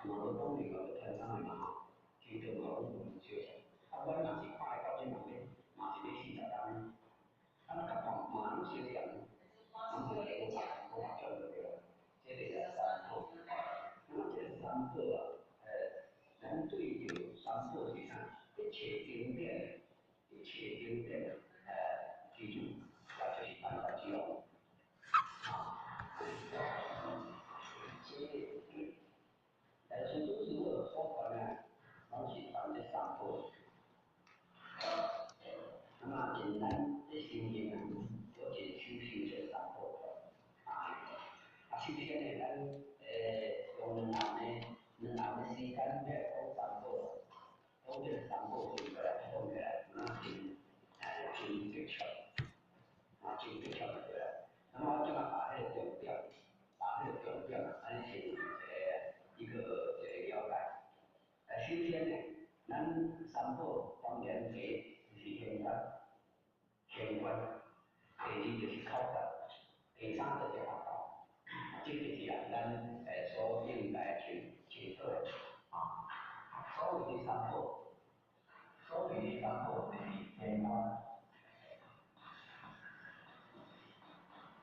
嘛無講另外個傳啥嘛吼，基督嘛攏無相像。啊，阮嘛是看來到這嘛欲，嘛是欲40冬。啊，咱較看嘛攏相像，攏是無拍無拍轉就對啦。這個是三寶。那麼這個三寶啊，咱對著三寶是啥？一切經典，一切經典，記住，也就是萬法之王。啊，這個，師祖師母所傳的，攏是傳這三寶。那麼簡單，這修行啊，我真修行這三寶。啊，首先呢，咱用2暗的時間來講三寶，講這個三寶順過來講起來，那真直接，啊，真直接就對啦。那麼我這馬把彼個重點，把彼個重點，按呢先一個了解。首先呢，咱三寶當然第一是現觀，現觀；第二就是口訣，第三就是學道。這個是啊，咱所應該清清楚的啊。所謂的三寶，所謂的三寶就是現觀，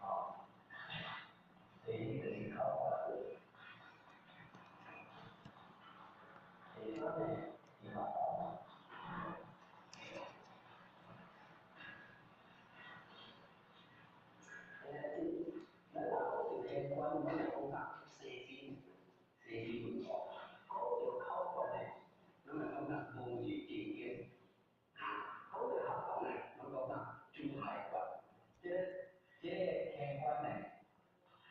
啊，第二就是口訣，第三呢是學道。咱若講著現觀，咱會講啥？西邊，西邊文化。講著口訣呢，咱會講啥？無字真經。講著學道呢，咱講啥？諸海訣。這個現觀呢，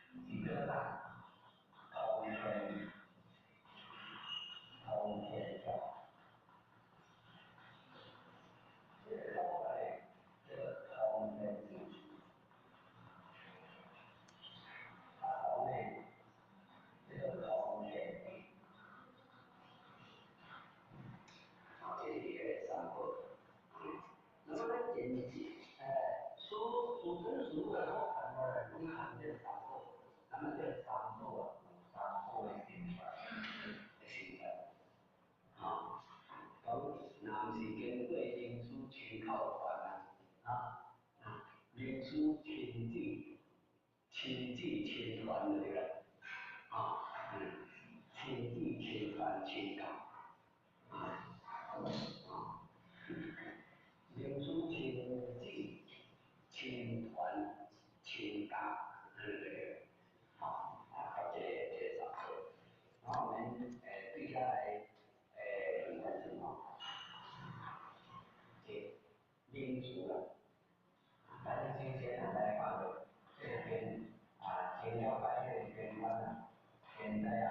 是叫做啥？通天，通天教。這個口訣呢，叫做通天智。啊，通呢，叫做通天地。啊，這是彼個三寶。那麼咱前一師師尊師母所傳落來，攏含這個三寶。那麼這個三寶啊，有三寶的成分，的成分。啊，講若毋是經過名師親口傳啊，啊，名師親自親傳就對啦。啊，親自親傳親教。啊，啊，名師親自親傳親教，對對。好，啊，到這個三寶。然後我們對下來看什麼？這名詞啦，咱首先啊來看著這個邊啊，先了解這個邊關啊，現在啊，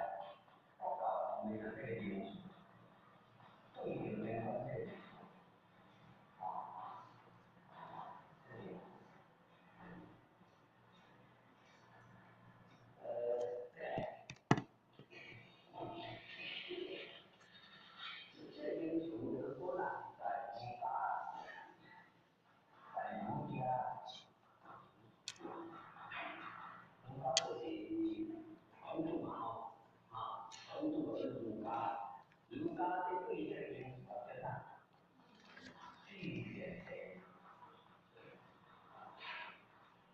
佛教方面啊，這個名詞，對著邊關這個名詞，啊，這個。這個名詞如果啦，在儒家，在儒家，儒家就是孔子嘛吼，啊，孔子就是儒家，儒家這對這個名詞叫啥？四賢帝，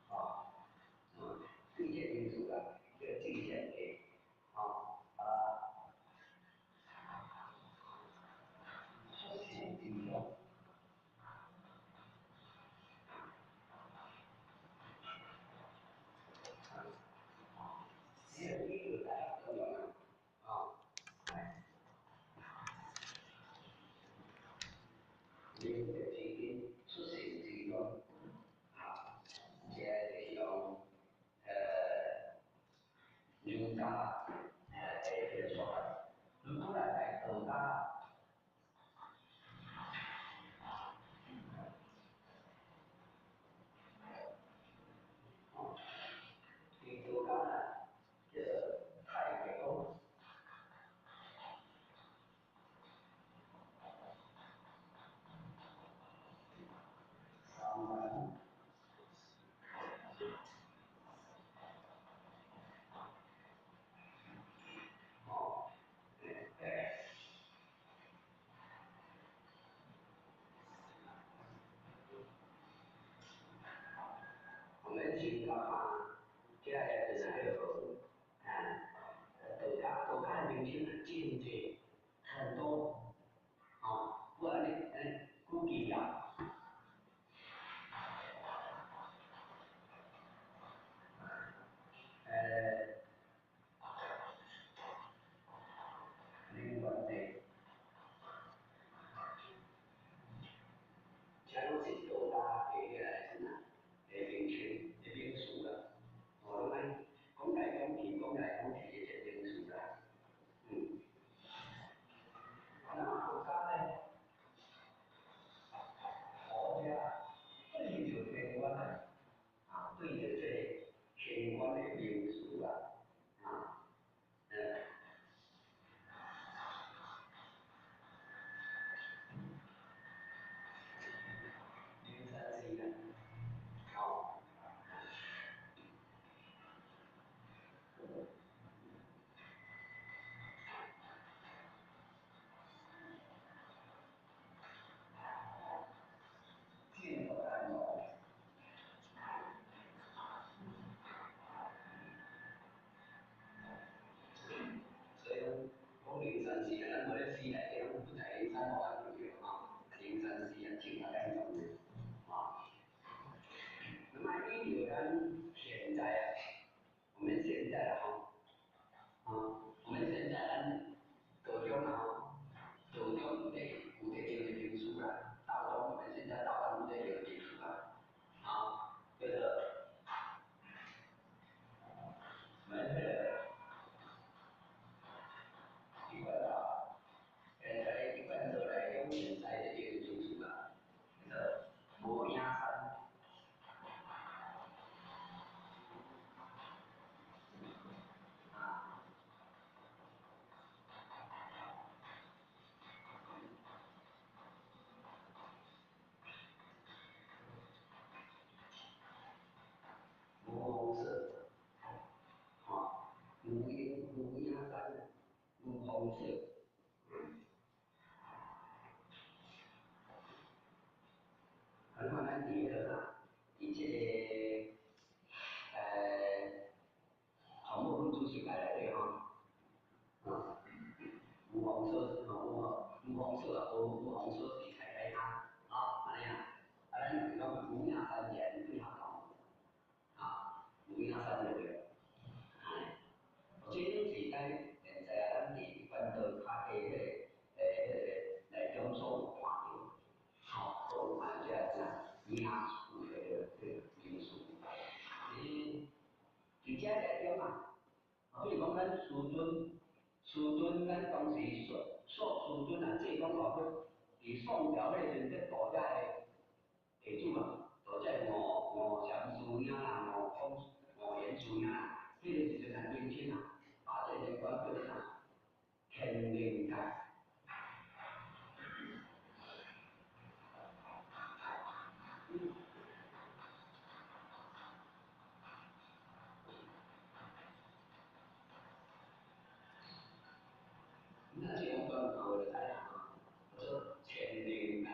啊，對這個名詞啊，叫四賢帝，啊，啊。出世之中，這個理論來講啊，啊，明德之根，出世之中，啊，這個就是用儒家的這個說法。如果來道家。佇道家啊，叫做太極功。三元。哦，稱啊，真濟，很多，吼，我按呢按呢估計啊，靈元地，這攏是道家的彼個啥的名稱的名詞啦，哦，攏按講來講去，講來講去，這個名詞啦，那麼佛家呢，佛家對著天觀啊，啊，對著這個天觀的名詞啊，啊，靈山寺啦，吼，見佛安樂，所以講講靈山寺啊，咱無咧寺內底攏不在靈山無安對吼，靈山寺啊，正法眼藏的，吼。那麼依著咱現在啊，我們現在啊，吼，啊，我們現在咱道中啊，吼，道中有咧用的名詞啦，道中我們現在道中有咧用的名詞啦，啊，叫做我們這個一貫道，現在一貫道內中現在咧用的名詞啦，叫做無影山。啊，無風社，吼，無影山，無風社。啊，你看咱佇彼個啥，佇這個紅毛粉主席內底吼，啊，無風社，吼，無風社啊，無風社是開開哈，啊，按呢啊，啊，咱就是講無影山岩對合同，啊，無影山就對，哎，這攏是咱現在啊，咱佇一貫道較底彼個，彼個內中所有看著，吼，所有看著這個啥名詞的這個名詞，佇這內中啊，啊，比如講咱師尊，師尊咱當時說師尊啊，這講大佛佇宋朝彼陣咧度遮的地主啊，度遮的吳禪師兄啦，吳空、吳延師兄啦，彼個時陣啊，年輕啊，把這個靈官叫做啥？天靈蓋。那這種講法我就知影吼，叫做天靈蓋，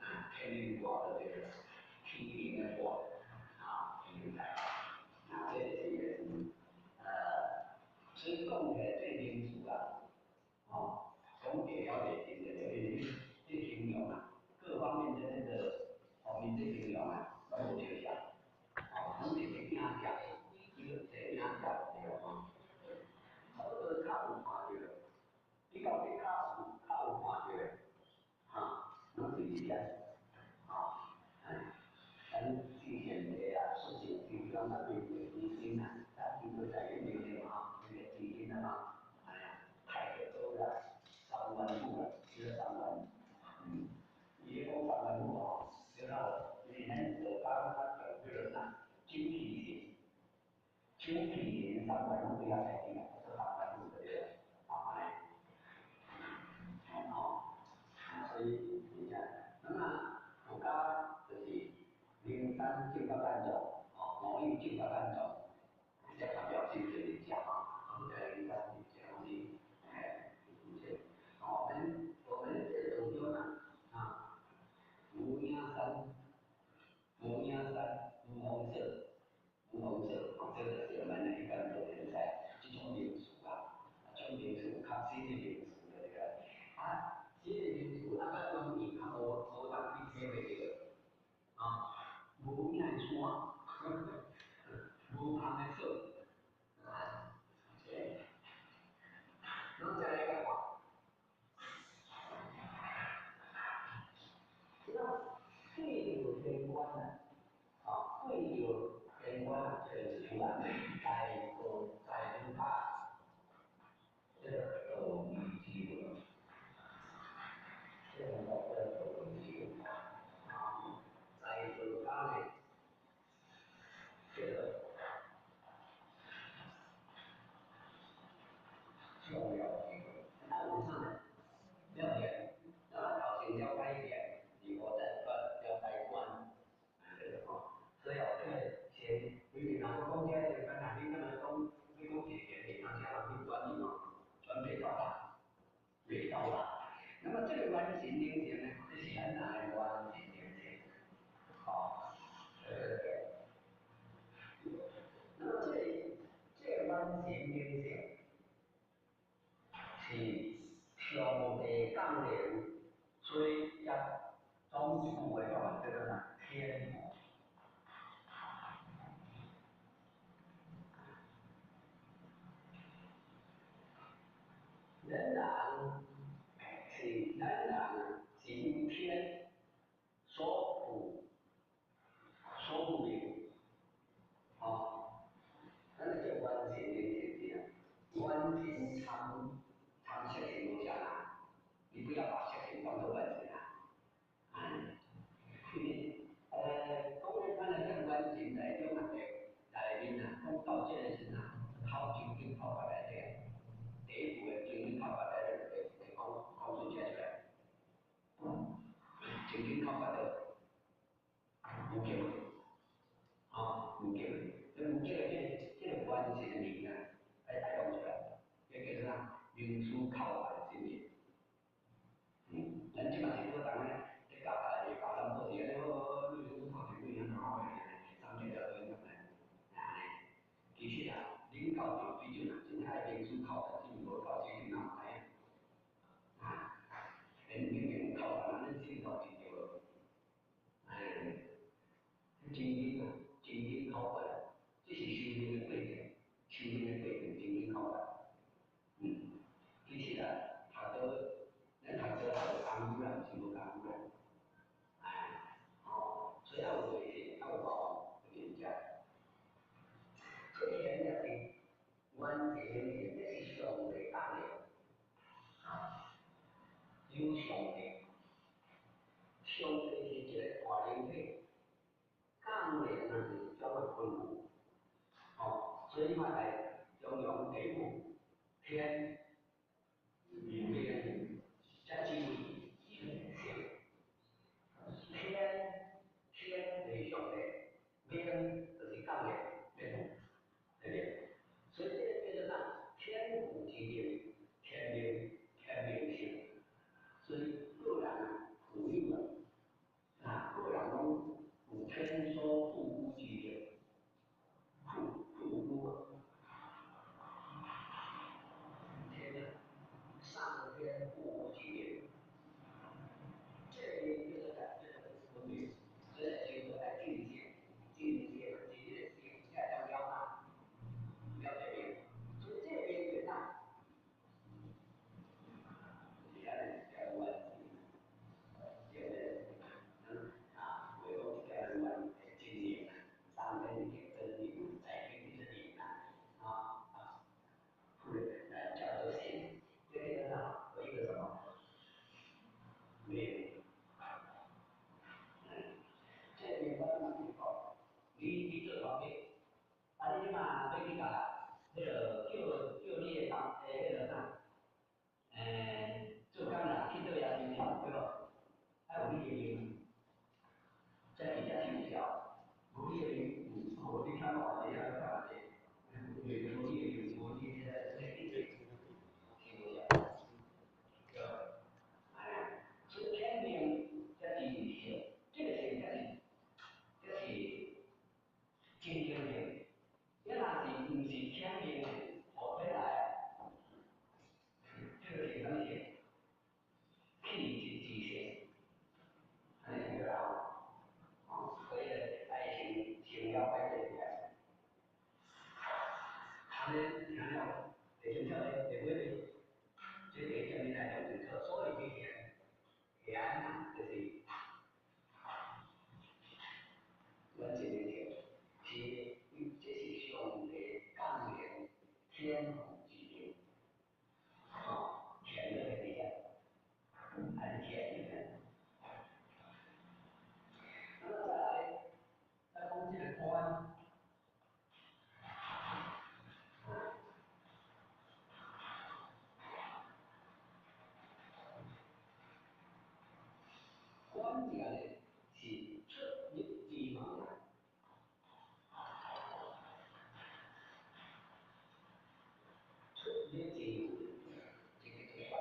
啊，天靈蓋就對了，天靈的蓋，啊，天靈蓋，啊，這就是所以講起來這名詞啊，吼，講地了就真濟，因為這形容啊，各方面的那個方面這形容啊，攏無相像，吼，攏是一影像，一個一影像對吼，差不多較有看著。你到底較有看著的，哈，攏是這，吼，哎，咱之前的啊，事情之中啊，對著基金啊，咱經過在研究的嘛，那個基金啊嘛，哎呀，太多啦，3萬戶啦，這個3萬，伊咧講3萬戶吼，了後，因為咱道家較強叫做啥？酒氣林，酒氣林3萬戶對遐來講啊，叫做3萬戶就對了，啊，按呢。吼，啊，所以真正，那麼佛家就是靈山正法眼藏，吼，五蘊正法眼藏，這較表示就是這吼，啊，不在靈山這東西，哎，這，我們這道中啊，啊，無影山，無影山，無風社，無風社，哦，這就是我們一般道現在這種的名詞對個。啊，新的名詞啊，較容易較無當去體會著。啊，無影的山，無旁的水，啊，這，攏再來共看。這對著天官啊，啊，對著天官啊，這個是啥？大道在儒家，這個道義之論，這個叫道義之論。啊，在道家呢，這個重要之論。啊，為啥呢？了解，咱頭先了解點，如何在了解觀，這個吼，所以哦，這個先，因為若講講這個，咱若你敢若講，你講一個原理，當時人去轉移哦，轉袂到啦，袂到啦。那麼這個元神靈性呢，這是咱人的元神靈性，吼，那麼這個元神靈性是上帝降臨，所以也總一句話講，叫做啥？天賦。咱人是咱人是由天所賦的，吼，咱叫元神靈性是啊，元神參參色神無相啊，你不要把色神當做元神啊，嗯，講咧，咱來講元神內中啊，內面啊，講到這個時陣啊，考正經考法內底啊，第一步的正經考法內底就會講講出這出來，正經考法就無極，吼，無極，這無極的這個元神的名啊，愛講出來，這叫做啥？名師口法的真理。咱這嘛是做人咧，咧教教會教淡薄是安尼，好，你你看見幾樣好的，三句了對咁來，安尼。其實啊，恁教授水準啊，真愛名師口法，真無夠水準，哪有知影？啊，恁明明口法，恁心頭是對無？哎，真經啊，真經口法，這是修煉的過程，修煉的過程，真經口法。其實啊，讀到咱讀書讀到功夫啦，毋是無功夫啦，哎，吼，所以愛有耐性，愛有包容，就是遮。這個天也是元神靈性，這是上帝降臨，啊，有上帝，上帝是一個大靈體，降臨啊是種啊吩咐，吼，所以你看來中庸第一步，天命才之為性，天天就是上帝，命就是降臨，對不對？所以這個叫做啥？天賦之命，天命天命性。所以個人啊，富有啊，啊，個人攏有天所賦予之力，賦予啊，天是按呢，是出入之門啊。出入之門，這個做關。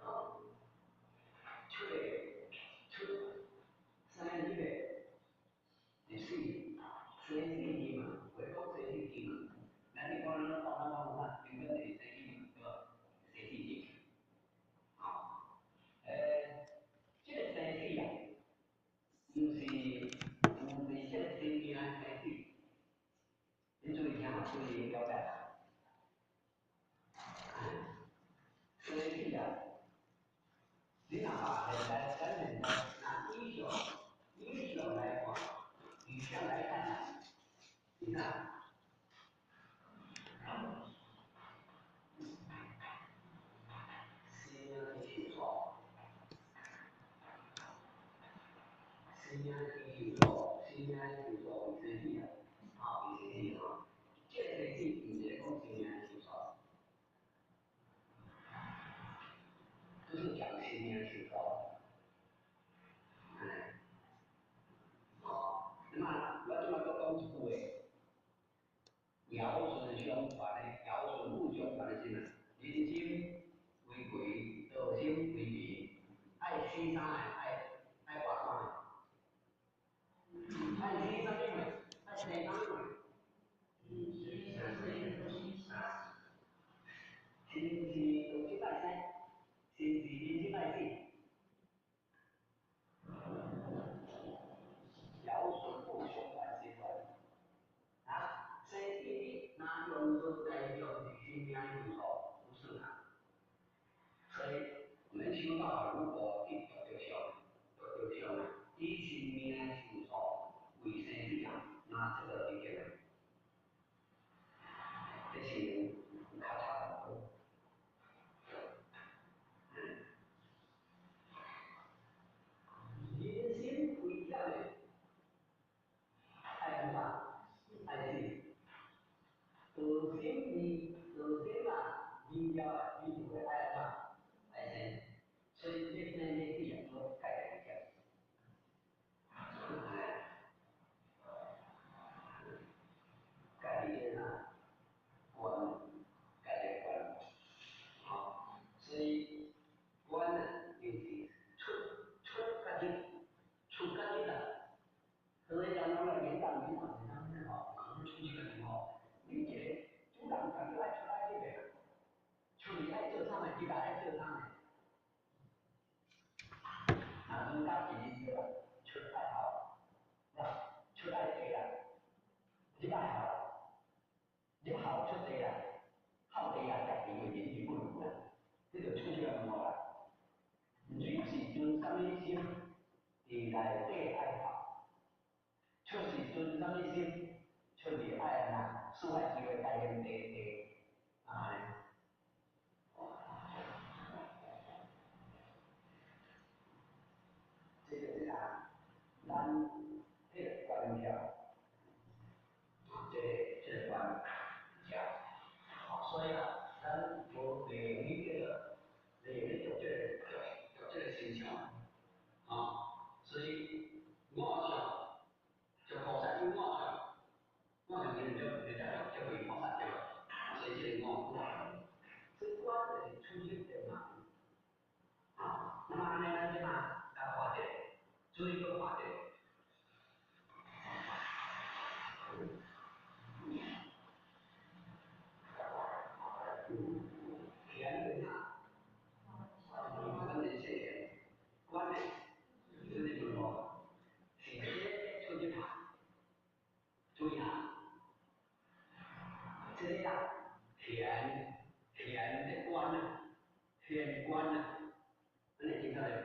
好，出來出生入的是死，生死之門，話講生死之門，咱你講咱講咱講啥？根本就是生死門，對無？生死之門。好，這個生死啊，毋是這個生命的生死。你注意聽，注意了解。生死啊，你若把現在咱現在拿醫學來看，醫學來看啊，你看，生命的受挫，生命的受挫，生命的受挫為生死啊，吼，為生死吼，這個生死毋是講生命的受挫，就是講生命受挫。哎，哦，那麼我這擺閣講一句話，堯舜相傳的，堯舜禹相傳的是啥？人心為貴，道心為微，愛死啥個？愛活啥個？愛死啥物物？愛生啥物物？是毋是道心愛生？是毋是人心愛死？堯舜禹相傳是傳，啊，生死你若用術來用是生命的因素，不是啊。所以我們修道如果去著著相，著著相啊，以生命的受挫為生死啊，那這個已經，這是較差不多。人心危險的，愛按怎？愛死。道心呢？道心啊，明了的，明了的愛按怎？愛生。所以這生這死啊，都蓋在一起。哎，蓋佇這啥？關，蓋這關。好，所以關啊，就是出出甲入，出甲入啊。所以人攏來演講演講演講吼，門出去個門吼，你一個主人家己愛出愛入的，出去愛做啥物，入來愛做啥物。若儒家是對吧？出愛孝，啊，出愛地啦，入愛孝啦，入孝出地啦，孝地啊，才成為仁義不如啦，這就出這個門號啦。你是存啥物心，佇內底愛孝；出是存啥物心，出去愛按怎，四海之內皆兄弟弟，啊。這就是啥？咱彼個關票，這個關票，所以啊，咱無地用去叫做，利用去讀這個生肖，啊，所以五相，就菩薩有五相，五相就是就叫為菩薩對吧？所以這個五關，這關就是出入的門，啊，那麼按呢咱這馬來畫一個，注意閣畫一個。田啥？阮是說，關呢，這個門號是這出入下，注意下，這個啦，田的關啊，田關啊，按呢聽出來無？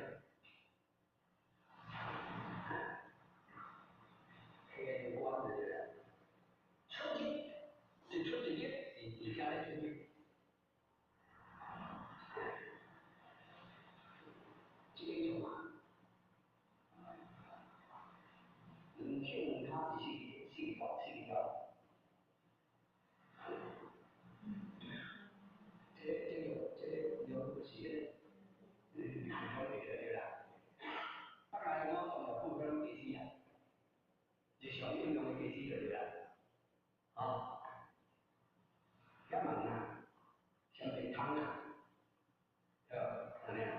田關就是出入，是出一入，是佇遐咧出入。這個像啊，兩手兩跤是四條，四條。哦，遐問啊，啥物通啊？對，按呢啊。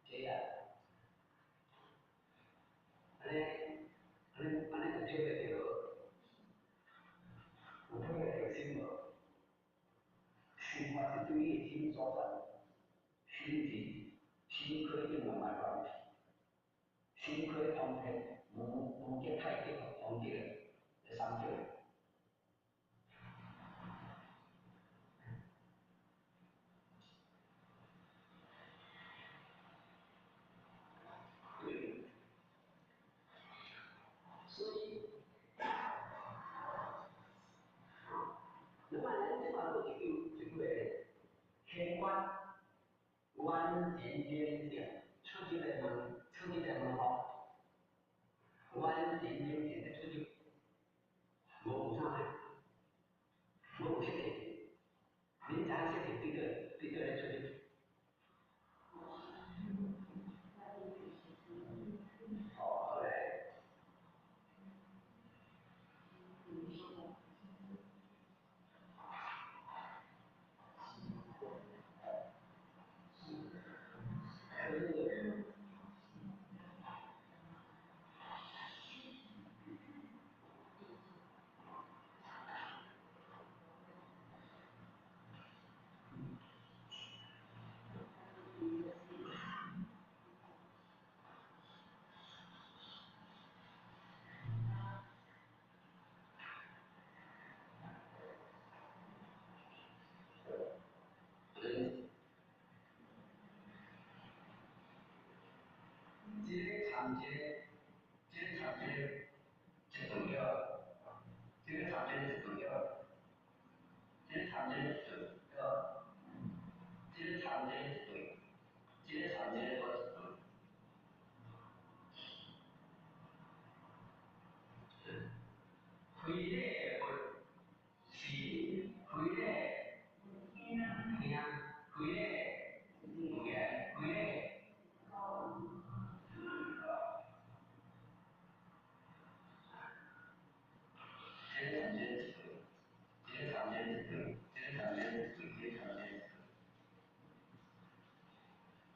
這啊，按呢，按呢，按呢就體會著，有體會著心無？心法是對你的心所在，心智、心可永遠袂亂去，心可通天，無無極太極方極的三極。所以，那麼咱這嘛閣一句一句話，天觀完全冷靜，出入的門，出入的門戶，完全冷靜的出入，無有啥呢？無有色塵，恁知影色塵對佗對佗咧出入？哦，好來。這個參這個，這個參這個一段了，這個參這個一段了，這個參這個一段了，這個參這個一對，這個參這個閣一對。非禮勿視，非禮聽，非禮勿言，非禮。這個參這個一對，這個參這個一對，這個參這個一對，這個參這個一對。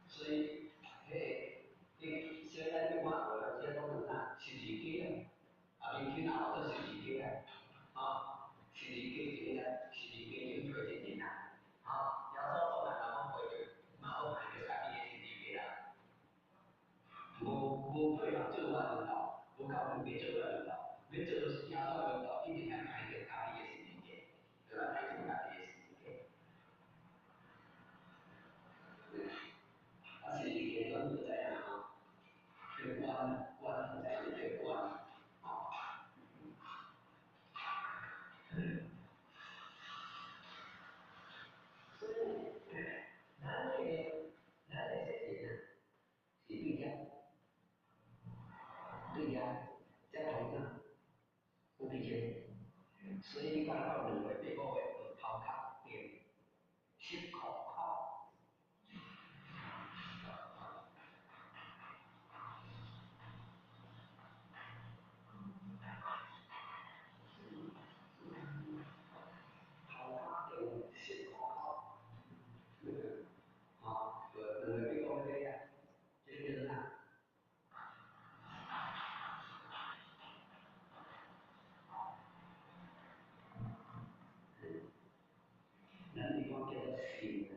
所以，彼個，你小咱你看學這講啥？十字架啊，啊，明天也學做十字架啊，十字架前啊，十字架前配一人啊，吼，耶穌講啊，人講背著，嘛好看著家己的十字架啦。無無配合做我門徒，無夠資格做我門徒，欲做耶穌的門徒，一定愛抬著家己的十字架，對吧？抬著家己的十字架。啊，十字架咱都知影吼，這個關關知影這個關，吼。所以，咱的色塵啊，是對遐，對遐，才通啥？有佇前，所以你看到2月8、5月就頭殼頂濕扣扣。頭殼頂濕扣扣，吼，2月8、5月啊，這個叫做啥？咱是講叫做心啊，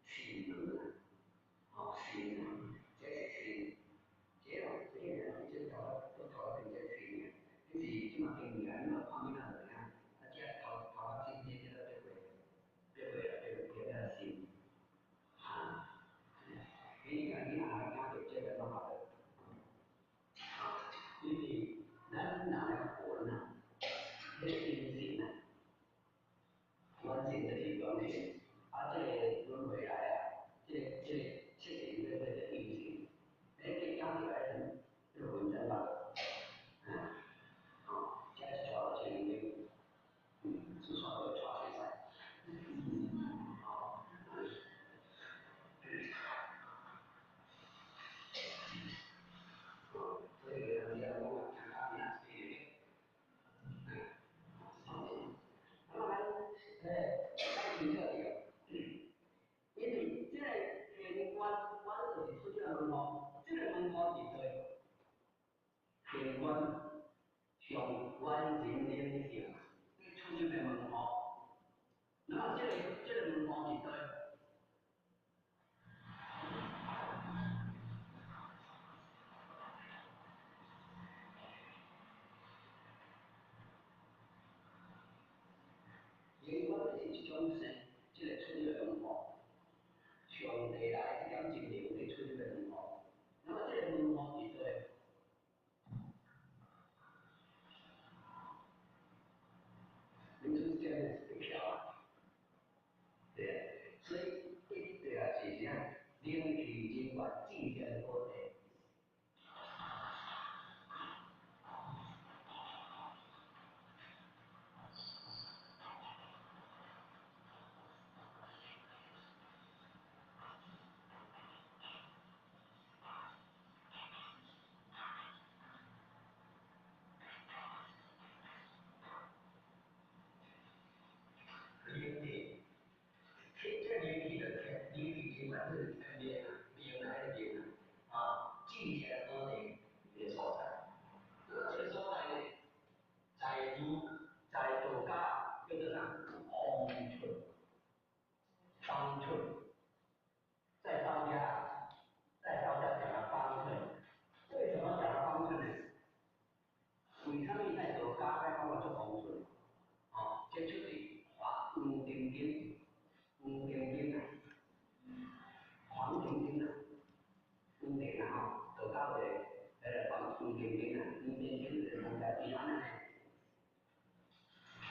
心門啊，吼，心啊，這是心，這哦，這個這頭都頭殼頂這心啊，你是這馬經驗，你嘛看囡仔就知影，啊，這頭頭殼頂這叫做八歲啊，八歲叫心，啊，你看囡仔還驚著這個攏曉得，啊，因為咱人的魂啊，彼個陰性啊。原性就是陽性，啊，這個輪迴來啊，這個色塵這個叫陰性，你去講起來陣，這個魂才捌，啊，吼，這一帶落去就，出帶落帶袂使，吼，哦，所以個人遮，源上完成靈性出入的門戶。那麼這個門戶佇佗？靈源就是一種生，這個出入的門戶。上帝來這點精靈咧出入的門戶。那麼這個門戶佇佗？靈出線是會曉啊，對啊，所以一對啊是啥？靈氣人員至善寶地。靈氣，這靈氣就天，靈氣人員就是天命啊，命啊，彼個命啊，啊，至善寶地一個所在。那麼這個所在呢，在儒在道家叫做啥？方寸，方寸，在道家，在道家講的方寸。為什麼講的方寸呢？為啥物在道家愛講做方寸？哦，這出自《黃帝經》，黃帝經啊，黃帝經啊，黃帝啊吼，道家有一個彼個黃黃帝經啊，黃帝經就是講在地安呢。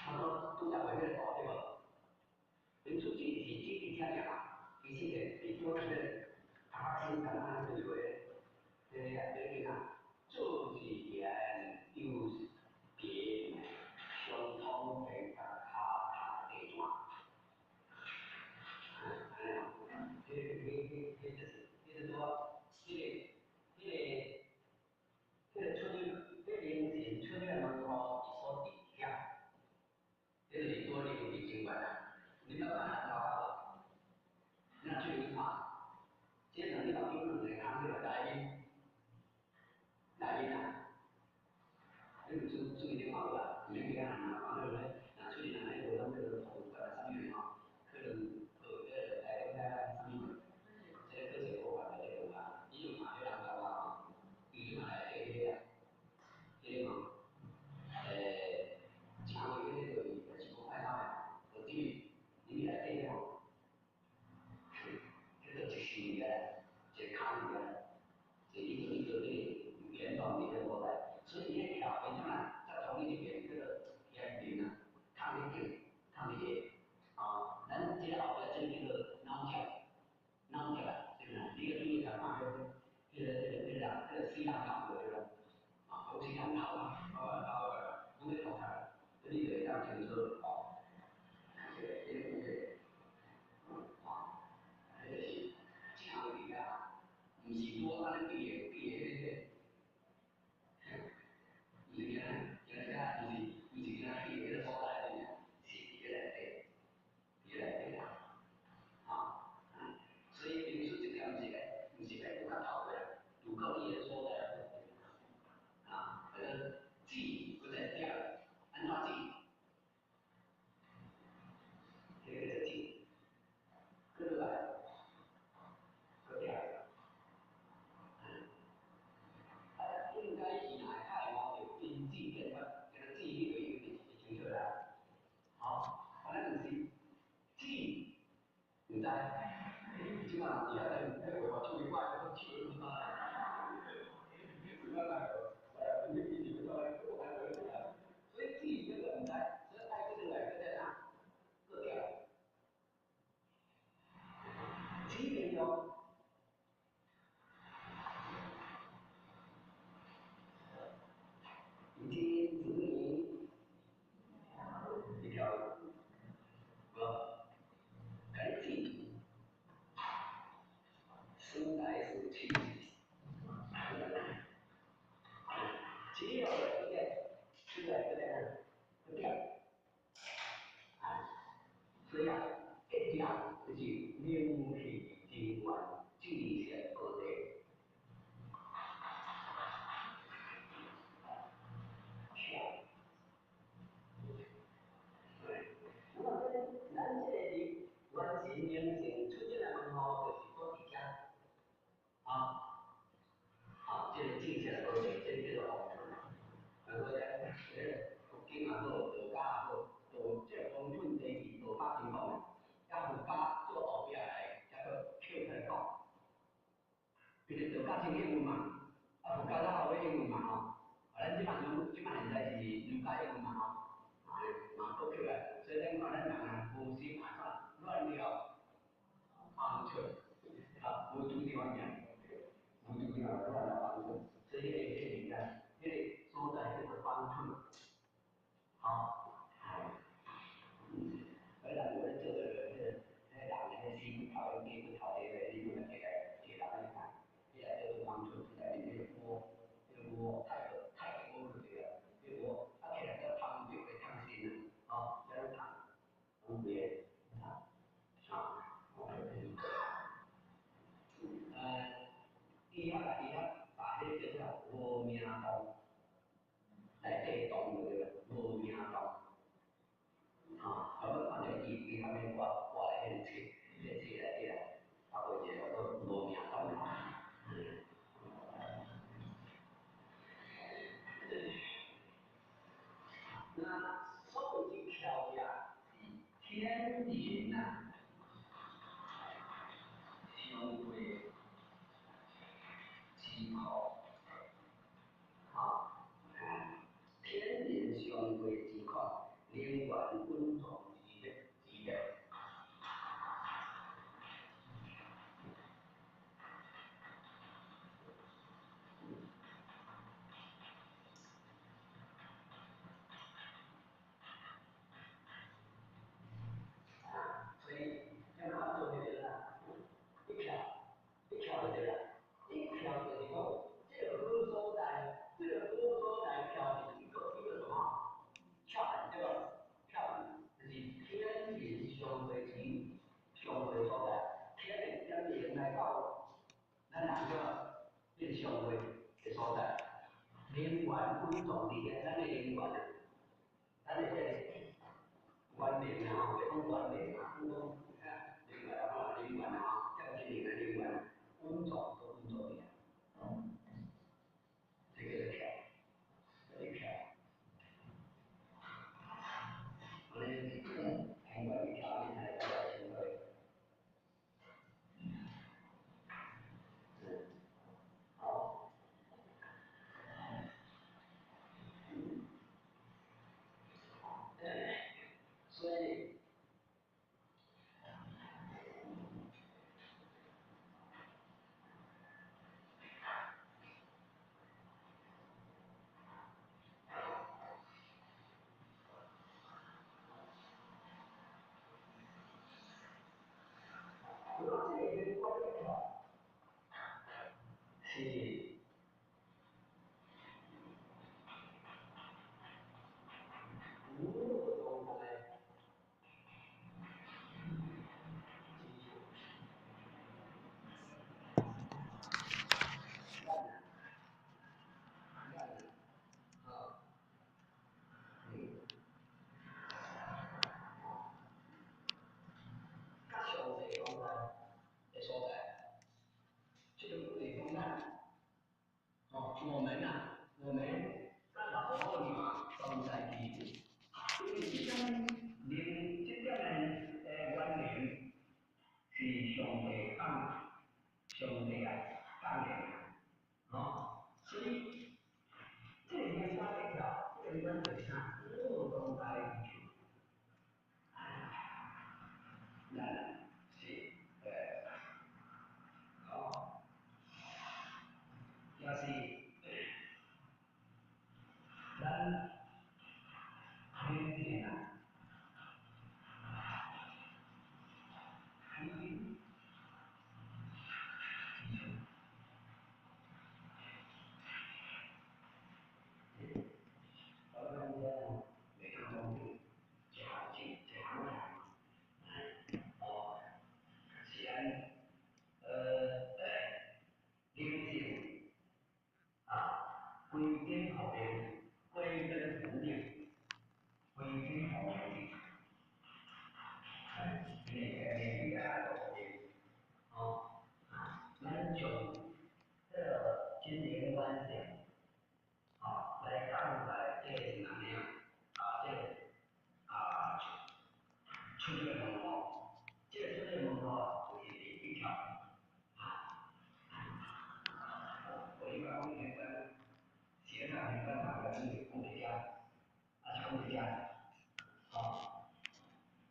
他說拄才畫彼個圖對無？恁出去是指佇遮爾嘛？其實呢，是拄佇彼個塔先同啊對話，這個這個啊，做是緣，又是別，相通天甲跤踏地毯。按呢吼，彼就是，彼就是說，彼個出入，彼靈神出入的門戶是所佇遐，這就是拄靈氣人員啊。你捌看人頭殼無？咱注意看，這兩個目睭兩個啊，這擺這擺現在是儒家用嘛吼，嘛閣起來，所以咱看咱人啊，無心啊怎亂了方寸，啊，無拄著物件，無拄著亂了方寸，所以彼個彼個彼個所在叫做方寸，吼，彼人有咧做彼個人彼個死骨頭、假骨頭，彼個你嘛摕來摕人來看，彼個叫做方寸，內面彼個窩，彼個窩太個太個窩就對啊，彼個窩啊起來叫通著會通身啊，吼，遮攏通，攏袂通，啊，醫學啊，醫學把彼個叫做無名洞，內底洞就對啦，無名洞，吼，啊，阮看著伊伊後面掛掛彼個冊，彼個冊內底啊，包括一個叫做無名洞。那所謂之翹呀，是天人啊，相會之苦，吼，天人相會之苦，靈元蘊藏之力。所以，咱看做迄個啦，一翹，一翹就對啦，一翹就是講，這個好所在，這個好所在翹是一個一個什麼？竅門對吧？竅門就是天人相會之相會所在，天人點連來到咱人個這個相會的所在，靈元蘊藏佇個咱的靈元啊，咱的這個元靈啊吼，別講元靈啊，講靈元啊，靈元啊，點真靈啊，靈元蘊藏都蘊藏佇啊，這叫做竅，這個竅。按呢，天元一竅，你才會較清楚。好。所以，如果這個靈元一竅是無漏狀態之處，咱啊，咱啊，較詳細狀態的所在，這種就是講咱，哦，我們啊，我們咱若無命狀態去，因為這點靈，這點的元靈是上帝放，上帝啊放的，吼，所以這個靈元一竅，這個靈元就是啥？無漏狀態之處。咱是吼，也是咱靈性啊，歸根之處。我感覺袂通講一項一一項一項，哦，是按靈性啊，歸根復靈，歸根復靈，歸根復靈，靈靈啊，復靈，吼，咱將這個真靈元性，吼，來降在這個是啥物啊？啊，這個啊，出這個門戶，這個出這個門戶就是第一竅。我一般講天官，寫上天官。你講佇遮，抑是講佇遮，吼，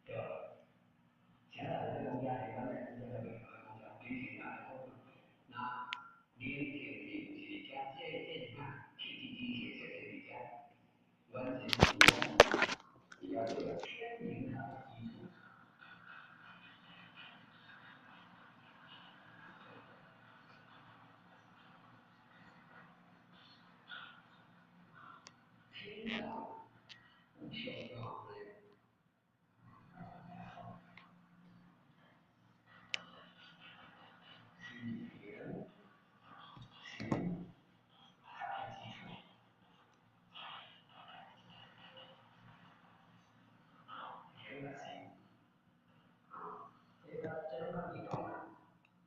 對無？啥人咧講遮，阮咧講遮個袂講遮，靈性啊，那靈性是毋是佇遮？這是啥？氣質知識色性佇遮，元神是佇遮對啊，天靈它的基礎。天道無常吼。是靈神它的基礎。靈啊神，這個這攏較易懂啦。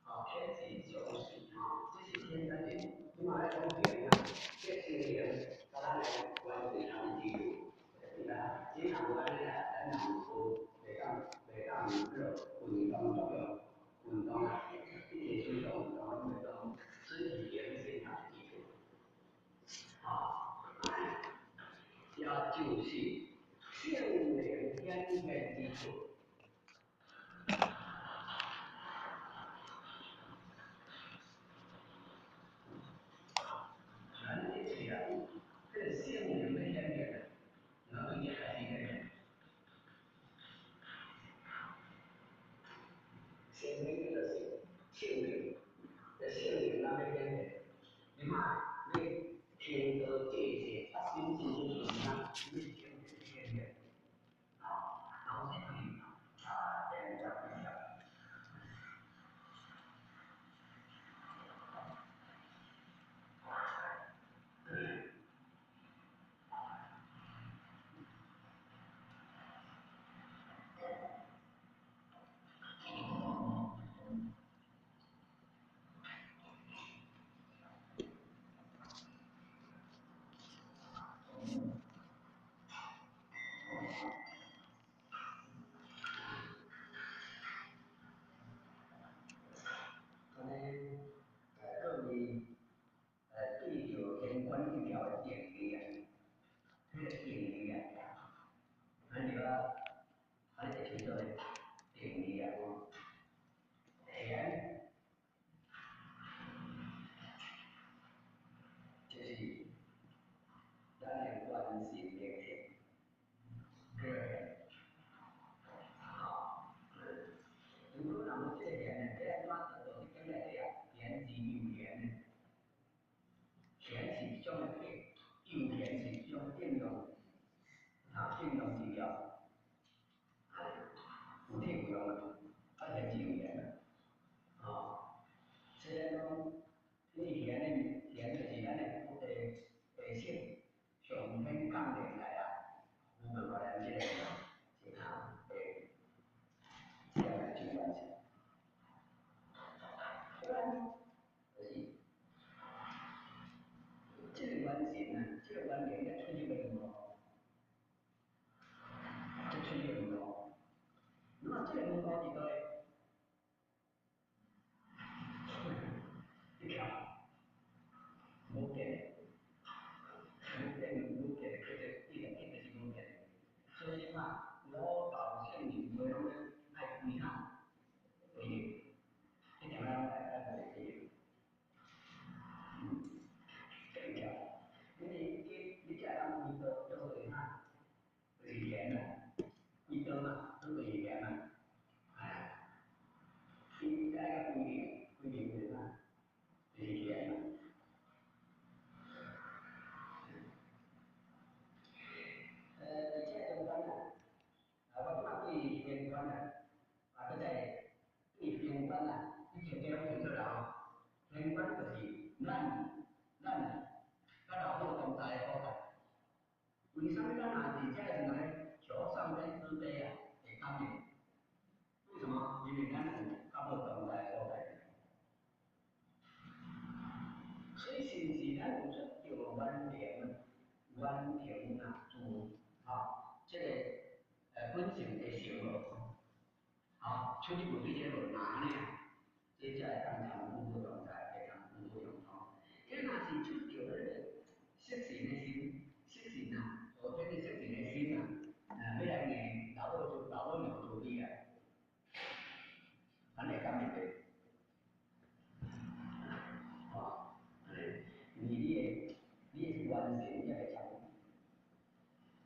吼，天時上時吼，這是天咱是這馬咧講靈啊，這聖靈佮咱的元神它的基礎。對啦，這若無按呢啦，咱若無袂當彼落運動作用，運動啊，一切水動運動攏袂當，所以是靈性它的基礎。吼，也就是聖靈顯現之處。咱一切啊，這個聖靈咧顯現啊，然後對這開始顯現。聖靈叫做聖靈，這聖靈咱欲顯現。你看，你聽道這些發心之時陣啊，你顯現顯現。好，然後這可以啊，連接一下。按呢，各位對著天觀一條的定義啊，彼個定義啊，咱就啊，按呢會清楚的定義啊，天就是咱的元神靈性，叫做天。好，如果若無這個天呢，這按怎得到？這經內底啊，天是有緣的，天是一種的體，有緣是一種應用，啊，應用之了，有體有用啊，啊天是有緣啊，吼，雖然講你天的天就是咱的地性上天降臨來啊，有辦法咱這個這個這個就完成。就是這個元神啊，這個元靈才出入個門戶，才出入門戶。那麼這個門戶佇佗咧？你徛，無變，無變，無變，叫做一定一定是無變。所以嘛，五道聖人袂攏咧愛歸向歸入，一定愛愛歸入。對條，因為你才會當歸道叫做啥？就是緣啊，歸道嘛，攏就是緣嘛。哎，伊愛甲歸零，歸零就是啥？就是緣嘛。佇這中間啊，啊，我感覺對玄關啊，啊，閣再對玄關啊，你聽這攏清楚啦吼。玄關就是咱佮老母同在的所在。為啥物咱若佇這個時陣咧求上天慈悲啊，會感應？為什麼？因為咱有佮母同在的所在。所以是毋是咱有出著元靈、元靈啊，自吼，這個本性的性無？吼，出入無對這個無難呢？這才會當參五無同在，會參五無相通。這若是出著彼個色神的心，色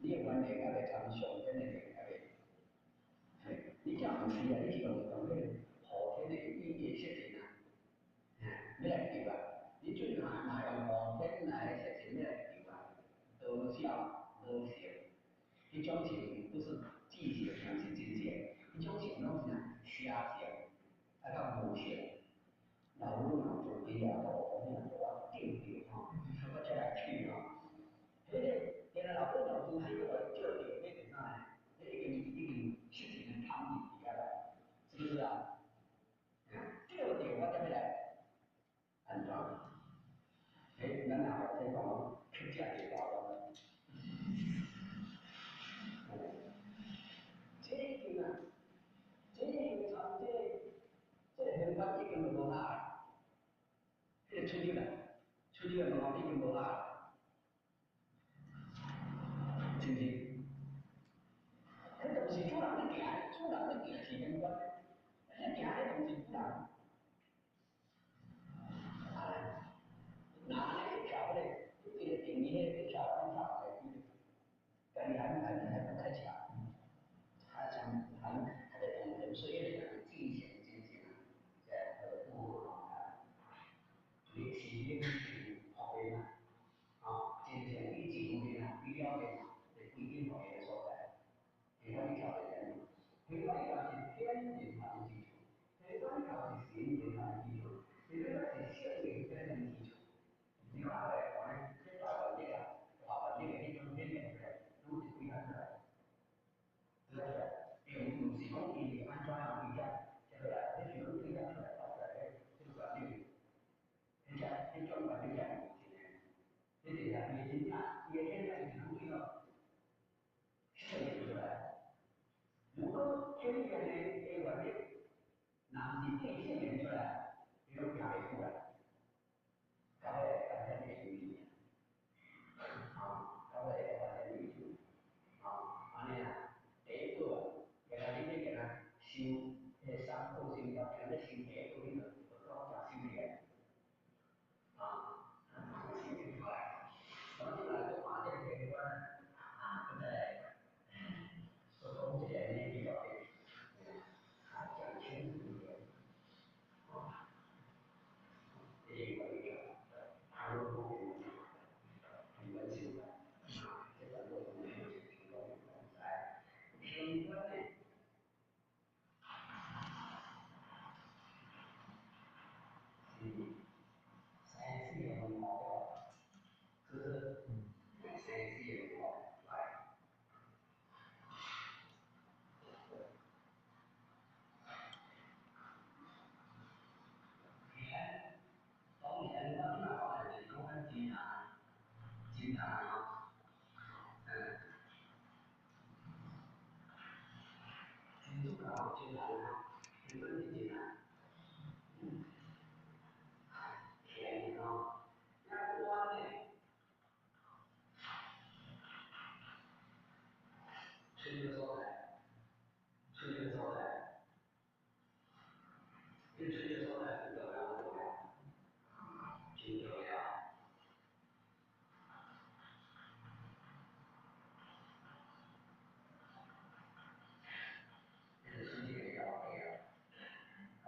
你的原理猶未參上天的靈，猶未，嘿，你這毋是啊，你是用用彼個後天的意業色情啊，嘿，欲來求啊，你最嘛嘛用後天來的色情欲來求啊，多少無成，彼種情不是自性，毋是真性，彼種情攏是啥？邪情，啊較無性。老母若做機啊，都予我見著吼，我才來去吼。彼個原來老母老祖先佫予伊照著，彼是啥呢？彼已經已經色情的貪欲佇遐啦，是不是啊？照著我才欲來按怎？欸，咱若後天講乞食就大亂。這已經啊，這已經參這刑法已經就無效。彼個出入啊，出入的門戶已經無效，是毋是？彼就毋是主人咧行，主人咧行是玄關，咧行彼就毋是主人。啊，若按呢去跳彼個，你這個定義彼個去跳，按呢跳會記，家己還不太強，還像還在動人，所以彼個叫自性真性啊，這個不啊。你是恁是後面啊，啊，真正以前面啊，比了面啊，是歸根後面的所在。地方你跳的人，地方你跳是天人合一之處，地方你跳是神人合一之處，地方是聖靈天人之處。你看來講呢，這大原理啊，大原理的彼種天然出來，攏是歸安出來。對不對？並毋是講伊是按怎樣規則才來，彼是講規則出來發出來的這個原理。彼只彼種原理才是真的，彼就是伊的真正，伊的天然是講對咯，顯現出來。如果天然的原理，若毋是變顯現出來，伊攏行袂久啦。到尾變成的是啊，到尾變成宇宙，啊，按呢啊，第一步啊，原來你這個啊，修彼個三寶心法，今日修第一步，你就就講誠修起來。啊，修出來，我這來閣看這個玄關啊，閣再來說講一個呢比較的，啊，講清楚一點，啊，這個原理啊，攏講玄關修啊，這全部攏是玄關來，玄關呢？是生死的門戶，是不是？生死的門戶來。天，當然我這擺講的就是講咱真難，真難吼，嗯，真主教真難吼，根本是真難。天吼，遐關呢？出入所在，出入所在，這出入所在真重要，無重要？真重要。這個出入的要地啊，啊，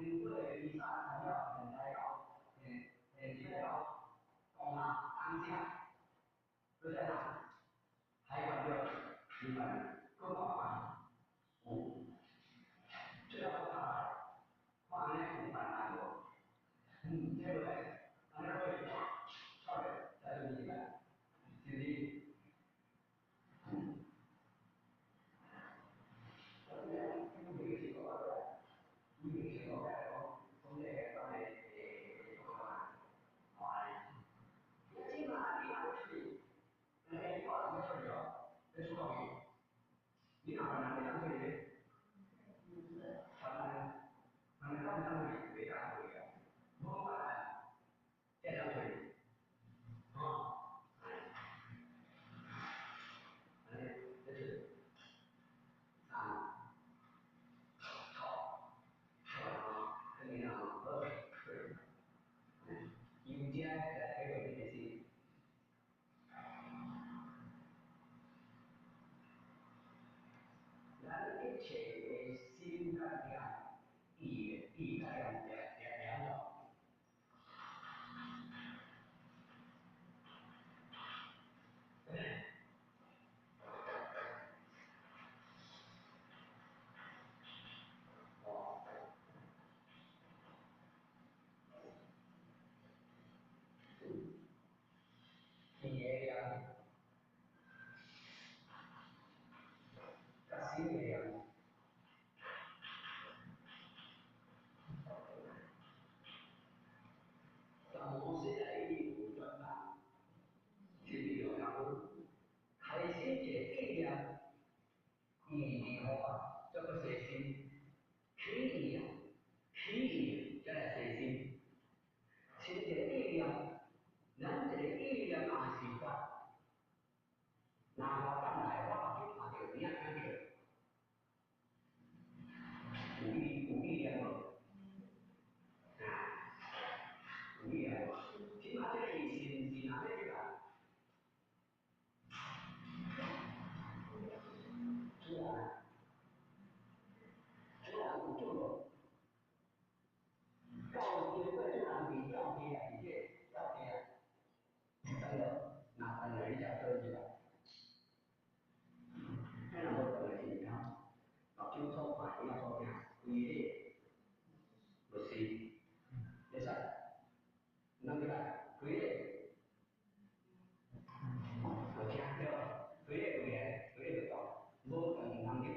經過彌撒完了，現在到現現在到講啊當下，對不對啊？海關了，明白？閣看嘛，有，最後閣拍來，看按呢有辦案無？嗯，這無咧，按呢可以，錯咧，再注意來，是不是？嗯。我這邊你未試過啊？你未試過，講講這個關的講啊，哎，這馬你若要出去，你我人要出去哦，你出國去，你若犯人會當出去？犯人，犯人當當出去，袂當出去啊！無犯人，才當出去，吼，哎，按呢，這是三，錯，錯吼，等於吼，好，對，由這來體會這個心。咱一切的心佮念，意意佮念兩兩兩種。哦。意的念，佮心的念。但摩西來伊有轉動，是毋是有講？開始一個意念，意如何叫做細心？起意啊，起意才來細心。是一個意念，咱一個意念也是法。若我等來，我目睭看著有影聽著，有意念無？啊，有意念無？這馬這個意是毋是若欲入來？主人，主人有做無？到經過主人佇吊地啊，佇這吊地啊，等落，若轉來你才倒入來。彼若無轉來是毋通，目睭所看，耳所聽，規個無是，會使，毋通入來，規個無聽對無？規個有緣，規個就斷，無斷毋通入。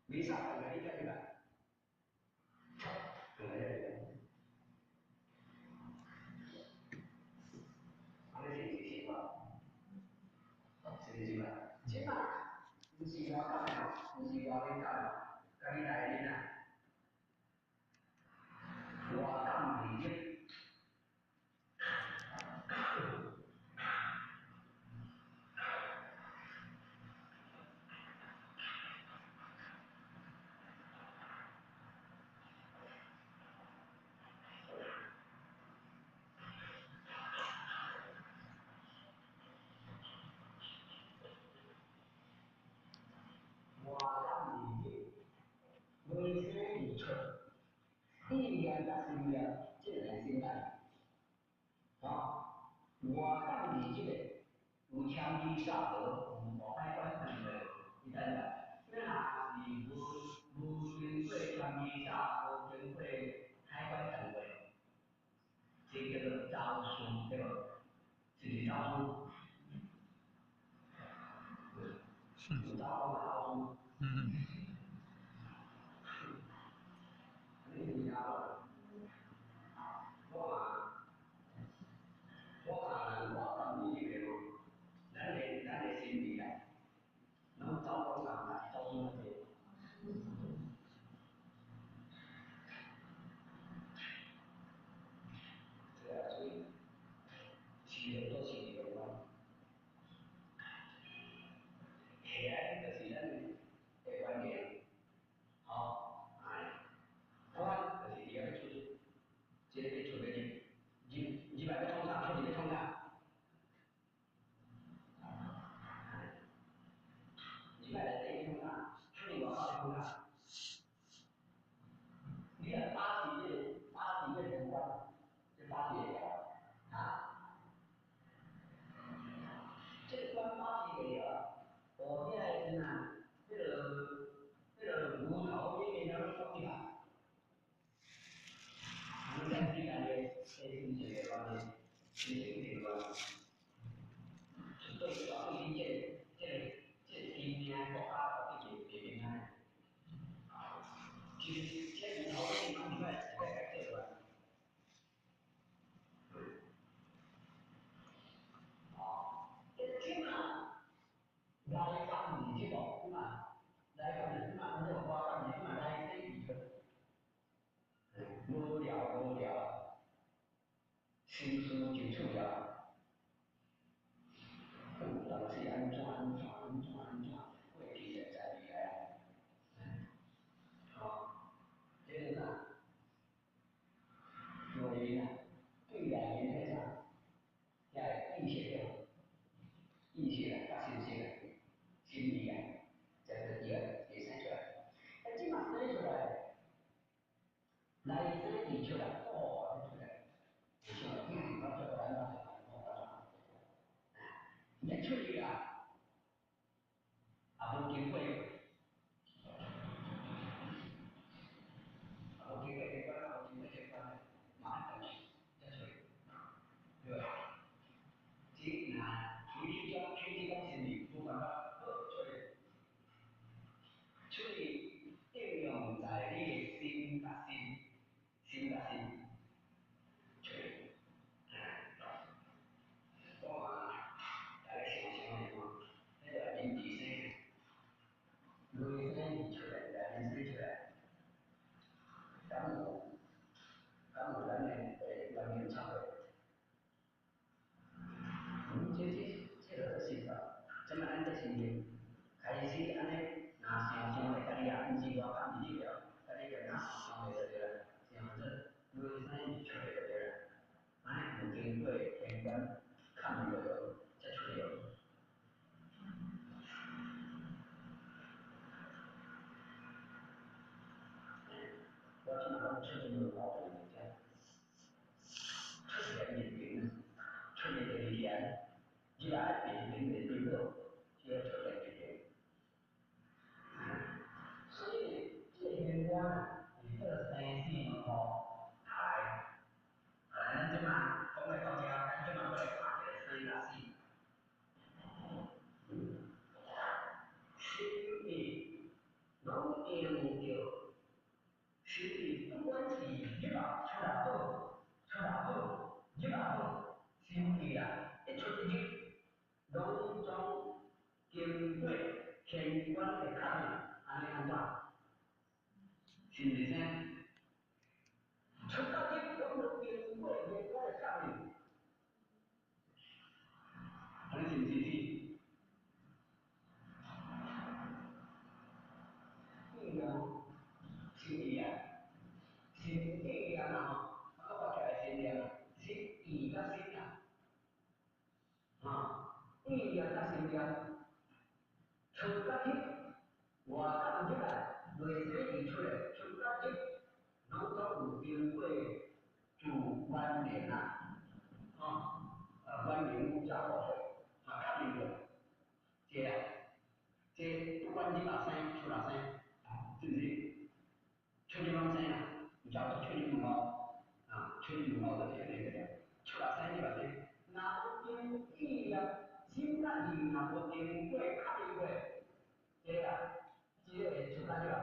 彌撒轉來你才入來，轉來才入來。按呢是毋是心法？是毋是心法？這馬毋是外感哦，毋是外面感哦，家己內面啊，外感二入。外感二入，無生而出，意念佮心念，這兩個心態，吼，外感二入的有簽彌撒無，有海關斷話無？你知無？你若是無經過簽彌撒，無經過海關斷話，這叫做走私，對無？是毋是走私？有走講走私。嗯。你知影無？我嘛，我嘛，我感二入的吼，咱的心理啊，攏走講人，也是走私較濟。這個注意，市場做生意有關。心情定亂，出對對你這個天命國家到底袂平安。其實這門口你講出來，是欲共做亂。哦，這這嘛來講字這個，嘛來講字，嘛咱這個我講字，嘛來生而出，無聊無聊，心思就出了。有當時按怎按怎按怎按怎，過去現在未來啊，吼，這個啥？內面啊，對內面彼啥？遐個意識對，意識啊，甲心識啊，心理啊，這個伊啊會生出來。啊，這嘛生出來，來生而出來，哦，出來，出來，我做安怎做安怎，你出去啊，也無經過，也無經過這關，也無經過這關，馬上轉去，才出去，對吧？這若處理這處理講心理，無辦法，好出去，出去應用在你的心佮心，心佮心，出去，講啊，大家想想的吼，彼個面子生，內生出來，內面生出來，敢有敢有咱的原因差別？這這這個是吧？這擺咱這心念開始按呢，若想想的，家己啊，毋是外感而了，家己就若想想的就對啦，想做內生出來就對啦，按呢有經過天關看落才出來。我這擺講出一門戶佇遮，出來認定，出來就離緣，入來認定認定好，叫出來認定。所以這個玄關啊，是做生死門戶，來，啊，咱這擺講來到遮，咱這擺閣來看一個生甲死。心意攏用著，心意不管是入也出也好，出也好，入也好，心意啊，一出一入，攏總經過天關的確認，按呢按怎？是毋是這？出甲入攏總經過天關的確認，按呢是毋是死？意念，心意啊，心意念啊吼，我講起來心念啊，心意佮心啊，哈，意念佮心念，出佮入，外感入來，內生而出來，出佮入，攏總有經過自關聯啊，吼，關聯有遮個啊，確認過，這啊，這不管入也生，出也生，是毋是？出入攏生啊，有遮個出入門戶，啊，出入門戶就是按呢個了，出也生，入也生，若無經意念，心佮意若無經過確認過，這個啊，這個會出甲入啊，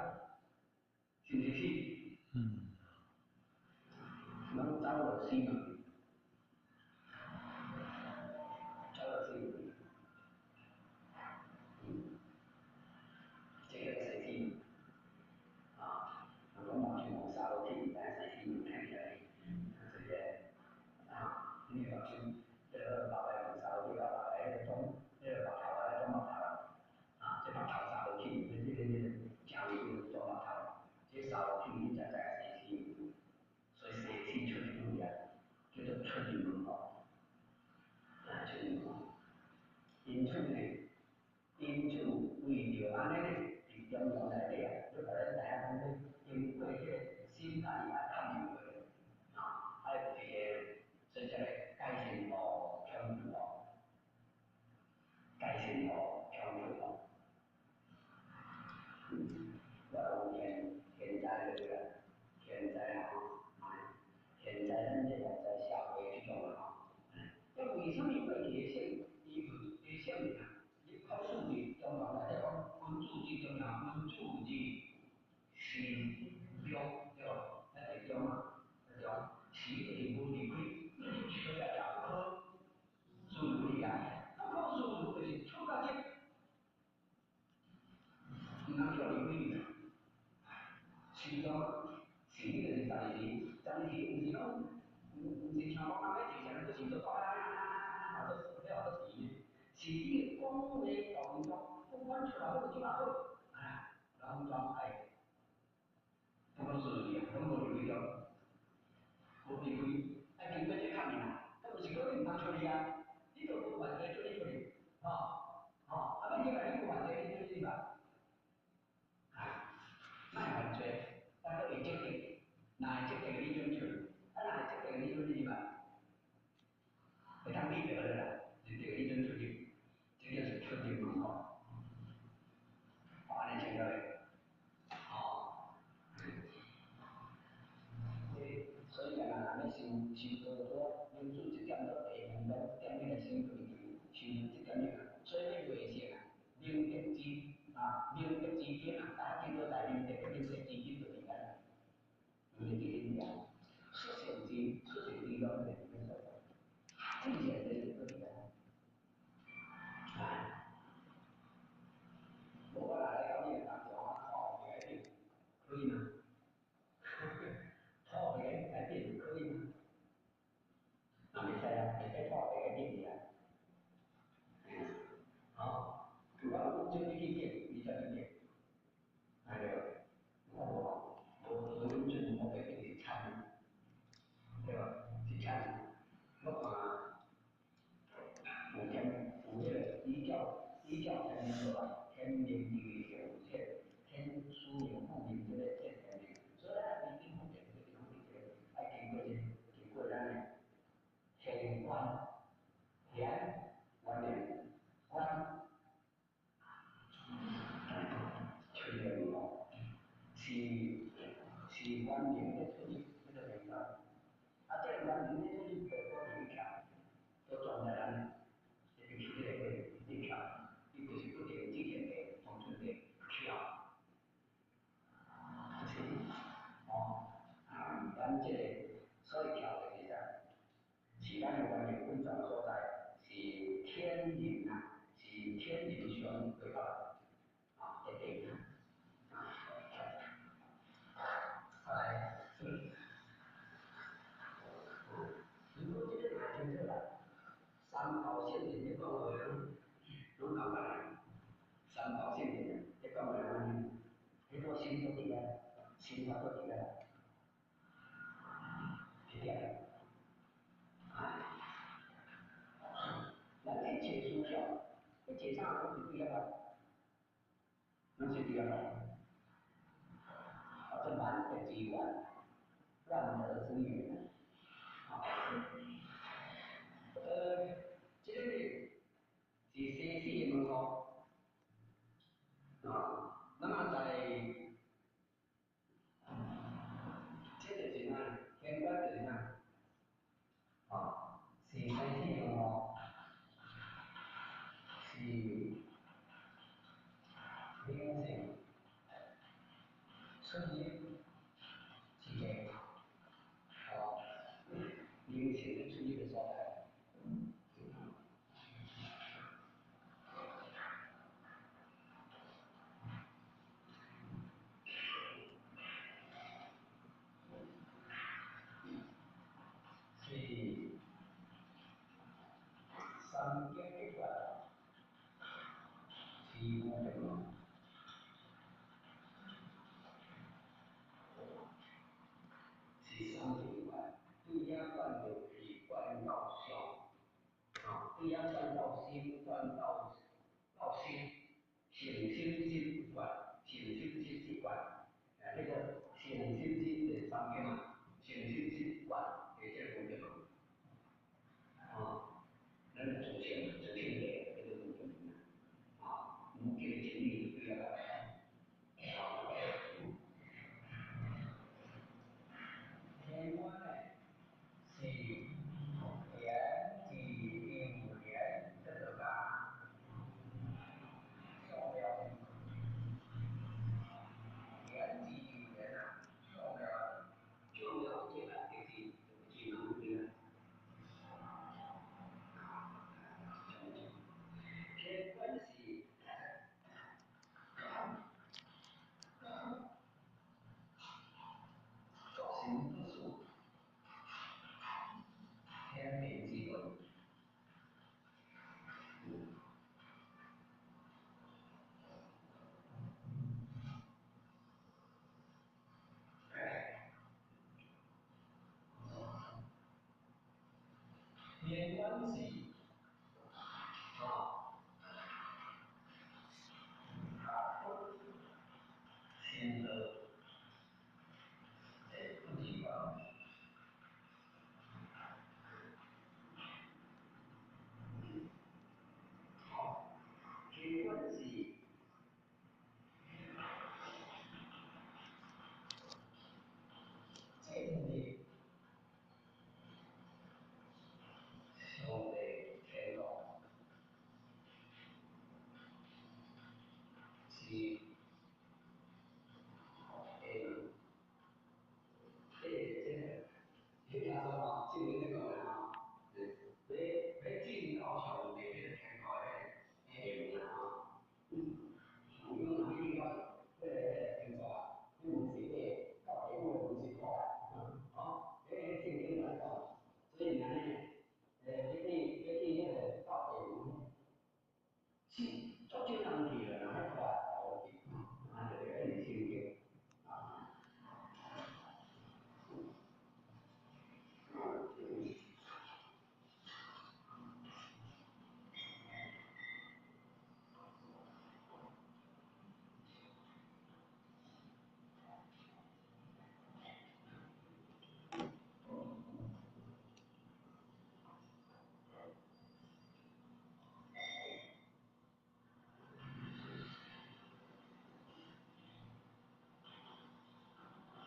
是毋是死？攏走落死門，走落死門。這個生死門，啊，人講目睭無掃落去，毋知影生死門聽起來，這個啊，你目睭這個目來無掃落去，目來彼個裝，彼個目頭啊，裝目頭，啊，這目頭掃落去，這個正位裝目頭，這掃落去你才知影生死門，所以生死出入門啊，叫做出入門戶，啊，出入門戶。因此呢，因此為著按呢呢，佇中庸內底啊，你予咱知影講，經過這個心佮意愛確認過，是中對無？咱是中啊，中時就是無離開，所以叫可自如離啊。不可自如就是出到這，毋通叫離開去。時中時就是12時，12時毋是講，毋是像講人咧坐禪，都是做啊，做咧學做時呢？是你講話動作，不管出來好入來好，啊，攏總愛不可自如啊，攏無離開著，無離開，愛經過這較難，啊，毋是講你毋通出去啊，你都無犯罪，准你出去，吼吼，啊，欲入來你無犯罪，你准你入來，啊，莫犯罪，啊，閣會積極，若會積極你准出去，啊，若會積極你准你入來，會當比著了啦，就對你准出去，這就是出入門戶，按呢清楚袂？吼，所以啊，若欲修修道多，民主這點做地方咱踮彼個心對修這點啊，所以欲袂成啊，明德之啊，明德之根啊，大家記得在明德明德之根就佇遐，明德之根佇遐，出善之出善之攏佇彼所在，至善之閣佇遐，啊，無我若來到你的當中，我土會改變，可以嗎？土會改變，可以嗎？啊，袂使啊，袂使土會改變去啊。好，我準你去變，你才去變，哎對，我無無無準我改變是慘，對吧？是慘。我看有天有彼個依照天命落來，天命地有這天書明父明這個這天命，所以咱已經福建這個地方這個愛經過這經過咱的天觀天觀念觀。出入門戶是原明咧出入這個地方，啊，這個原明咧出入就都佇咧徛，都裝在咱這邊起這個咧徛，伊就是不斷之前的農村的徛，就是哦，啊，咱這個所以徛就是啥？是咱的原明本藏所在，是天人啊，是天人相對話，啊，一定。來，如果這個若清楚啦，三寶聖人咧講話攏攏共款啊。三寶聖人咧講話按呢，彼個心都佇遐，心法都佇遐，這點。啊，咱去揣思想，去揣啥攏是對遐來，攏是對遐來。啊，這萬德之源，萬德之源。啊，這個是生死的門戶。啊，那麼在這就是啥？天觀就是啥？啊，是生死的門戶，是靈性出入之地，哦，靈性的出入的所在。是三經結決，是無定門，是三經結決，對遐轉入去，轉到上，啊，對遐轉到心，轉到心，成心心決，成心心是決，啊，這個成心心就是三經嘛，成心心決，是這個無定門，啊，咱的祖先祖先的這個無定門啊，無這個真理對遐來。天觀呢是緣起有緣這個家上了，緣起有緣，天官是，吼，甲佛成道的不二法門。好，天官是這個上帝天國是下門，這個聽說吼，正經咧講啦吼，欲進到上帝彼個天國的彼個下門啦吼，有講若欲進到彼個天國啊，彼門是到地府的門是開的，吼，彼個聖經來講，所以按呢，欲去彼個到地門，是足少人去啦，若欲看會去，按呢就對，彼是聖經。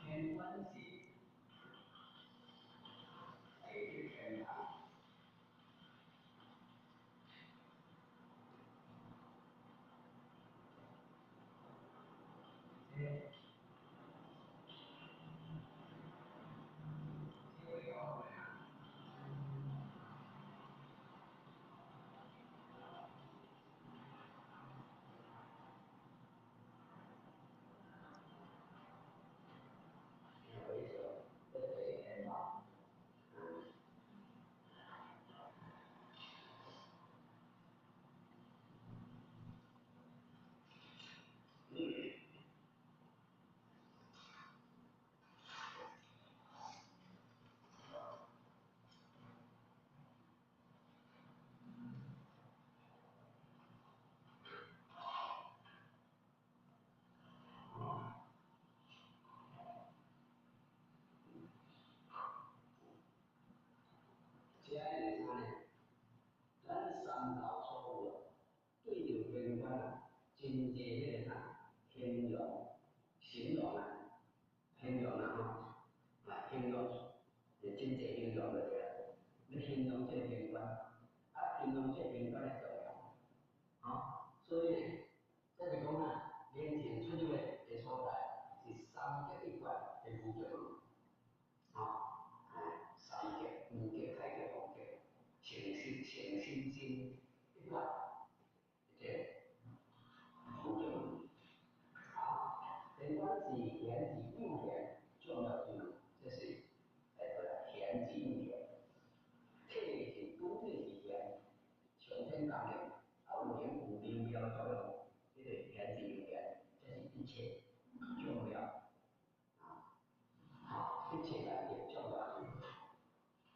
天官是地獄天堂，這這個講的啊。回首，這地獄天堂。這是啥呢？咱三道所有啊，對著天官啊，真濟彼個啥形容、形容啊，形容啊吼，啊形容，真濟形容就對啦。欲形容這個天官，啊形容這個天官的重要，吼，所以呢，這是講啊，靈性出入的所在是三極一貫的無極門，吼，哎，三極、無極、太極、王極，誠心、誠心心一貫，這個無極門。好，天官是玄之又玄，重要之門，這是過來玄之又玄，體是主體是玄，上天功能，啊有靈有微妙作用，這個玄之又玄，這是一切重要，啊，好，一切來的重要之門，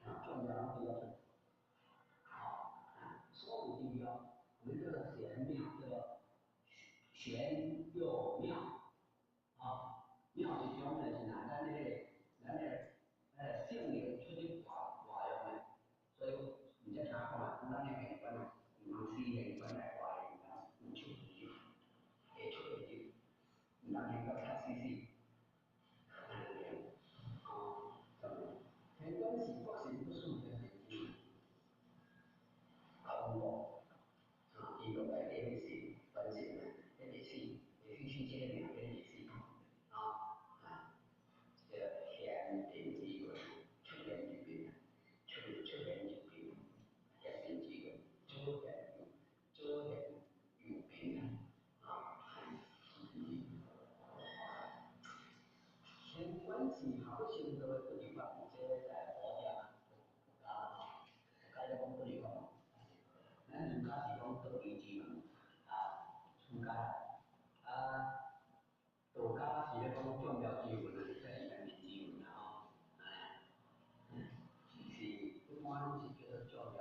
啊，重要攏佇遐出，好，啊，所有之妙，我們這個玄妙叫做玄又妙，啊，妙是種就是若咱彼個，咱個聖靈出入活活用的，所以毋才聽講啊，講咱的玄關啊，毋通死玄關來活的，毋通有出有入，會出會入，毋通玄關卡死死，按呢對，哦，咁樣，玄關是不生不死的神經，空無，啊，伊落內底彼是本性啊，彼是死，會去死這個命，彼是死，啊，啊，這個玄定之門，出現入變，出出現入變，玄定之門，左玄右，左玄右邊啊，天官是合不成道的不二法門，這個在佛家佛家吼，佛家咧講不二法門，咱儒家是講道義之門，啊，出家，啊，道家是咧講眾妙之門啊，這是玄定之門啦吼，哎，是一般攏是叫做眾妙。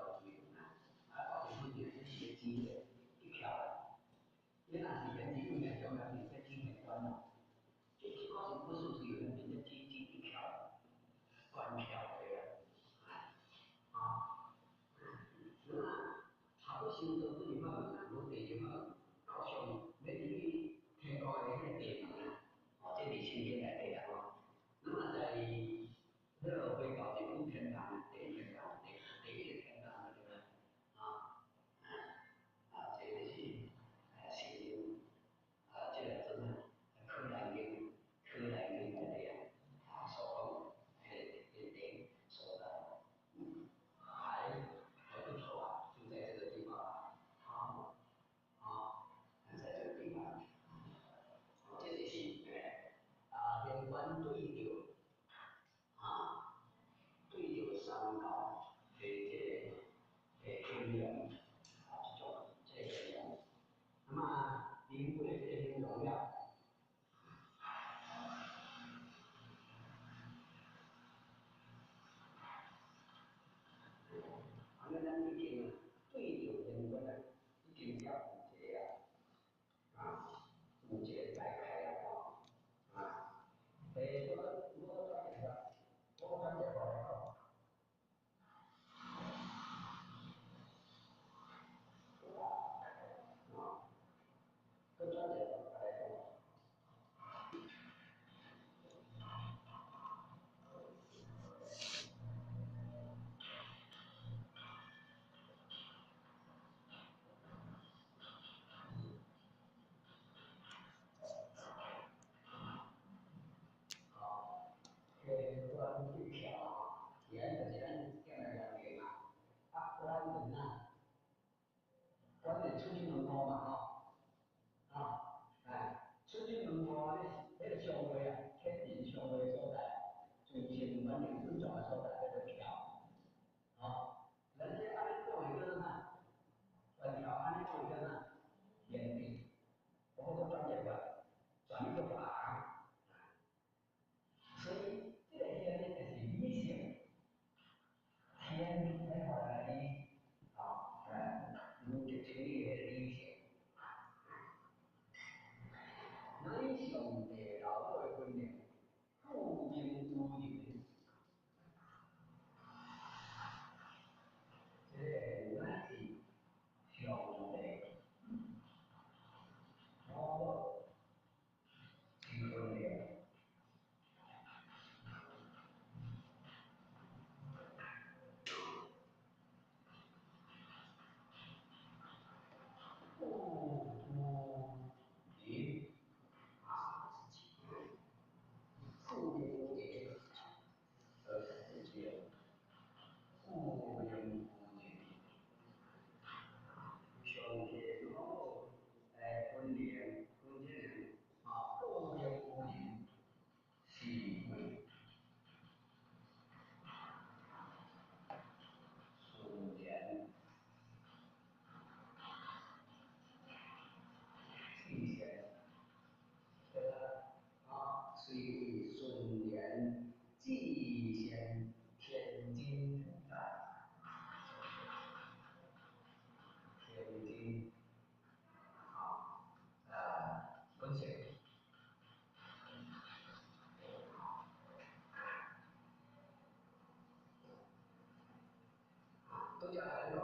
所以才來講，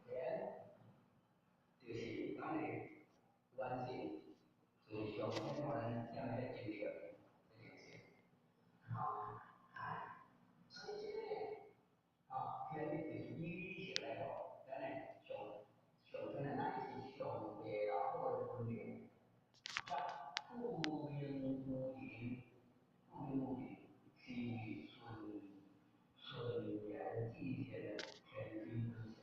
天就是咱的完成，就是上天予咱這樣的精神，精神。好，所以這個啊，天就是以理性來講，咱的上上天的乃是上帝老母的溫柔，顧命無仁，顧命無仁是純純然至善的天真本性。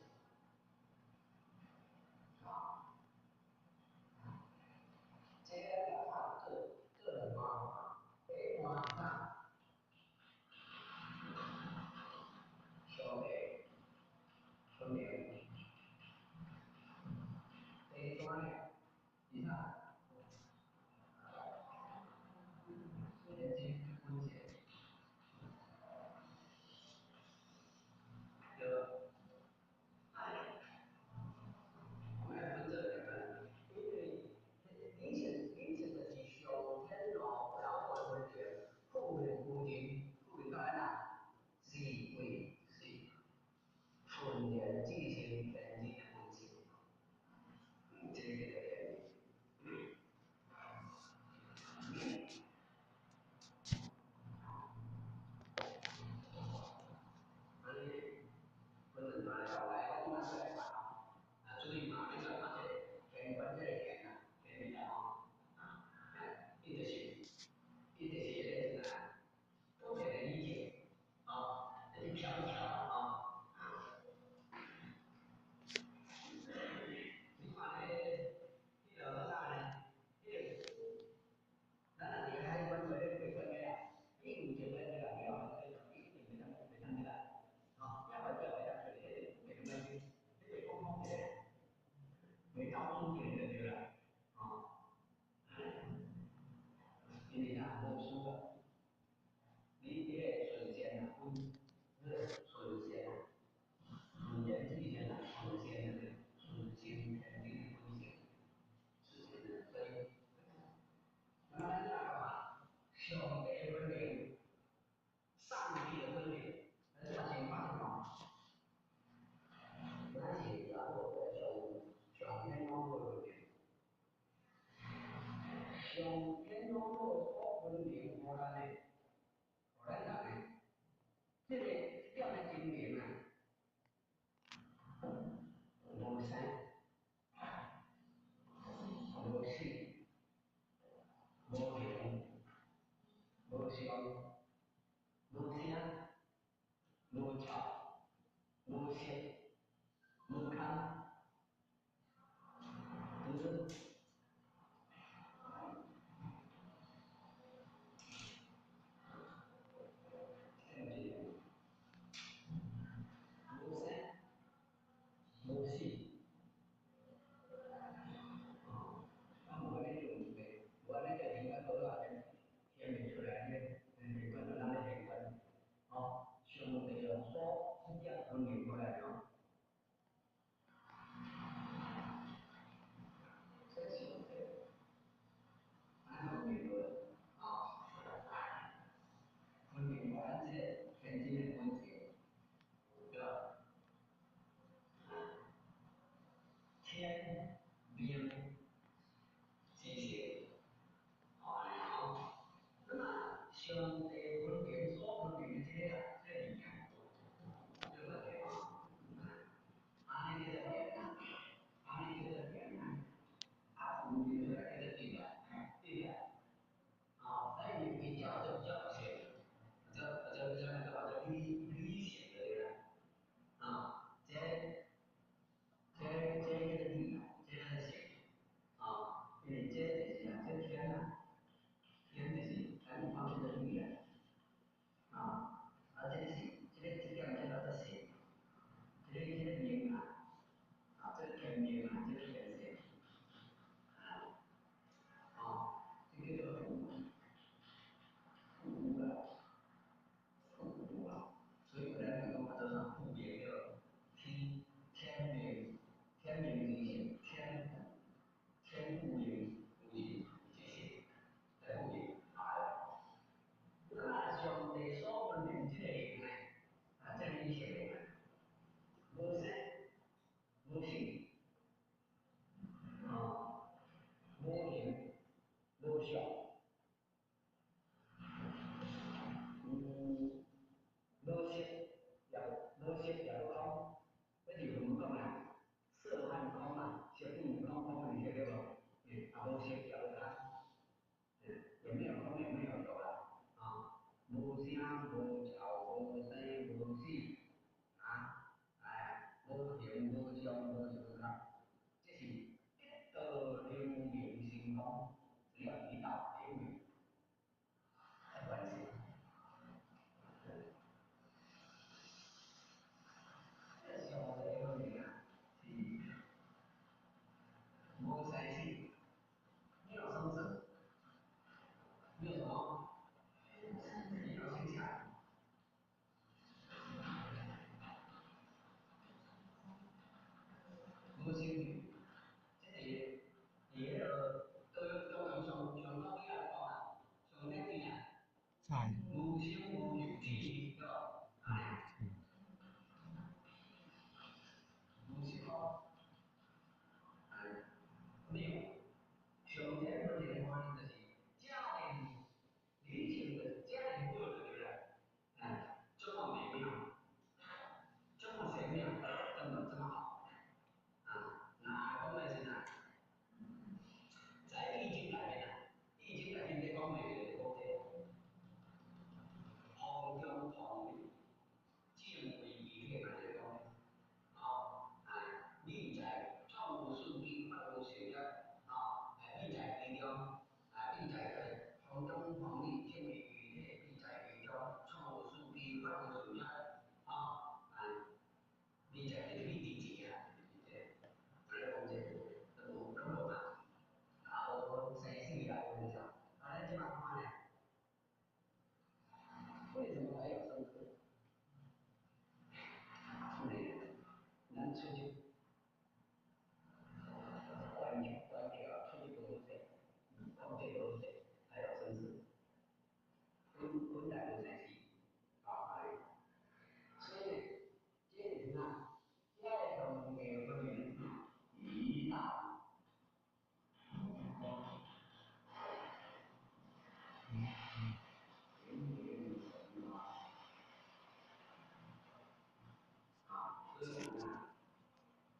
就是啥？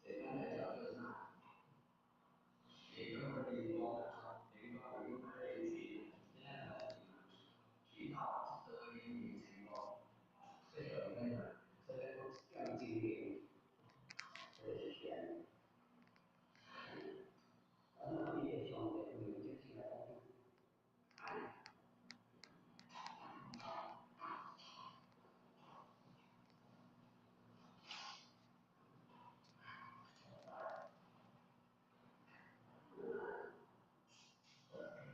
簡單來講就是啥？你講個靈光，靈光靈光的意思，現在來提到得以名成功，這個咩呢？這個叫精靈，這是玄。那麼伊個上帝名就是來講，哎。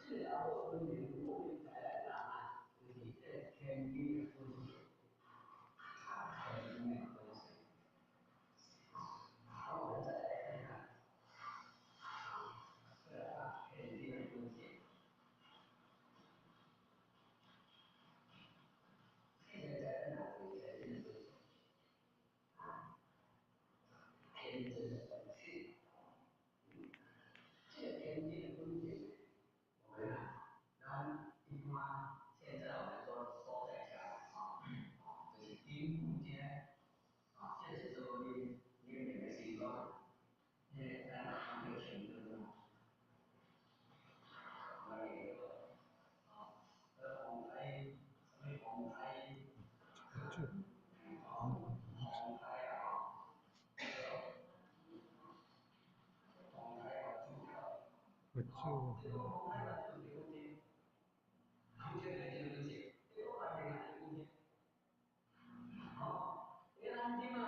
這個分明我們再來講啊，就是這個天地的本性，天地的本性。好，我們再來看看，這個天地的本性。現在在哪裡？天地的本性，天真的本性。這個天地的本性，我們啊，咱一般現在我們說所在講啊，就是頂骨這，啊，這是做恁恁兩個習慣，那個咱講叫前根嘛，那個啊，呃，黃胎，啥物黃胎，啊，黃胎啊，黃胎啊，主要。佛祖。這個黃胎啊，就是講這，這個就是這個環境啊，就是這。哦，你咱這嘛，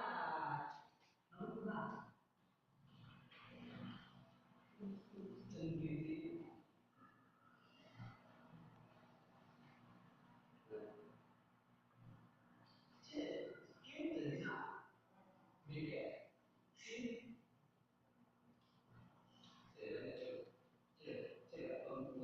攏啥？真對對。這經就是啥？你個心，這個就這個這個分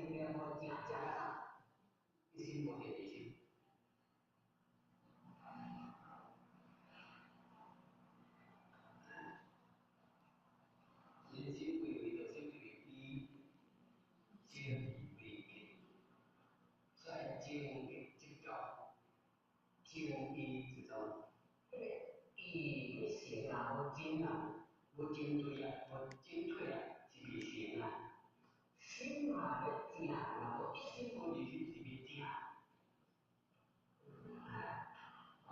心念佛正正啊，一心無是二心。人心歸位道心就是依，心為一，所以正一執著，正依執著，彼個意咧成啊，無真啊，無真對啊，無真對啊，是未成啊。心嘛咧正，若無一心無二心是未正。哦，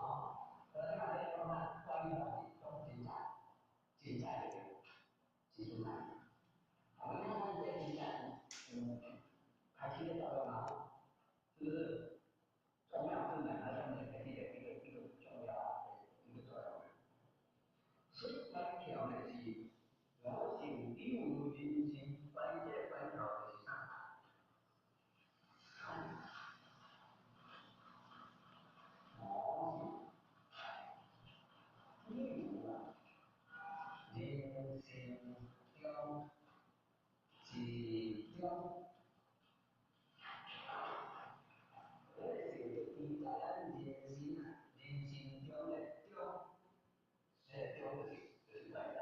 所以你咧講啊，關於是講真在，真在的，是真在。啊，你看咱這真在，開始咧作用啊，是不是？重要功能啊，上面開始的一個重要的一個作用。所以關條呢是我性有人生，關這個關條就是啥？我性有啊，人生中一種，這個是記在咱人生啊，人生中的中，這個中就是關條。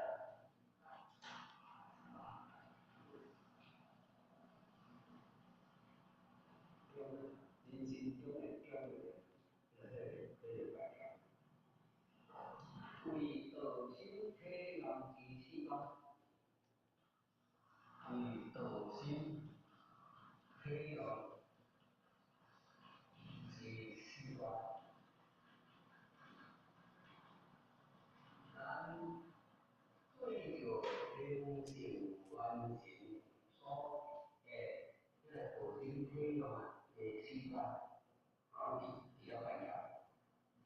中，人生中的中就是關條。為道心體驗之四觀，為道心體驗之四觀，咱對著靈性完成所的這個道心體驗的四觀，講是比較重要，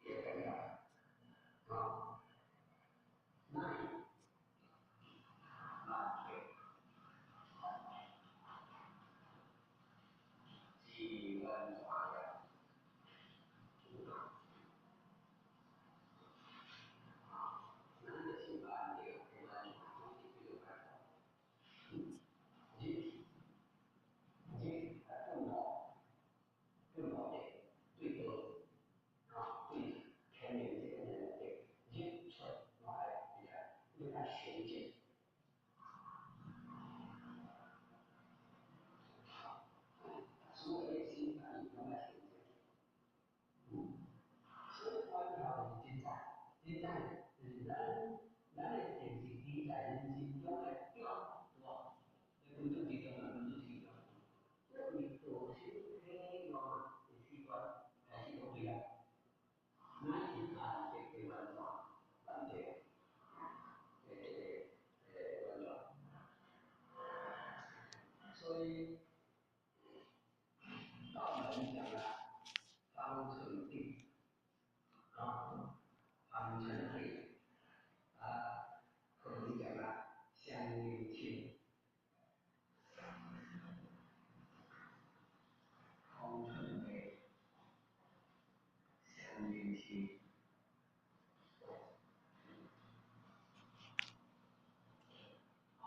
比較重要，啊，乃難得是完全了，啊，咱就是難得的完全，總是叫做關條。日日啊，頓悟，頓悟者對道啊，對天人這個人的日出來，你看，你看前進。所有的心反應攏愛前進。所以關條是真在，真在就是咱的定是記在人生中的中，對無？你分做幾種啊？分做四種。這為道心體驗的四觀，來四種對啊。乃是難得的完全，難得的完全。所以道門講啊，方寸地，啊，方寸地，啊，可能講啊，相應親，方寸地，相應親。啊，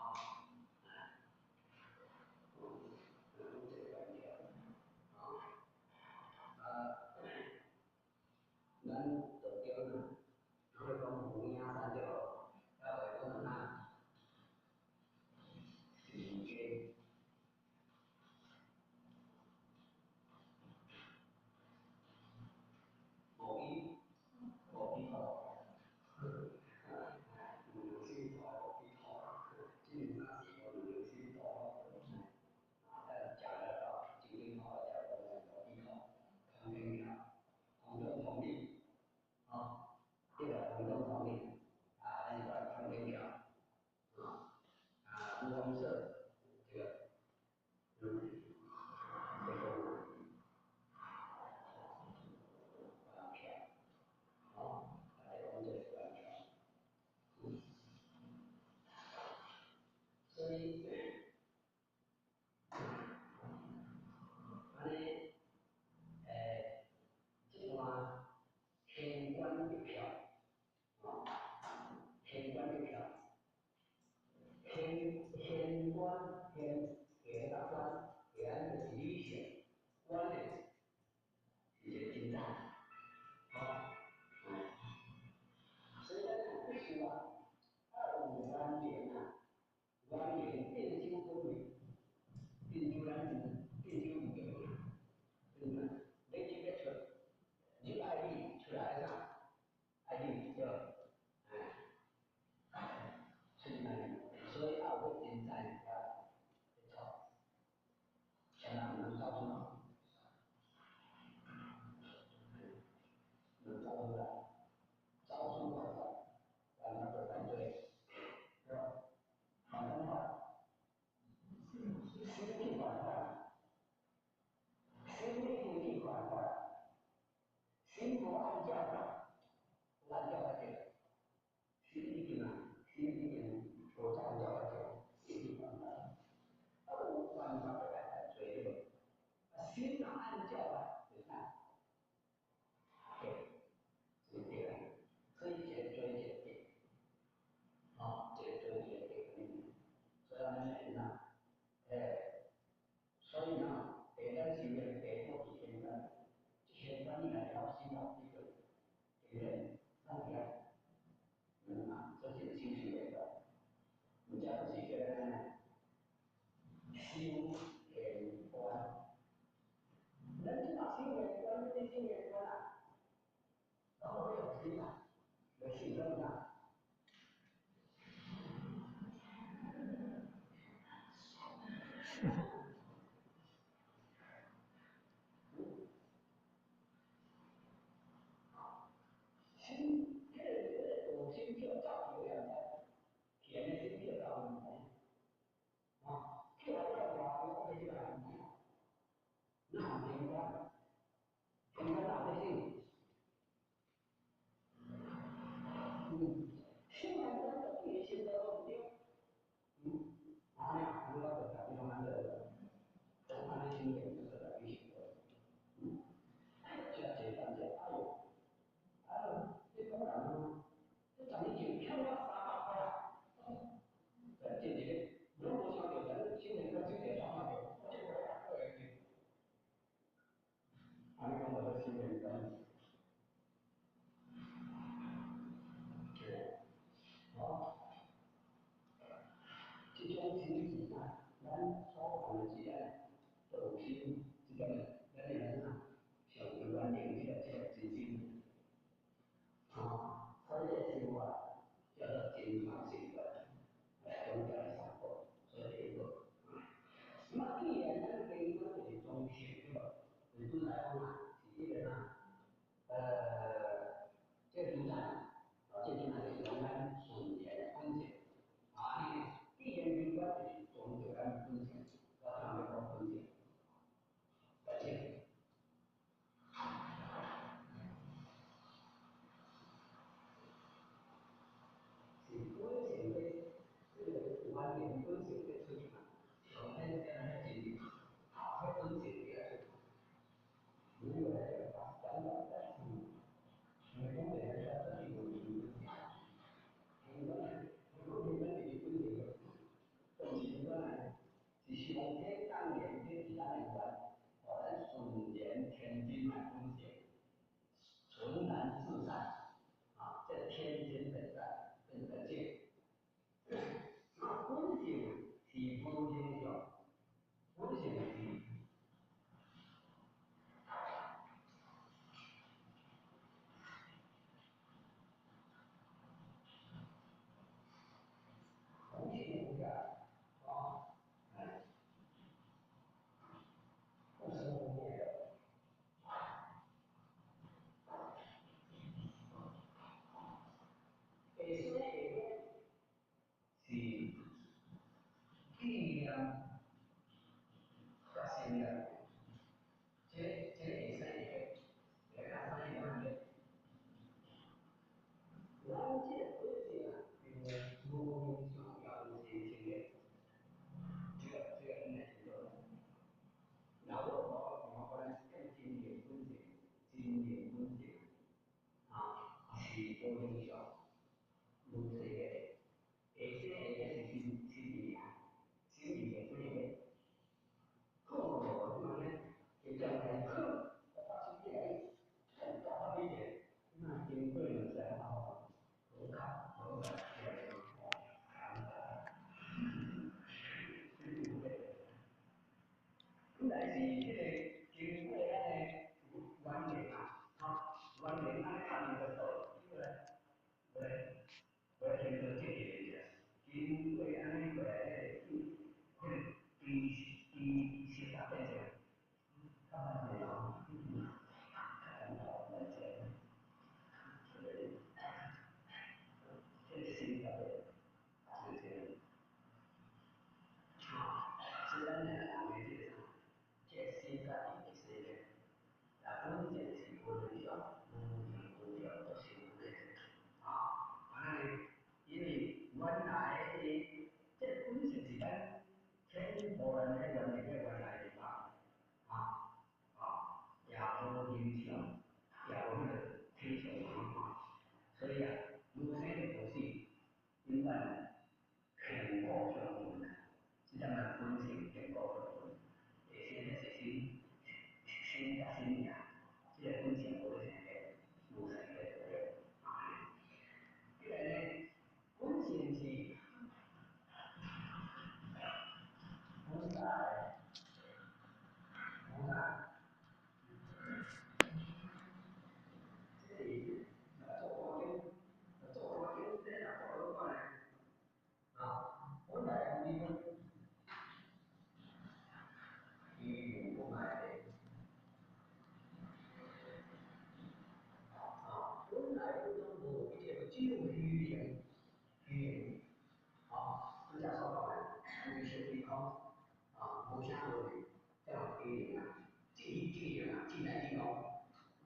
這個啊，進來進講，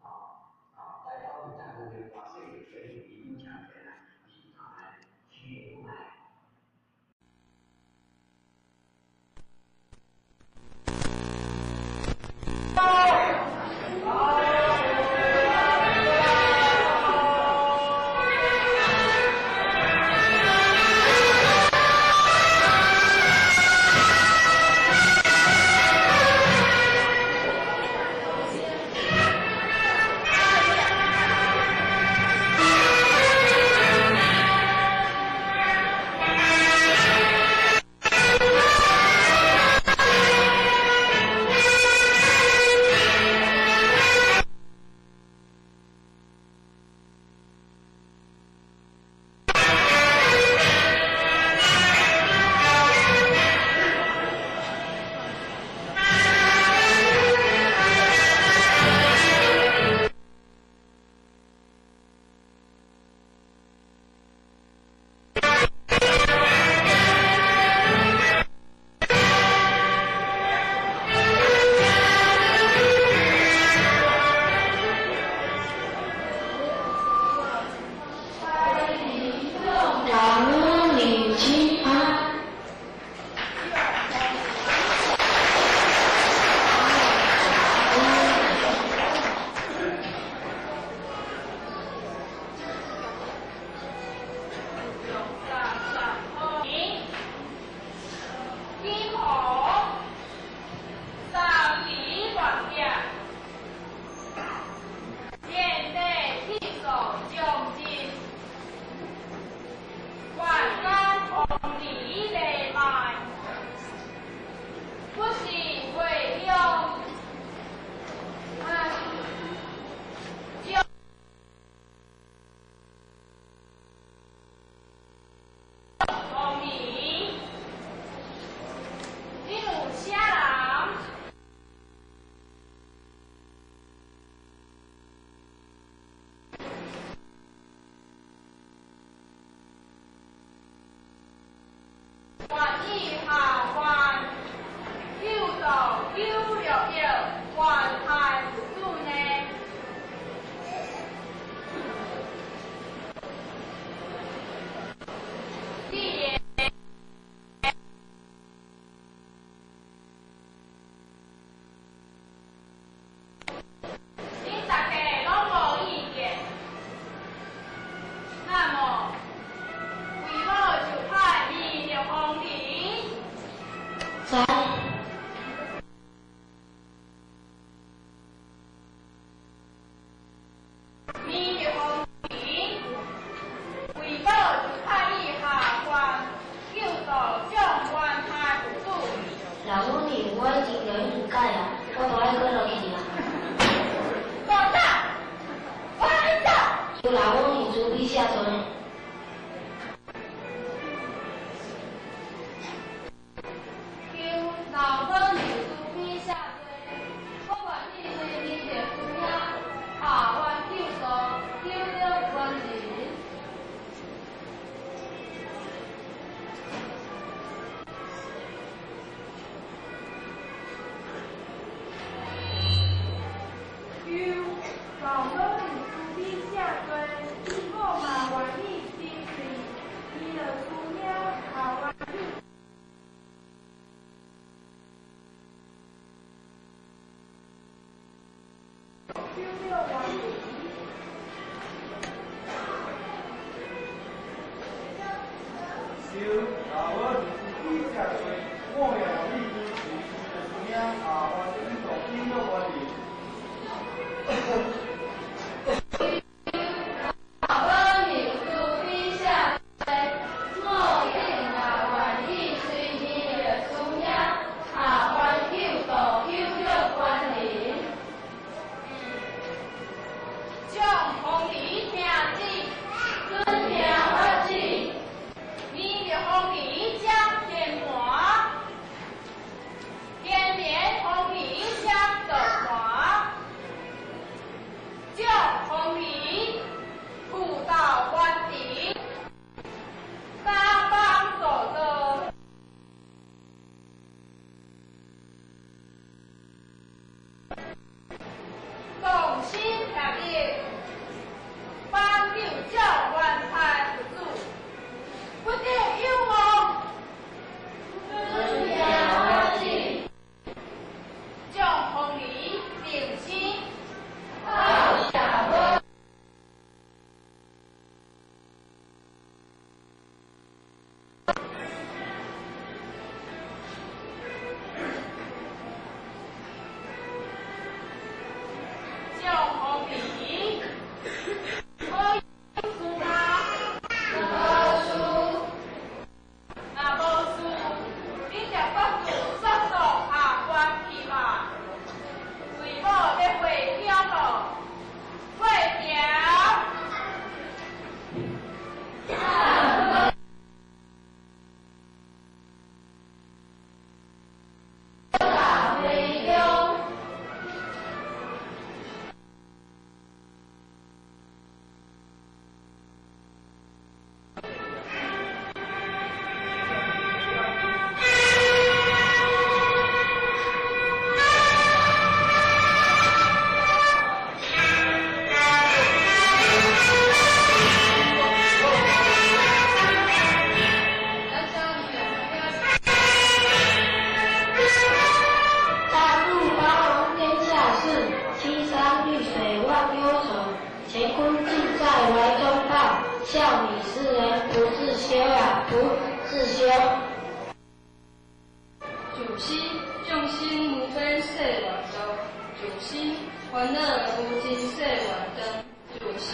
啊啊，台北有大部分大細的全部移民下來，是啊，企業來。老母女请安。金红，三里万业，天地气数将尽，万间红梨来卖，不是为了啊，将红梨。你有啥人？愿意下愿，救度961万害无子呢？既然恁大家拢无意见，那么为某就派弥勒风铃。在。弥勒风铃，为某就派你下愿，救度众冤害父子。老母女，我已经予你误解啊，我无爱阁落去啊。国长，我来走。求老母女慈悲下罪。求老母娘慈悲下罪，我愿意随弥勒师兄下愿救度96冤人。求老母娘慈悲下罪，我嘛愿意亲随弥勒师兄下愿救96冤人。求老母娘慈悲下罪，我也愿意亲随弥勒师兄下愿救度96冤人。老母娘慈悲下罪，我一定嘛愿意随弥勒师兄下愿救度96冤人。将风铃听旨，准听法旨，弥勒风铃将天盘，天连风四，青山綠水忘憂愁，乾坤盡在懷中抱。笑語世人不自修啊，不自修。上師，眾生無邊誓願度；上師，煩惱無盡誓願斷；上師。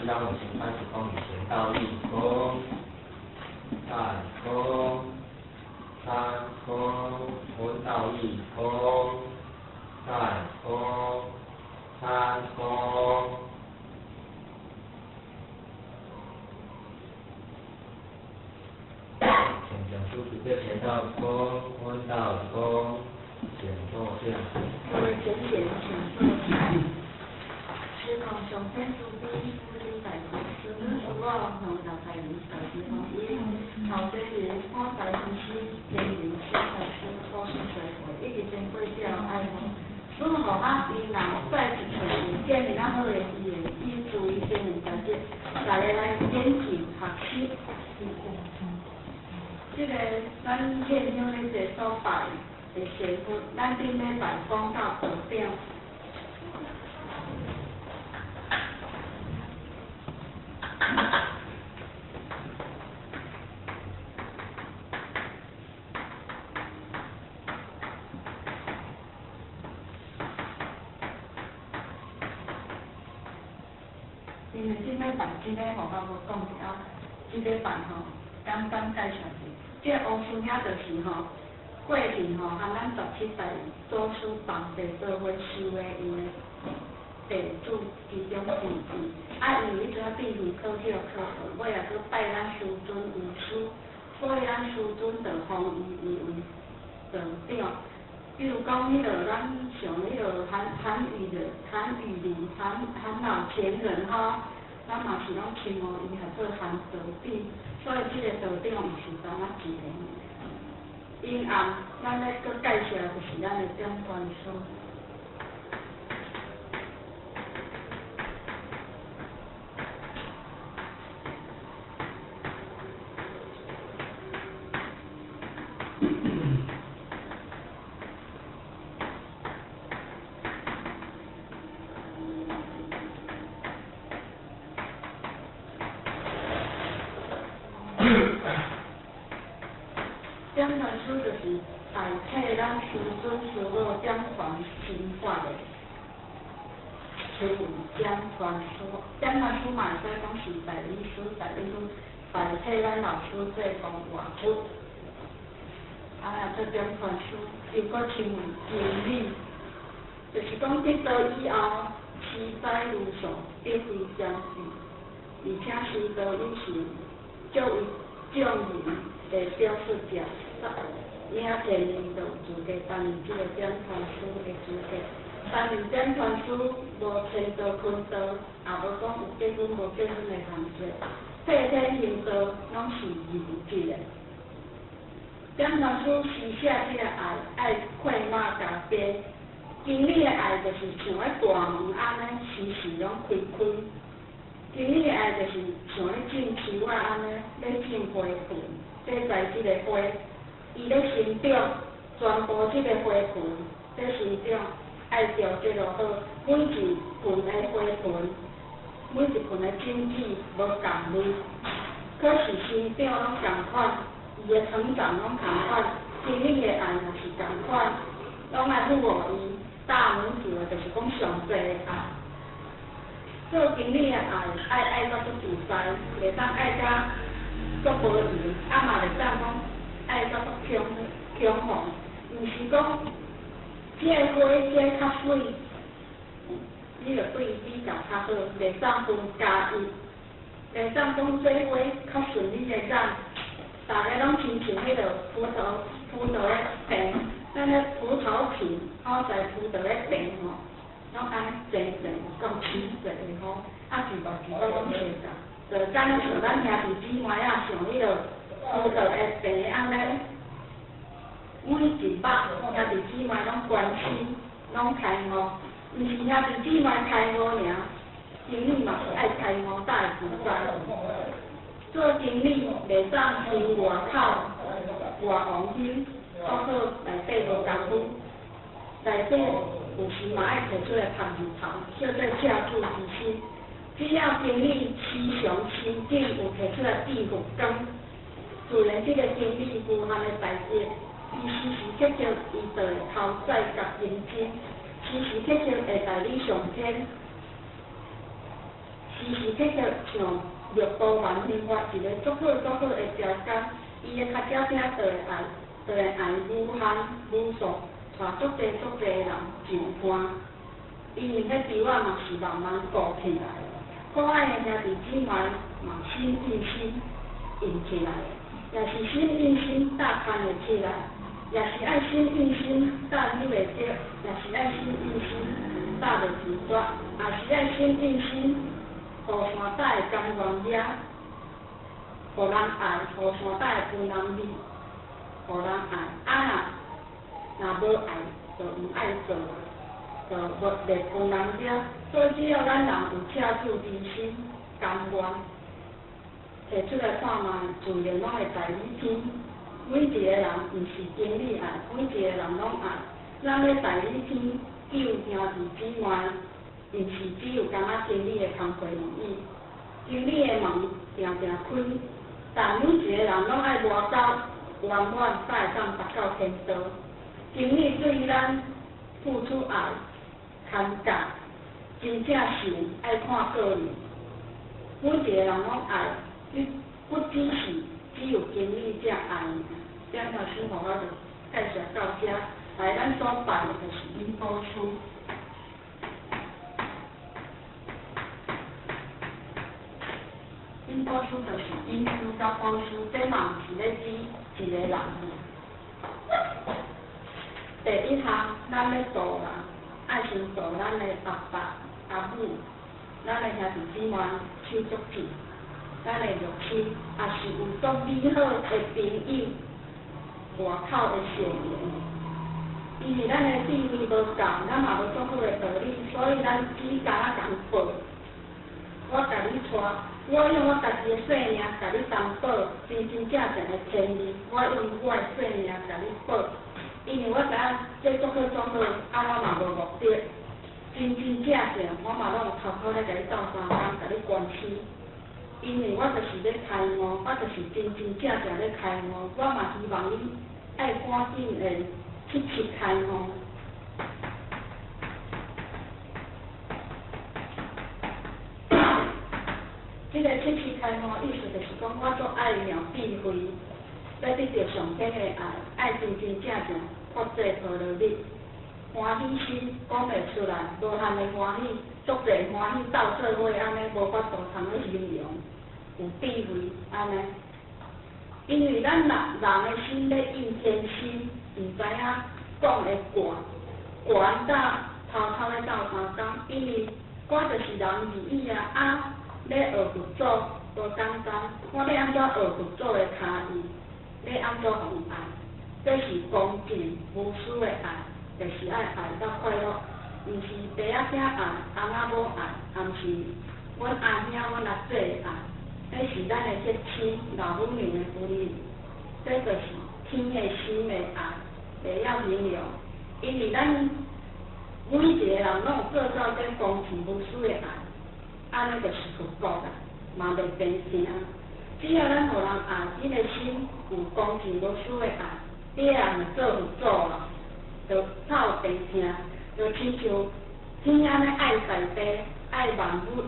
当我行三十公里前倒立，空，三空，三空，我倒立，空，三空，三空。讲师慈悲前道公，问道公，请坐下。各位贤贤，请坐下。时空上天慈悲，福临大众，师父师母，两大大人大慈方恩，头家人看大师师，天人师大师，祖师师父，以及尊贵者爱护。师父予我伊人再一次建立咱好的伊的以注意生命条件，大家来研究学习。这个咱献香咧坐所拜的仙佛，咱顶礼拜讲到道长。因为顶礼拜这个吼，我无讲了，这礼拜吼，简单介绍者。这个乌孙遐就是吼，过去吼，含咱17代祖师同齐做伙修的因的弟子其中之一。啊，因为彼阵变去考试考到，尾仔阁拜咱师尊为师，所以咱师尊就封伊为道长。比如讲，彼个咱像彼个韩韩语的韩语林韩韩老前人吼，咱嘛是拢称呼伊号做韩道长，所以这个道长毋是单仔一个。因后，咱咧阁介绍就是咱的点传师。点传师就是代替咱师尊师母点传心法的，称为点传师。点传师嘛会使讲是代理师，代理师代替咱老师做讲活佛。啊，做点传师又阁称为经理，就是讲得道以后，施在如上，得非将至，而且施道以前，作为众人的表述者，领天人就有资格担任这个点传师的资格。担任点传师无千道坤道，也无讲有结婚无结婚的限制，替天行道拢是认真的。点传师施舍这个爱，爱快马加鞭。经理的爱就是像咧大门按呢，时时拢开开。经理的爱就是像咧种树仔按呢，咧种花盆，咧栽这个花，伊咧生长，全部这个花盆咧生长，爱调节落好，每一盆的花盆，每一盆的种子无仝类，可是生长拢仝款，伊的成长拢仝款，经理的爱嘛是仝款，拢爱付予伊大拇指的，就是讲上济的爱。做经理的爱，爱爱到足自在，袂当爱甲足无闲，啊嘛袂当讲爱到足恐恐慌。毋是讲这个花这个较媠，你就对伊比较较好，袂当分加一，袂当讲这花较顺你的眼，逐个拢亲像彼个葡萄的坪，咱咧葡萄皮，吼在葡萄的坪吼。拢按呢齐齐够齐齐吼，啊一目一目拢相仝，就敢若像咱兄弟姊妹仔，像彼个葡萄的坪按呢，每一目兄弟姊妹拢关心，拢开悟，毋是兄弟姊妹开悟尔，经理嘛是爱开悟才会自在。做经理袂当凭外口外王心，煞好内底无功夫，内底。有时嘛爱提出来曝日头，叫做赤子之心。只要经理思想心境有提出来致富光，自然这个经理无限的代志，伊时时刻刻伊就会头载甲认真，时时刻刻会带你上天，时时刻刻像绿波丸兴发一个足好足好的条件，伊的跤爪仔就会爱，就会爱无限无数。带足济足济人上岸，因为彼枝仔嘛是慢慢鼓起来，可爱的兄弟姊妹嘛心对心用起来。也是心印心搭牵会起来，也是爱心印心搭扭袂著，也是爱心印心搭袂住绝，也是爱心印心，予山搭会甘愿掠，予人爱，予山搭会分人味，予人爱。啊若无爱，就毋爱做，就无袂分人掠。所以只要咱人有赤子之心，甘愿提出来看觅，自然攏會代理天。每一个人毋是經理愛，每一個人攏愛。咱咧代理天救兄弟姊妹，毋是只有干焦經理的工課而已。經理的門定定開，但每一個人攏愛活到圓滿，才會當達到天道。經理對咱付出愛、牽教，真正是愛看個人。每一個人攏愛，你不只是只有經理才愛。點頭師傅我就介紹到遮，來咱所拜的就是引寶師。引寶師就是引師佮寶師，這嘛毋是咧指一個人。第一項，咱咧度人，愛先度咱的阿爸、阿母，咱的兄弟姊妹、手足親，咱的肉親，也是有足美好的朋友，外口的善緣。因為咱的智慧無夠，咱嘛無足好的道理，所以咱只敢若共報。我共你帶，我用我家己的性命共你擔保，真真正正的天理，我用我的性命共你保。因為我知影這足好足好，啊我嘛無目的，真真正正我嘛攏有頭殼咧共你鬥相共，共你關心。因為我就是咧開悟，我就是真真正正咧開悟，我嘛希望你愛趕緊會徹徹開悟。這個徹徹開悟意思就是講，我足愛妙智慧，欲得著上天的愛，愛真真正正佛濟波羅蜜，歡喜心講袂出來，無限的歡喜，足濟歡喜鬥做伙按呢，無法度通去形容，有智慧按呢。因為咱人人的心咧應天心，毋知影講會懸，懸到偷偷咧鬥相共，因為我就是人而已啊，啊，咧學佛祖無簡單，我欲按怎學佛祖的跤印，欲按怎予伊愛，這是公正無私的愛，就是愛愛到快樂，毋是爸仔囝愛，翁仔某愛，也毋是阮阿兄阮阿姐的愛，彼是咱的血親老母娘的分離，這就是天的心的愛，袂曉形容，因為咱每一個人攏有做到這公正無私的愛，按呢就是佛國啦，嘛袂變聽。只要咱予人愛，恁的心有公正無私的愛，你也會做佛祖啦，就較有病聽，就親像天按呢愛大地、愛萬物、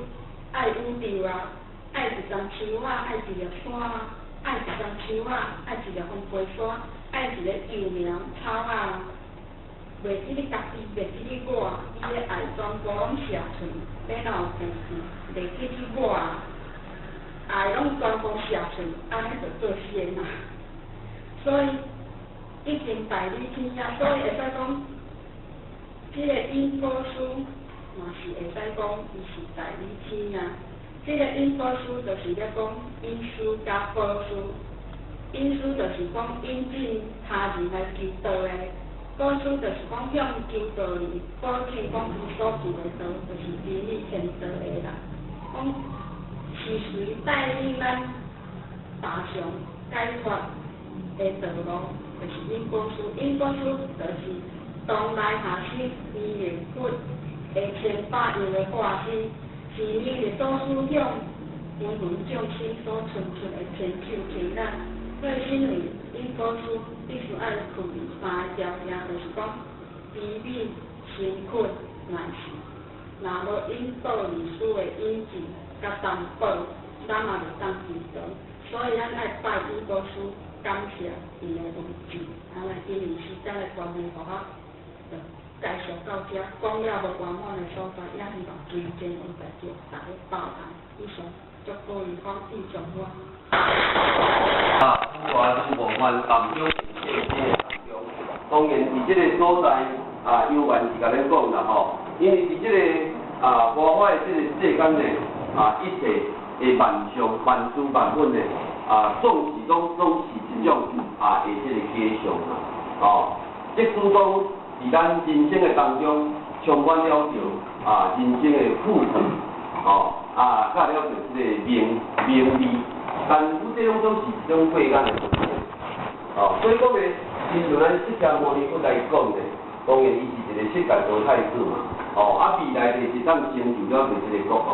愛宇宙啊，愛一叢樹仔，愛一粒山啊，愛一叢樹仔，愛一粒風飛沙，愛一個幼苗草仔，袂記你家己，袂記你我，伊的愛全部攏射出，欲哪有病痛？袂記你我，愛攏全部射出，按呢就做仙啊。所以已經代理天啊，所以會使講，這個引寶師嘛是會使講，伊是代理天啊。這個引寶師就是咧講引師佮寶師，引師就是講引進他人來求道的，寶師就是講向求道人保證講伊所求的道，就是真理天道的啦。講是誰帶領咱踏上解脫的道路，就是引寶師。引寶師就是當來下生弥勒佛的千百樣的化身，是彌勒祖師向芸芸眾生所伸出的天手天眼。所以，身為引寶師，必須愛具備三个條件，就是講悲憫、誠懇、耐心。若無引導理師的引進佮擔保，咱嘛袂當求道。所以，咱愛拜引寶師，感謝伊的恩賜。按呢，因為時間的關係，予我就介紹到遮，講了無圓滿的所在，也希望尊敬恩大眾大家包涵。以上，祝各位法喜充滿。啊，浮華如夢幻，淡中見真的當中，當然佇這个所在啊，猶原是共咱講啦吼，因為佇這个啊，活法的這个世間呢，啊，一切的萬象、萬事萬物呢，啊，總是一種啊的這个假象啦，哦，即使講佇咱人生的當中充滿了著啊人生的富貴，哦，啊，佮了著這个名名利。但是這攏總是一種過眼的東西，哦，所以講呢，親像咱釋迦牟尼佛來講呢，當然伊是一個釋迦多太子嘛，哦，啊未來就是當成就了這個國王，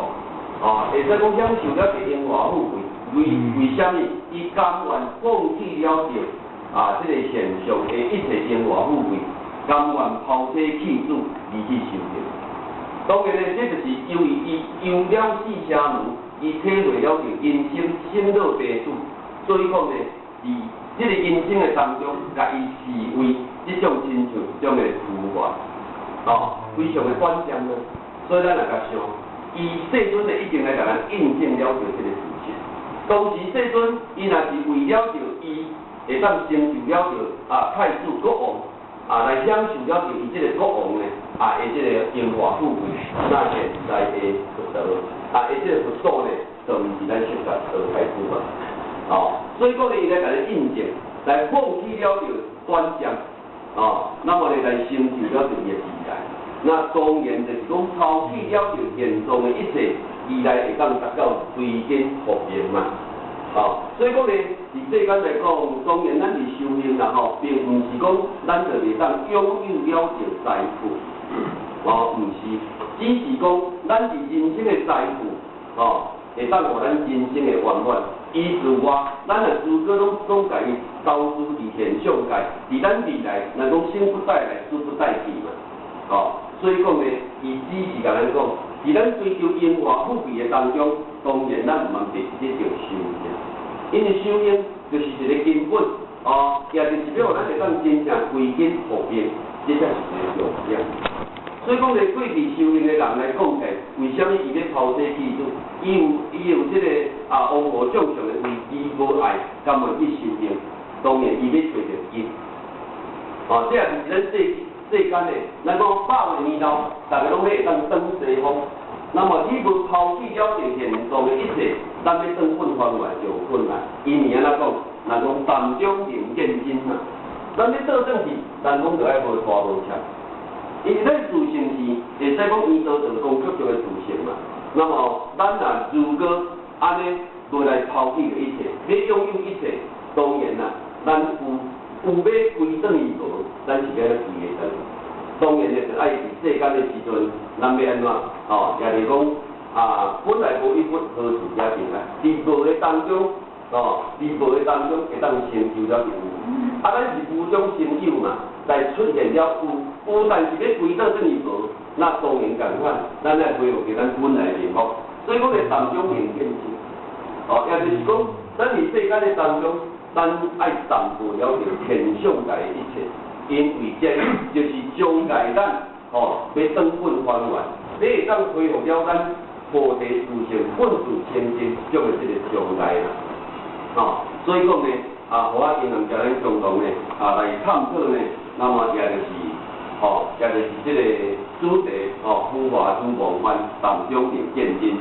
哦，會使講享受了這榮華富貴，為為啥物？伊甘願放棄了著啊這個現象的一切榮華富貴，甘願拋妻棄子而去修行。當然呢，這就是由於伊有了四沙門。伊體會了著人生生老病死，所以講呢，佇這个人生的當中，共伊視為這種親像一種的浮華，哦，非常的短暫呢。所以咱來共想，伊世尊呢已經來共咱印證了著這个事實。當時世尊伊若是為了著伊會當成就了著啊太子國王，啊來享受了著伊這个國王呢啊的這個榮華富貴，那現在的佛陀啊，的這個佛祖呢，就毋是咱釋迦陀太子嘛，哦，所以講呢，伊來共咱印證，來放棄了著短暫，哦，那麼呢來成就了著伊的未來。那當然就是講拋棄了著現狀的一切，未來會當達到歸根復明嘛，哦，所以講呢，佇世間來講，當然咱佇修行啦吼，並毋是講咱就會當擁有了著財富，哦，毋是，只是講咱佇人生的財富，哦，會當予咱人生的圓滿。伊自外，咱若如果攏總共伊投資佇現象界，佇咱未來，若講生不帶來，死不帶去嘛，哦，所以講呢，伊只是共咱講，佇咱追求榮華富貴的當中，當然咱毋通袂記著修行，因為修行就是一個根本，哦，也就是欲予咱會當真正歸根復命，這才是一個重點。所以講咧，過去修行的人來講起來，為啥物伊欲拋妻棄子？伊有這個啊，烏合眾生的位，伊無愛甘願去修行，當然伊欲揣著因。哦，這也是咱世世間的，咱講百萬年後，逐家攏欲會當轉西方。那麼你無拋棄了這現狀的一切，咱欲轉本還原就有困難。因為按怎講？人講淡中能見真嘛。咱欲倒轉去，咱講就愛無拖無欠。因為咱自性是會使講圓道道功德的自性嘛。那麼咱若如果按呢無來拋棄著一切，欲擁有一切，當然啦，咱有有欲歸轉去無，咱是欲按怎歸會轉？當然咧，就愛佇世間的時陣，咱欲按怎？哦，也就是講啊，本來無一物，何處惹塵埃？佇無的當中，哦，佇無的當中會當成就了有。啊，咱是無中生有嘛，來出現了有，有，但是欲歸倒轉去無，那當然仝款，咱愛恢復咱本來的面目。所以講咧，淡中能見真。哦，也就是講，咱佇世間的當中，咱愛淡薄了著現象界的一切，因為這就是將來咱吼欲轉本還原，欲會當恢復了咱菩提自性本自清淨這種的這個狀態啦。哦，所以講呢，啊，予我經常共咱共同呢，啊，來探討呢，那麼也就是，吼，也就是這個主題，吼，浮華如夢幻，淡中能見真。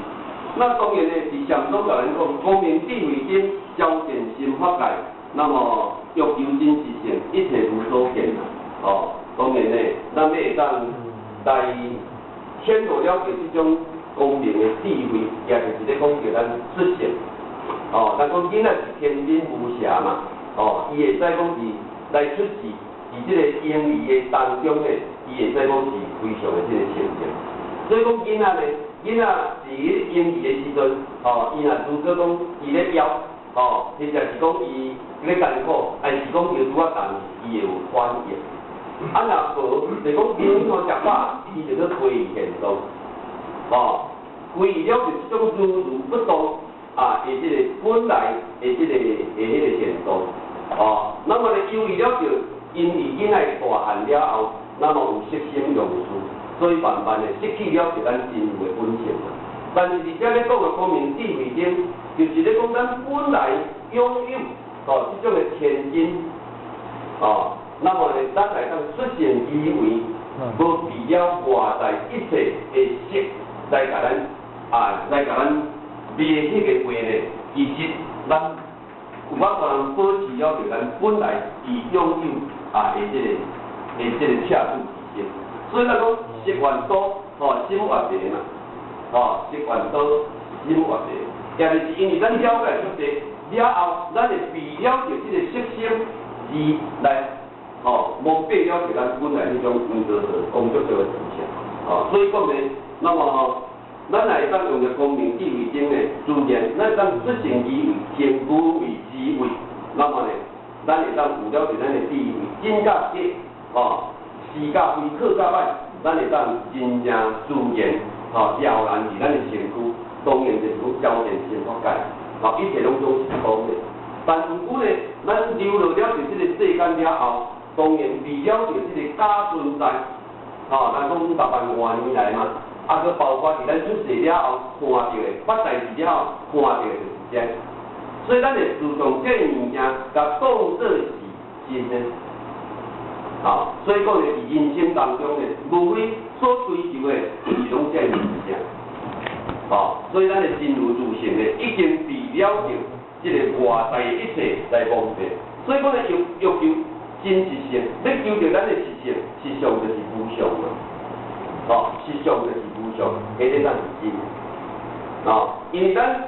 那當然呢，佇禪宗共咱講，光明智慧燈，照見心法界，那麼欲求真實性，一切無所見啦。哦，當然呢，咱欲會當來顯露了著這種光明的智慧，也就是咧講著咱出世。哦，咱講囡仔是天真無邪嘛，哦，伊會使講是來出世，佇這個嬰兒的當中呢，伊會使講是非常的這個清淨。所以講囡仔呢，囡仔佇嬰兒的時陣，哦，伊若如果講伊咧枵，哦，或者是講伊咧艱苦，還是講伊拄仔重，伊會有反應。啊，若無，就講囡仔食飽，伊就閣歸於現狀，哦，歸於了就是這種如如不動。啊，的這個本來的這個的彼個現狀，哦，那麼呢，由於了著，因為囡仔大漢了後，那麼有色心用事，所以慢慢的失去了著咱真有的本性嘛。但是佇遮咧講的光明智慧燈，就是咧講咱本來擁有吼，這種的天真，哦，那麼呢，咱來當出現以為，無被了外在一切的色來共咱啊，來共咱迷彼個話呢，其實咱有法度通保持了著咱本來已擁有啊的這個赤子之心。所以咱講色越多，吼，心越迷嘛，吼，色越多，心越迷，也就是因為咱了解出地了後，咱會被了著這個色心而來，吼，蒙蔽了著咱本來彼種黃道道、工作上的思想，吼，所以講呢，那麼咱若會當用著光明智慧燈呢，自然咱會當出現以為行無為之為，那麼呢，咱會當有了著咱的智慧，真甲假，吼，是甲非，好甲歹，咱會當真正自然，吼，了然佇咱的身軀，當然就是講交戰心法界，吼，一切攏總是空的。但毋過呢，咱流落了佇這個世間了後，當然為了著這個假存在，吼，咱講五百萬外年來嘛，啊，閣包括佇咱出世了後看著的，捌代誌了後看著的就是這。所以咱會自從這個物件，共當做是真的，吼，所以講呢，佇人生當中呢，無非所追求的，就是攏這個物件，吼，所以咱的真如自性呢，已經被了著這個外在的一切來蒙蔽，所以講呢，欲求真實性，欲求著咱的實性，實相就是無常嘛，吼，實相就是無常，彼個才是真，吼，因為咱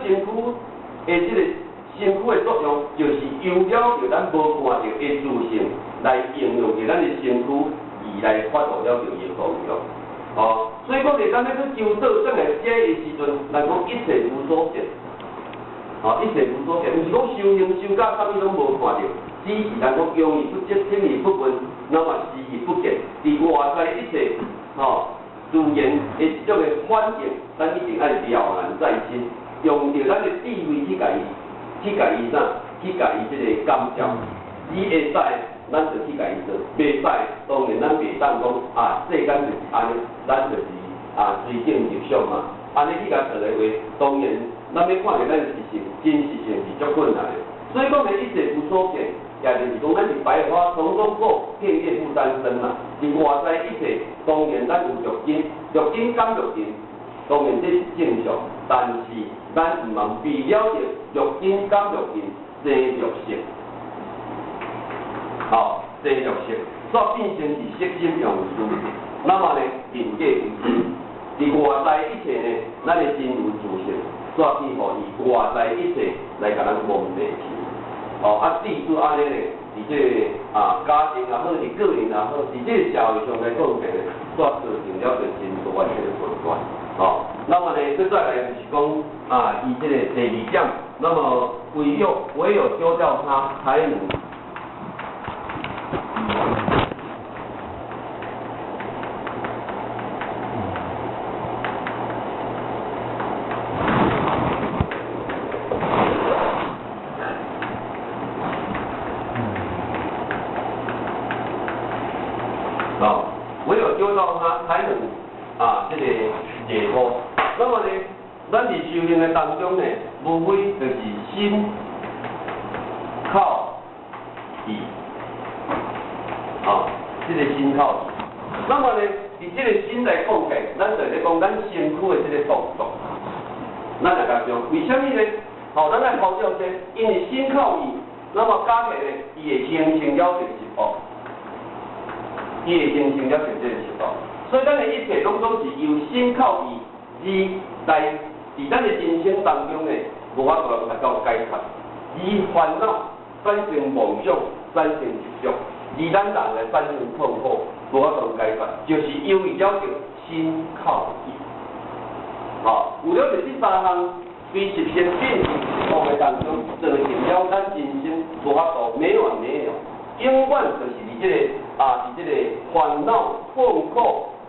身軀的這個身軀的作用，就是由了著咱無看著的自性來應用佇咱的身軀，而來發動了著伊的功用，吼，所以講呢，咱欲去求倒轉來這的時陣，咱講一切無所見，吼，一切無所見，毋是講修行修到啥物攏無看著，只是咱講用而不執，聽而不聞，那麼視而不見，佇外在一切，吼，自然的這種的反應，咱一定愛了然在心，用著咱的智慧去共伊，去共伊啥，去共伊這個感召，伊會使，咱就去共伊做；袂使，當然咱袂當講啊，世間就是按呢，咱就是啊隨境入相嘛。按呢去共做的話，當然咱欲看著咱的實性，真實性是足困難的。所以講呢，一切無所見，也就是講咱佇白花叢中過，片葉不沾身嘛。佇外在一切，當然咱有六根，六根感六塵，當然這是正常，但是咱毋通被了著六根感六塵生六識，吼，生六識，煞變成是色心用事。那麼呢，人格為真，佇外在一切呢，咱的真如自性，煞去予伊外在一切來共咱蒙蔽去。哦，啊，至於按呢呢，佇這個啊家庭也好，佇個人也好，佇這個社會上來講起來，煞造成了個真大的這個混亂。哦，那麼呢，閣再來就是講啊，伊這個第二點，那麼唯有丟掉它，才能。哦，唯有丟掉它，才能啊，這個解脫。那麼呢，咱佇修行的當中呢，無非就是心、口、意，哦，這個心口意。那麼呢，佇這個心來講起來，咱就咧講咱身軀的這個動作。咱來共想，為啥物呢？吼，咱來操作這，因為心口意，那麼加起來呢，伊會形成了這個習慣。伊會形成了這個習慣，所以咱的一切攏總是由心口意而來，佇咱的人生當中呢，無法度達到解脫。而煩惱產生妄想，產生執著，而咱人來產生痛苦，無法度解脫，就是由於了著心口意。吼，有了著這三項非實現變成實相的當中，造成了咱人生無法度沒完沒了，永遠就是佇這個啊，佇這個煩惱痛苦，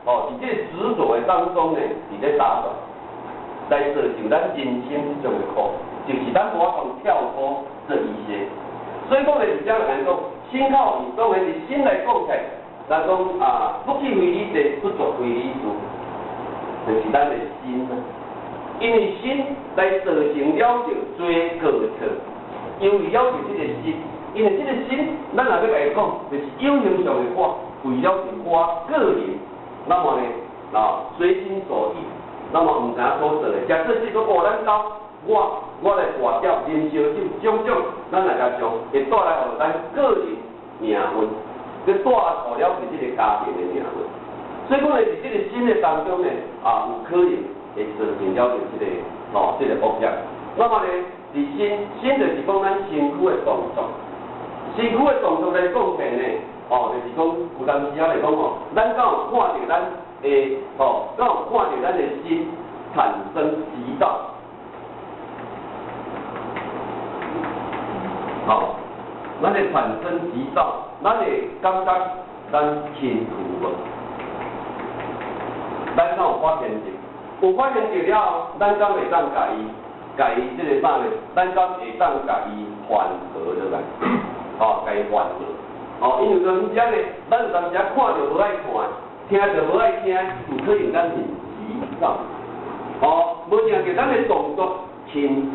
吼，佇這個執著的當中呢，佇咧打轉，來造成咱人生這種的苦，就是咱無法度跳脫這一些。所以講呢，佇遮來講，心口意當然是心來講起來，咱講啊，不去非禮地，不做非禮事，就是咱的心啊。因為心來造成了著多過錯，因為了著這個心，因為這個心，咱若欲共伊講，就是有形上的我，為了著我個人，那麼呢，啊，隨心所欲，那麼毋知影所做的。假設是講，哦，咱兜我來跋筊、啉燒酒，種種，咱來共想，會帶來予咱個人命運，這帶予了著這個家庭的命運。所以講呢，佇這個心的當中呢，啊，有可能會造成了著這個，哦，這個惡業。那麼呢，佇身，身就是講咱身軀的動作，身軀的動作來講起來呢，哦，就是講有當時仔來講吼，咱敢有看著咱的，吼，敢有看著咱的心產生急躁，吼，咱會產生急躁，咱會感覺咱輕浮無？咱敢有發現著？有發現著了後，咱敢會當共伊？共伊這個啥呢？咱敢會當共伊緩和落來，吼，共伊緩和。哦，因為講遮呢，咱有當時看著無愛看，聽著無愛聽，有可能咱是急躁。哦，無定著咱的動作輕。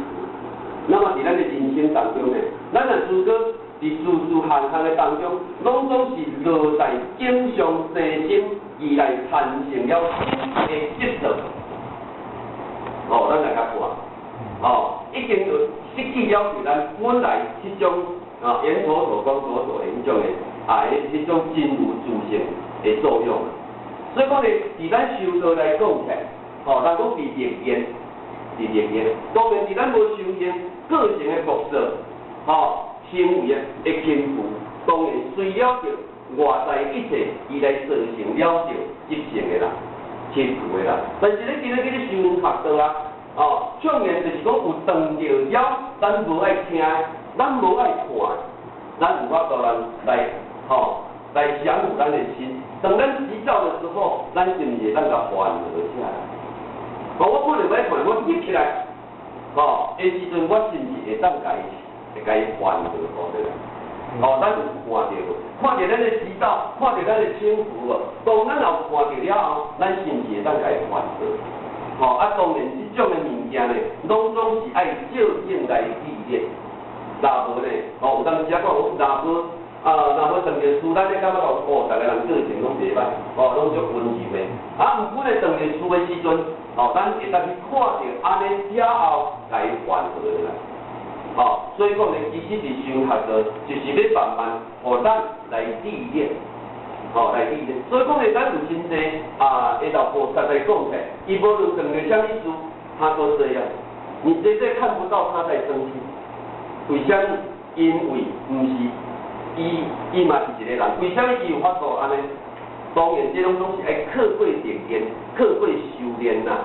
那麼佇咱的人生當中呢，咱若如果佇事事項項的當中，攏總是落在景象生心，而來產生了新的執著。哦，咱來共看。哦，已經就失去了對咱本來彼種啊，眼所所光所所的彼種的啊，彼種真如自性的作用。所以講呢，佇咱修道來講起來，吼，人講佇歷練，佇歷練，當然佇咱無修行個性的模式，吼，行為的輕浮，當然隨了著外在一切，伊來造成了著執性的啦，輕浮的啦。但是你今日去咧修學道啊。哦，當然就是講有當著了，咱無愛聽，咱無愛看，咱有法度來來吼來降伏咱的心。當咱急躁的時候，咱是毋是會當共緩和下來？哦，我本來欲看，我激起來，吼，彼時陣我是毋是會當共伊會共伊緩和好對啦？哦，咱有看著無？看著咱的急躁，看著咱的輕浮無？當咱若有看著了後，咱是毋是會當共伊緩和？吼，啊，當然這種的物件呢，攏總是愛照鏡來歷練。若無呢，吼，有當時仔講，若無啊，若無當著事，咱咧感覺講，哦，逐个人個性攏袂歹，哦，攏足溫柔的。啊，毋過咧，當著事的時陣，吼，咱會當去看著按呢了後，共伊緩和落來。吼，所以講呢，其實佇修學道，就是欲慢慢，予咱來歷練。吼，來歷練。所以講呢，咱有真濟啊，會老菩薩來講起來，伊無論碰著啥物事，他都這樣。你絕對看不到他在生氣。為啥物？因為毋是伊，伊嘛是一個人。為啥物伊有法度按呢？當然，這攏總是愛靠過歷練，靠過修煉啦。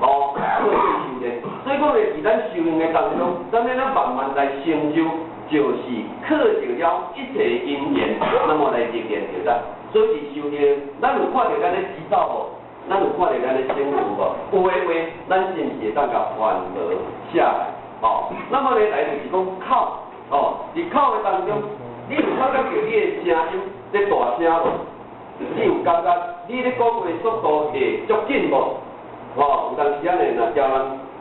哦，靠過修煉。所以講呢，佇咱修行的當中，咱欲按怎慢慢來成就，就是靠著了一切因緣，那麼來歷練著咱。所以佇修行，咱有看著咱咧急躁無？咱有看著咱咧生氣無？有的話，咱是毋是會當共緩和下來？哦，那麼咧來就是講口，哦，佇口的當中，你有感覺著你的聲音咧大聲無？你有感覺你咧講話速度會足緊無？哦，有當時仔呢，若叫人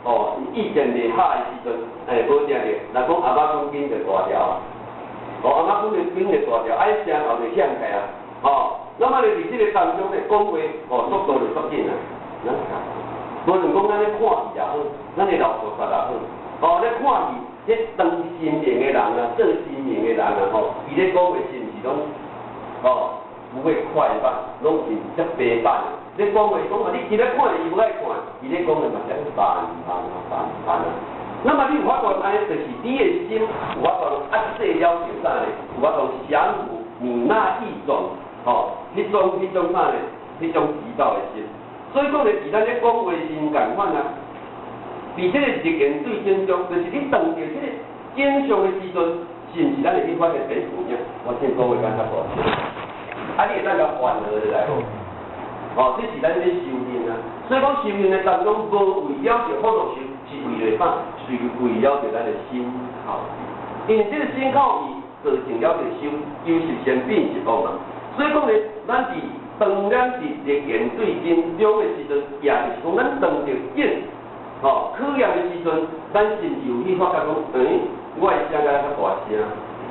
哦意見袂合的時陣，欸，無定著，若講阿媽講緊就大條，哦，阿媽講就緊就大條，啊，彼聲頭就響起來啊，哦，那麼咧佇這個當中咧講話，哦，速度就足緊啊，咱無論講咱咧看戲也好，咱的老菩薩也好，哦，咧看戲，彼當神明的人啊，做神明的人啊，吼，伊咧講話是毋是攏，哦，不會快慢，攏是遮平板的。咧講話講啊，你今仔看著伊無愛看，伊咧講的嘛是慢慢啊慢慢啊。那麼你有法度按呢，就是你的心有法度壓制了著啥呢？有法度降伏你那一種，吼，彼種啥呢？彼種急躁的心。所以講咧，佇咱咧講話時仝款啊，佇這個日言對境中，就是你當著這個景象的時陣，是毋是咱會去發現欸有影？我這講話敢較大聲，啊，你會當共緩和落來無？哦，這是咱咧修行啊。所以講修行的當中，無為了著福祿壽，是為了啥？是為了著咱的心口。因為這個心口意造成了著修，由十善變十惡嘛。所以講咧，咱佇當咱佇日言對境中的時陣，也就是講咱當著境，吼，考驗的時陣，咱是毋是有去發覺講，欸，我的聲敢若較大聲？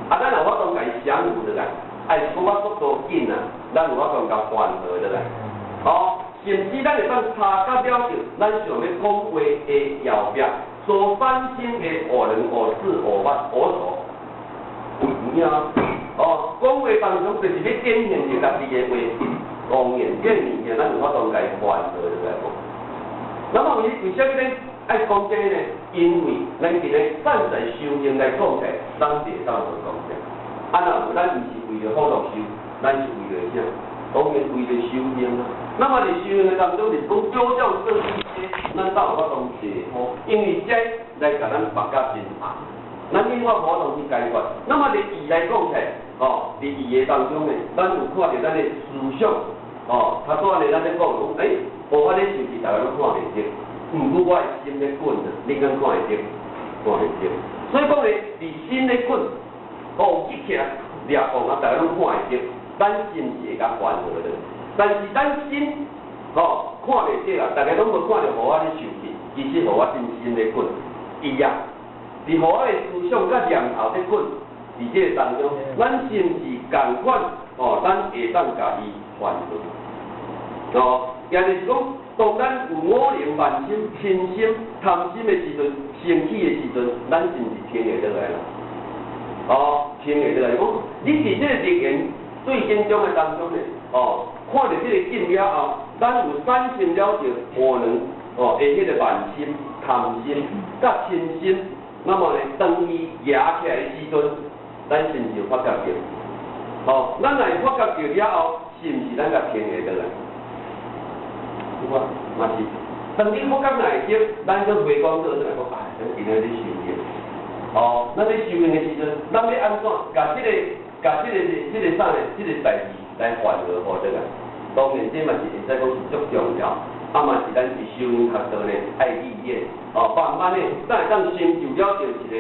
啊，咱若有法度共伊降服落來，還是講我速度緊啊？咱有法度共緩和落來，哦，甚至咱會當察覺了著，咱想欲講話的後壁所產生的五能、五智、五八、五所，有影哦，講話當中就是欲展現著家己的話，當然這个物件咱有法度共伊緩和落來無？那麼為啥物咱愛講這个呢？因為咱今日站在修行來講起來，咱袂當無講這。啊，若無咱毋是為著福祿壽，咱是為著啥？當然為著修行啊。那麼佇修行的當中，就是講少少做這些，咱才有法度解脫，因為這來共咱縛甲真重，咱永遠無法度去解決。那麼佇義來講起來，哦，佇義的當中呢，咱有看著咱的思想，哦，較早呢，咱咧講講，欸，無法咧受氣，逐家攏看袂著。毋過我的心咧滾啊，你敢看會著？看會著。所以講呢，佇心咧滾，哦，激起來掠狂啊，逐家攏看會著。咱心是會共緩和的，但是咱心，吼，看袂著啦，逐家攏無看著予我咧受氣，其實予我真心咧滾。伊啊，佇予我的思想佮念頭咧滾，佇這个當中，咱是毋是仝款？哦，咱會當共伊緩和。哦，也就是講，當咱有五能慢心、嗔心、貪心的時陣，生氣的時陣，咱是毋是停會落來啦？哦，停會落來。講你佇這个歷緣對境中的當中呢，哦，看著這个境了後，咱有產生了著可能哦，的彼个慢心、貪心、佮嗔心，那麼呢，當伊揚起來的時陣，咱是毋是有發覺著？哦，咱若會發覺著了後，是毋是咱共停會落來？有啊，嘛是。當你發覺若會著，咱閣回講倒轉來講，哎，咱今仔日咧修行。哦，咱咧修行的時陣，咱欲按怎？共這个、共這个、這个啥呢？這个代誌來緩和好轉來。當然，這嘛是會使講是足重要，啊嘛是咱佇修行學道呢愛歷練。哦，慢慢的，才會當成就了著一個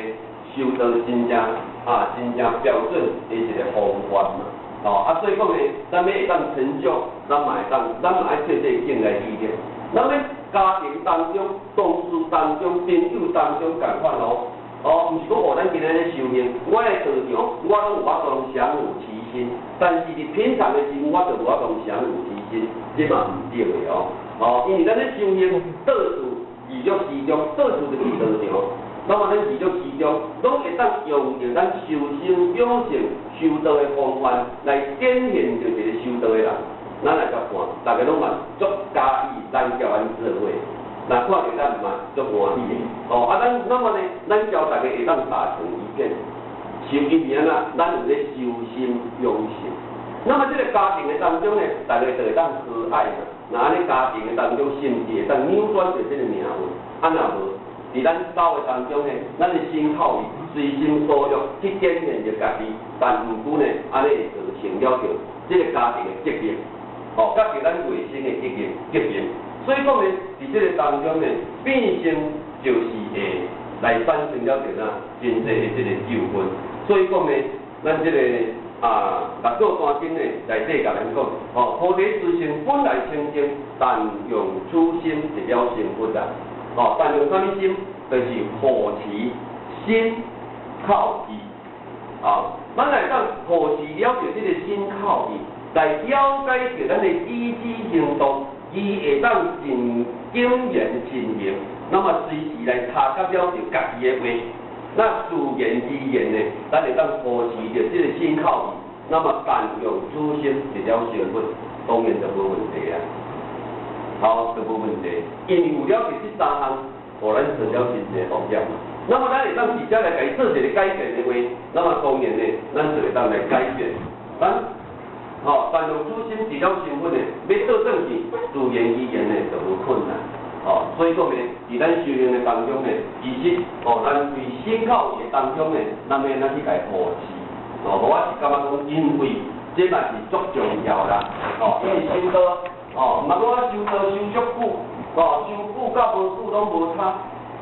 修道真正啊真正標準的一個方法嘛。哦，啊，所以講呢，咱欲會當成就，咱嘛會當，咱嘛愛做這個境來歷練。咱欲家庭當中、同事當中、朋友當中仝款哦。哦，毋是講哦，咱今仔咧修行，我的道場，我攏有法度降伏其心，但是佇平常的時陣，我就無法度降伏其心，這嘛毋對的哦。哦，因為咱咧修行，到處二六時中，到處就是道場。那麼咱二六時中，攏會當用著咱修身養性、修道的方法來展現著一個修道的人。咱來共看，逐家攏嘛足佮意咱佮阮做伙，若看著咱嘛足歡喜的。哦，啊，咱那麼呢，咱交逐家會當打成一片，是因為按怎？咱有咧修心養性。那麼這个家庭的當中呢，逐家就會當和藹嘛。若按呢家庭的當中，甚至會當扭轉著這个命運。啊，若無，佇咱走的當中呢，咱的心口意隨心所欲去展現著家己，但毋過呢，按呢會造成了著這个家庭的責任，哦，佮著咱內心的責任責任。所以講呢，佇這个當中呢，變成就是會來產生了著哪真濟的這个糾紛。所以講呢，咱這个啊，六祖壇經呢內底共咱講，哦，菩提之心本來清淨，但用此心一了成佛啊。哦，但用啥物心？就是護持身口意。啊，咱來當護持了著這个身口意，來了解著咱的舉止行動，伊會當盡謹言慎行，那麼隨時來察覺了著家己的話，那自然而然的，咱會當護持著這個身口意，那麼但用此心一了成佛，當然就無問題啊。好，就無問題，因為有了著這三項，予咱做了真濟惡業嘛。那麼咱會當直接來共伊做一個改變的話，那麼當然呢，咱就會當來改變。咱吼，但用此心一了成佛的，欲倒轉去，自然而然的就無困難。哦，所以講呢，佇咱修行的當中呢，其實哦，咱對身口意的當中呢，咱欲按怎去共伊護持？哦，無我是感覺講，因為這嘛是足重要啦。哦，因為修道，哦，毋通講我修道修足久，哦，修久佮無久攏無差。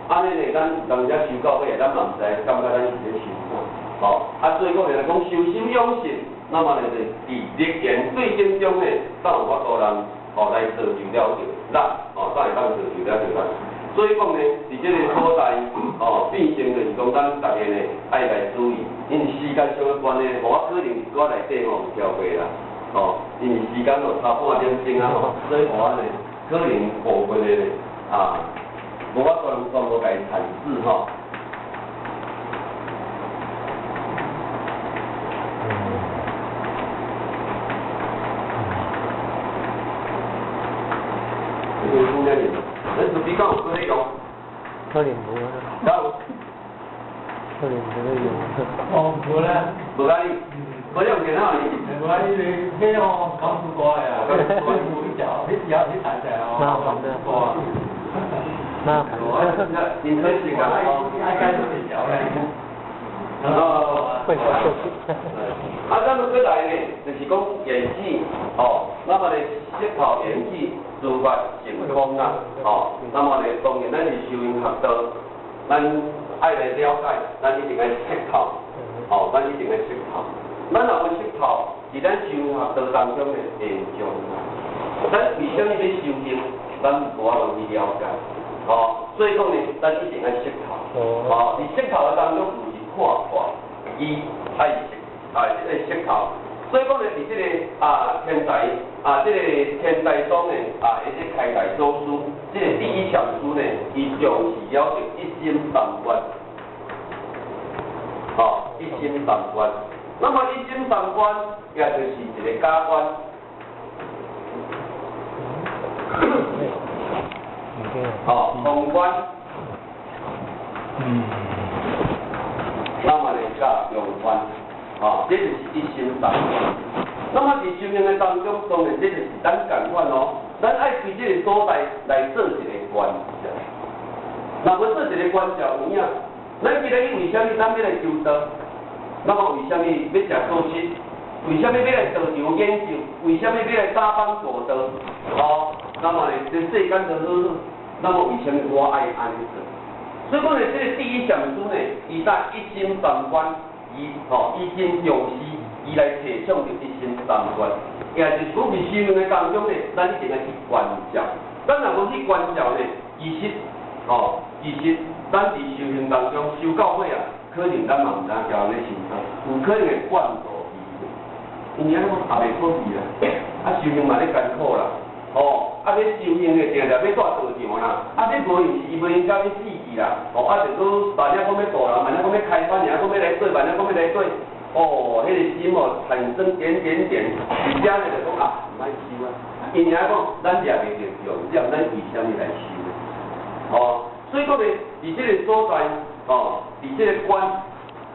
按呢呢，咱當遮修到尾，咱嘛毋知感覺咱是咧修啥。哦，啊，所以講來講修心養性，那麼呢，就佇歷緣對境中呢，才有法度人哦來造就了著咱，哦，才會當造就了著咱。所以講呢，佇這個所在，哦，變成就是講咱逐家呢愛來注意，因為時間上的關係，我可能是歌內底吼有超過啦，哦，因為時間哦差半點鐘啊吼，所以我呢可能部分的呢啊，無法全部共伊闡釋吼。咱比較有搁咧用？可能無啦。敢有？可能無咧用。哦，無啦。無甲你，無你用電腦哩？無啊，伊個彼吼講出歌的啊，我有去嚼，去嚼去彈起來哦。麻煩的。麻煩。真可惜啊！愛該出去嚼咧。哦。會啊，咱們過來呢，就是講緣起，哦，那麼呢，識透緣起，諸法性空啊，哦，那麼呢，當然咱是修行學道，咱愛來了解，咱一定愛識透，哦，咱一定愛識透。咱若無識透，佇咱修行學道當中的現象啊，咱為啥物欲修行，咱無法度去了解，哦，所以講呢，咱一定愛識透，哦，佇識透的當中，毋是看破，伊愛識。啊，這個識透，所以講呢，佇這個啊天台啊，這個天台宗呢啊，伊這開台祖師，這個第一禪師呢，伊重視了就一心三觀，哦，一心三觀。那麼一心三觀，也就是一個假觀。哦，空觀。那麼呢，甲中觀。哦，這就是一心三觀。那麼佇修行的當中，當然這就是咱共款哦。咱愛對這個所在來做一個觀照。若無做一個觀照，有影。咱今日為啥物咱欲來修道？那麼為啥物欲食素食？為啥物欲來道場研究？為啥物欲來打枋過道？哦，那麼呢，這世間都好好。那麼為啥物我愛按呢做？所以講呢，這個第一禪師呢，伊在一心三觀。伊吼，伊真重視，伊來提倡著一心三觀，也就是講佇修行的當中呢，咱一定愛去觀照。咱若無去觀照呢，其實吼，其實咱佇修行當中修到尾啊，可能咱嘛毋知影交人咧想啥，有可能會半途而廢。有影講也袂好去啦，啊修行嘛咧艱苦啦，吼，啊欲修行的定定欲蹛道場啦，啊這無閒是伊無閒甲欲死去啦，哦，啊就閣萬一講欲渡人，萬一講欲開發，爾講欲來做，萬一講欲來做，哦，彼個心哦產生點點點，佇遮呢就講啊，毋愛修啊，因爾講咱掠袂著重點，咱為啥物來修呢？哦，所以講呢，佇這個所在，哦，佇這個觀，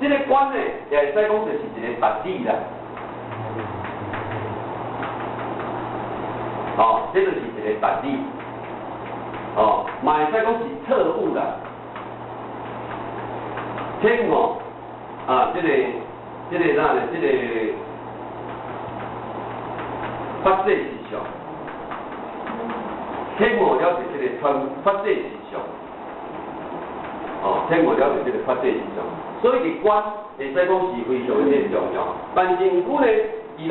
這個觀呢，也會使講就是一個實理啦。哦，這就是一個實理。哦，嘛會使講是錯誤啦。天哦，啊，這個哪呢？這個法界實相，天悟了是這個傳法界實相。哦，天悟了是這個法界實相，所以佇觀會使講是非常的重要。但是毋過呢，佇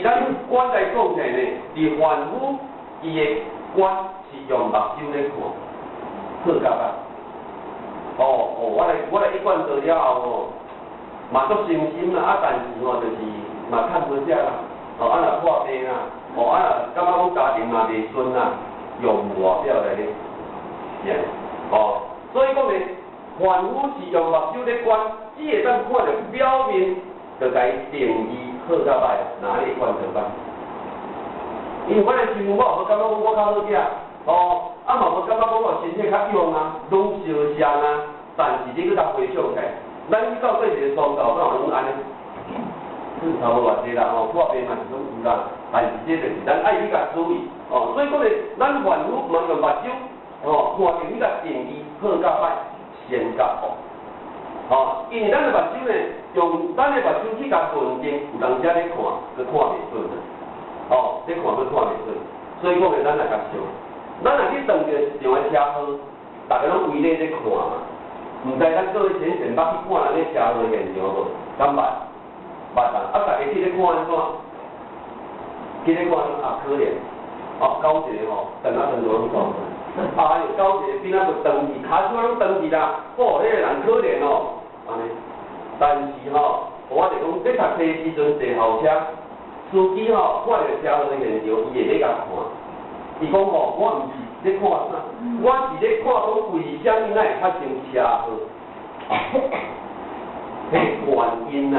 咱觀來講起來呢，佇凡夫伊的觀是用目睭咧看，好甲歹。哦哦，我來一貫道了後吼，嘛足誠心啦，啊，但是吼就是嘛趁無食啦，哦，啊若破病啦，哦，啊若感覺講家庭嘛袂順啦，用外表來咧，是按呢，哦，所以講呢，凡夫是用目睭咧觀，只會當看著表面，就共伊定義好甲歹，哪裡觀就歹。因為我來想，我無感覺講我較好食，哦，啊嘛無感覺講我身體較勇啊，攏相像啊。但是你閣共回想起來，咱去到底一個宗教，敢有攏按呢？差無偌濟啦吼，破病嘛是攏有啦。但是這就是咱愛去共注意，哦，所以講呢，咱凡夫嘛用目睭，哦，看著彼個定義好甲歹，善甲惡，哦，因為咱的目睭呢，用咱的目睭去共論定，有當時咧看，閣看袂準啊，哦，咧看閣看袂準，所以講呢，咱來共想，咱若去撞著一場的車禍，逐家攏圍咧咧看嘛，毋知咱各位淺顯捌去看人咧車禍現場無？敢捌？捌啊！啊，逐家去咧看按怎？去咧看啊，可憐，哦，狗一個吼，斷啊斷落攏走。哎哟，走一个边仔就断去，跤手拢断去啦，哦，彼个人可怜哦，按呢。但是吼，我就讲，咧读册时阵坐校车，司机吼看著车祸现场，伊会咧共看。伊讲吼，我毋是咧看啥，我是咧看讲为啥物咱会发生车祸？彼原因啊！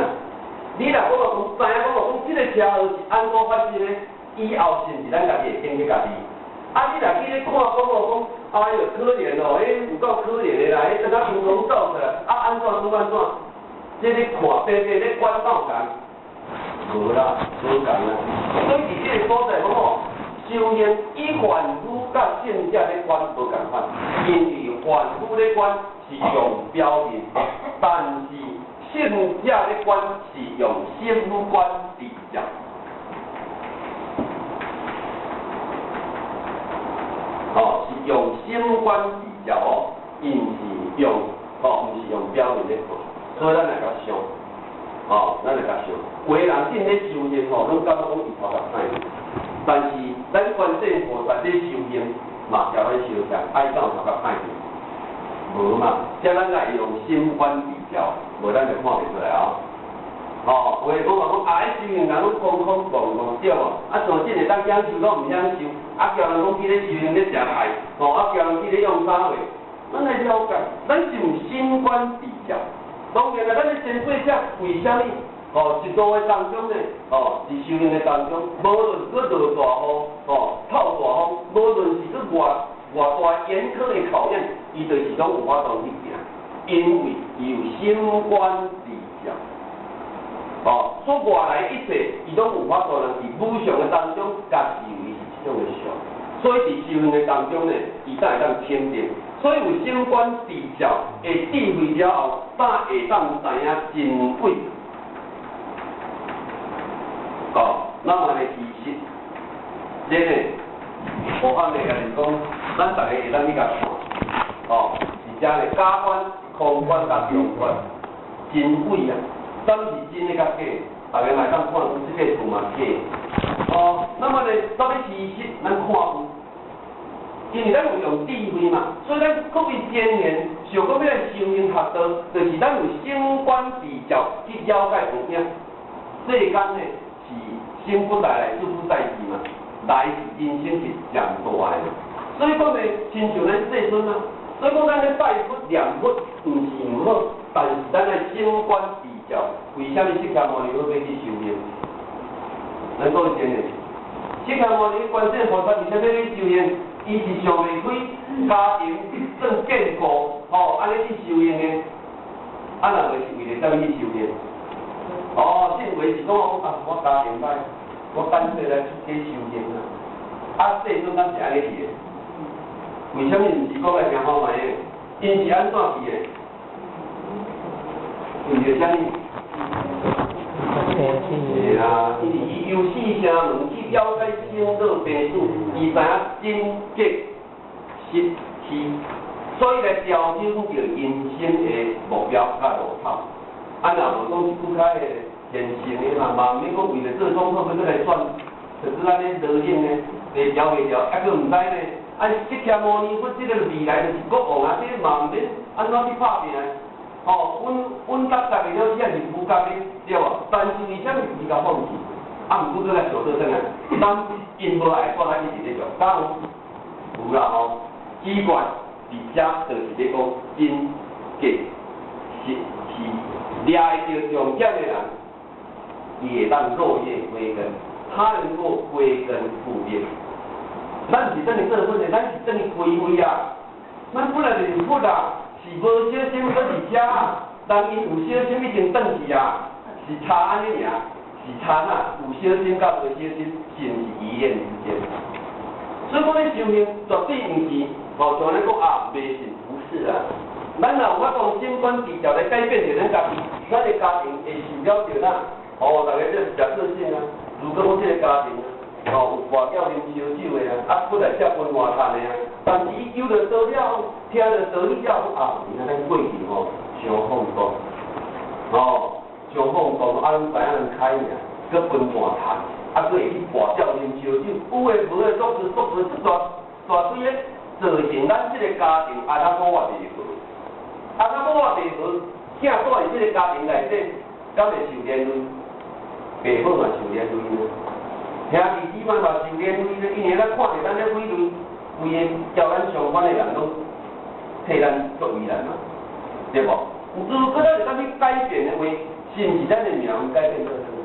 你若讲讲知影讲讲这个车祸是按怎发生的，以后是毋是咱家己会警惕家己？啊，你若去咧看讲哦讲，哎哟可怜哦，彼有够可怜的啦，彼等下空中走出来，啊按怎怎按怎？这咧看白白咧管道共？无啦，无仝啦。所以伫这个所在讲吼，修行以凡夫佮圣者咧观无仝款，因为凡夫咧观是用表面，但是圣者咧观是用心观比较。哦，是用心观比较哦，伊毋是用哦，毋是用表面咧看，所以咱来共想，哦，咱来共想，有的人正咧修行吼，拢感觉讲伊头壳歹，但是咱观世菩萨咧修行嘛，交咱相像，爱敢有头壳歹去？无嘛，遮咱来用心观比较，无咱就看袂出来哦。哦，有的讲话讲啊，彼修行人拢空空戆戆对无？啊，像这个当享受拢毋晓受，啊，叫人讲去咧修行咧食菜，吼，啊，叫人去咧用啥货？咱来了解，咱是用心观比较。当然啦，咱咧先过者为啥物？哦，一路的当中呢，哦，伫修行的当中，无论阁落大雨，哦，透大风，无论是阁偌偌大严苛的考验，伊就是拢有法度去行，因为伊有心观比较。哦，所外来一切，伊拢有法度人伫无常的当中，共视为是一种的常。所以伫修行的当中呢，伊才会当清净。所以有心观比较的智慧了后，才会当知影真伪。哦，咱嘛咧其实，这呢，无法的就是讲，咱逐个会当去共看，哦，是遮咧假观、空观佮中观，真伪啊，啥物是真的佮假？逐个嘛会当看出这个图嘛假。哦，那么咧，啥物事实，咱看有，因为咱有用智慧嘛，所以咱各位先贤想讲欲来修行学道，就是咱有心观比较去了解有影。世间呢是生不带来，死不带去嘛，来是人生是上大的。所以讲呢，亲像咱世尊啊，所以讲咱咧拜佛念佛，毋是毋好，但是咱爱心观比较，为啥物释迦牟尼佛欲去修行？咱讲真的，释迦牟尼观世菩萨为啥物欲去修行？伊是想袂开，家庭算坚固，吼，按呢去修行的。啊，若袂是为著啥物去修行？哦，这话是讲啊，我家庭歹，我干脆来出家修行啦。啊，世尊敢是按呢去的？为啥物毋是讲来听看觅的？𪜶是按怎去的？为著啥物？是啊，因为伊由四声闻去了解生老病死，伊知影真假实虚，所以来调整著人生的目标佮路口。啊，若无讲一句较个现成的嘛，嘛毋免讲为著做总统欲阁来选，就是按呢落冷呢，袂调袂调，犹阁毋知呢。啊，释迦牟尼佛这个未来就是国王啊，这个嘛毋免按怎去拍拚。吼，稳稳扎扎的了，只是无觉的，对无？但是为啥物伊共放弃？啊，毋过阁来想倒转来，咱𪜶无爱看咱一直咧做，敢有？有啦吼，奇怪，伫遮就是咧讲真假实虚，掠会著重点的人，伊会当落叶归根，他能够归根复业。咱是等于做佛的，咱是等于开慧啊，咱本来就是佛啊。是无小心阁伫遮，人𪜶有小心已经转去啊，是差按呢尔，是差哪？有小心佮无小心，是毋是一念之间？所以讲咧修行绝对毋是哦，像咧讲啊，迷信不是啊。咱若有法度心观比较来改变著咱家己，咱的家庭会受了著哪？哦，逐家这诚个性啊。如果讲这个家庭啊，哦，有跋筊啉烧酒的啊，啊，过来遮分外趁的啊，但是伊求著道了，听著道理了后，啊，原来咱过去吼伤放荡，哦，伤放荡，啊，拢知影人开尔，阁分外趁，啊，阁会去跋筊啉烧酒，有的无的，作事作事这大大堆的，造成咱這個家庭阿仔某仔袂和，阿仔某仔袂和，囝住佇這個家庭內底，敢會受連累？爸母嘛受連累呢，兄弟姊妹嘛受連累呢，因為咱看著咱咧毀累，規个交咱相關的人攏替咱作為難嘛，對無？如果咱會當去改變的話，是毋是咱的命運改變做啥物？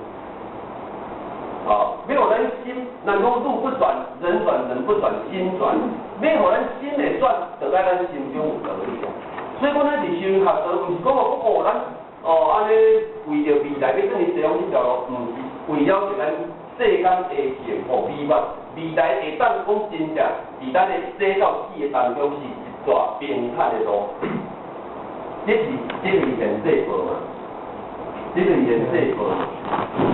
哦，欲予咱心，咱講路不轉，人轉人不轉，心轉。欲予咱心會轉，就愛咱心中有道理啊。所以講，咱佇修學道，毋是講哦，咱哦按呢為著未來欲轉去西方這條路，毋是為了著咱世間的幸福美滿，未來會當講真正佇咱的生到死的當中是一段平坦的路。這是現世報嘛？這是現世報。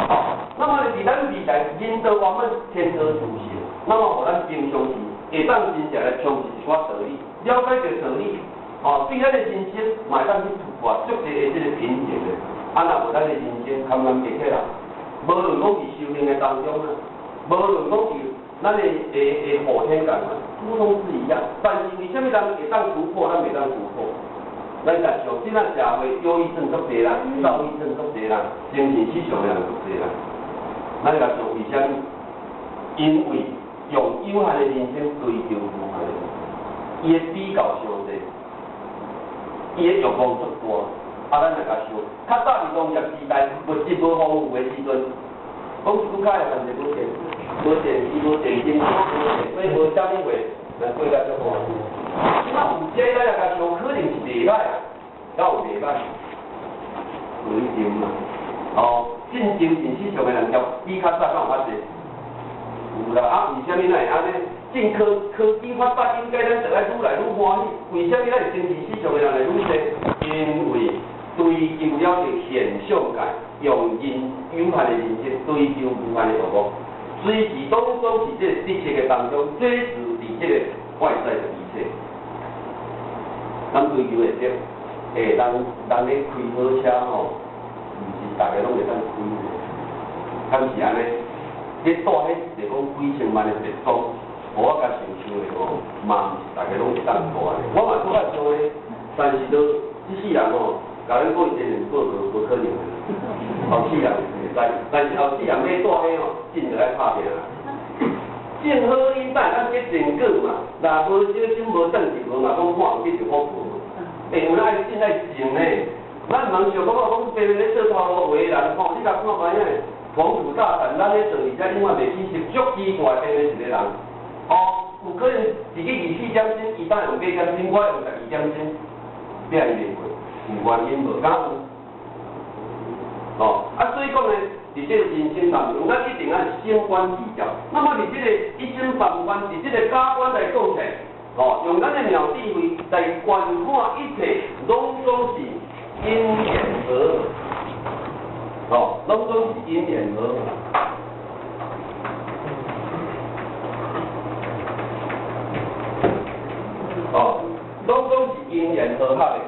好，那麼佇咱未來人道圓滿，天道殊勝，那麼予咱平常時會當真正來充實一寡道理，了解著道理，哦，對咱的人生嘛會當去突破足濟的這個瓶頸的。啊，若無咱的人生坎坎坷坷啦，無論講佇修行的當中啊，無論講佇咱的後天共款，通通是一樣。但是為啥物人會當突破，咱袂當突破？咱若像這仔社會，憂鬱症足濟啦，躁鬱症足濟啦，精神失常的人足濟啦。咱來想為啥物？因為用有限的人生追求無限的，伊的比較傷濟，伊的欲望足大。啊，咱來共想，較早佇農業時代，物質無豐富的時陣，講一句較會問題無電，無電視，無電燈，無電話，無啥物貨，咱過甲足歡喜。這擺有這，咱來共想，可能是袂歹，敢有袂歹？無一定嘛。哦，進精神失常的人，比較早敢有較濟？有啦，啊，為啥物咱會按呢？進科技發達，應該咱著愛愈來愈歡喜。為啥物咱精神失常的人會愈濟？因為追求了個現象界，用人有限的人生追求無限的欲望，隨時攏總是這個得失的當中，這是佇這個外在的一切。咱追求會得，欸，人人咧開好車吼，毋是逐个攏會當開的，敢是按呢？你帶彼一個講幾千萬的別裝，予我共想象的吼，嘛毋是逐个攏會當帶的。我嘛拄愛想的，但是都這世人吼，共咱講伊真人報告無可能的，後世人會知，但是後世人欲帶彼吼，真著愛拍拚啦。種好因，等下咱結善果嘛。若無小心無轉一無嘛，講看有得著福報。欸，有咱愛信愛靜呢，咱毋通想講哦，講白白咧做頭路話的人吼，你共看覓仔，宏圖大展，咱咧做而且永遠袂起色，足奇怪，白白一個人。哦，有可能自己24點鐘，伊當用8點鐘，我用12點鐘，拼伊袂過，有原因無？敢有？哦，啊，所以講呢，佇這個人生當中，咱一定愛心觀自照。那麼佇這個一心反觀，佇這個假觀來講起來，哦，用咱的妙智慧來觀看一切，攏總是因緣和合，哦，攏總是因緣和合。哦，攏總是因緣和合的。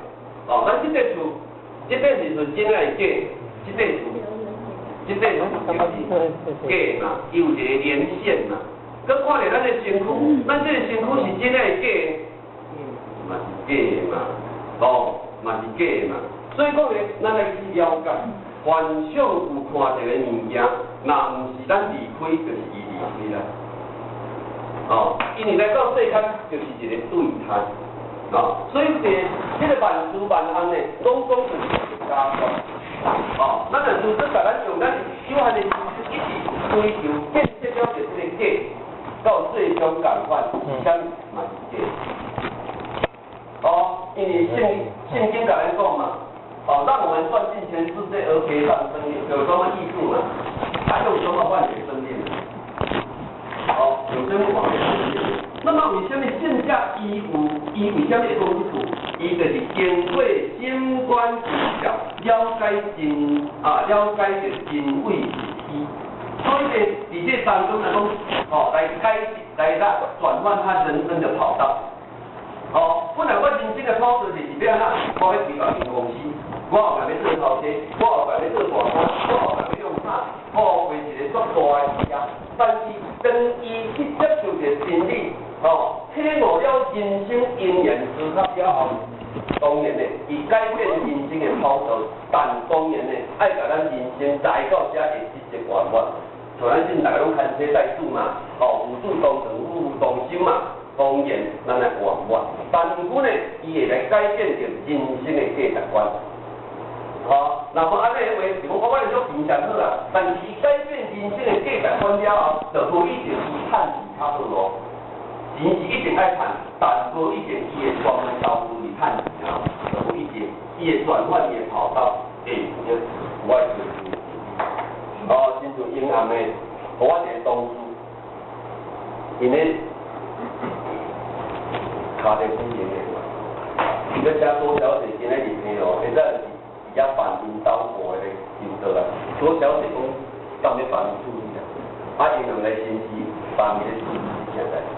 哦，咱這塊厝，這塊是說真愛假，這塊厝，這塊厝就是假嘛，伊有一個連線嘛。閣看著咱的身軀，咱這個身軀是真愛假，嘛是假的嘛，哦，嘛是假的嘛。所以講呢，咱來去了解，幻想有看著的物件，若毋是咱離開，就是伊離開啦。哦，因為來到世間就是一個對談，哦，所以這個萬事萬項呢，攏總就是一個假觀。哦，咱若如此，共咱用咱有限的知識一直追求建設了這個假，到最終共款，啥物嘛是假。哦，因為聖經共咱講嘛，哦，讓我們賺盡全世界而賠上生命，有什麼益處嘛？還用什麼換取生命？哦，用什麼換取生命？那麼為啥物聖者伊有伊為啥物會講這句？伊就是經過心觀自照，了解真啊，了解著真偽是虛。所以呢，佇這當中來講，哦，來改來來轉換他人生的跑道。哦，本來我人生的跑道就是欲按怎？我欲開一間公司，我後壁欲做頭家，我後壁欲做大官，我後壁欲用啥？哦，為一個足大的事業。但是當伊去接觸著真理，哦，體悟了人生因緣思考了後，當然呢，伊改變人生的跑道，但當然呢，愛共咱人生來到遮會直接圓滿。像咱這大家攏牽車帶子嘛，吼，父子同床，夫婦同心嘛，當然咱來圓滿。但毋過呢，伊會來改變著人生的價值觀。吼，若無按呢話，是講我咧做平常好啦，但是伊改變人生的價值觀了後，就無一定伊趁錢較好哦。錢是一定愛趁，但無一定伊會專門投資去趁錢哦，就無一定，伊會轉換伊的跑道，欸，有我會哦，親像陰暗的，予我一个同事，𪜶咧敲電話的，伊欲請左小姐今仔日聽哦，會使是佇遐辦𪜶兜戶的咧求道啦。左小姐講，當欲辦處理啦，啊，𪜶兩个先是辦伊咧處理這件代誌，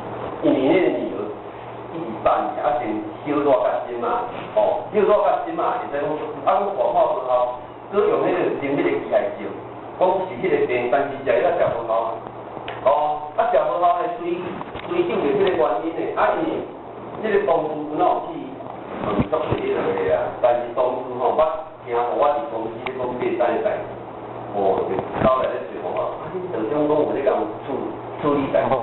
因為彼個女兒一直辦伊，啊先小熱較深嘛，哦，小熱較深嘛，會使講，啊，阮化化無效，閣用彼個精密的機械照。講是彼個病，但是食藥食無效，哦，啊食無效咧，追追究著彼個原因的，啊因為這個同事阮有去問足濟彼落個啊，但是同事吼捌聽予我佇公司咧講買單的代誌，哦，就走來咧揣我，啊恁道長講有咧共處處理代誌，道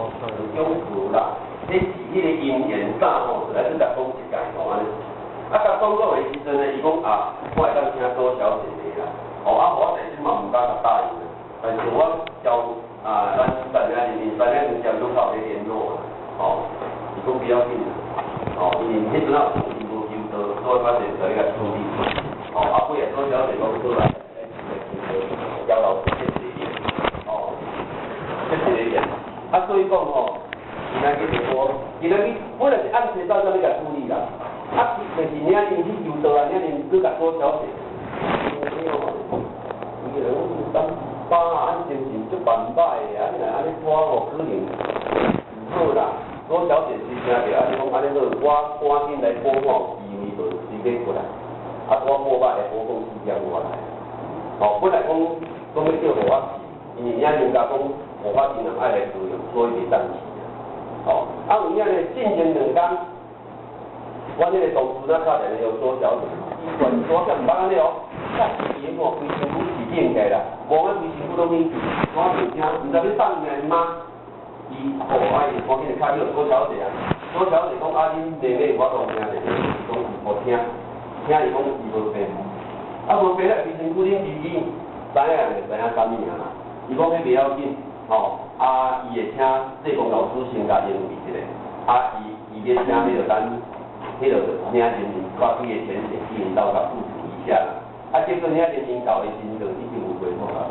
長無啦，彼是彼個因緣早吼，就來去共講一解吼按呢，啊共講講的時陣呢，伊講啊，我會當請左小姐的啦。哦，啊，我內心嘛毋敢共答應啦，但是我交啊，咱三兄弟、三兄弟交都靠咧聯絡啦，哦，伊講不要緊啦，哦，因為彼陣仔有伊無求道，所以較濟就去共處理，哦，啊，尾仔左小姐講過來，交老師這一個緣，哦，這一個緣，啊，所以講吼，今仔日就我，今仔日本來是按時到啥物共處理啦，啊，就是領𪜶去求道啊，領𪜶去共左小姐。伊个讲，爸啊，精神足办歹的，啊，你若按呢拖吼，可能毋好啦。左小姐是听著，啊，你讲按呢好，我趕緊來補吼，伊為無隨便過來，啊，我補歹來補講4點外來。哦，本來講講欲叫予我去，因為遐人家講無法真人愛來高雄，所以袂當去啊。哦，啊有影呢，進前兩工，阮彼個同事仔敲電話予左小姐，伊全左小毋捌按呢哦。伊吼規身軀是冷起來啦，無啊規身軀攏冷去，我袂聽，毋知欲送伊媽。伊吼啊伊趕緊就敲叫左小姐啊，左小姐講啊，恁妹妹有法度聽者，講無聽，聽伊講伊無病，啊無病咧，規身軀冷吱吱，知影就知影啥物啊啦。伊講彼袂要緊，吼啊伊會請濟公老師先共應付一下，啊伊伊欲請彼個咱彼個領人民掛幾個淺顯去𪜶兜共付出一下。啊，結果領人民搞的時陣就已經有回復啦。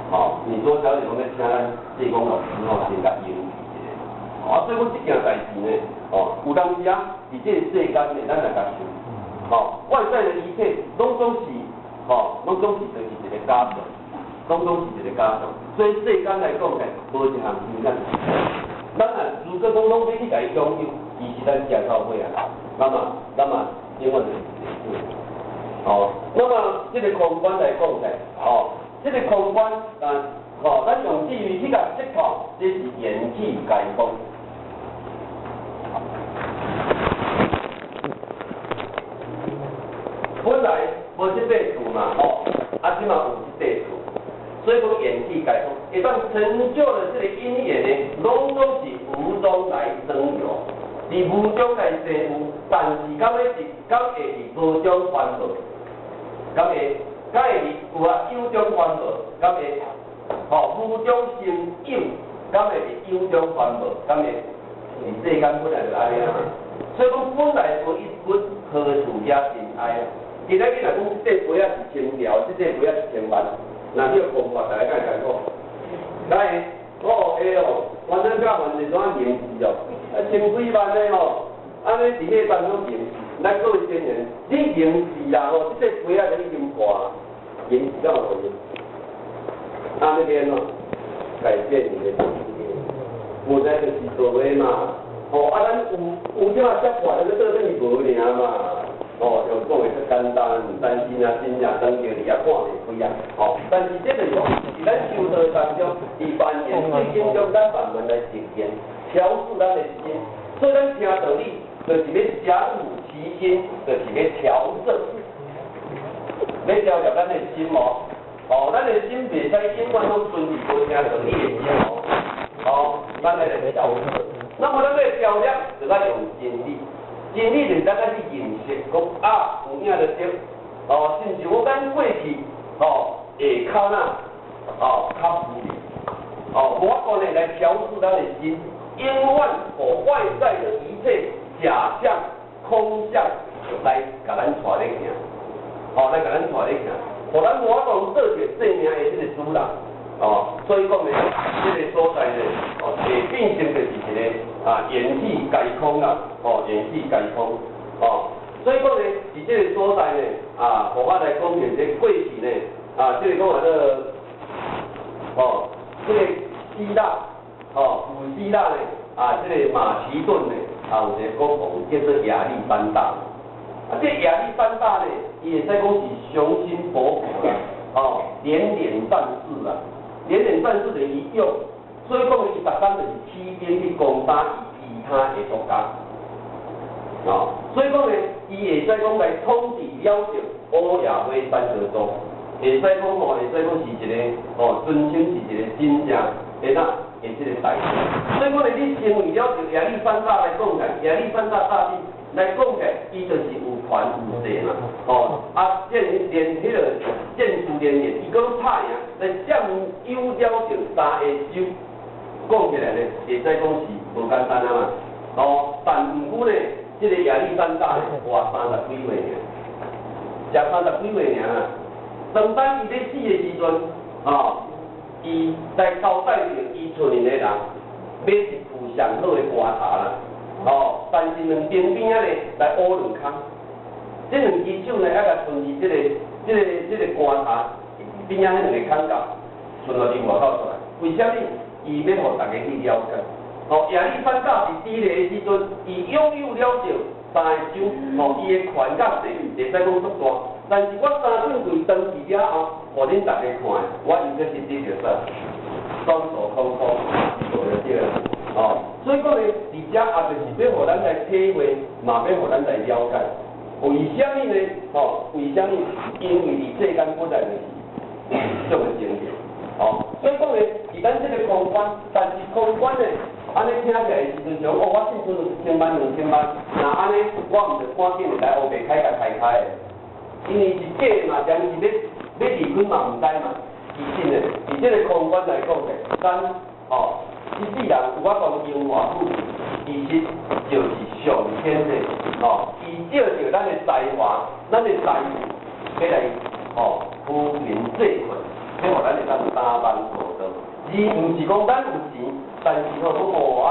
吼，你左小姐講欲請咱濟公老師吼，先共應付一下。啊，所以講這件代誌呢，哦，有當時啊，佇這個世間呢，咱來共想，吼，外在的一切攏總是，吼，攏總是就是一個假象，攏總是一個假象。所以世間來講呢，無一項真正。咱若如果講攏欲去共伊擁有，其實咱食到尾啊，那麼，那麼永遠就是一個。哦，那麼這個空觀來講呢，哦，這個空觀啊，哦，咱用智慧去共識破，這是緣起皆空。本來無這塊厝嘛，哦，啊，這馬有這塊厝，所以講緣起皆空，會當成就的這個因緣呢，攏總是無中來生有，佇無中來生有，但是敢欲是敢會佇無中還無？敢會，敢會佇有啊有中還無？敢會，吼無中生有，敢會佇有中還無？敢會？佇世間本來就按呢啊嘛，所以講本來無一物，何處惹塵埃啊？今仔日若講這杯仔是千條，這塊杯仔是千萬，若去空法，大家敢會艱苦？敢會？哦會哦，反正甲凡是怎凝死哦，啊千幾萬的吼，按呢佇彼當中凝死。咱各位先人，你凝死啦吼，這塊杯仔已經破，凝死敢有路用？啊，那邊喏，改變你的世界，無在就是做話嘛。吼，啊，咱有這馬接破，就倒轉去無爾嘛。哦，用講的較簡單，但是若真正當叫你也看袂開啊。吼，但是這就是講，佇咱修道當中，佇萬緣對境中，咱慢慢來實現，調適咱的心，所以咱聽道理，就是欲降伏其心，就是欲調攝，欲調攝咱的心哦。哦，咱的心袂使永遠攏存佇無聽道理的心哦。哦，咱愛來調攝。那麼咱欲調攝，就愛用真理。真理就是咱愛去認識，講啊，有影就對。哦，親像講咱過去，哦，下跤若，哦，較無聊。哦，無法度呢來調適咱的心，永遠予外在的一切假象、空相來共咱帶咧行。哦，來共咱帶咧行，予咱無法度做一個生命的這个主人。哦，所以講呢，這个所在呢，哦，會變成就是一个啊，緣起皆空啦，哦，緣起皆空，哦，所以講呢，佇這个所在呢，啊，予我來講者這過去呢，啊，這个講話做，哦，這个希臘，哦，古希臘呢，啊，這個馬其頓呢，啊，有一个國王叫做亞歷山大，啊，這亞歷山大呢，伊會使講是雄心勃勃啦，哦，連連戰士啦。連連戰士就是伊勇，所以講伊逐工就是起兵去攻打伊其他的國家，哦，所以講呢，伊會使講來統治了著烏亞非三個洲，會使講吼，會使講是一个吼，尊稱是一個真正會當的這個大將。所以講呢，你成為了著亞歷山大來講起來，亞歷山大大帝來講起來，伊就是有權有勢嘛，哦，啊，戰連彼個戰事連連，伊閣拍贏，來佔有了著三个洲，講起來呢，會使講是無簡單啊嘛，哦，但毋過呢，這个亞歷山大呢，活三十幾歲爾，才三十幾歲爾啊。當當伊欲死的時陣，哦，伊來交代著伊厝裡的人，買一副上好的棺材啦，哦，但是兩邊邊仔呢來挖兩空，這兩支手呢，愛共存佇這个棺材邊仔彼兩个孔角，存予佇外口出來。為啥物？伊欲予逐家去了解。哦，亞歷山大佇佇咧的時陣，伊擁有了著三個洲，哦，伊的權甲勢會使講足大。但是我三頓櫃轉去了後，予恁逐家看，我伊閣是得著啥？雙手空空，無就對啦。哦，所以講呢，佇遮也就是欲予咱來體會，嘛欲予咱來了解。為啥物呢？哦，為啥物？因為佇世間本來就是這種情形。哦，所以講呢，佇咱這个空觀，但是空觀呢，按呢聽起來的時陣想，哦，我進存有1000萬、2000萬，若按呢，我毋就趕緊會來烏白開共開開的，因為是假的嘛，將是欲欲離開嘛毋知嘛。其實呢，佇這个空觀來講呢，咱哦，這世人有法度榮華富，其實就是上天的哦，伊借著咱的才華、咱的財富，欲來哦扶貧濟困，欲予咱會當擔當做道，而毋是講咱有錢，但是吼講哦啊，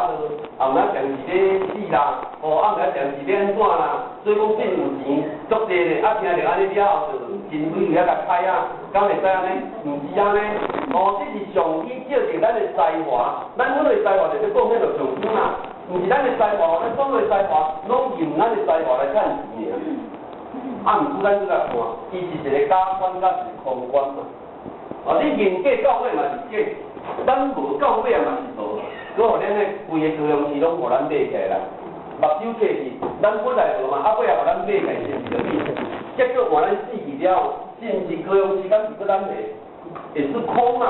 後仔定是咧死啦，哦啊，後仔定是咧按怎啦，所以講真有錢足濟咧，啊聽著按呢了後就真美麗啊，共開啊，敢會使按呢？毋是按呢，哦，這是上帝借著咱的才華，咱阮的才華就是貢獻予上主嘛，毋是咱的才華，咱所有的才華攏用咱的才華來趁錢爾。啊，毋過咱閣來看，伊是一個假觀佮一個空觀嘛。哦，你認假到尾嘛是假，咱無到尾嘛是無，閣予恁的規个高雄市攏予咱買起來啦，目睭閉去，咱本來無嘛，啊尾仔予咱買起來，是毋是就變？結果換咱死去了後，是毋是高雄市敢是閣咱的？也是空嘛，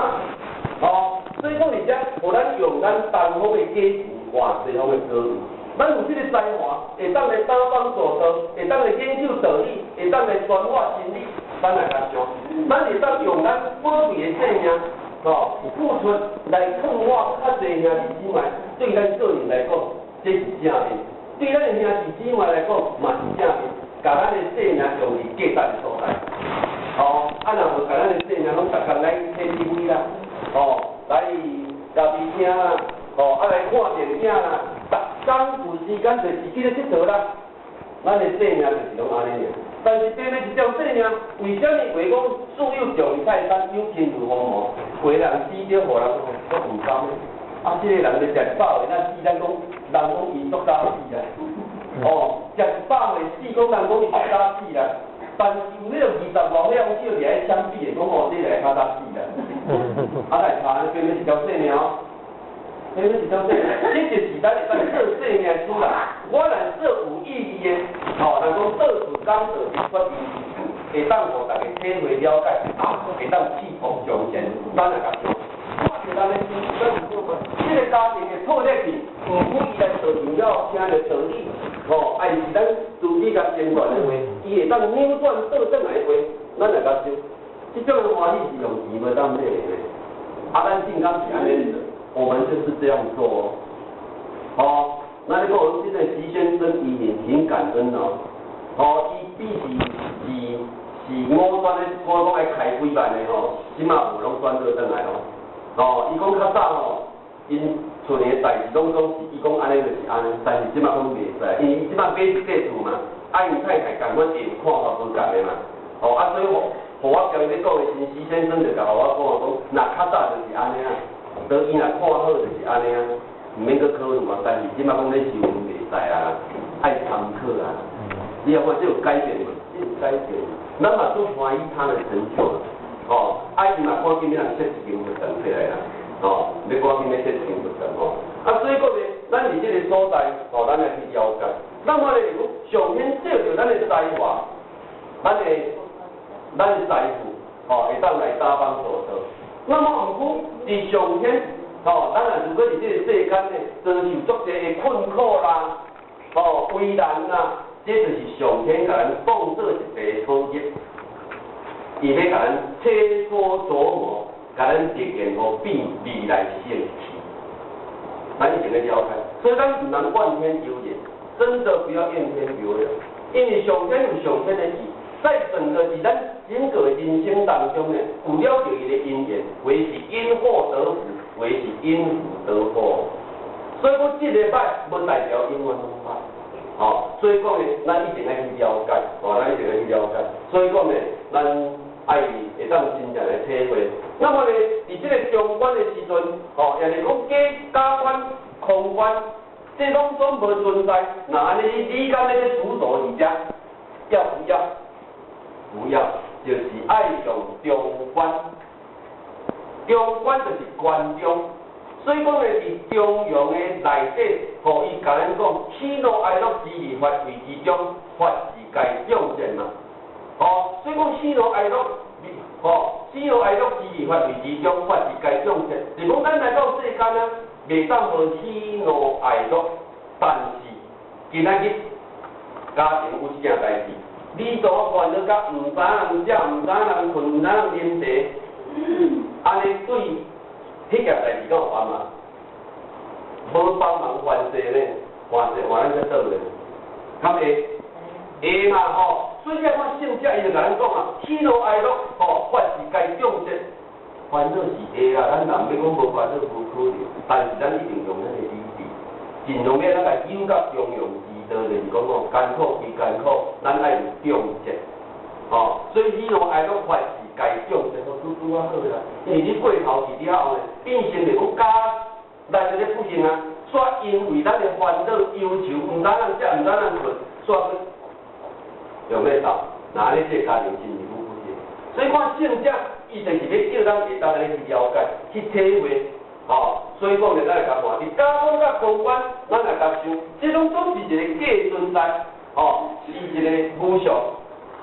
哦，所以講佇遮，予咱用咱東方的假錢換西方的高雄，咱有這个才華，會當來擔當做道，會當來研究道理，會當來傳化真理，咱來共想，咱會當用咱寶貴的生命，哦，付出來勸化較濟兄弟姊妹，對咱個人來講，這是正面；對咱的兄弟姊妹來講，嘛是正面。共咱的生命用佇價值的所在，哦，啊若無共咱的生命攏逐工來 KTV 啦，哦，來咖啡廳啦，哦，啊來看電影啦，逐工有時間就是去咧𨑨迌啦，咱的生命就是攏按呢爾。但是對面一條生命，為啥物話講樹有重於泰山，有輕如鴻毛？話人死著，予人閣毋甘。啊，這个人咧食一百歲，咱死咱講，人講伊足早死啦。哦，食一百歲死，講人講伊足早死啦。但是有彼个二十外歲，我少佇咧相比的，講哦，這個較早死啦。啊，來查，對面一條生命哦。彼是种这，這就是咱會當做生命主人。我若做有意義的，吼，人講做事講道理發意義，會當予大家體會了解，啊，會當刺破上前，咱來共做。看著人的心，咱有做過。這個家庭的破裂去，毋過伊來造成了聽著道理，吼，啊，是咱自己共診斷的話，伊會當扭轉倒轉來的話，咱來共想。這種的歡喜是用錢無當買的。啊，咱正剛是按呢做，我們就是這樣做哦。哦，那你講這個徐先生伊是挺感恩哦。哦，伊比是是是五專的，我講愛開幾萬的吼，這馬無攏轉倒轉來哦。哦，伊講較早吼，𪜶厝裡的代誌攏總是伊講按呢就是按呢，但是這馬講袂使，因為伊這馬買一塊厝嘛，啊，𪜶太太仝款會有看法無仝的嘛。哦，啊，所以予我今日講的時，徐先生就共我講講，若較早就是按呢啊，當伊若看好就是按呢啊，毋免閣考慮嘛。但是這馬講咧收袂使啊，愛參考啊。你看這有改變無？這有改變。咱嘛足歡喜他的成就，哦，啊伊嘛趕緊欲人設一間佛堂起來啦，哦，欲趕緊欲設一間佛堂吼。啊，所以講咧，咱佇這个所在，哦，咱來去了解。那麼咧，講上天借著咱的才華，咱的財富，吼，會當來搭幫助道。那麼毋過佇上天，吼，咱若如果佇這个世間呢，遭受足濟的困苦啦，吼，為難啦，這就是上天共咱當做一個考驗，伊欲共咱切磋琢磨，共咱呈現予變未來成器。咱一定欲了解，所以咱毋通怨天尤人，真的不要怨天尤人，因為上天有上天的意。在整個佇咱整個人生當中呢，有了著伊的因緣，或是因禍得福，或是因福得禍。所以講，這个歹無代表永遠攏歹，吼。所以講呢，咱一定愛去了解，吼，咱一定愛去了解。所以講呢，咱愛會當真正來體會。那麼呢，佇這個中觀的時陣，吼，也就是講假假觀、空觀，這攏總無存在。那按呢，你敢欲去執著佇遮？要不要？不要，就是愛用中觀。中觀就是觀中，所以講呢，佇中庸的內底，予伊共咱講，喜怒哀樂之二法為之中，法是該眾見嘛。哦，所以講喜怒哀樂，吼，喜怒哀樂之二法為之中，法是該眾見。是講咱來到世間啊，袂當無喜怒哀樂，但是今仔日家庭有一件代誌。你都煩惱甲毋知影人食，毋知影人睏，毋知影人啉茶，按呢對彼件代誌敢有幫忙？無幫忙還債呢？還債還咱才倒咧，敢會？會嘛吼？所以你看聖者伊就共咱講啊，喜怒哀樂吼，法是該眾見，煩惱是會啦，咱人欲講無煩惱無可能，但是咱一定用咱的理智，盡量欲咱來有甲中庸之道，就是講吼，艱苦歸艱苦，咱愛有中節，吼，所以喜怒哀樂法是該眾見，都拄拄仔好啦。因為你過頭去了後呢，變成就講加來一個不幸啊，煞因為咱的煩惱憂愁，毋知人食，毋知人睏，煞去用咧鬥，那按呢這個家庭真是愈不幸。所以看聖者，伊就是欲叫咱會當按呢去了解、去體會，吼。所以講呢，咱來共看，佇假觀佮空觀，咱來共想，這攏總是一個假存在，吼，是一個無常。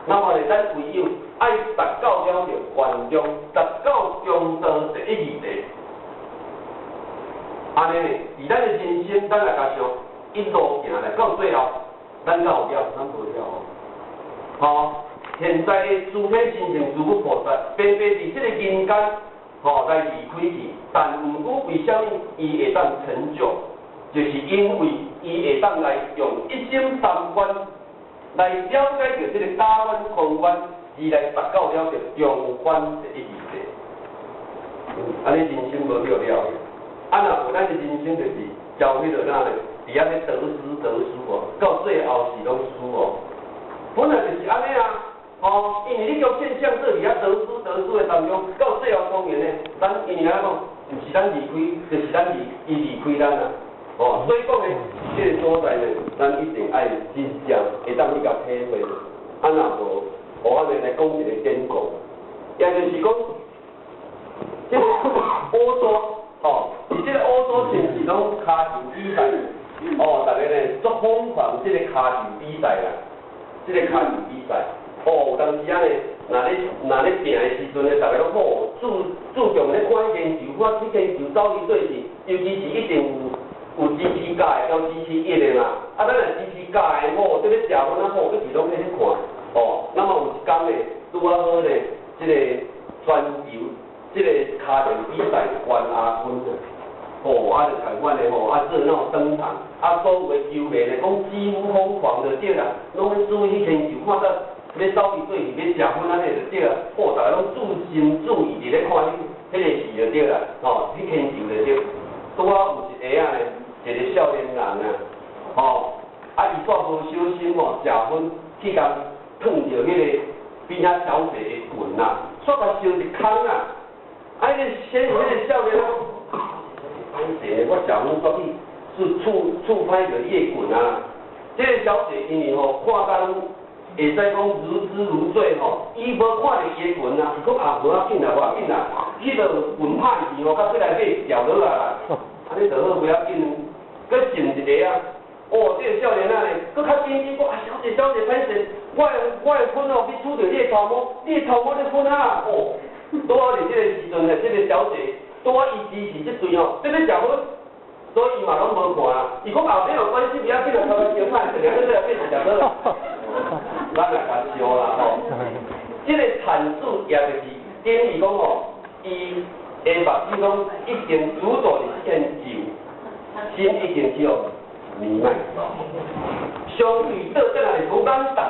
那麼呢，咱唯有愛達到了著觀中，達到中道第一義諦。按呢，佇咱的人生，咱來共想，一路行來到最後，咱敢有了？咱無了哦。吼，現在的諸天親像諸佛菩薩，白白佇這個人間，吼來離開去，但毋過為啥物伊會當成就？就是因為伊會當來用一心三觀來了解著這個假觀、空觀，而來達到了著中觀第一義諦。按呢人生無了了。啊，若無咱的人生就是交彼落哪咧，佇遐咧得失得失哦，到最後是攏輸哦。本來就是按呢啊，吼，因為你叫現象做佇遐得失得失的當中，到最後當然呢，咱因為按怎講，毋是咱離開，就是咱離伊離開咱啊，哦，所以講呢，這個所在呢，咱一定愛真正會當去共體會。啊，若無，我按呢來講一個典故，也就是講，這個烏沙，吼，佇這個烏沙所亲是拢跤球比赛，哦，逐个呢足疯狂這个跤球比赛啦，這个跤球比赛，哦，有當時仔呢，若咧拚的時陣呢，逐个攏好注重咧看彼間球，看彼間球走去對是，尤其是一定有支持甲的，有支持伊的嘛。啊，咱若支持甲的，吼，這咧食薰啊，好，一直攏咧咧看，哦，那麼有一工呢，拄仔好呢，這个全球這个跤球比賽冠亞軍啊，吼，啊就共款的吼，啊熱鬧登場，啊所有的球迷呢，講幾乎瘋狂就對啦，攏咧注意彼間球，看到咧走去對是咧食薰按呢就對啦，吼，逐个攏注心注意佇咧看彼個戲就對啦，吼，彼間球就對。拄仔有一下仔呢，一個少年人啊，吼，啊伊煞無小心吼，食薰去共燙著彼個邊仔小姐的裙啊，煞共燒一空啊！啊，彼个先彼个少年人，歹勢，我食薰煞去是觸歹著你的裙啊！這個小姐因為吼看甲攏會使講如痴如醉吼，伊無看著伊的裙啊，伊講啊無要緊啦，無要緊啦，彼个裙歹去吼，甲過來買一條落啊啦，按呢就好，袂要緊。閣進一个啊，哦，這個少年仔呢，閣較緊張，講啊小姐小姐歹勢，我的薰哦去觸著你的頭毛，你的頭毛咧薰啊，哦，拄好佇這個時陣呢，這個小姐拄好伊支持這隊吼，正咧食薰，所以伊嘛攏無看啊。伊講啊沒有關係，不要緊啦，頭毛先歹，一下閣來買一條好啦。咱來共笑啦吼，這個闡述也就是等於講吼，伊的目睭攏已經主導佇這間酒，心已經去予迷漫。相對倒轉來講，咱逐家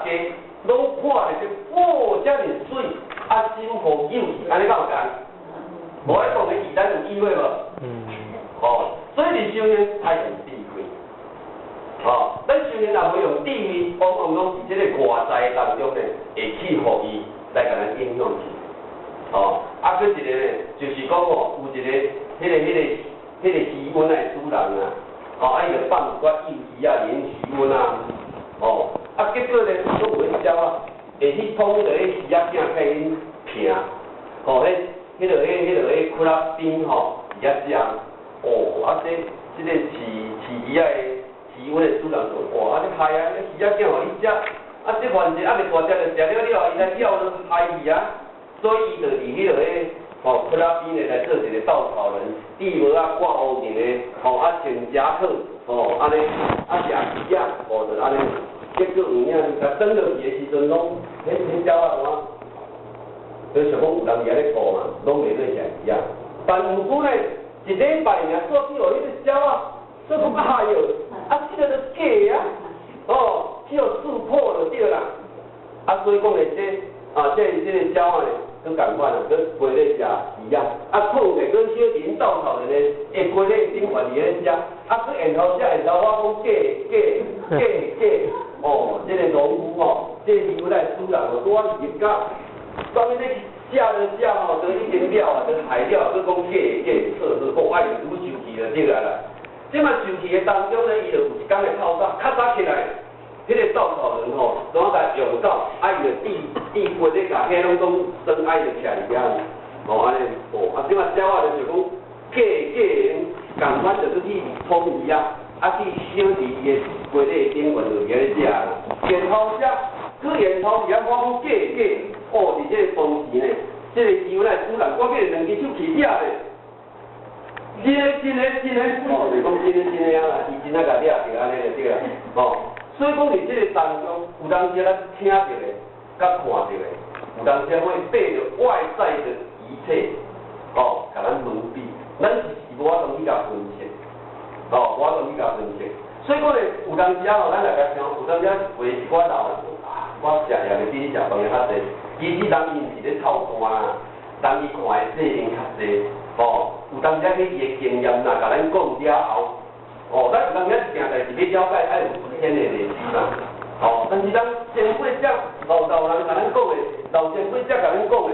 攏看著這哦，遮爾媠，啊心予扭去，按呢敢有仝？無愛講的字，咱有意會無？哦，所以佇修行愛用智慧。哦，咱修行若無用智慧，往往攏佇這个外在當中呢，會去予伊來共咱影響去。哦，啊，閣一个呢，就是講吼，有一个彼个魚塭的主人啊，哦，啊伊就放一寡幼魚仔佇恁魚塭啊，哦，啊結果呢，攏有彼鳥仔會去通彼个彼魚仔囝共𪜶徛，哦，彼窟仔邊吼，佇遐食，哦，啊這個飼魚仔的魚塭的主人就哇，啊這害啊，這魚仔囝予伊食，啊這反正猶未大隻就食了了後，伊來曉就害去啊，所以伊就佇彼吼窟仔邊咧來做一個稻草人，戴帽仔掛烏面的，吼啊穿夾克，吼按呢，啊食魚仔，吼就按呢，結果有影共轉落去的時陣，攏彼鳥仔怎啊？就想講有人佇遐咧顧嘛，攏袂去食魚仔。但毋過呢，一禮拜爾，煞去予彼个鳥仔，煞講哎喲，啊這个都假啊，哦，去予刺破就對啦。啊，所以講咧，這啊，這個鳥仔呢，閣仝款啊，閣飛咧食魚仔，啊，睏咧閣小林稻草人咧，會飛咧頂懸佇咧食，啊，閣緣後食緣後我講假假假假，哦，這個農夫吼，這個魚來主人哦，拄仔入甲，當伊咧食就食吼，都已經了啊，都害了，閣講假假，好好好，愛愈生氣就對啊啦。這馬生氣的當中呢，伊就有一工的透早，較早起來，彼個稻草人吼，怎啊共用到，啊伊就蒂骨咧，共彼攏總生愛就徛佇遐，吼按呢，吼，啊這馬鳥仔就想講假假仝款就閣去劏魚仔，啊去小佇伊的雞肋頂懸就佇遐咧食啦。然後才去緣頭佇遐我講假假，哦，佇這個當時呢，這個魚仔主人趕緊兩支手去掠咧。真的真的真的，哦，就是講真的真的啊啦，伊真正共掠著按呢就對啦，吼。所以講佇這個當中，有當時咱聽著的，佮看著的，有當時會被著外在的一切，哦，共咱蒙蔽，咱是無法度去共分析，哦，無法度去共分析。所以講咧，有當時吼，咱來共想，有當時話一寡老人，啊，我食鹽會比你食飯的較濟，其實人伊毋是咧臭單啦，人伊看的世面較濟，哦，有當時彼伊的經驗若共咱講了後，哦，咱有當時一件代志欲了解，愛有先的例子嘛，哦，但是咱前輩者老人共咱講的，老前輩者共咱講的，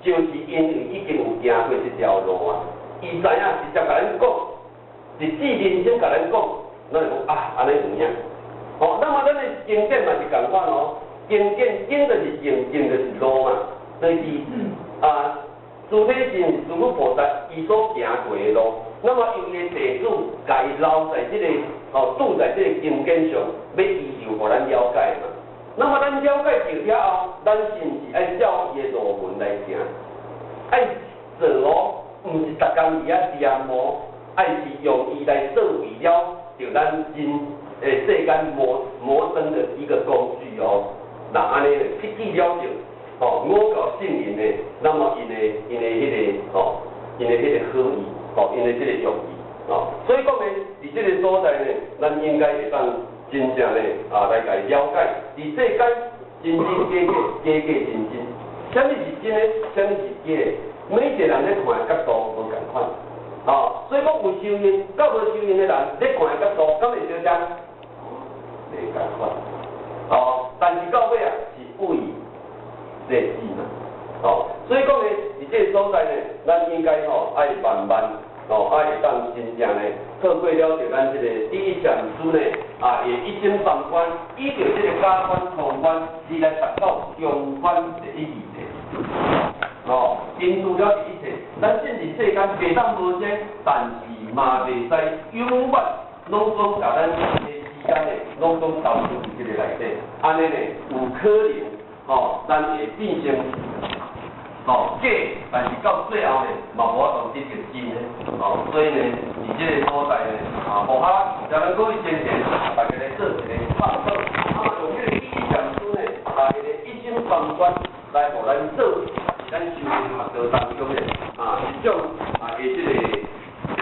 就是因為已經有行過這條路啊，伊知影直接共咱講，直指人生共咱講，咱就講啊，按呢有影。哦，那麼咱的經典嘛是仝款哦，經典經就是經，經就是路嘛，就是啊，諸天神、諸佛菩薩伊所行過的路，那麼由伊的弟子，共伊留在這個吼，駐在這個經典上，欲伊就予咱了解嘛。那麼咱了解著了後，咱是毋是愛照伊的路門來行？愛做哦，毋是逐工佇遐念哦，愛是用伊來作為了著咱人誒世間謀生的一個工具哦。那按呢切記了著，吼，五教聖人的，那麼𪜶的彼個吼，𪜶的彼個好意，吼，𪜶的這個用意，吼，所以講呢，佇這個所在呢，咱應該會當真正呢啊來共伊了解，佇世間真真假假，假假真真，啥物是真的，啥物是假的，每一個人咧看的角度無仝款，吼，所以講有修行佮無修行的人咧看的角度，敢會相仝？袂仝款，吼，但是到尾啊是物以類聚嘛，吼，所以講呢，佇這個所在呢，咱應該吼愛慢慢，吼愛會當真正呢，透過了著咱這個第一禪師呢，啊，會一心放寬，依著這個假觀空觀，而來達到中觀第一義諦，吼，真除了一切，咱進入世間袂當無這，但是嘛袂使永遠攏總共咱的時間呢，攏總投資佇這個內底，按呢呢有可能，吼，咱會變成。吼假，但是到最後呢，嘛無法度得著真的，吼，所以呢，佇這個所在呢，啊，無哈，咱各位先賢，大家來做一個探討，啊，用這個第一禪師呢，啊，彼個一心方觀來予咱做，咱修行學道當中的啊一種啊，的這個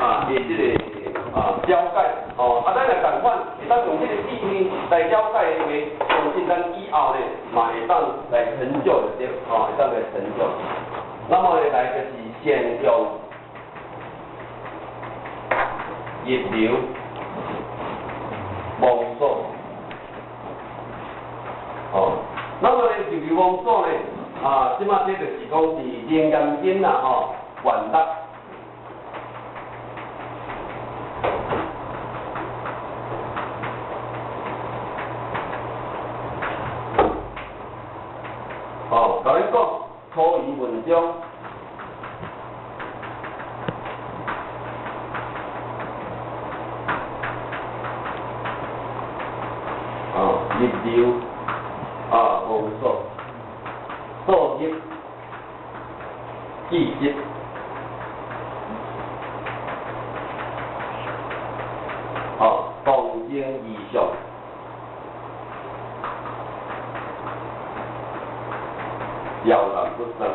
啊，的這個啊了解，吼，啊，咱若仝款，會當用這個智慧來了解的話，相信咱以後呢，嘛會當來成就的對，吼，會當來成就。那麼呢，來就是善用逆流妄想，吼，那麼呢，逆流妄想呢，啊，這馬這就是講佇楞嚴經啦，吼，願力。哦，共恁講，初疑文章。哦，逆流啊，妄想，數業記憶，哦，動靜異相。了然不生，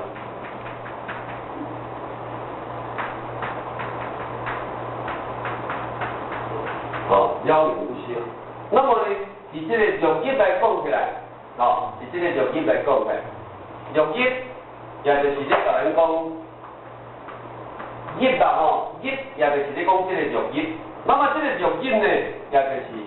哦，了然不生。那麼呢，佇這個六業來講起來，哦，佇這個六業來講起來，六業也就是咧共咱講業啦吼，業也就是咧講這個六業。那麼這個六業呢，也就是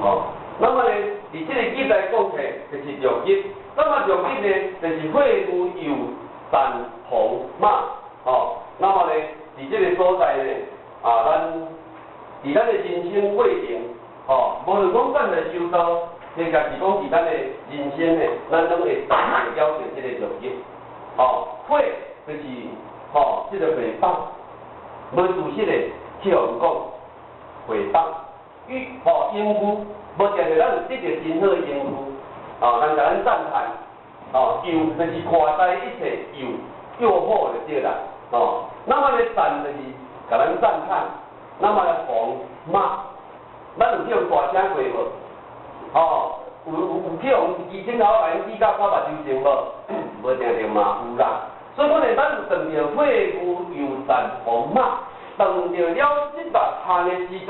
哦，那麼呢，佇這個業來講起，就是六業。那麼六業呢，就是血牛油蛋黃馬，哦，那麼呢，佇這個所在呢，啊，咱佇咱的人生過程，哦，無論講咱來修道，或者是講佇咱的人生呢，咱攏會了解這個六業。哦，血就是吼，這個誹謗，無事實的去予人講誹謗。與吼應付，無定定咱有得著真好的應付，哦，人共咱讚嘆，哦，誘就是看待一切誘誘惑就對啦，哦，那麼咧讚就是共咱讚嘆，那麼咧謗罵，咱有去予大聲過無？哦，有去予醫生頭共咱指甲擦目睭前無？無定定嘛有啦，所以講咧，咱有當著血牛油讚謗罵，撞著了這六項的時陣，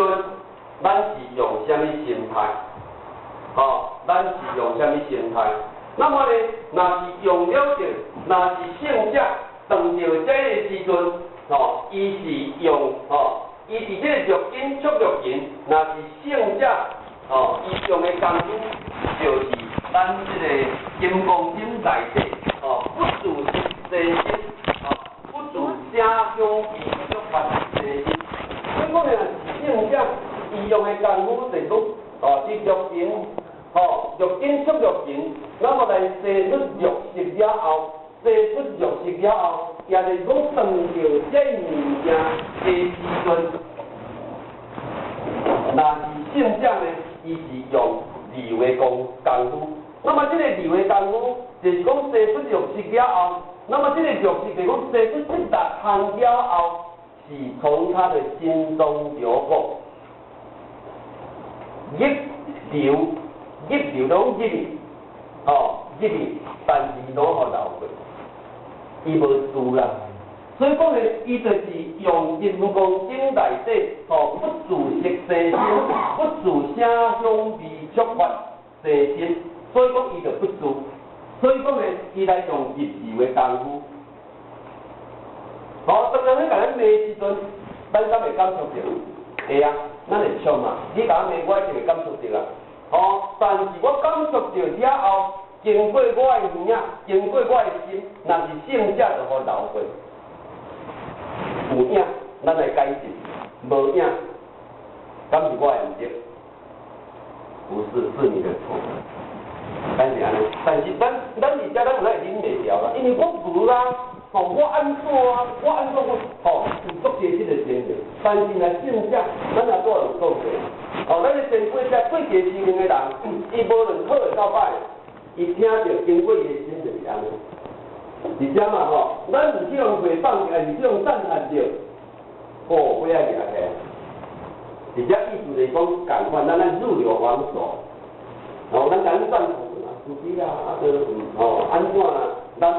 咱是用啥物心態？吼，咱是用啥物心態？那麼呢，若是用了著，若是聖者撞著這個時陣，吼，伊是用吼，伊佇這個六根觸六塵，若是聖者，吼，伊用的功夫就是咱這個金剛經內底，吼，不住色心，吼，不住聲香味觸法色心。所以講呢，聖者伊用的功夫就是講，哦，佇六塵，吼，六根觸六塵，那麼來生出六識了後，生出六識了後，也就是講撞著這物件的時陣，若是聖者呢，伊是用離的功夫。那麼這個離的功夫，就是講生出六識了後，那麼這個六識就是講生出這六項了後，是從他的心中流過，逆流，逆流攏入去，吼，入去，但是攏予流過，伊無住啦。所以講呢，伊就是用金剛經內底，吼，不住色生心，不住聲香味觸法生心，所以講伊就不住。所以講呢，伊來用入流的功夫。吼，當人咧共咱罵時陣，咱敢會感受著？會啊，咱會笑嘛。你共我罵，我一定會感受著啊。吼，但是我感受著了後，經過我的耳，經過我的心，若是聖者就予流過。有影，咱來改進；無影，敢是我的毋對？不是，是你的錯。咱是按呢，但是咱佇遮咱有哪會忍袂牢啦？因為我無啊，吼，我按怎啊？我按怎我吼有足濟這個經驗。但是若聖者，咱也拄有講過，吼，咱的前輩者過一個生命的人，伊無論好會到歹，伊聽著經過伊的心就是按呢。佇遮嘛吼，咱有去予誹謗，抑是去予讚嘆著，吼，尾仔舉起來。佇遮意思就是講，仝款，咱愛入流亡所，吼，咱共咱讚嘆啊，自己啊，啊，都吼，按怎啊，咱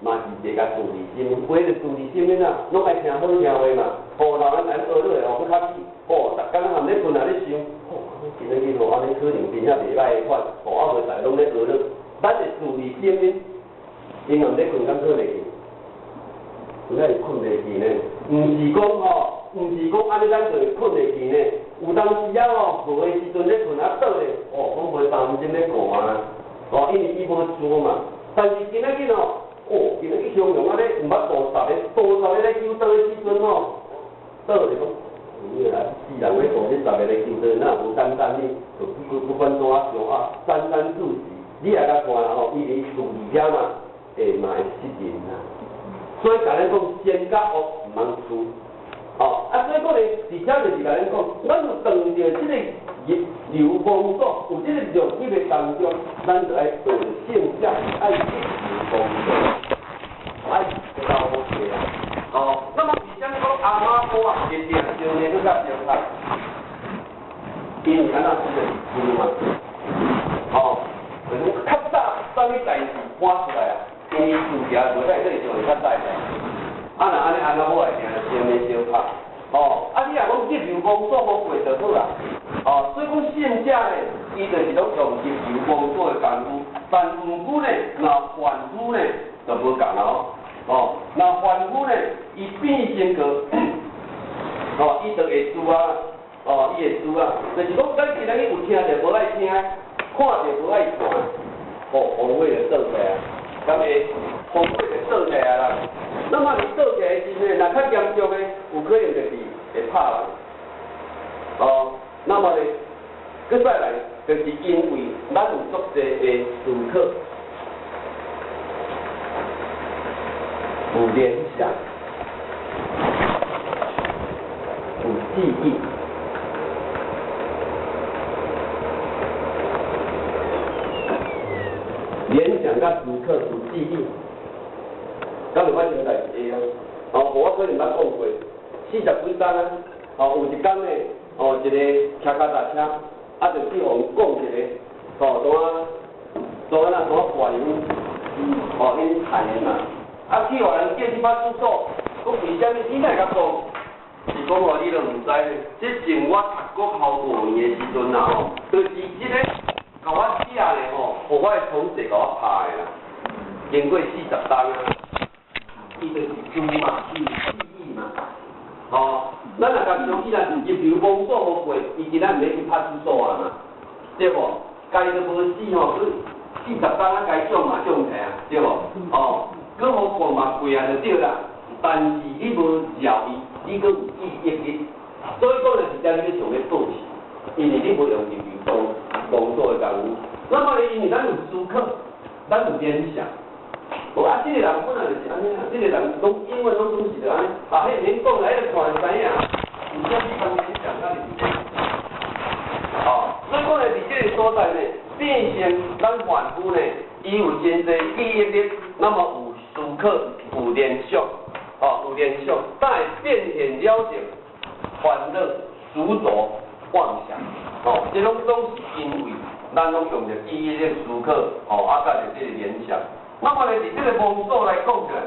嘛是一個自利心，話就自利心的啦，攏愛聽好聽話嘛，吼，老人共咱學落來吼，閣較起，吼，逐工含咧睏也咧想，吼，今仔日吼按呢可能真正袂歹的款，吼，啊無逐个攏咧學落，咱的自利心呢？因含咧睏，敢睏袂去？有哪會睏袂去呢？毋是講吼，毋是講按呢，咱就會睏袂去呢。有當時啊吼，無的時陣咧睏啊倒咧，哦，講無擔心咧寒啊，哦，因為伊無做嘛。但是今仔日吼，哦，今仔日形容按呢，毋捌五十个，五十个咧求道的時陣吼，倒咧講，有影啦，四人咧五十個咧求道，哪有無簡單呢？就不管怎啊想啊，三餐四時，你也共看啦吼，伊佇厝裡遐嘛。會嘛會失人啦，所以共咱講善佮惡毋通輸，吼啊！所以講咧，佇遮就是共咱講，咱有撞著這個逆流風所，有這個六欲的當中，咱就愛學聖者，愛逆流風所，愛老起來，哦。那麼佇遮講阿媽寶啊，一定上呢閣較相歹，因為按怎這個是輸嘛，吼，就是講較早啥物代志搬出來啊？因為自行無在這裡就會較早的，啊若按呢按怎好來定先的相拍，吼，啊你若講入流亡所無過就好啦，哦，所以講聖者呢，伊就是攏用入流亡所的功夫，但毋過呢，若凡夫呢就無仝咯，哦，若凡夫呢，伊變成個，哦，伊就會輸啊，哦，伊會輸啊，就是講咱今仔日有聽著無愛聽，看著無愛看，哦，風火就倒起來。敢會風火就倒起來啦。那麼你倒起來的時陣，若較嚴重的，有可能就是會拍人。哦，那麼呢，閣再來，就是因為咱有足濟的思考，有聯想，有記憶。聯想佮思考有記憶，敢有發生代誌會啊？哦，無我可能捌講過，40幾工啊，哦，有一工呢，哦，一個騎腳踏車，啊，就去予人講一個，哦，怎啊怎啊怎啊懷疑，哦，𪜶趁的嘛，啊，去予人叫去派出所，講為啥物？你哪會共講？是講吼，你都毋知咧。這前我讀國校5年的時陣啊吼，就是這个共我寫咧吼，予我的同學共我拍的啦。經過40冬啊，伊就是注嘛，伊有記憶嘛。吼，咱若共常伊若入流亡所無過，伊今仔毋免去派出所啊嘛，對無？家己都無死吼，閣40冬啊，該獎嘛獎起啊，對無？哦，閣予過嘛過啊就對啦。但是你無饒伊，你閣有記憶力，所以講就是遮你咧想欲報仇，因為你無用入流當亡所的功夫。那麼呢，因為咱有思考，咱有聯想。無啊，這個人本來就是按呢啊，這個人攏永遠攏總是著按呢，啊，彼毋免講啦，彼个看就知影。有啥物通聯想咱就是。哦，所以講呢，佇這个所在呢，變成咱凡夫呢，伊有真濟記憶力，那麼有思考，有聯想。哦，有聯想，但會變現了就煩惱、執著、妄想。哦，這攏總是因為咱攏用著記憶力思考，哦，啊，佮著這个聯想。那麼呢，佇這个妄想來講起來，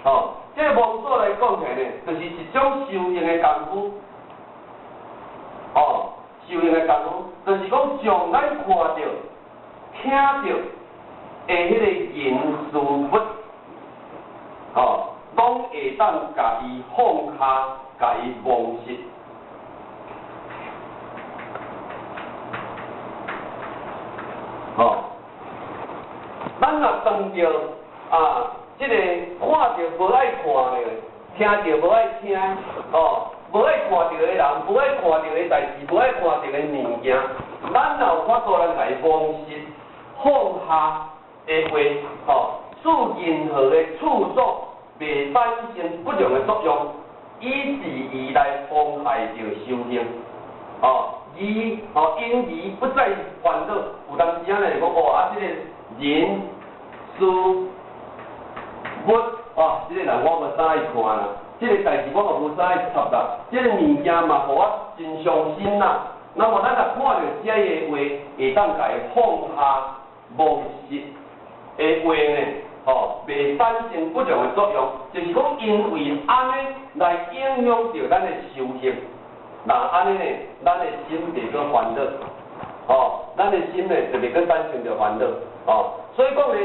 哦，這个妄想來講起來呢，就是一種修行的功夫。哦，修行的功夫，就是講將咱看著、聽著的彼个人事物，哦。攏會當共伊放下，共伊忘失。吼，咱若當著啊，這个看著無愛看的，聽著無愛聽，哦，無愛看著的人，無愛看著的代誌，無愛看著的物件，咱若有法度來共伊忘失、放下的話，吼，使任何的處所。袂產生不良的作用，以至於來妨害著修行。哦，而哦因而不再煩惱。有當時仔咧就講哦，啊，這个人事物，哦，這个人我無啥愛看啦，這个代誌我嘛無啥愛插啦，這个物件嘛，予我真傷心啦。那麼咱若看著這个話，會當共伊放下忘失的話呢？哦，袂產生不良的作用，就是講因為按呢來影響著咱的修行，若按呢呢，咱的心袂閣煩惱，哦，咱的心呢就袂閣產生著煩惱，哦，所以講呢，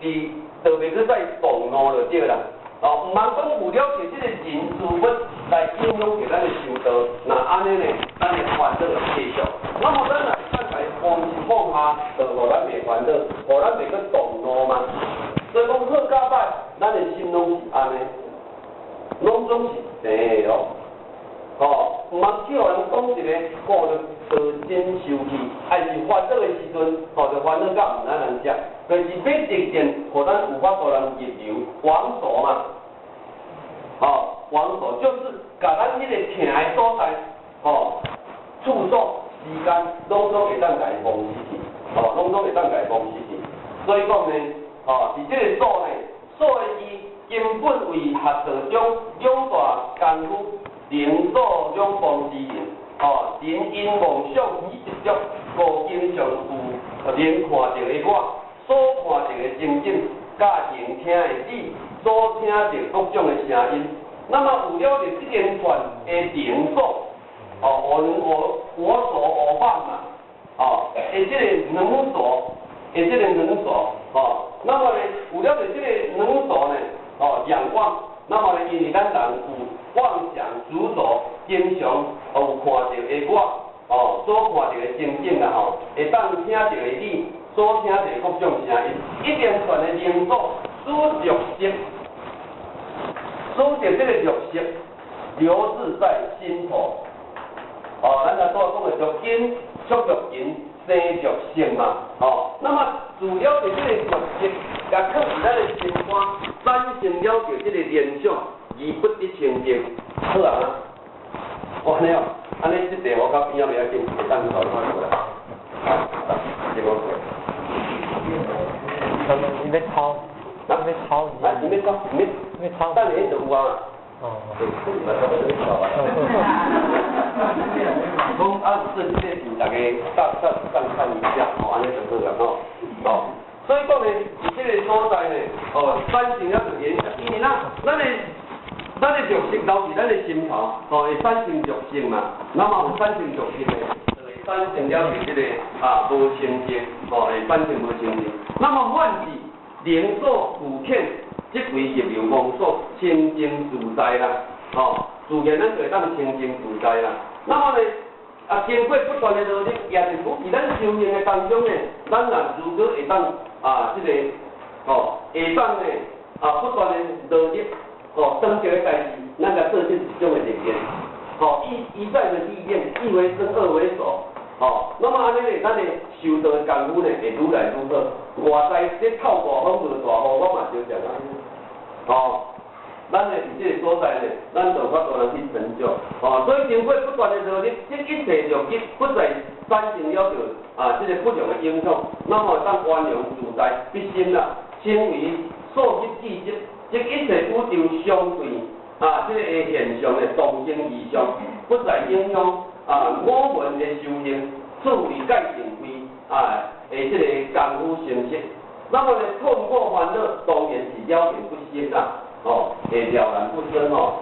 佇就袂閣再動怒就對啦，哦，毋通講有了著這個人事物來影響著咱的修道，若按呢呢，咱的煩惱就繼續。那麼咱若會當共伊放一放下，就予咱袂煩惱，予咱袂閣動怒嘛。所以講好甲歹，咱的心攏是按呢，攏總是平的哦。吼，毋通去予人講一個，吼就真生氣，還是煩惱的時陣，吼就煩惱甲毋知人食，就是欲得見，予咱有法度人入流往所嘛。吼，往所就是共咱彼個徛的所在，吼，處所、時間，攏總會當共伊忘失去，吼，攏總會當共伊忘失去。所以講呢。哦，佇這个所呢，所的字根本為學道中兩大功夫，能所兩方之人。哦，人因妄想起執著，故經常有能看著的我，所看著的情景，佮能聽的你，所聽著各種的聲音。那麼有了著這連串的能所，哦，我所我妄嘛，哦，的這個能所，的這個能所，哦。那麼呢，有了著這個能所呢，哦，仰望，那麼呢，因為咱人有妄想執著，經常有看著的我，哦，所看著的情景啦吼，會當聽著的你，所聽著的各種聲音，一連串的能所，使著色，使著這個著色留置在心頭。哦，咱頭拄仔講的著根、觸著根、生著色嘛，哦，那麼除了著這個著色，也囥佇咱的心肝，產生了著這個聯想，而不得清淨。好啊，哦，按呢哦，按呢這題我較邊仔袂要緊，會當去頭看過來。這個。你欲抄，你欲抄，啊，你欲抄，你欲抄，等下就有啊。哦。對，這個講啊，這這是大家上上看一下，哦，按呢就好啦，吼，哦，所以講呢，佇這個所在呢，哦，產生了著聯想，因為咱的咱的六識留佇咱的心頭，吼，會產生六識嘛。那麼有產生六識的，就會產生了是這个無清淨，吼，會產生無清淨。那麼反之，能所具遣，即為入流無所清淨自在啦，吼，自然咱就會當清淨自在啦。那麼呢，經過不斷的努力，也就是講，佇咱修行的當中呢，咱若如果會當這个，吼，會當呢，不斷的努力。哦，當這个代誌，咱來做這一種的歷練，吼，一一再的歷練，一為生，二為熟，吼，那麼按呢呢，咱的修道的功夫呢，會愈來愈好。外在這透大風落大雨，我嘛少常按呢，吼，咱的佇這个所在呢，咱就有法度來去成就，吼，所以經過不斷的努力，這一切六業不再產生了著這个不良的影響，那麼當圓融自在，必心啦，稱為數業記憶。這一切宇宙相對這个現象的動靜異象，不再影響我們的修行，處理界定位的這个功夫成績。那麼呢，痛苦煩惱當然是了然不生啦，哦，會了然不生哦。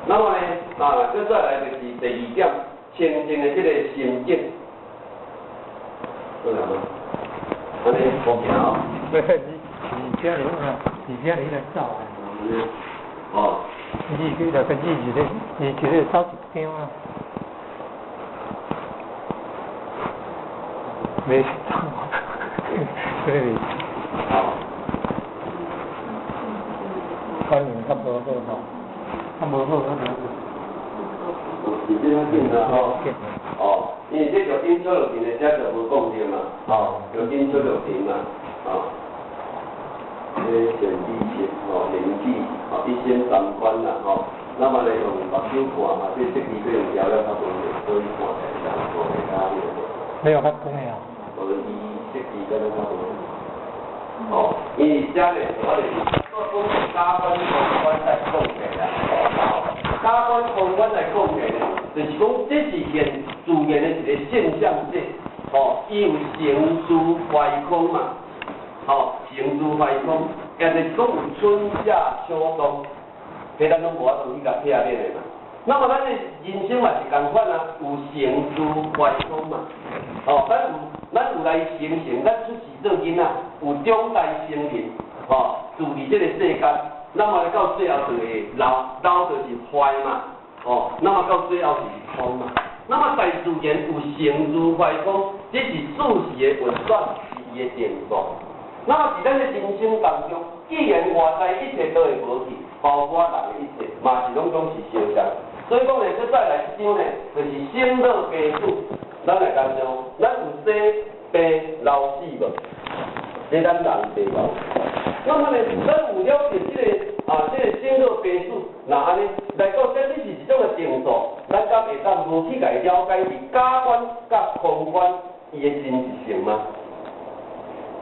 那麼呢，閣再來就是第二點，清淨的這個心境。好啦無？按呢無行哦。二點零啊，2.0來走啊。哦。你去來個二一個，二一個走一張啊。沒走，這個。好。反應較無好吼，較無好，較無好。是這樣緊啊，吼。哦，因為這就緊出落去的，這就無講著嘛。哦，就緊出落去嘛，哦。這善知識吼，靈智吼，一心三觀啦吼，那麼咧用目睭看嘛，這設備用調了較無咧，所以看起來就無會較那個。沒有較光的啊。無伊設備敢若較無。哦，因為這咧，我就是我講假觀空觀來講起來啦。假觀空觀來講起來，就是講這是現自然的一個現象者，吼，伊有成住壞空嘛。吼，成住壞空，也就是講有春夏秋冬，彼咱攏無法度去共拆滅的嘛。那麼咱的人生嘛是仝款啊，有成住壞空嘛。哦，咱有來形成，咱出世做囡仔，有長大成人，吼，住佇這個世間，那麼到最後就會老，老就是壞嘛，哦，那麼到最後是空嘛。那麼大自然有成住壞空，這是事實的運轉，是伊的定數。那麼佇咱的人生當中，既然外在一切都會無去，包括人的一切，嘛是攏總是相像。所以講呢，閣再來一章呢，就是生老病死。咱來感想，咱有生病老死無？這咱人對無？那麼呢，咱有了解這个這个生老病死，若按呢來講，這只是一種的定數，咱敢會當無去共伊了解佇假觀佮空觀伊的真實性嗎？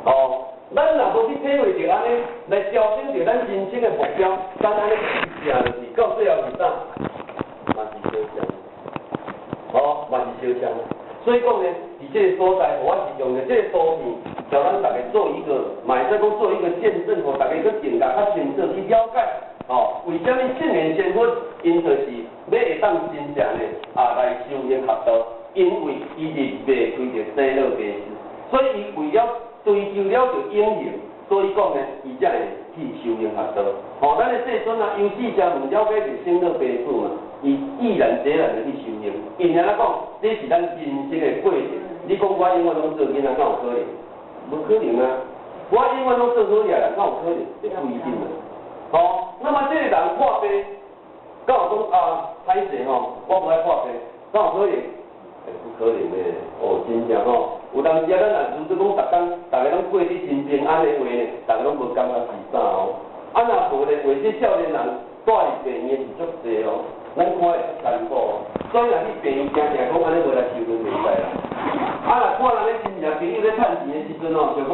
哦。咱若無去體會著按呢，來調整著咱人生的目標，咱按呢去拼落去，到最後是啥？嘛是相像，哦，嘛是相像。所以講呢，佇這个所在，我是用著這個圖片，叫咱逐家做一個，嘛會使講做一個見證，予逐家閣更加較清楚去了解，哦，為啥物聖賢仙佛，𪜶就是欲會當真正呢來修行學道，因為伊離袂開著生老病死，所以伊為了追求了著永恆，所以講呢，伊才會去修行學道。吼，咱的世尊啊，由此才毋了解著生老病死嘛，伊毅然決然的去修行。因安怎講，這是咱人生的過程。你講我永遠攏做囡仔，敢有可能？無可能啊！我永遠攏做好嘢人，敢有可能？會不一定啊。吼，那麼這個人破病，敢有講啊？歹勢吼，我無愛破病，敢有可能？欸，不可能的，哦，真正吼，有當時啊，咱若如果講逐工，逐家攏過得真平安的話呢，逐家攏無感覺是啥哦。啊，若無呢，話這少年人蹛佇病院是足濟哦，咱看會足艱苦哦。所以若去病院，定定講按呢無來收錢袂使啦。啊，若看人咧親戚朋友咧趁錢的時陣哦，就講，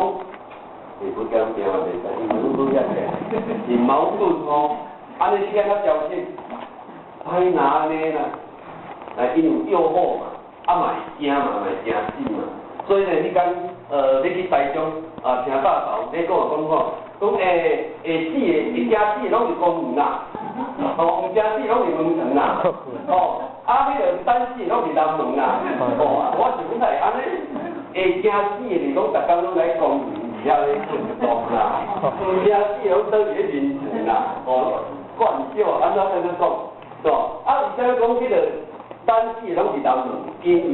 欸，不講病嘛袂使，因為阮無遐錢，是矛盾吼。按呢你敢較調整？歹若按呢啦，來因有誘惑嘛。啊嘛會驚嘛，嘛會驚死嘛。所以呢，彼工你去台中啊聽大頭，你講講吼，講會死的，會驚死的攏佇公園啦，吼，毋驚死攏佇門床啦，吼，啊，彼個等死的攏佇南門啦，吼，我想講會按呢，會驚死的是講逐工攏來公園佇遐咧運動啦，毋驚死的攏倒佇咧眠床啦，吼，慣少按怎按怎講，是無？啊，而且講彼個等死的攏佇南門，因為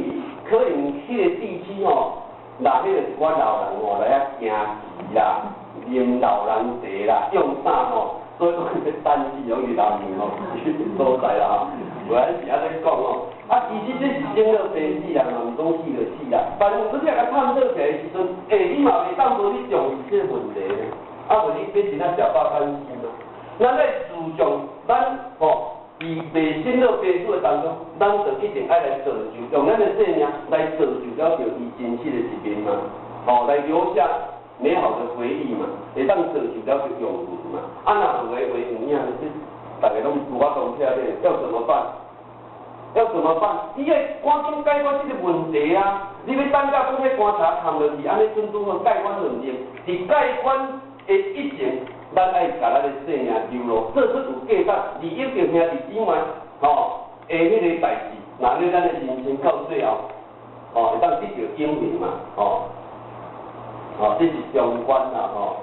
可能彼個地區吼，若彼個一寡老人吼來遐行棋啦，啉老人茶啦，用啥吼，所以講這等死攏佇南門吼，所在啦吼，無咱是按呢講吼。啊，其實這是生老病死啦，嘛毋講死就死啦。但是你若共探討起來的時陣，欸，你嘛袂當無去重視這個問題呢。啊，無你欲真正食飽敢死嗎？咱愛注重咱吼，佇未生老病死的當中，咱就一定愛來造就，用咱的生命來造就了著伊真實的一面嘛，吼，來留下美好的回憶嘛，會當造就了著永恆嘛。啊，若無的話，有影這逐个攏無法度拆的，要怎麼辦？要怎麼辦？你愛趕緊解決這個問題啊！你欲等到講彼棺材崁落去，按呢準拄好蓋棺論定。佇蓋棺的以前，咱愛共咱的生命留落，做出有價值、利益著兄弟姊妹吼的彼個代誌。若咧咱的人生到最後，吼會當得著永恆嘛，吼，吼，這是相關啦，吼，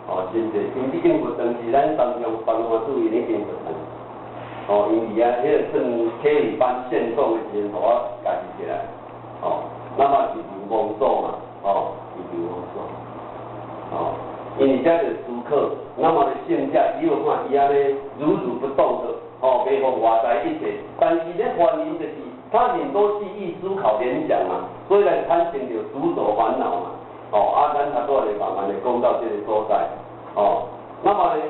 吼，真濟，因為已經有當時咱當中辦法主義已經做成。哦，因為啊，彼個算體育班獻頌的時陣，予我家己起來，哦，那麼是劉王祖嘛，哦，是劉王祖，哦，因為這個思考，那麼的聖者，你有看伊按呢如如不動的，哦，袂予外在一切，但是咧原因就是他很多記憶思考聯想嘛，所以來產生著諸多煩惱嘛，哦，啊，咱較拄仔慢慢的講到這個所在，哦，那麼呢？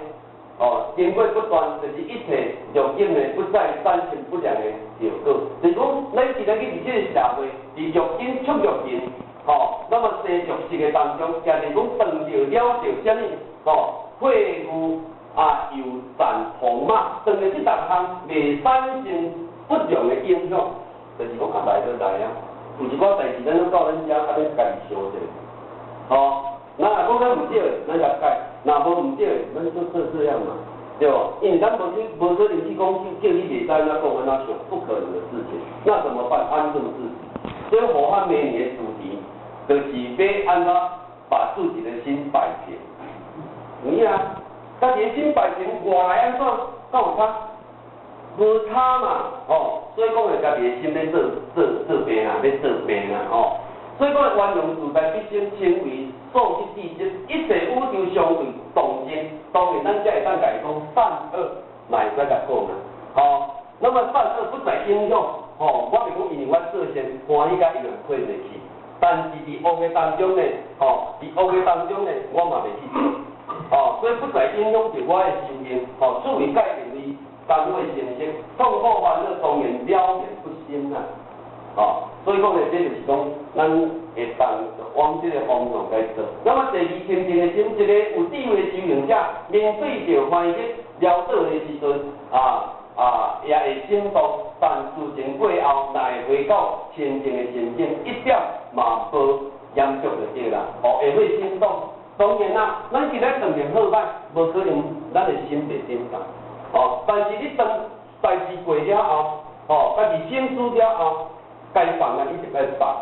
哦，經過不斷，就是一切欲境呢，不再產生不良的效果。就是講，咱今日去佇這個社會，佇欲境、觸欲境，吼，那麼生濁色的當中，也就是講，斷著了著啥物，吼，悔悟啊，尤讚謗罵，斷著這逐項袂產生不良的影響，就是講啊來就來啊，有一寡代誌，咱攏到咱遮啊，欲家己想者，吼。咱若講咱毋對，咱就改；若無毋對，咱就做這樣嘛，對無？因為咱無去，無可能去講叫你袂使按怎講按怎想，不可能的事情。那怎麼辦？安頓自己。所以護法明年的主題，就是欲按怎把自己的心擺平。有影啊？家己的心擺平，外來按怎？敢有差？無差嘛，吼。所以講的家己的心欲做做做平啊，欲做平啊，吼。所以講，圓融自在必先稱為數一智識，一切宇宙相對動靜，當然咱才會當共伊講善惡，嘛會使共講啊。吼，那麼善惡不在影響，吼，我袂講因為我做善歡喜甲伊就虧袂去，但是佇惡的當中呢，吼，佇惡的當中呢，我嘛袂去做，吼，所以不在影響著我的修行，吼，處為改變為甘慧成熟，痛苦煩惱當然了然不生啊。哦，所以講呢，這就是講，咱會當往這個方向來做。那麼第二清淨的心，一個有智慧的修行者，面對著環境潦倒的時陣，也會心動，但事情過後，若會回到清淨的心境，一點嘛無嚴重就對啦。哦，會會心動。當然啦，咱今日斷定好歹，無可能咱的心袂振動。哦，但是你當代誌過了後，哦，家己省思了後。該放啊，一定愛放，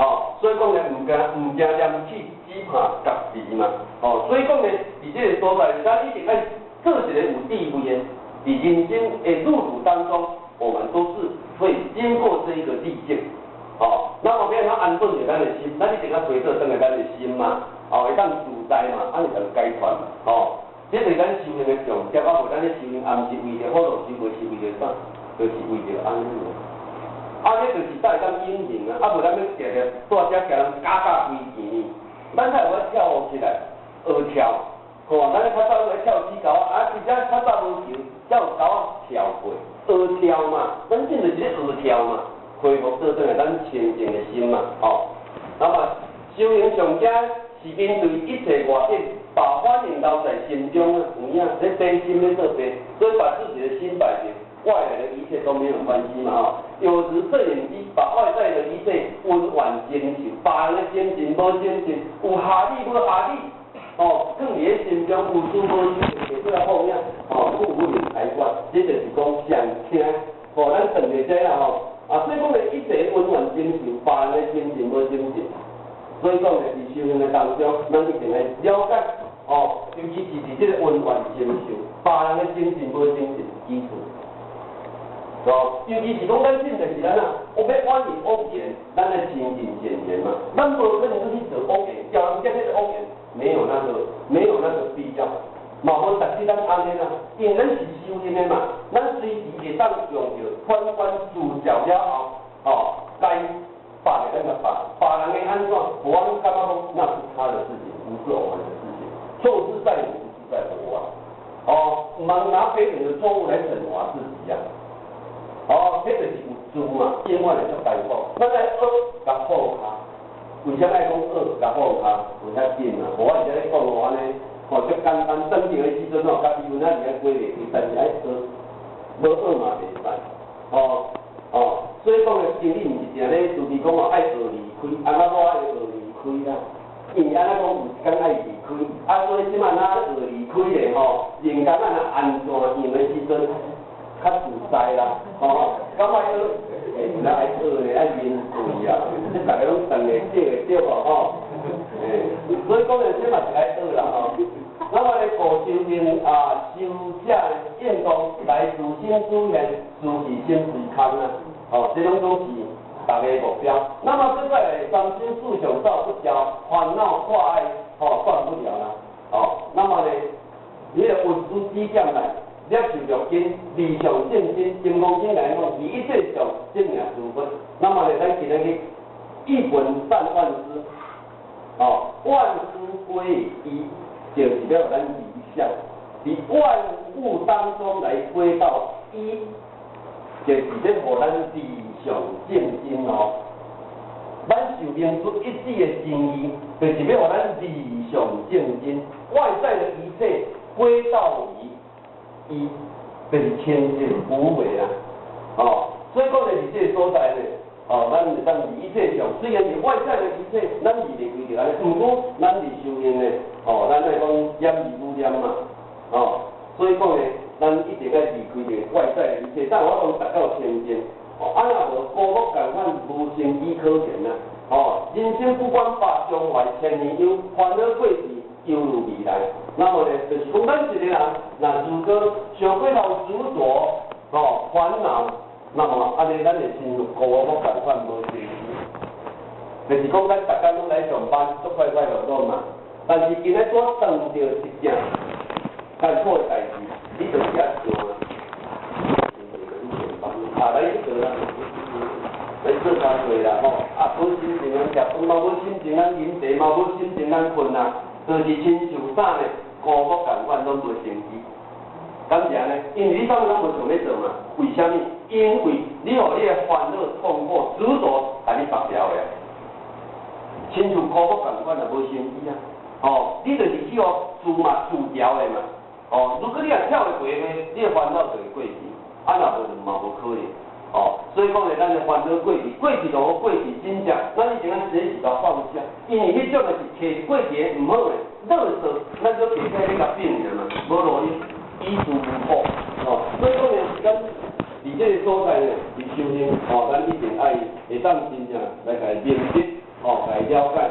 哦，所以講呢，毋驚毋驚廉恥，只怕覺遲嘛，哦，所以講呢，佇這個所在，咱一定愛做一個有智慧的，佇人生的路途當中，我們都是會經過這一個歷境，哦，那麼欲按怎安頓著咱的心，咱一定愛回轉轉來咱的心嘛，哦，會當自在嘛，按呢就解脫，哦，這就是咱修行的重點，啊，無咱咧修行，也毋是為著好樂生活，是為著啥？就是為著按呢。啊，這就是才會當隱形啊！啊，無咱欲定定蹛遮共人咬甲規錢，咱才有法跳起來學跳，吼！咱較早攏會跳起猴仔，啊，其實較早無球，才有猴仔跳過，學跳嘛，咱這就是咧學跳嘛，恢復倒轉來咱清淨的心嘛，吼！那麼修行上佳是面對一切外境，把反應留在心中啊，有影，這平心欲做平，所以把自己的心擺平。外來的一切都沒有關係嘛，吼！有時攝影機把外在的一切溫婉精神，別人的精神無精神，有下你無下你，哦，囥佇咧心中有思無想，提出來放影，哦，故無能裁決，這就是講上聽，吼，咱斷會知啦吼。啊，所以講咧，一切恩怨情仇，別人的精進無精進。所以講咧，佇修行的當中，咱一定愛了解，哦，尤其是佇這個恩怨情仇，別人的精進無精進基礎。哦，尤其是講咱信就是按怎，我欲遠離惡緣，咱愛親近善緣嘛。咱無可能去做惡緣，叫人結這個惡緣，沒有那個必要。嘛無實質咱按呢啦，因為咱是修行的嘛，咱隨時會當用著反觀自照了後，哦，該放的咱就放，別人會按怎，無阮感覺講那是他的事情，不是我們的事情。錯是在你，不是在我啊。哦，毋通拿別人的錯誤來懲罰自己啊。哦，彼就是有自嘛，永遠會足艱苦。咱愛學共放下，為啥愛講學共放下？無遐緊啊，無我而家咧講吼按呢，吼足簡單。轉著的時陣吼，家己有哪爾過袂去，但是愛學，無學嘛袂使。哦哦，所以講咧，真理毋是定咧，就是講哦愛學離開，按怎我愛學離開啦？因為按怎講有一工愛離開，啊，所以這擺若學離開咧吼，人間咱若按怎樣的時陣？較自在啦，吼，敢愛學？欸，有哪愛學咧？愛面對啊！這逐个攏斷會對會對無吼？欸，所以講咧，這嘛是愛學啦吼。那麼咧，五修行啊，修者應當來自心所願，自是心隨空啊。吼，這攏總是逐个目標。那麼這個三心四相走不掉，煩惱掛礙，吼，斷不了啦。哦，那麼咧，你個文殊知見來。攝受六根，離相證真，金剛經來講，離一切相，證名諸佛。那麼咧，咱今日去一本讚萬師，哦，萬師歸一，就是欲咱離相，佇萬物當中來歸到一，就是咧予咱離相證真哦。咱受明出一致的真義，就是欲予咱離相證真，外在的一切歸到於。一，就是清淨無為啊，哦，所以講咧，佇這個所在咧，哦，咱會當離一切相，雖然是外在的一切，咱離袂開著按呢，毋過咱佇修行咧，哦，咱愛講厭而不厭嘛，哦，所以講咧，咱一定愛離開著外在的一切，但我講達到清淨，哦，啊若無孤木仝款無生機可言啊，哦，人生不管百常懷千年憂，煩惱過去猶如未來。那麼咧，就是講咱一個人，若如果傷過頭執著，哦，煩惱，那麼按呢，咱會親像孤木仝款無生機。就是講咱逐工攏來上班，足快快樂樂嘛。但是今仔拄碰著一件艱苦的代誌，你就佇遐想啊，上班啊來去做啦，來做工課啦吼，啊無心情通食飯，嘛無心情通飲茶，嘛無心情通睏啊，就是親像啥呢？孤木仝款攏無生機，敢是按呢？因為你啥物攏無想欲做嘛？為啥物？因為你予你的煩惱、痛苦、執著，共你縛牢的。親像孤木仝款就無生機啊！哦，你就是去予自嘛自牢的嘛。哦，如果你若跳會過呢，你的煩惱就會過去。啊，若無就嘛無可能。哦，所以講咧，咱的煩惱過去，過去就予過去，真正咱一定愛學習共放下，因為彼種的是提過去的毋好的。垃圾，咱閣提起來欲共變爾嘛，無路用，於事無補。哦，所以講咧，咱佇這個所在咧，佇修行，哦，咱一定愛會當真正來共認識，哦，共了解。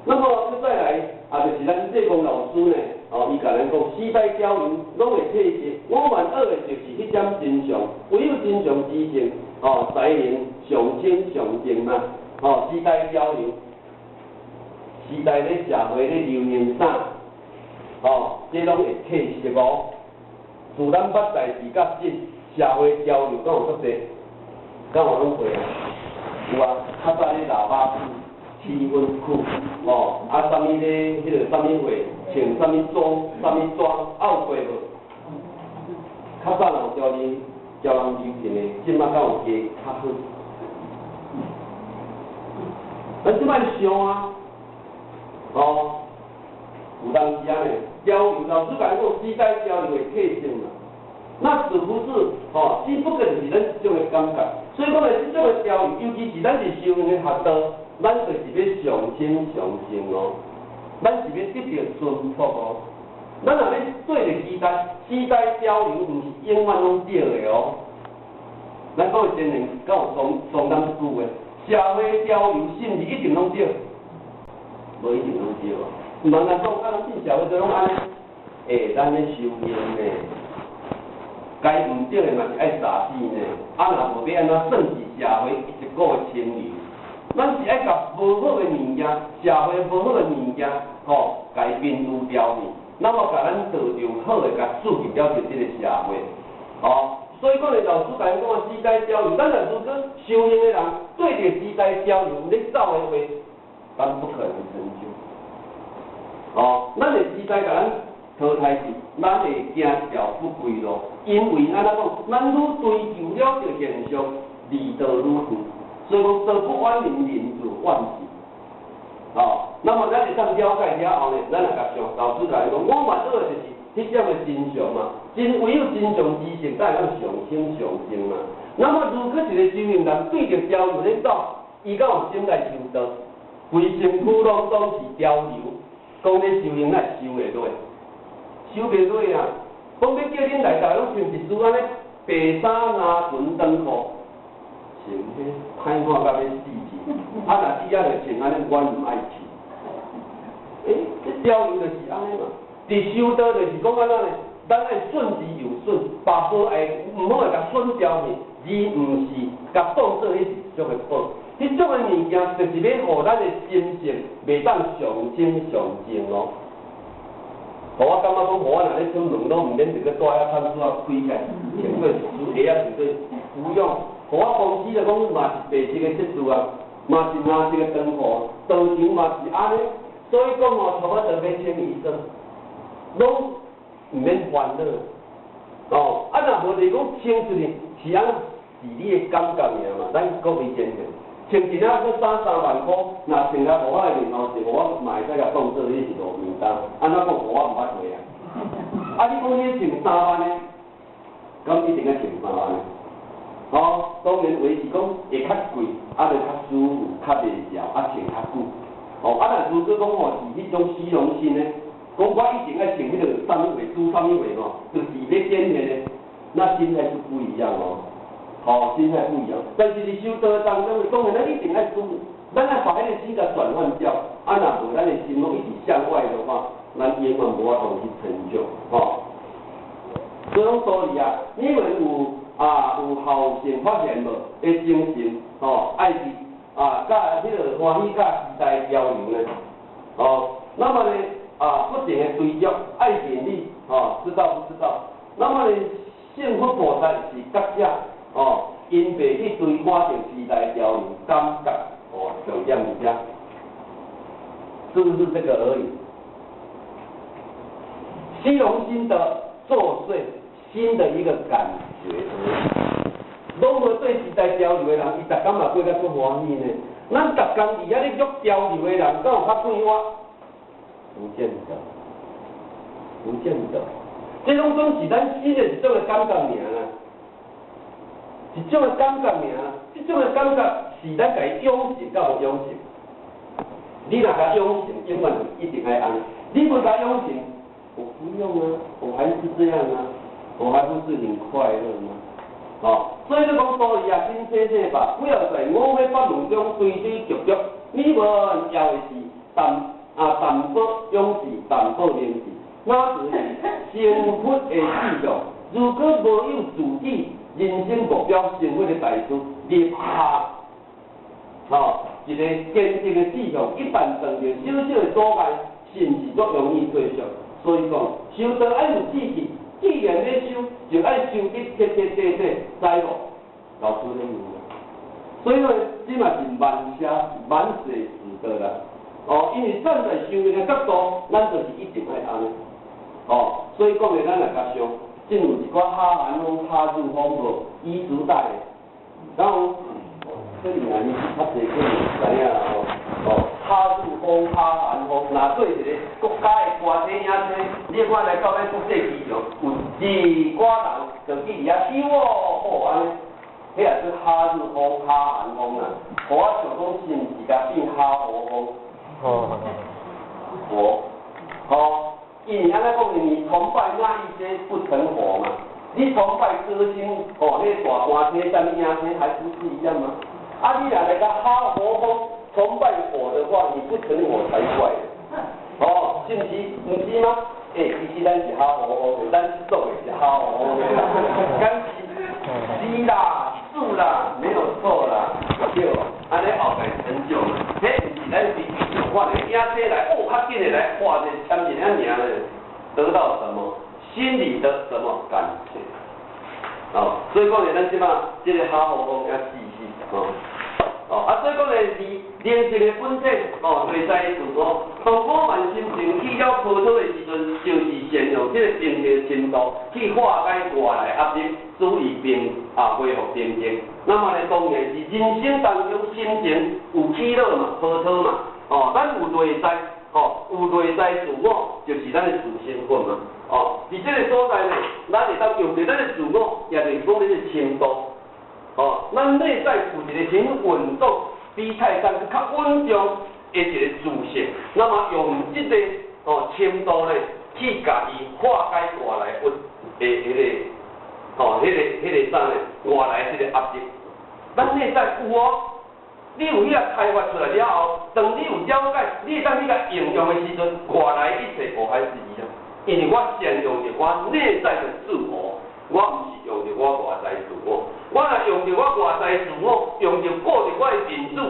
那麼閣再來，啊，就是咱濟公老師呢，哦，伊共咱講，時代潮流攏會褪色，我們學的就是彼點真相，唯有真相之性，哦，才能上清上淨嘛。哦，時代潮流。時代咧社會咧流行啥？哦，這攏會褪色哦。自咱捌代誌到今，社會潮流敢有足濟？敢有攏過啊？有啊，較早咧喇叭褲、七分褲，哦，啊，啥物咧？彼个啥物會，穿啥物裝、啥物裝，啊有過無？較早若有潮流，潮人流行的，這擺敢有加較好？咱這擺想啊！哦，有當時啊呢，潮流老師共講，時代潮流會褪色嘛。那是不是哦？只不過是咱一種的感覺。所以講咧，這種的潮流，尤其是咱佇修行的學道，咱就是欲上深上淨哦。咱是欲得著淳樸哦。咱若欲對著時代，時代潮流毋是永遠攏對的哦。咱講的真言，敢有相相當這句話？社會潮流是毋是一定攏對？無一定攏對哦。毋通來講，啊，咱進社會都攏按呢。欸，咱咧修行呢，該毋對的嘛是愛殺死呢。啊，若無欲按怎算是社會一股的清流？咱是愛共無好的物件，社會無好的物件，吼，共伊摒除掉去。那麼共咱道場好的，共注入了佇這個社會，吼。所以講咧，老師共咱講啊，時代潮流，咱若如果修行的人對著時代潮流咧走的話，咱不可能成就。哦，咱的時代共咱淘汰去，咱會行一條不歸路，因為按怎講，咱愈追求了著現象，離道愈遠。所以講，道不遠人，人自遠去。哦，那麼咱會當了解了後呢，咱來共想，老師共咱講，我嘛做的就是彼種的真相嘛，真唯有真相知識才會當上升上升嘛。那麼如果一個修行人對著潮流咧走，伊敢有心來修道？規身軀攏總是潮流，講咧修行哪會修會落？修袂落啊！講欲叫恁來，逐家攏穿一束按呢白衫、藍裙、長褲，穿彼歹看甲欲死去。啊，若只仔著穿按呢，阮毋愛去。欸，這潮流就是按呢嘛。佇修道就是講按怎呢？咱愛損之又損，把無愛毋好的共損掉去，而毋是共當做彼是一種的寶。彼種的物件，就是欲予咱的心性袂當上升上進哦。予我感覺講，予我若咧出門攏毋免著閣帶遐探子仔開起來，穿過一束鞋仔穿過不用。予我公司就講嘛是白色的設施啊，嘛是藍色的長褲，道場嘛是按呢。所以講吼，差不多欲穿衣裳，攏毋免煩惱。哦，啊若無就是講穿出去是按怎，是你的感覺爾嘛。咱各位真正穿一領閣三三萬箍，若穿來予我的面頭是，我嘛會使共當做你是路邊攤。按怎講予我毋捌過啊？啊，你講你穿3萬的，敢一定愛穿三萬的？哦，當然話是講會較貴，啊，就較舒服，較袂潮，啊穿較久。哦，啊，若如果講吼是彼種虛榮心的，講我一定愛穿彼個啥物貨，煮啥物貨吼，就是欲展現的，那心態是不一樣哦。吼，心態不一樣。但是佇修道當中，當然咱一定愛注，咱愛把彼個心共轉換掉。啊，若無咱的心攏一直向外的話，咱永遠無法度去成就。吼，所以講道理啊，你們有啊有後生發現無？的精神，吼，愛佇啊，佮彼個歡喜佮時代潮流呢？哦，那麼呢啊，不停的追逐愛真理，哦，知道不知道？那麼呢，聖佛菩薩是覺者，哦，𪜶袂去追趕著時代潮流，感覺哦，重點佇遮，是不是這個而已？虛榮心的作祟，心的一個感覺而已。攏無對時代潮流的人，伊逐工嘛過甲足歡喜呢。咱逐工佇遐咧逐潮流的人，敢有較快活？不見得，不見得。這攏總是咱心的一種的感覺爾啦，一種的感覺爾。這種的感覺是咱共伊養成，佮無養成。你若共養成，永遠一定愛按呢。你無共養成，我不用啊，我還是這樣啊，我還不是很快樂嗎？哦，所以你講道理啊，真細細吧，不要在五蘊法門中追追逐逐，你們要的是淡啊淡薄勇士，淡薄明智，那就是成佛的志向。如果無有自己人生目標，成佛的大事立下，吼，一個堅定的志向，一旦遇著小小的阻礙，甚至足容易退縮。所以講，修道愛有志氣，既然欲修，就愛修得徹徹底底，知無？老師咧問。所以講，這嘛是萬捨萬捨之道啦。哦，因為站在修行的角度，咱就是一定愛按呢。哦，所以講的，咱來共想，真有一寡哈韓風、哈日風無彝族帶的，然後可能啊，你較濟可能知影啦吼。哦，哈日風、哈韓風，若做一個國家的歌星影星，你看來到咱國際機場，有一寡人就去佇遐唱哦，好按呢，彼也是哈日風、哈韓風啦。予我想講是毋是共變哈和風？哦。佛，哦，因為按呢講，你崇拜那一些不成佛嘛？你崇拜歌星，哦，彼個大歌星、啥物影星，還不是一樣嗎？啊，你若來共哈佛風崇拜佛的話，你不成佛才怪。哦，是毋是？毋是嗎？欸，其實咱是哈佛風的，咱做的是哈佛風的，敢是？是啦，是啦，沒有錯啦，對，按呢後擺成就嘛。彼毋是咱是看著影星來，哦，較緊的來畫一個簽一個名咧，得到什麼？心裡的什麼感覺？哦，所以講咧，咱這馬這个哈佛風猶細細，哦，哦，啊，所以講咧，是靈性的本體，哦，內在自我，當我慢心情起了波濤的時陣，就是善用這个平靜深度去化解外來壓力，使伊平啊恢復平靜。那麼咧，當然是人生當中心情有起落嘛，波濤嘛，哦，咱有內在，哦，有內在自我，就是咱的自身本嘛，哦，佇這个所在呢，咱會當用著咱的自我，也就是講咱的深度，哦，咱內在有一個很穩重、比泰山閣較穩重的一個自性，那麼用這个哦深度呢，去共伊化解外來物的彼个，哦，彼个啥呢？外來這个壓力，咱內在有哦，你有彼个開發出來了後，當你有了解，你會當去共應用的時陣，外來一切無還是一樣，因為我善用著我內在的自我，我毋是用著我外在自我，我若用著我外在自我，用著顧著我的面子，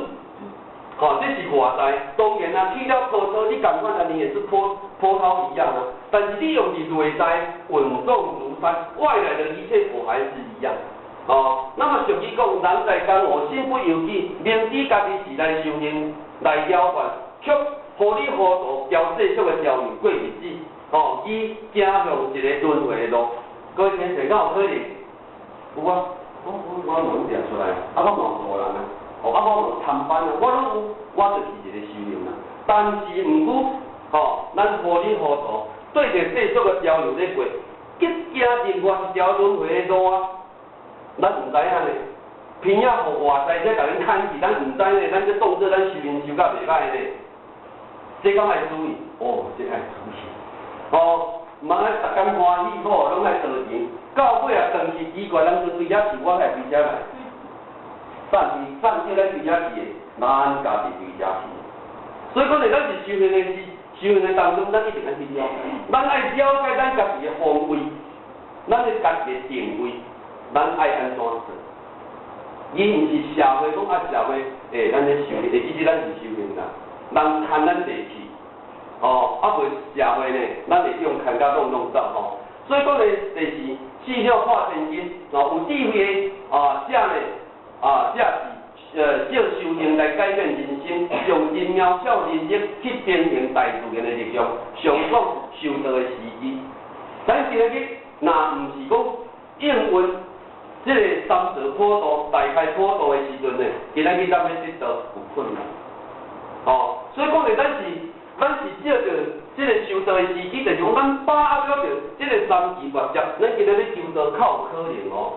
吼，這是外在。當然啊，起了波濤，你仝款啊，你也是波波濤一樣啊。但是你用佇內在穩重如山，外來的一切我還是一樣。哦，那麼俗語講，人在江湖，身不由己，明知家己是來修行、來了斷，卻糊裡糊塗交世俗的條件過日子，哦，伊走向一个輪迴的路。各位先生，敢有可能？有啊，我攏定出來，啊，我嘛有路人啊，哦，啊，我嘛有參班啊，我攏有，我就是一个修行人。但是毋過，吼，咱糊裡糊塗對著世俗的潮流咧過，急行另外一條輪迴的路啊！咱毋知影呢，偏仔予外在這共咱牽去，咱毋知呢，咱這當做咱修行修甲袂歹呢。這敢愛注意？哦，這愛注意。哦，毋通愛逐工歡喜好，攏愛投錢。到尾啊，轉去奇怪，人說對遐去，我會對遮來。散去散叫咱對遐去的，咱家己對遮去。所以講呢，咱是修行的是修行的當中，咱一定愛去了解，咱愛了解咱家己的方位，咱的家己的定位，咱愛按怎做？伊毋是社會講啊，社會，欸，咱咧修行，欸，其實咱是修行啦，人牽咱地去，哦，啊袂社會呢，咱會用牽甲攏攏走吼。所以講呢，就是四兩破千斤，哦，有智慧的啊，者呢，啊，這是藉修行來改變人生，用人渺小人力去平衡大自然的力量，上爽修道的時機。咱今日若毋是講應運這个三道普渡大開普渡的時陣呢，今仔日咱欲得道有困難。哦，所以講呢，咱是藉著這个修道的時機，就是講咱把握著這个三期末劫，咱今日欲求道較有可能哦。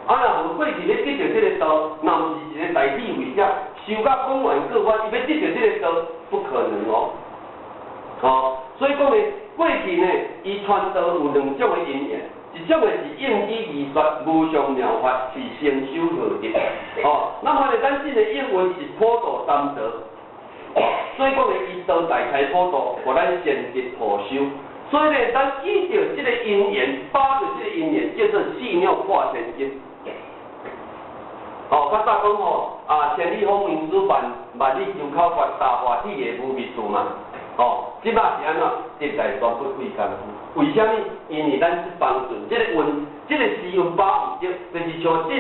啊，若無過去欲得著這个道，若毋是一个大智慧者，修甲廣遠過法，伊欲得著這个道，不可能哦。哦，所以講呢，過去呢，伊傳道有兩種的因緣，一種的是應機而說，無上妙法是成修何得。哦，那麼呢，咱這个應運是普度三道，所以講呢，伊道大開普度，予咱善得普修。所以呢，咱依著這个因緣，把握這个因緣，叫做四兩破千斤。哦，較早講吼，啊，千里風雲之萬萬里求口訣，大化鐵的無密處嘛。哦，這擺是按怎？實在全不費工夫。為啥物？因為咱這幫助，這个運，這个時運把握著，就是像這，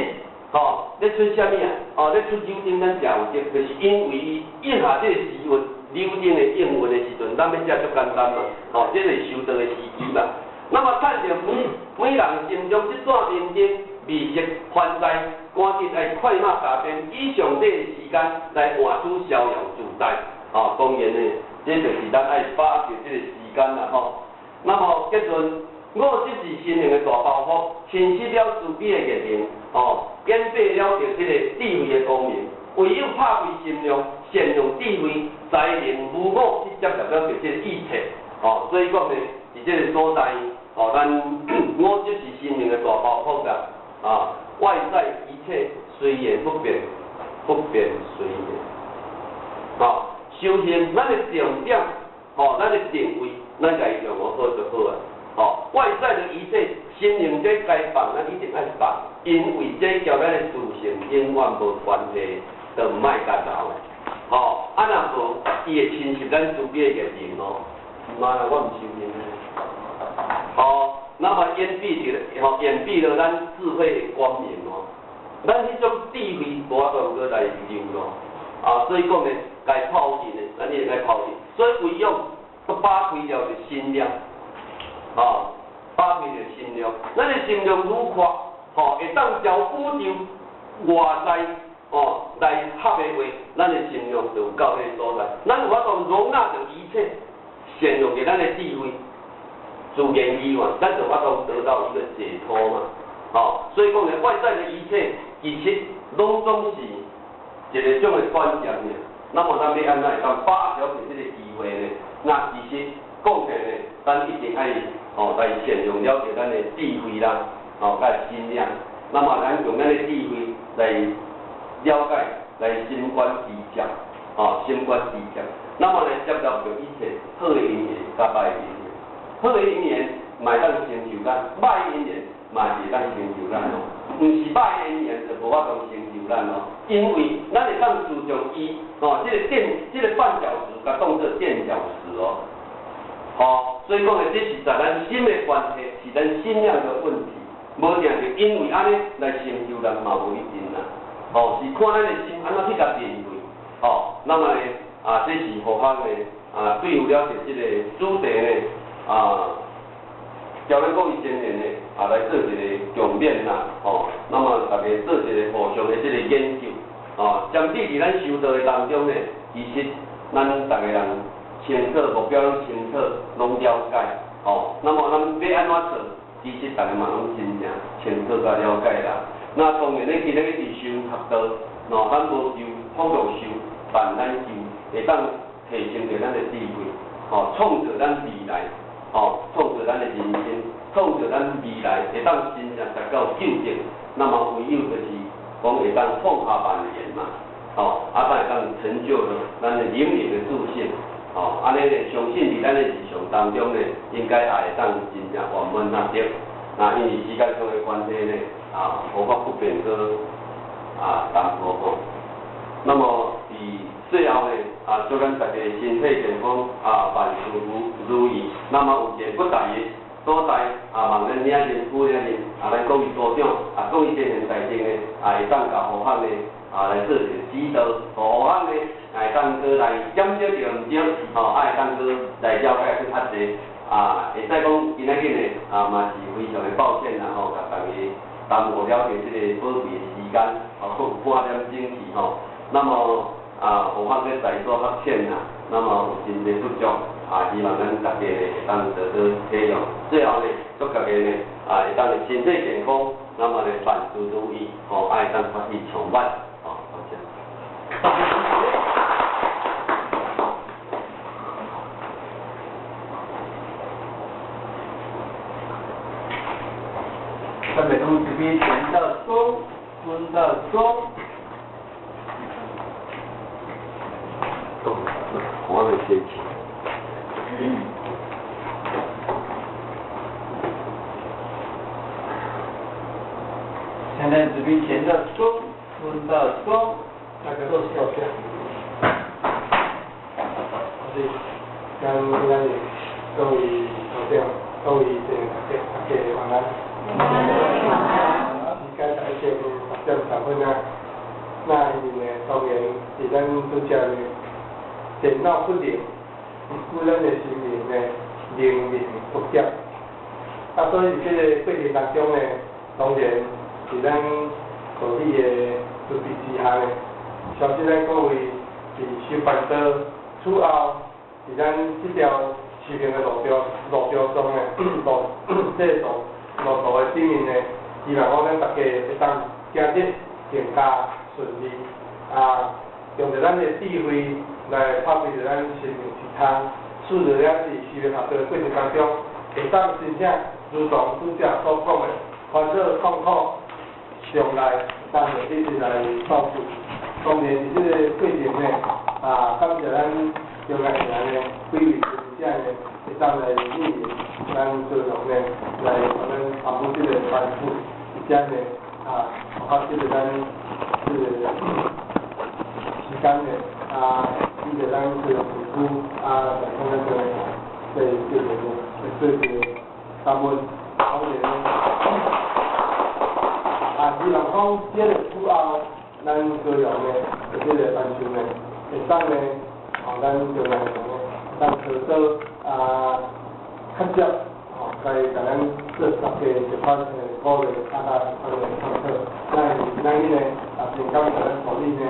吼，咧出啥物啊？哦，咧出柳丁，咱食有得，就是因為伊應下這个時運，柳丁的應運的時陣，咱欲食足簡單嘛。吼，這個修道的時機嘛。那麼趁著每每人心中這盞明燈，未熄還在，趕緊愛快馬加鞭，以上帝的時間來換取逍遙自在。哦，當然呢，這就是咱愛把握這個時間啦，吼。那麼結論，我這是心靈的大包袱，侵蝕了自己的熱情，哦，掩蔽了著這個智慧的光明。唯有拍開心量，善用智慧、才能無我去接納了著這個一切，哦，所以講呢，佇這個所在，哦，咱我就是生命的大包袱啦，啊，外在一切隨緣不變，不變隨緣，哦，修行咱的重點，哦，咱的定位，咱共伊用好就好啊，哦，外在的一切，心靈這該放，咱一定愛放，因為這佮咱的自性永遠無關係，就毋愛共留。吼，啊若無，伊會侵蝕咱自己的言行哦。媽啦，我毋修行咧。吼，那麼掩蔽著，吼，掩蔽了咱智慧的光明哦。咱彼種智慧無法度閣來留咯。啊，所以講呢，該拋棄的，咱一定愛拋棄。所以唯有閣把開了就心量，吼，把開著心量。咱的心量愈闊，吼，會當朝宇宙外在。哦，來合的話，咱的心量就有到彼個所在。咱有法度容納著一切，善用著咱的智慧，自然以外，咱就有法度得到一個解脫嘛。哦，所以講呢，外在的一切其實攏總是一個種的轉變爾。那麼咱欲按怎會當把握著這個機會呢？那其實講起來呢，咱一定愛哦來善用了著咱的智慧啦，哦，佮心量。那麼咱用咱的智慧來了解，來心觀知覺，哦，心觀知覺。那麼來接納著一切好的因緣佮歹的因緣，好的因緣嘛會當成就咱，歹的因緣嘛是會當成就咱哦。毋是歹的因緣就無法度成就咱哦，因為咱會當自從伊哦，這個墊，這個絆腳石，共當做墊腳石哦。哦，所以講呢，這是在咱心的關係，是咱心量的問題，無定就因為按呢來成就咱嘛無一定啦。哦，是看咱的心按怎去共面對，哦，那麼呢，啊，這是佛法呢，啊，對付了這個主題呢，啊，交咱各位青年呢，啊，來做一個共勉啦，哦，那麼大家做一個互相的這個研究，哦，針對佇咱修道的當中呢，其實咱逐个人清楚目標攏清楚，攏了解，哦，那麼咱欲按怎做，其實逐个嘛攏真正清楚佮了解啦。那當然，咱今日佇修學道，喏，咱無求福祿壽，但咱求會當提升著咱的智慧，吼，創造咱未來，吼，創造咱的人生，創造咱未來會當真正達到究竟。那麼唯有就是講會當放下萬緣嘛，吼，啊，才會當成就了咱的靈靈的自性，吼，按呢呢，相信佇咱的日常當中呢，應該也會當真正圓滿達到。那因為時間上的關係呢，啊，無法不便閣啊淡薄吼。那麼佇最後呢，啊，祝咱大家身體健康，啊，萬事如意。那麼有一個不在的所在，啊，望咱領人、副領人，啊，咱各位組長，啊，各位青年大眾呢，啊，會當共護法呢，啊，來做一個指導，護法呢，會當閣來減少著毋對，吼，啊，會當閣來了解閣較濟。啊，會使講今仔日呢，啊，嘛是非常的抱歉啦吼，共大家耽誤了這個寶貴的時間，哦，半點鐘去吼。那麼啊，護法咧在所較淺啦，那麼有真濟不足，啊，希望咱大家呢會當多多體諒。最後呢，祝大家呢，啊，會當身體健康，那麼呢萬事如意，吼，啊，會當法喜充滿，吼，多謝。下面講這邊前到中，分到中。我會寫起。現在這邊前到中，分到中，大家都是要這樣。是，咱今日各位頭長、各位大家晚安。時間大約8點10分啊。那因為呢，當然是咱拄則呢，電腦不靈，故咱的心靈呢，靈靈不協。啊，所以佇這個過程當中呢，當然佇咱道理的慈悲之下呢，相信咱各位佇修辦道此後，佇咱這條修行的路中呢，路這個路途的頂面呢，希望講咱大家會當行得更加順利啊！用著咱的智慧來發揮著咱生命之窗，使著咱佇修煉學道的過程當中，會當真正如同拄才所講的，煩惱痛苦上來，當然一直來掃除。當然，佇這个過程呢，啊，感謝咱中愛兄呢，幾位尊者呢，會當來蒞臨咱高雄呢，來予咱參與這个班主，而且呢，啊，包括這个咱這个時間呢，啊，以及咱高雄市區啊，來講咱中愛對這個呢，來做一个感恩，當然呢，啊，希望講這个以後，咱高雄呢，這个班主呢，會當呢，吼，咱中愛兄呢，當多多啊，較接，吼，來共咱做大家一款的鼓勵，啊，甲一款的參考。咱咱呢，啊，真感謝咱助理呢，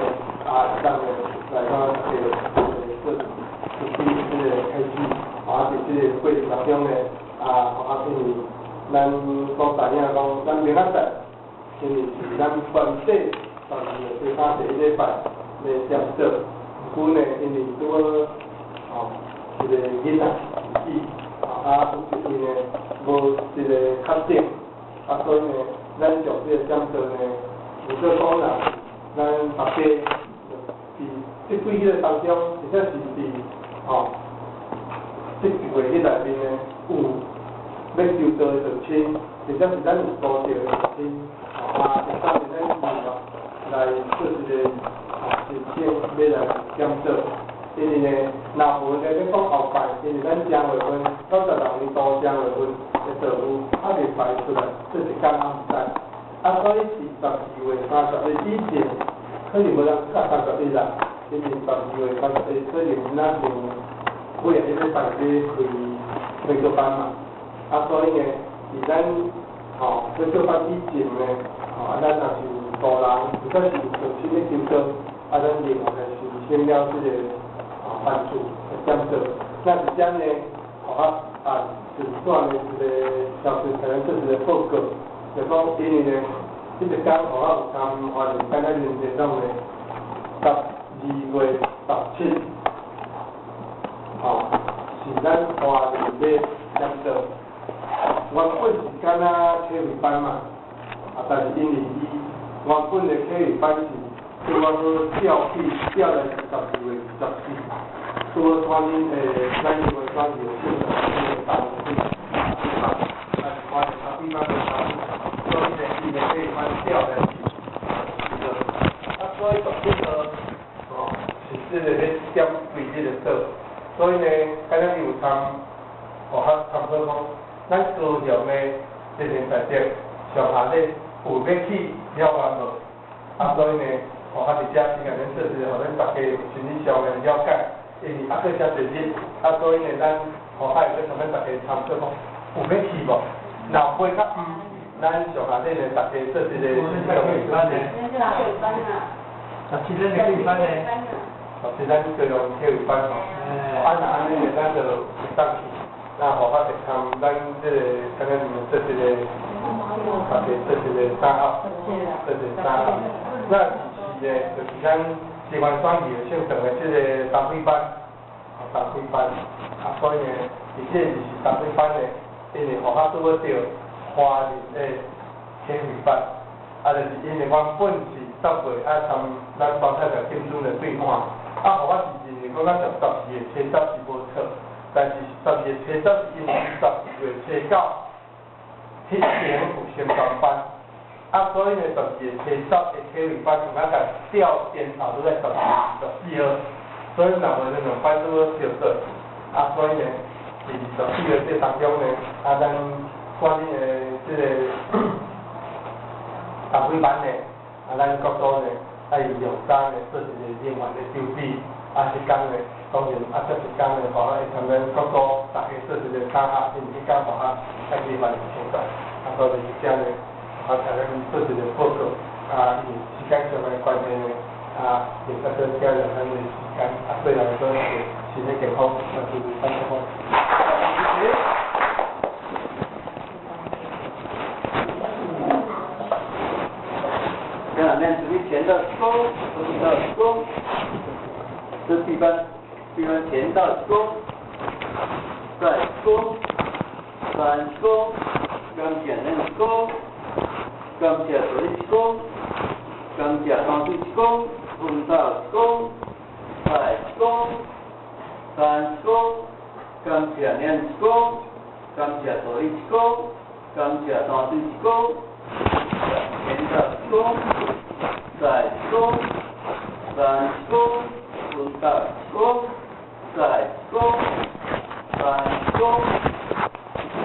啊，會當呢，來講大家做一啲這个開始，啊，佇這个過程當中呢，啊，啊，因為咱所知影講，咱明仔載，因為是咱全體12月第三第一禮拜來點做，毋過呢，因為拄好，吼，一個囡仔死，啊，有一位呢，無一个確診，啊，所以呢，咱將這個點做呢，有做講啦，咱大家佇這幾日當中，或者是佇吼，這一月彼內面呢，有欲求道的道親，或者是咱有拄著的道親，啊，會當咱另外來做一个申請，欲來點做。因為呢，若無呢，欲講後擺，因為咱正月份96年度正月份的道有猶未排出來，這一工猶毋知。啊，所以佇12月31以前，可能無人到31啦，因為12月31可能咱用尾仔彼禮拜咧開開課班嘛。啊，所以呢，佇咱吼開課班以前呢，吼啊，咱若是有路人，或者是有道親咧求道，啊，咱另外來申請了這個班主來點做。那佇遮呢，吼啊啊，就轉的一個消息，共咱做一个報告，就講因為呢，這個工吼啊有參華人敢若認真講呢，12月17，吼，是咱華人咧點做。原本是敢若體育班嘛，啊，但是因為伊原本的體育班是拄仔好調去調來是12月24，拄好轉恁的咱因為轉去的聖堂這個班去，啊，是華人咖啡班的咖啡，所以呢，伊的體育班調來是14號，啊，所以17號，吼，是這个咧點對這个做，所以呢，敢若伊有參，吼，較參考講，咱高雄的這個大德上下咧有欲去了解無？啊，所以呢，吼，啊，佇遮先共恁做一个，予恁大家有心理上的了解，因為猶閣遮濟日，啊，所以呢，咱吼愛欲共咱大家參考講，有欲去無？若飛較毋，咱上下咧呢，大家做一個心理上的班呢？十七咱的體育班呢？十七咱高雄體育班吼，啊，若按呢，咱就會當去。那予較會參咱這个，敢若你們做一個，大家做一個三合，做一個三合。那是呢，就是咱台灣選去的聖堂的這个東非班，啊，東非班，啊，所以呢，佇這個就是東非班呢，因為予較拄好著華人的體育班，啊，就是因為原本是10月愛參咱包太太金尊的對看，啊，予我是認為講咱12月初十是無錯。但是12月初十是因為12月初九，彼邊有升班班，啊，所以呢，12月初十的體育班就愛共調延後倒來12月24號，所以若無這兩班拄好相對，啊，所以呢，佇24號這當中呢，啊，咱管理的這个東非班呢，啊，咱國祖呢，愛用早呢做一个人員的籌備，啊，彼工呢，當然啊，這一工呢，吼，會參咱國祖大家做一个三合，因為彼工吼啊，愛去辦清算，啊，所以佇遮呢，啊，共咱做一个報告，啊，因為時間上的關係呢，啊，會使閣加入咱的時間，啊，最後閣身體健康，萬事如意，祝福。咱准备前的弓，的弓。这 B 班，B 班前到一躬，再一躬，三一躬，感謝咱一躬，感謝助理一躬，感謝團隊一躬，奮鬥一躬，再一躬，三一躬，感謝咱一躬，感謝助理一躬，感謝團隊一躬，前到一躬，再一躬，三一躬，奮鬥一躬，再一躬，三一躬。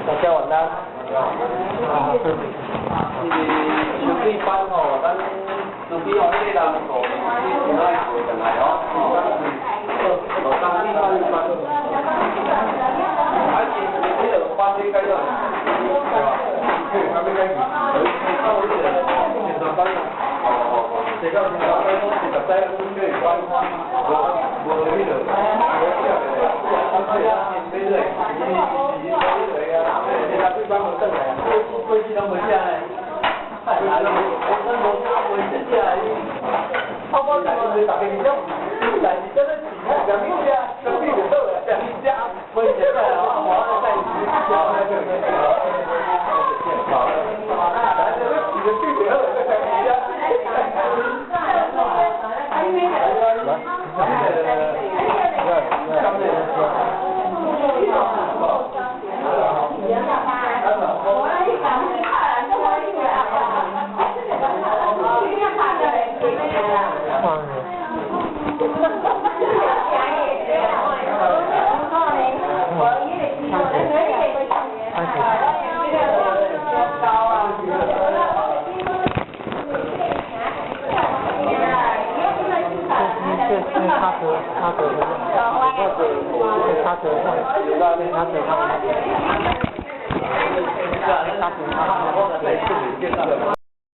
大家晚安。啊，這個收水班吼，咱除非吼，彼個人數你真愛過轉來哦，哦，當你班班，啊，是彼個班你改咗，對吧？還沒改去，到彼個宣傳班哦哦哦，這個宣傳班攏是十載阮叫伊班，無無彼個，無寫的，啊，對對，伊是彼個啊，你若對班無轉來，過去攏無寫的，太難了，我咱無無寫寫的，我我大大家是種，但是真的是看人寫，生意就好啦，寫無寫來啊，我來帶好，來這個是對就好，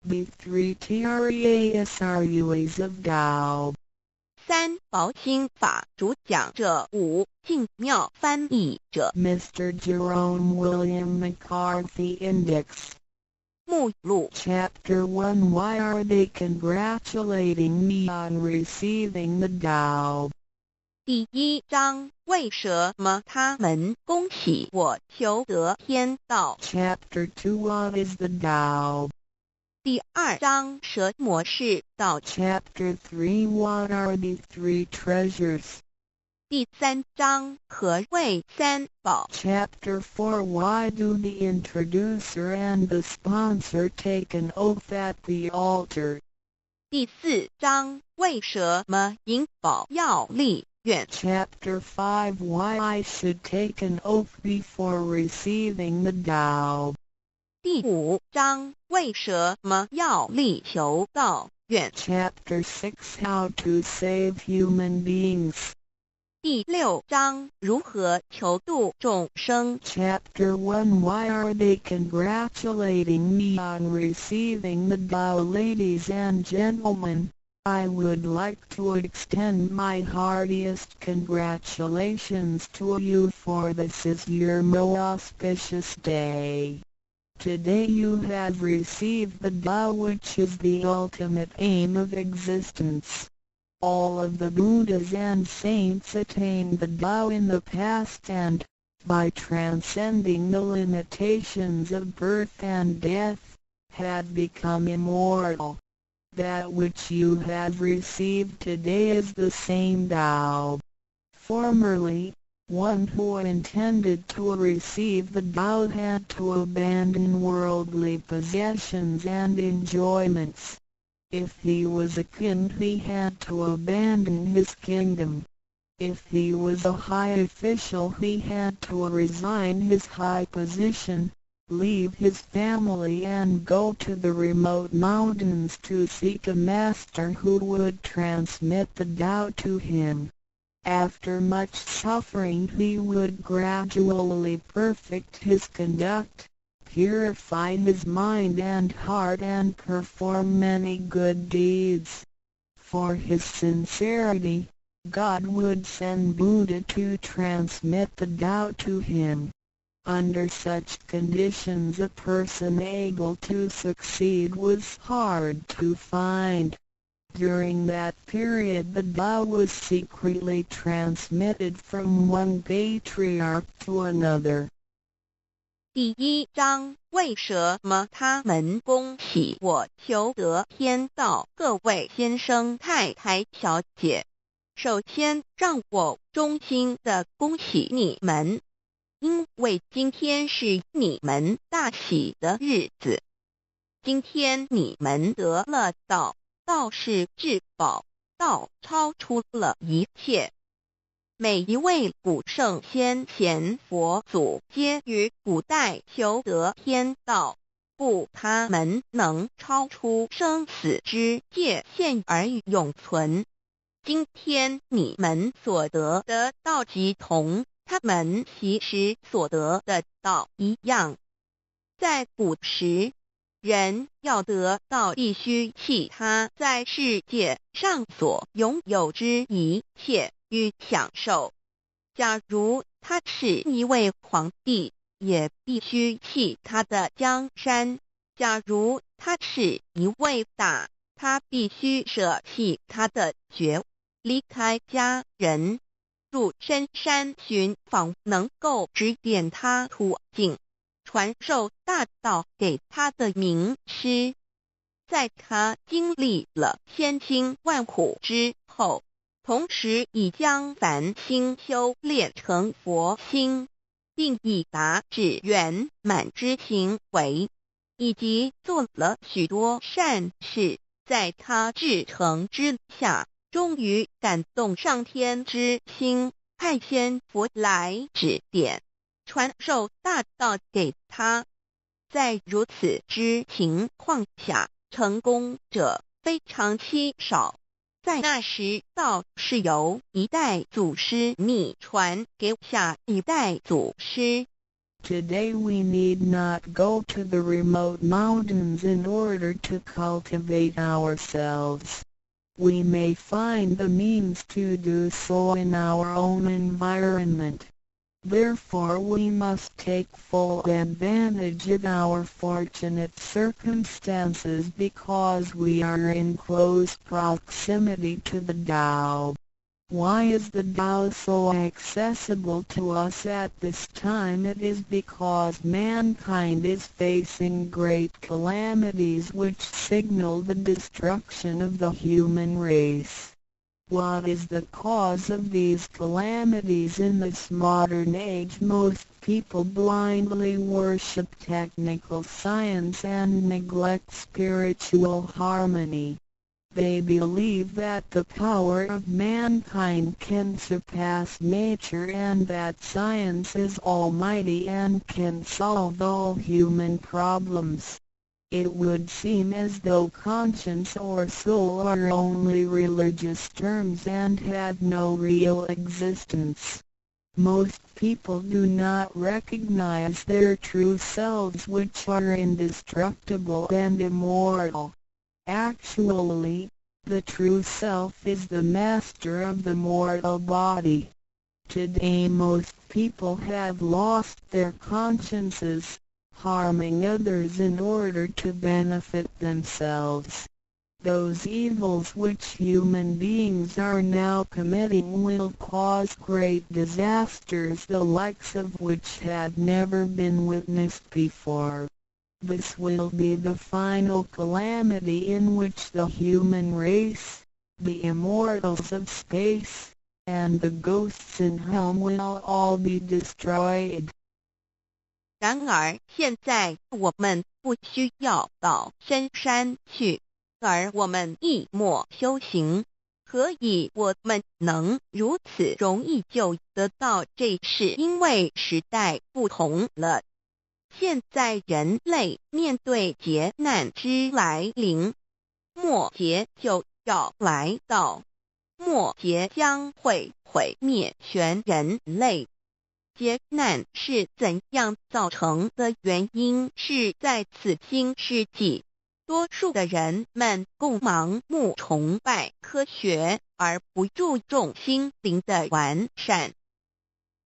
The three treasures of Tao. 三寶心法主講者五淨妙翻譯者 Mr. Jerome William McCarthy Index 目錄 Chapter 1 Why are they congratulating me on receiving the Tao? 第一章為什麼他們恭喜我求得天道？ Chapter 2 What is the Tao? 第二章什麼是道？ Chapter 3 What are the three treasures? 第三章何謂三寶？ Chapter 4 Why do the introducer and the sponsor take an oath at the altar? 第四章為什麼引保要立願？ Chapter 5 Why I should take an oath before receiving the Tao. 第五章為什麼要立求道願？ Chapter 6 How to save human beings. 第六章如何求度眾生？ Chapter 1 Why are they congratulating me on receiving the Tao? Ladies and gentlemen, I would like to extend my heartiest congratulations to you, for this is your most auspicious day. Today you have received the Tao, which is the ultimate aim of existence. All of the Buddhas and saints attained the Tao in the past and, by transcending the limitations of birth and death, have become immortal. That which you have received today is the same Tao. Formerly, one who intended to receive the Tao had to abandon worldly possessions and enjoyments. If he was a king, he had to abandon his kingdom. If he was a high official, he had to resign his high position, leave his family and go to the remote mountains to seek a master who would transmit the Tao to him. After much suffering he would gradually perfect his conduct, purify his mind and heart and perform many good deeds. For his sincerity, God would send Buddha to transmit the Tao to him. Under such conditions a person able to succeed was hard to find. During that period, the Tao was secretly transmitted from one patriarch to another. 第一章，為什麼他們恭喜我求得天道？各位先生、太太、小姐，首先讓我衷心的恭喜你們，因為今天是你們大喜的日子。今天你們得了道，道是至寶，道超出了一切。每一位古聖先賢佛祖皆於古代求得天道，故他們能超出生死之界限而永存。今天你們所得的道，即同他們昔時所得的道一樣。在古時，人要得道，必須棄他在世界上所擁有之一切與享受。假如他是一位皇帝，也必須棄他的江山；假如他是一位大，他必須捨棄他的爵，離開家人，入深山尋訪能夠指點他途徑、傳授大道給他的名師。在他經歷了千辛萬苦之後，同時已將凡心修煉成佛心，並已達至圓滿之行為，以及做了許多善事，在他至誠之下，終於感動上天之心，派仙佛來指點、傳授大道給他。在如此之情況下，成功者非常稀少。在那時，道是由一代祖師秘傳給下一代祖師。 Today we need not go to the remote mountains in order to cultivate ourselves. We may find the means to do so in our own environment. Therefore, we must take full advantage of our fortunate circumstances because we are in close proximity to the Tao. Why is the Tao so accessible to us at this time? It is because mankind is facing great calamities which signal the destruction of the human race. What is the cause of these calamities in this modern age? Most people blindly worship technical science and neglect spiritual harmony. They believe that the power of mankind can surpass nature and that science is almighty and can solve all human problems. It would seem as though conscience or soul are only religious terms and have no real existence. Most people do not recognize their true selves, which are indestructible and immortal. Actually, the true self is the master of the mortal body. Today most people have lost their consciences, harming others in order to benefit themselves. Those evils which human beings are now committing will cause great disasters, the likes of which have never been witnessed before. This will be the final calamity in which the human race, the immortals of space, and the ghosts in hell will all be destroyed. 然而現在我們不需要到深山去，而我們一默修行，何以我們能如此容易就得道？這是因為時代不同了。現在人類面對劫難之來臨，末劫就要來到，末劫將會毀滅全人類。劫難是怎樣造成的？原因是在此新世紀，多數的人們共盲目崇拜科學，而不注重心靈的完善。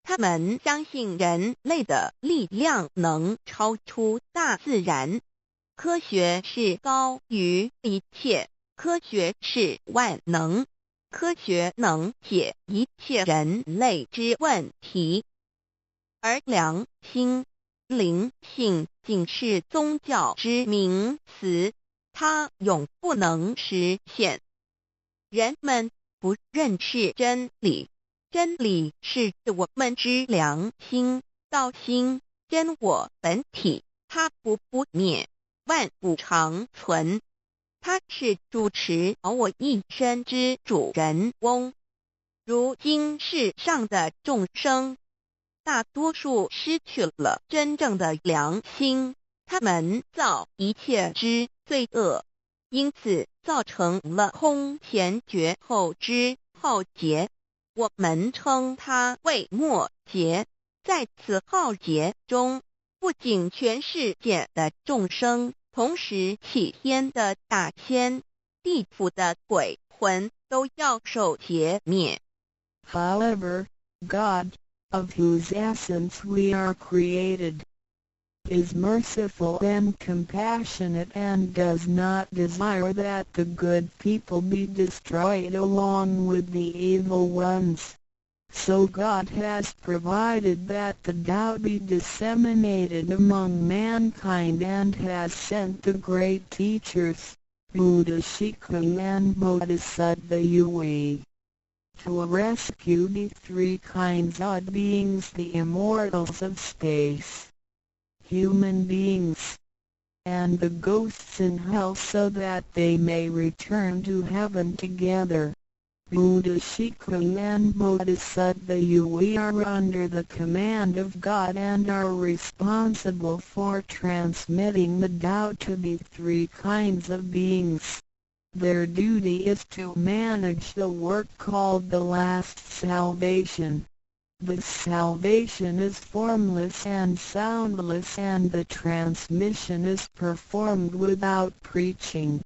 他們相信人類的力量能超出大自然，科學是高於一切。科學是萬能，科學能解一切人類之問題，而良心、靈性僅是宗教之名詞，它永不能實現。人們不認識真理，真理是我們之良心、道心、真我本體，它不不滅，萬古長存。它是主持我一生之主人翁。如今世上的眾生，大多數失去了真正的良心，他們造一切之罪惡，因此造成了空前絕後之浩劫。我們稱它為末劫。在此浩劫中，不僅全世界的眾生，同時棄天的大仙、地府的鬼魂都要受劫滅。 However, God, of whose essence we are created, is merciful and compassionate and does not desire that the good people be destroyed along with the evil ones. So God has provided that the Tao be disseminated among mankind and has sent the great teachers, Buddha Shikung and Bodhisattva Yui, to rescue the three kinds of beings, the immortals of space, human beings, and the ghosts in hell, so that they may return to heaven together. Buddha Shikung and Bodhisattva Yui are under the command of God and are responsible for transmitting the Tao to the three kinds of beings. Their duty is to manage the work called the last salvation. This salvation is formless and soundless, and the transmission is performed without preaching.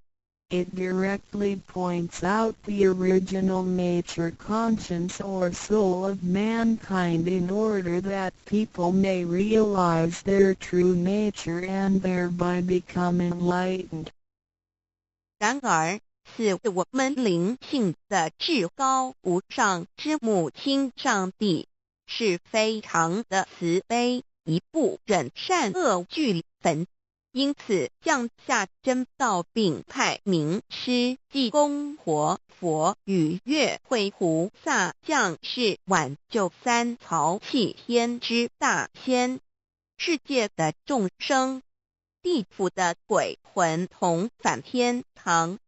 It directly points out the original nature, conscience or soul of mankind, in order that people may realize their true nature and thereby become enlightened. 然而，賜我們靈性的至高無上之母親上帝是非常的慈悲，亦不忍善惡俱焚，因此降下真道，並派明師濟公活佛與月慧菩薩降世挽救三曹棄天之大仙、世界的眾生、地府的鬼魂同返天堂。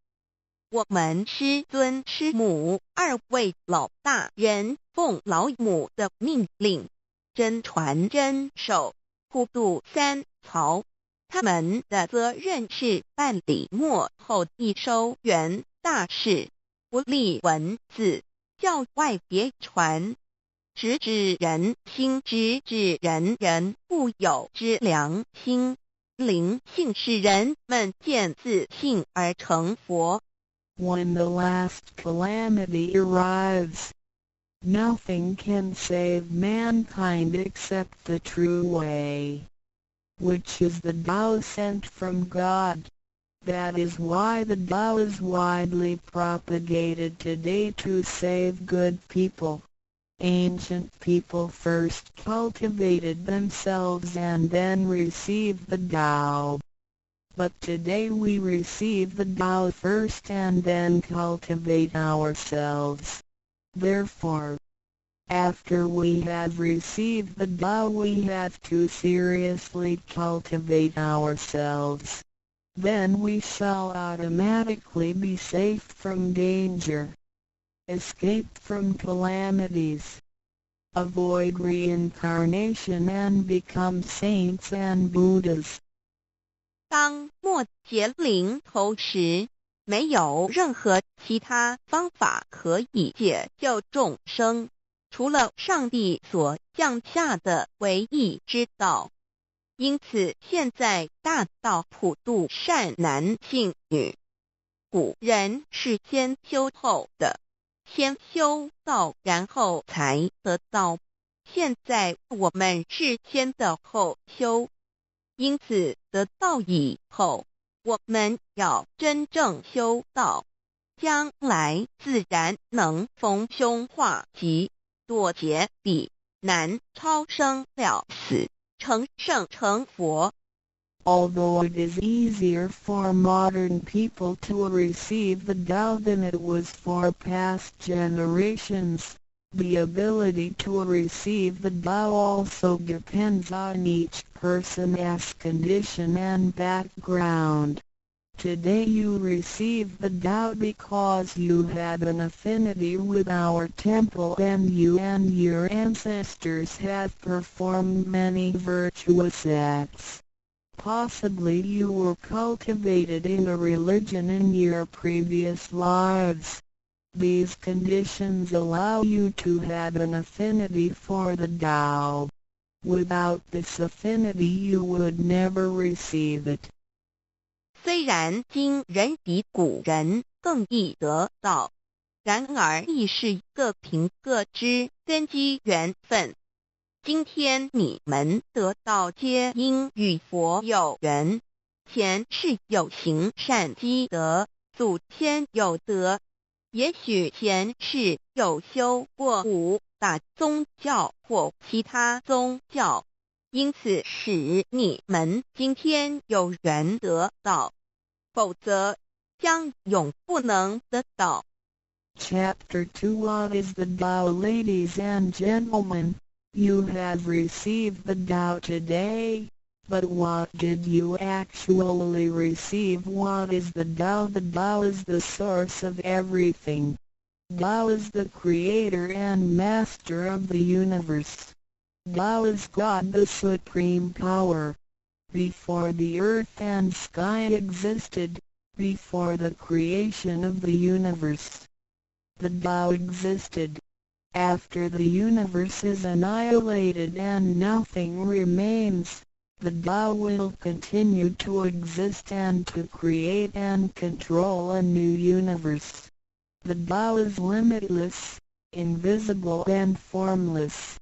我們師尊師母二位老大人奉老母的命令，真傳真授，普度三曹。他們的責任是辦理末後一收圓大事，不立文字，教外別傳，直指人心，直指人人固有之良心、靈性，使人們見自性而成佛。 When the last calamity arrives, nothing can save mankind except the true way, which is the Tao sent from God. That is why the Tao is widely propagated today to save good people. Ancient people first cultivated themselves and then received the Tao. But today we receive the Tao first and then cultivate ourselves. Therefore, after we have received the Tao, we have to seriously cultivate ourselves. Then we shall automatically be safe from danger, escape from calamities, avoid reincarnation and become saints and Buddhas. 當末劫臨頭時，沒有任何其他方法可以解救眾生，除了上帝所降下的唯一之道。因此，現在大道普度善男信女。古人是先修後得，先修道，然後才得道。現在我們是先得後修。因此，得道以後，我們要真正修道。将来自然能逢凶化吉，躲劫避难，超生了死，成圣成佛。 Although it is easier for modern people to receive the Tao than it was for past generations, the ability to receive the Tao also depends on each person's condition and background. Today you receive the Tao because you have an affinity with our temple and you and your ancestors have performed many virtuous acts. Possibly you were cultivated in a religion in your previous lives. These conditions allow you to have an affinity for the Tao. Without this affinity, you would never receive it. 雖然今人比古人更易得道，然而亦是各憑各之根機緣分。今天你們得道，皆因與佛有緣，前世有行善積德，祖先有德，也許前世有修過五大宗教或其他宗教，因此使你們今天有緣得道，否則將永不能得道。 Chapter 2. What is the Tao? Ladies and gentlemen, you have received the Tao today, but what did you actually receive? What is the Tao? The Tao is the source of everything. Tao is the creator and master of the universe. Tao is God, the supreme power. Before the earth and sky existed, before the creation of the universe, the Tao existed. After the universe is annihilated and nothing remains, the Tao will continue to exist and to create and control a new universe. The Tao is limitless, invisible and formless.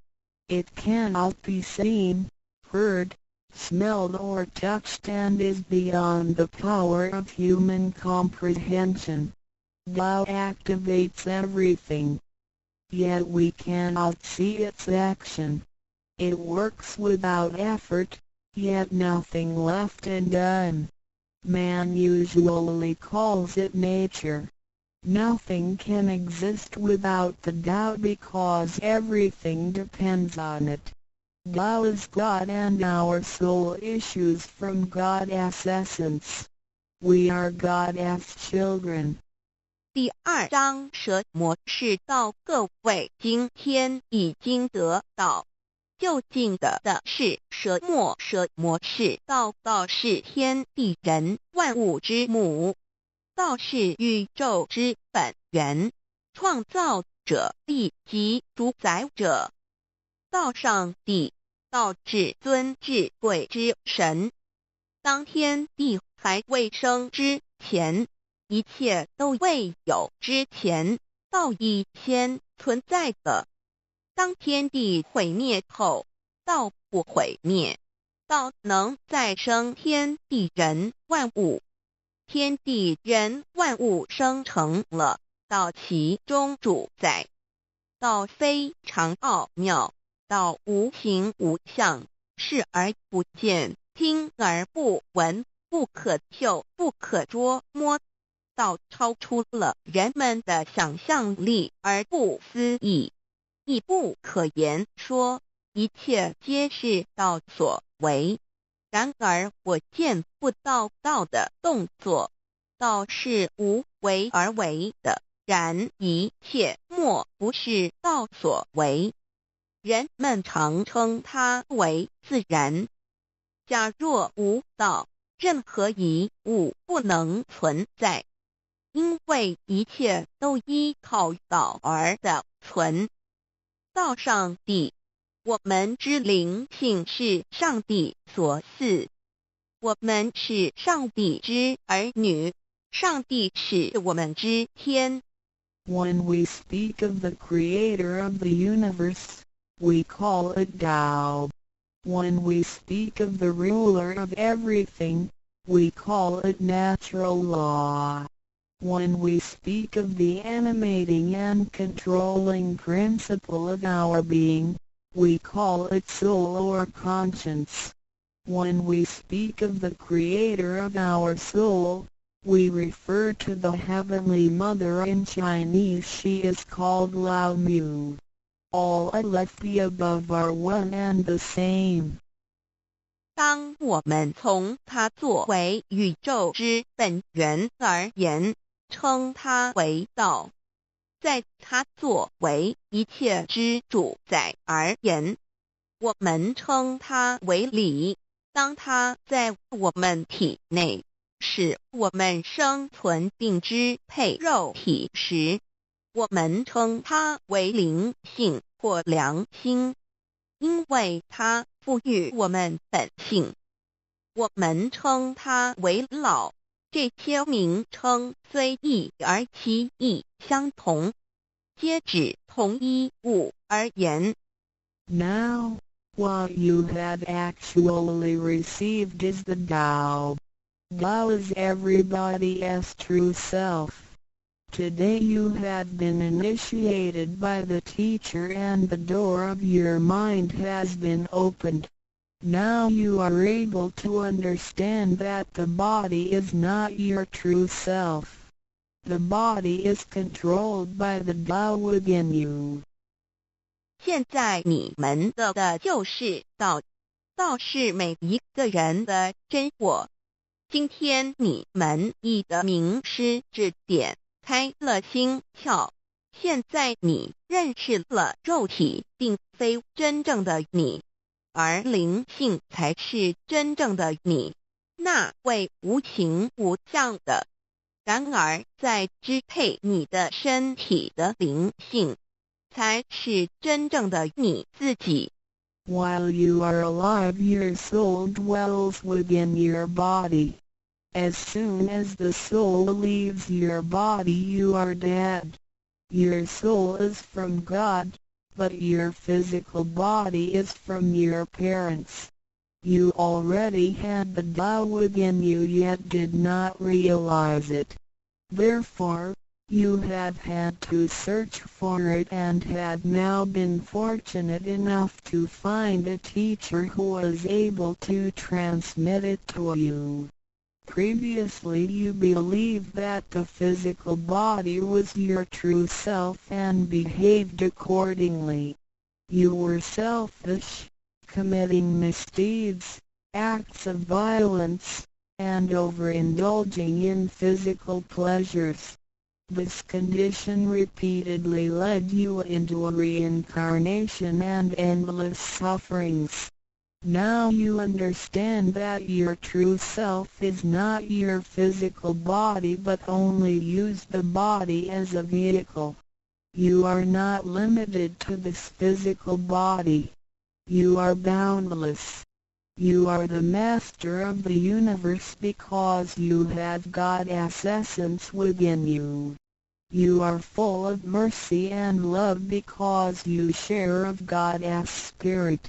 It cannot be seen, heard, smelled or touched and is beyond the power of human comprehension. Tao activates everything. Yet we cannot see its action. It works without effort, yet nothing left undone. Man usually calls it nature. Nothing can exist without the Tao because everything depends on it. Tao is God and our soul issues from God's essence. We are God's children. 第二章什麼是道？各位今天已經得道，究竟得的是什麼？什麼是道？道是天地人萬物之母，道是宇宙之本源，創造者以及主宰者。道上帝，道至尊至貴之神。當天地還未生之前，一切都未有之前，道已先存在的。當天地毀滅後，道不毀滅，道能再生天地人萬物。天地人萬物生成了，道其中主宰。道非常奧妙，道無形無相，視而不見，聽而不聞，不可嗅，不可捉摸。道超出了人們的想象力而不思議，亦不可言說，一切皆是道所為。然而我見不到道的動作，道是無為而為的，然一切莫不是道所為。人們常稱它為自然。假若無道，任何一物不能存在，因為一切都依靠道而得存。道上帝，我們之靈性是上帝所賜，我們是上帝之兒女，上帝是我們之天。 When we speak of the creator of the universe, we call it Tao. When we speak of the ruler of everything, we call it natural law. When we speak of the animating and controlling principle of our being, we call it soul or conscience. When we speak of the creator of our soul, we refer to the Heavenly Mother. In Chinese, she is called Lao Mu. All of the above are one and the same. 當我們從它作為宇宙之本源而言，稱它為道；在它作為一切之主宰而言，我們稱它為理。當它在我們體內使我們生存並支配肉體時，我們稱它為靈性或良心，因為它賦予我們本性。我們稱它為老。這些名稱雖異而其義相同，皆指同一物而言。 Now, what you have actually received is the Tao. Tao is everybody's true self. Today you have been initiated by the teacher and the door of your mind has been opened. Now you are able to understand that the body is not your true self. The body is controlled by the Tao within you. 現在你們得的就是道，道是每一個人的真我。今天你們已得明師指點，開了心竅。現在你認識了肉體並非真正的你，而靈性才是真正的你，那位無形無相的。然而，在支配你的身體的靈性，才是真正的你自己。 While you are alive, your soul dwells within your body. As soon as the soul leaves your body, you are dead. Your soul is from God, but your physical body is from your parents. You already had the Tao within you, yet did not realize it. Therefore, you have had to search for it and have now been fortunate enough to find a teacher who is able to transmit it to you. Previously, you believed that the physical body was your true self and behaved accordingly. You were selfish, committing misdeeds, acts of violence, and overindulging in physical pleasures. This condition repeatedly led you into a reincarnation and endless sufferings. Now you understand that your true self is not your physical body, but only use the body as a vehicle. You are not limited to this physical body. You are boundless. You are the master of the universe because you have God's essence within you. You are full of mercy and love because you share of God's spirit.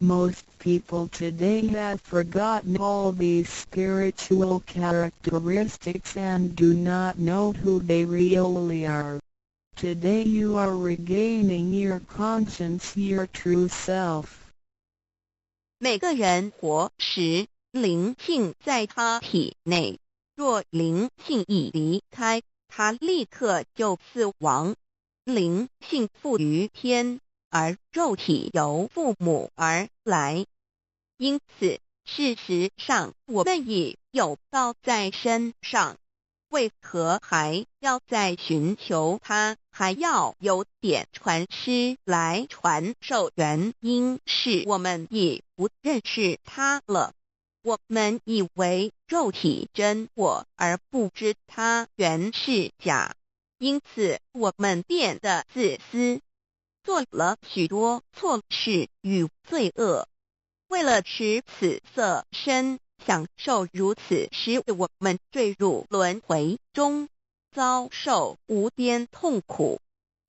Most people today have forgotten all these spiritual characteristics and do not know who they really are. Today you are regaining your conscience, your true self. 每個人活時，靈性在他體內。若靈性一離開，他立刻就死亡。靈性賦於天，而肉體由父母而來。因此，事實上，我們已有道在身上，為何還要再尋求它？還要有點傳師來傳授？原因是我們已不認識它了。我們以為肉體真我，而不知它原是假，因此我們變得自私，做了許多錯事與罪惡。為了持此色身，享受如此，使我們墜入輪迴中，遭受無邊痛苦。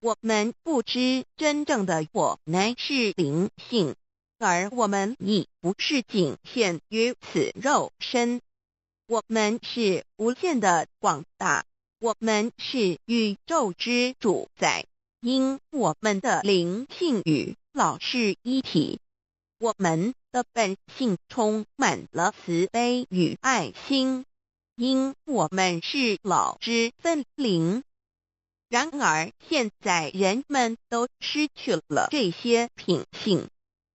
我們不知真正的我乃是靈性，而我們已不是僅限於此肉身。我們是無限的廣大。我们是宇宙之主宰，因我们的灵性与老是一体。我们的本性充满了慈悲与爱心，因我们是老之分灵。然而现在人们都失去了这些品性，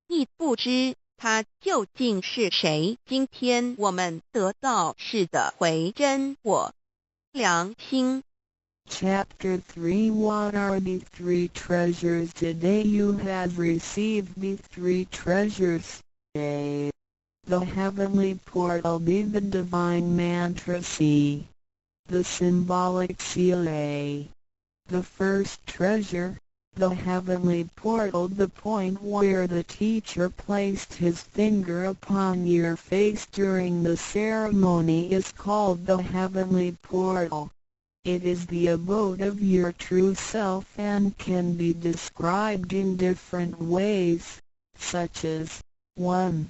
亦不知他究竟是谁。今天我们得到是的回真我良心。 Chapter 3. What are the three treasures? Today you have received the three treasures. A. The heavenly portal. B. The divine mantra. C. The symbolic seal. A. The first treasure, the heavenly portal, the point where the teacher placed his finger upon your face during the ceremony, is called the heavenly portal. It is the abode of your true self and can be described in different ways, such as 1.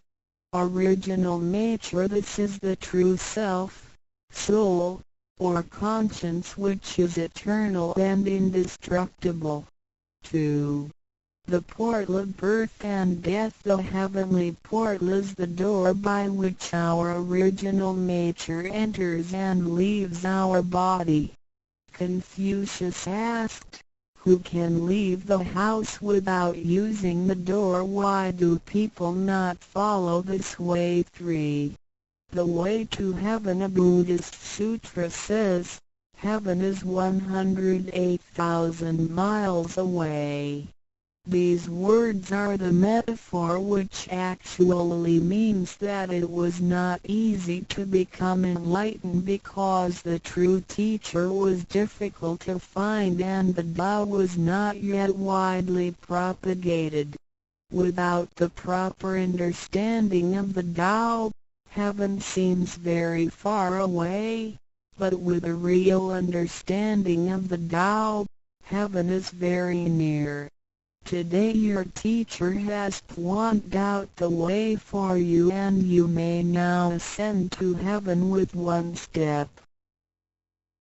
Original nature. This is the true self, soul, or conscience, which is eternal and indestructible. 2. The portal of birth and death. The heavenly portal is the door by which our original nature enters and leaves our body. Confucius asked, "Who can leave the house without using the door? Why do people not follow this way?" 3. The way to heaven. A Buddhist sutra says, "Heaven is 108,000 miles away." These words are the metaphor, which actually means that it was not easy to become enlightened because the true teacher was difficult to find and the Tao was not yet widely propagated. Without the proper understanding of the Tao, heaven seems very far away, but with a real understanding of the Tao, heaven is very near. Today your teacher has pointed out the way for you, and you may now ascend to heaven with one step.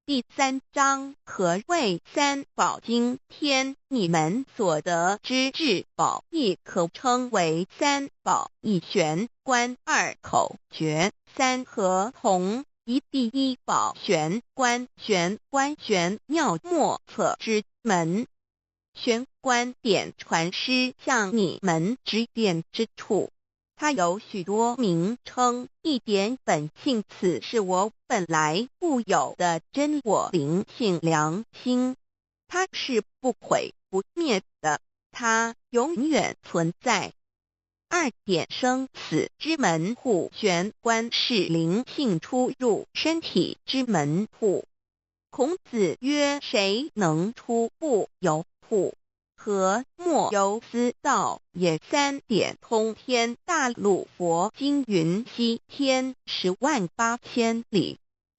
第三章何谓三宝？今天你们所得之至宝，亦可称为三宝。一玄关，二口诀，三合同。一第一宝玄关，玄关玄妙莫测之门。玄关点传师向你们指点之处，它有许多名称。一点本性，此是我本来固有的真我灵性良心，它是不毁不灭的，它永远存在。二点生死之门户，玄关是灵性出入身体之门户。孔子曰：“谁能出不由户？何莫由斯道也？”三点通天大路佛经云：西天10万8千里。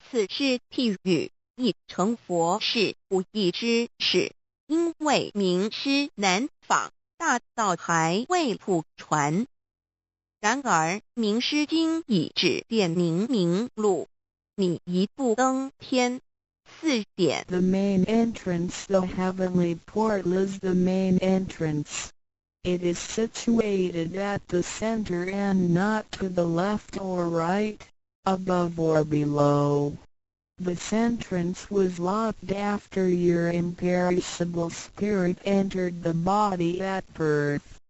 此是譬喻，意成佛是不易之事，因为明师难访，大道还未普传。然而明师今已指点明明路，你一步登天。四点。 The main entrance. The heavenly portal is the main entrance. It is situated at the center and not to the left or right, above or below. This entrance was locked after your imperishable spirit entered the body at birth.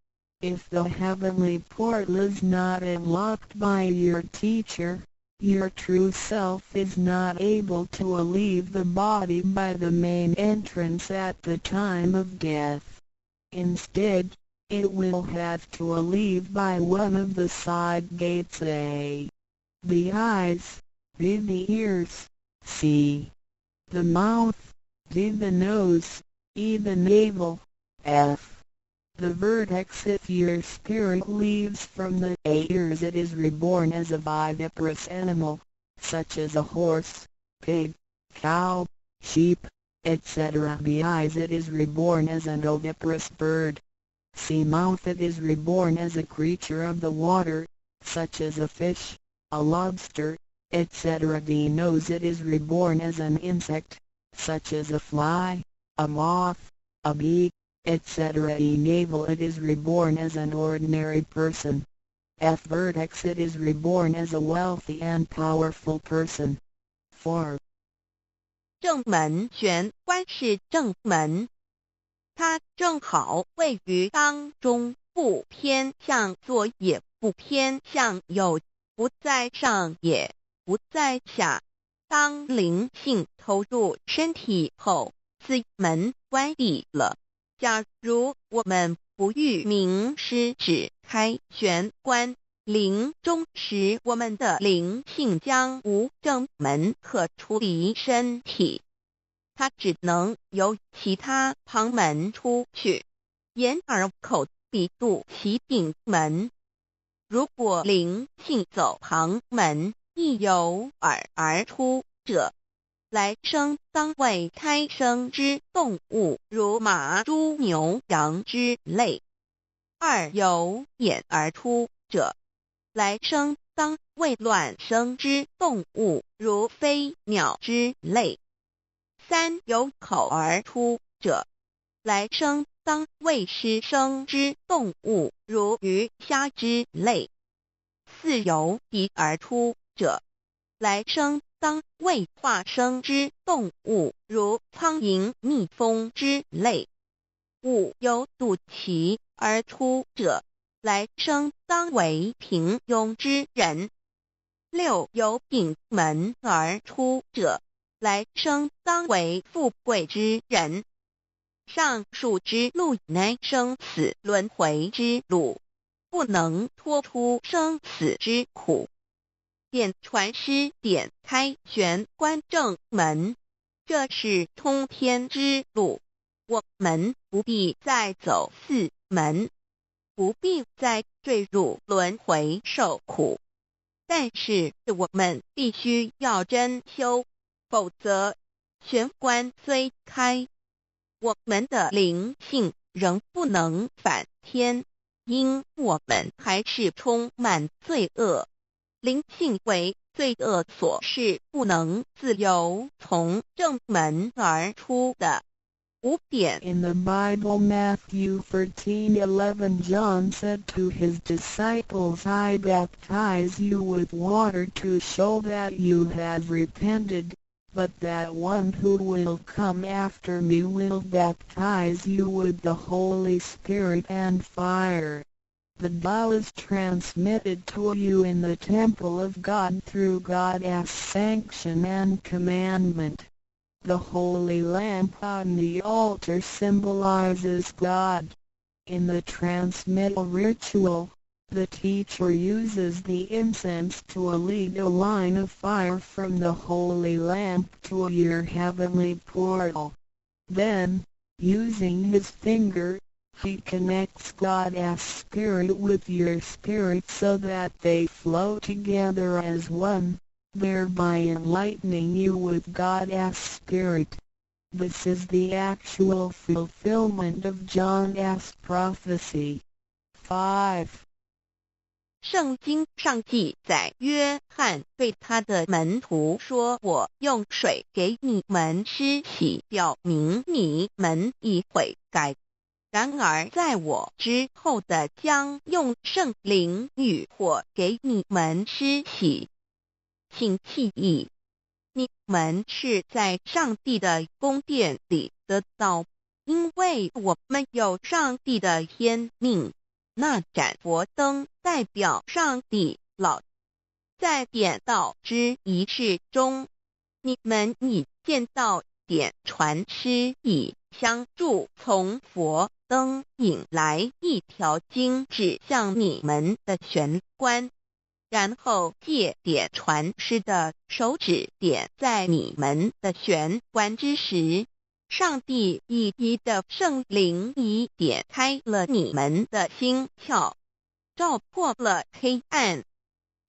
If the heavenly portal is not unlocked by your teacher, your true self is not able to leave the body by the main entrance at the time of death. Instead, it will have to leave by one of the side gates. A. The eyes, B. The ears, C. The mouth, D. The nose, E. The navel, F. The vertex. If your spirit leaves from the A. ears, it is reborn as a viviparous animal, such as a horse, pig, cow, sheep, etc. B. eyes, it is reborn as an oviparous bird. C. mouth, it is reborn as a creature of the water, such as a fish, a lobster, etc. D. nose, it is reborn as an insect. such as a fly, a moth, a bee, etc. E navel, it is reborn as an ordinary person. F vertex, it is reborn as a wealthy and powerful person. 4. 正门玄关是正门，它正好位于当中，不偏向左也不偏向右，不在上也不在下。当灵性投入身体后，四门关闭了。假如我们不遇明师指开玄关，临终时我们的灵性将无正门可出离身体，它只能由其他旁门出去，眼耳口鼻肚脐顶门。如果灵性走旁门，亦由耳而出者，来生当为胎生之动物，如马、猪、牛、羊之类；二由眼而出者，来生当为卵生之动物，如飞鸟之类；三由口而出者，来生当为湿生之动物，如鱼虾之类；四由鼻而出者，来生当为化生之动物，如苍蝇、蜜蜂之类；五由肚脐而出者，来生当为平庸之人；六由顶门而出者，来生当为富贵之人。上述之路乃生死轮回之路，不能脱出生死之苦。点传师点开玄关正门，这是通天之路。我们不必再走四门，不必再坠入轮回受苦。但是我们必须要真修，否则玄关虽开，我们的灵性仍不能返天，因我们还是充满罪恶。灵性为罪恶所是不能自由从正门而出的。5点。 In the Bible, Matthew 13:11, John said to his disciples, "I baptize you with water to show that you have repented, but that one who will come after me will baptize you with the Holy Spirit and fire." The Tao is transmitted to you in the temple of God through God's sanction and commandment. The holy lamp on the altar symbolizes God. In the transmittal ritual, the teacher uses the incense to lead a line of fire from the holy lamp to your heavenly portal. Then, using his finger, he connects God's spirit with your spirit so that they flow together as one, thereby enlightening you with God's spirit. This is the actual fulfillment of John's prophecy. 5. 圣经上记载，约翰对他的门徒说：“我用水给你们施洗，表明你們已悔改。然而在我之後的將用聖靈與火給你們施洗。請記憶，你們是在上帝的宮殿裡得道，因為我們有上帝的天命。那盞佛燈代表上帝老。在點道之儀式中，你們已見到點傳師以香炷從佛燈引來一條經指向你們的玄關，然後借點傳師的手指點在你們的玄關之時，上帝一一的聖靈已點開了你們的心竅，照破了黑暗。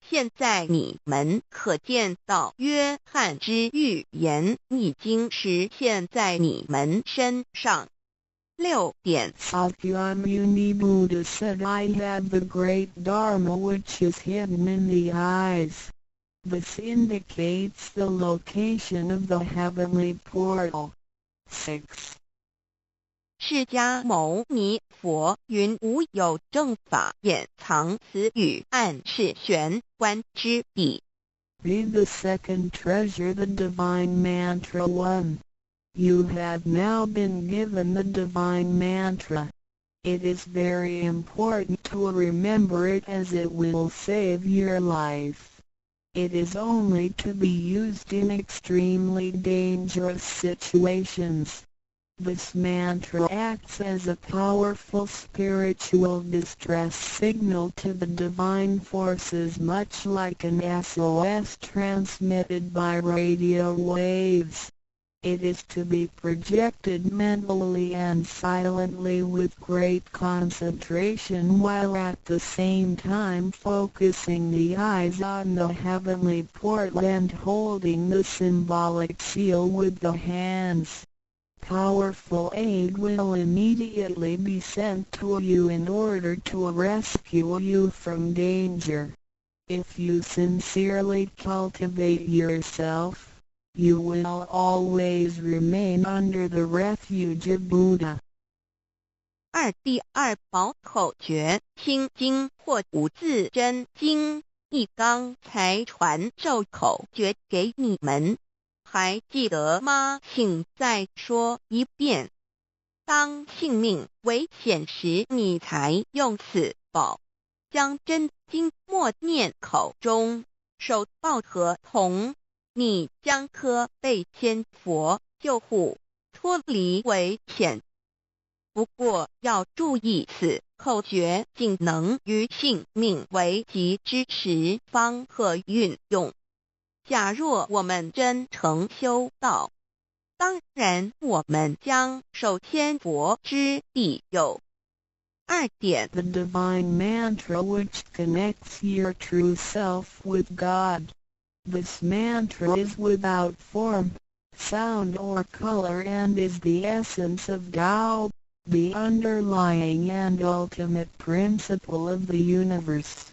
現在你們可見到約翰之預言已經實現在你們身上。6點。 Sakyamuni Buddha said, "I have the great Dharma which is hidden in the eyes." This indicates the location of the heavenly portal. 6. 释迦牟尼佛云：无有正法掩藏此语，暗示玄关之意。 B. The second treasure, the divine mantra 1. You have now been given the divine mantra. It is very important to remember it, as it will save your life. It is only to be used in extremely dangerous situations. This mantra acts as a powerful spiritual distress signal to the divine forces, much like an SOS transmitted by radio waves. It is to be projected mentally and silently with great concentration, while at the same time focusing the eyes on the heavenly portal and holding the symbolic seal with the hands. Powerful aid will immediately be sent to you in order to rescue you from danger. If you sincerely cultivate yourself, you will always remain under the refuge of Buddha. 二第二宝口诀，心经或五字真经，一刚才传授口诀给你们，还记得吗？请再说一遍。当性命危险时，你才用此宝，将真经默念口中，手抱合同，你将可被千佛救护，脱离危险。不过要注意，此口诀仅能于性命危急之时方可运用。假若我们真诚修道，当然我们将受千佛之庇佑。二点。 The divine mantra which connects your true self with God. This mantra is without form, sound or color and is the essence of Tao, the underlying and ultimate principle of the universe.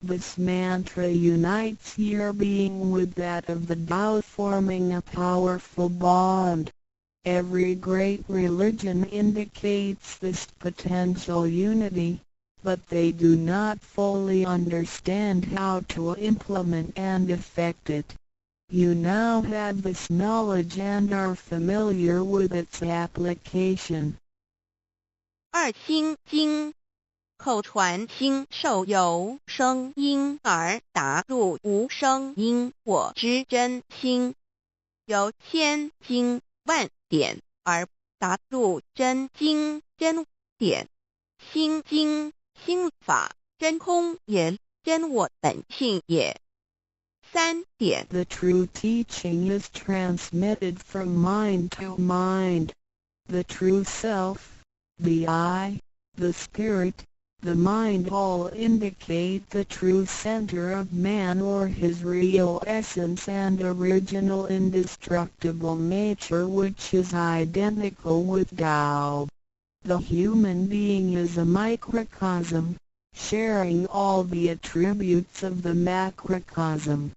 This mantra unites your being with that of the Tao, forming a powerful bond. Every great religion indicates this potential unity, but they do not fully understand how to implement and effect it. You now have this knowledge and are familiar with its application. 二心经，口传心授由声音而达入无声音我之真心，由千经万典而达入真经真典。心经心法真空也，真我本性也。三点。 The true teaching is transmitted from mind to mind. The true self, the I, the spirit, the mind all indicate the true center of man or his real essence and original indestructible nature, which is identical with Tao. The human being is a microcosm, sharing all the attributes of the macrocosm.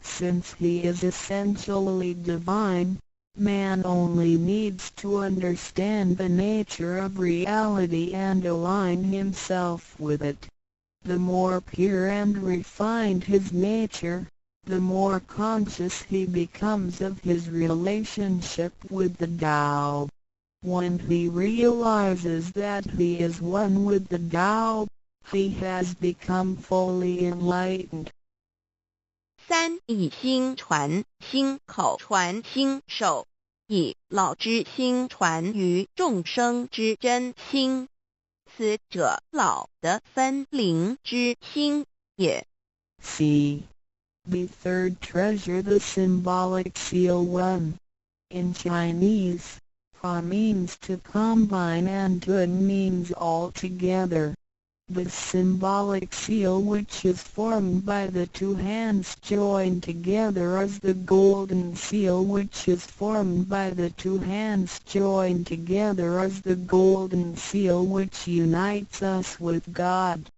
Since he is essentially divine, man only needs to understand the nature of reality and align himself with it. The more pure and refined his nature, the more conscious he becomes of his relationship with the Tao. When he realizes that he is one with the Tao, he has become fully enlightened. 三以心传心，口传心授，以老之心传于众生之真心。此者老的分灵之心也。 C. The third treasure, the symbolic seal 1. In Chinese, 合 means to combine and 頓 means all together. The symbolic seal, which is formed by the two hands joined together, is the golden seal which is formed by the two hands joined together is the golden seal which unites us with God.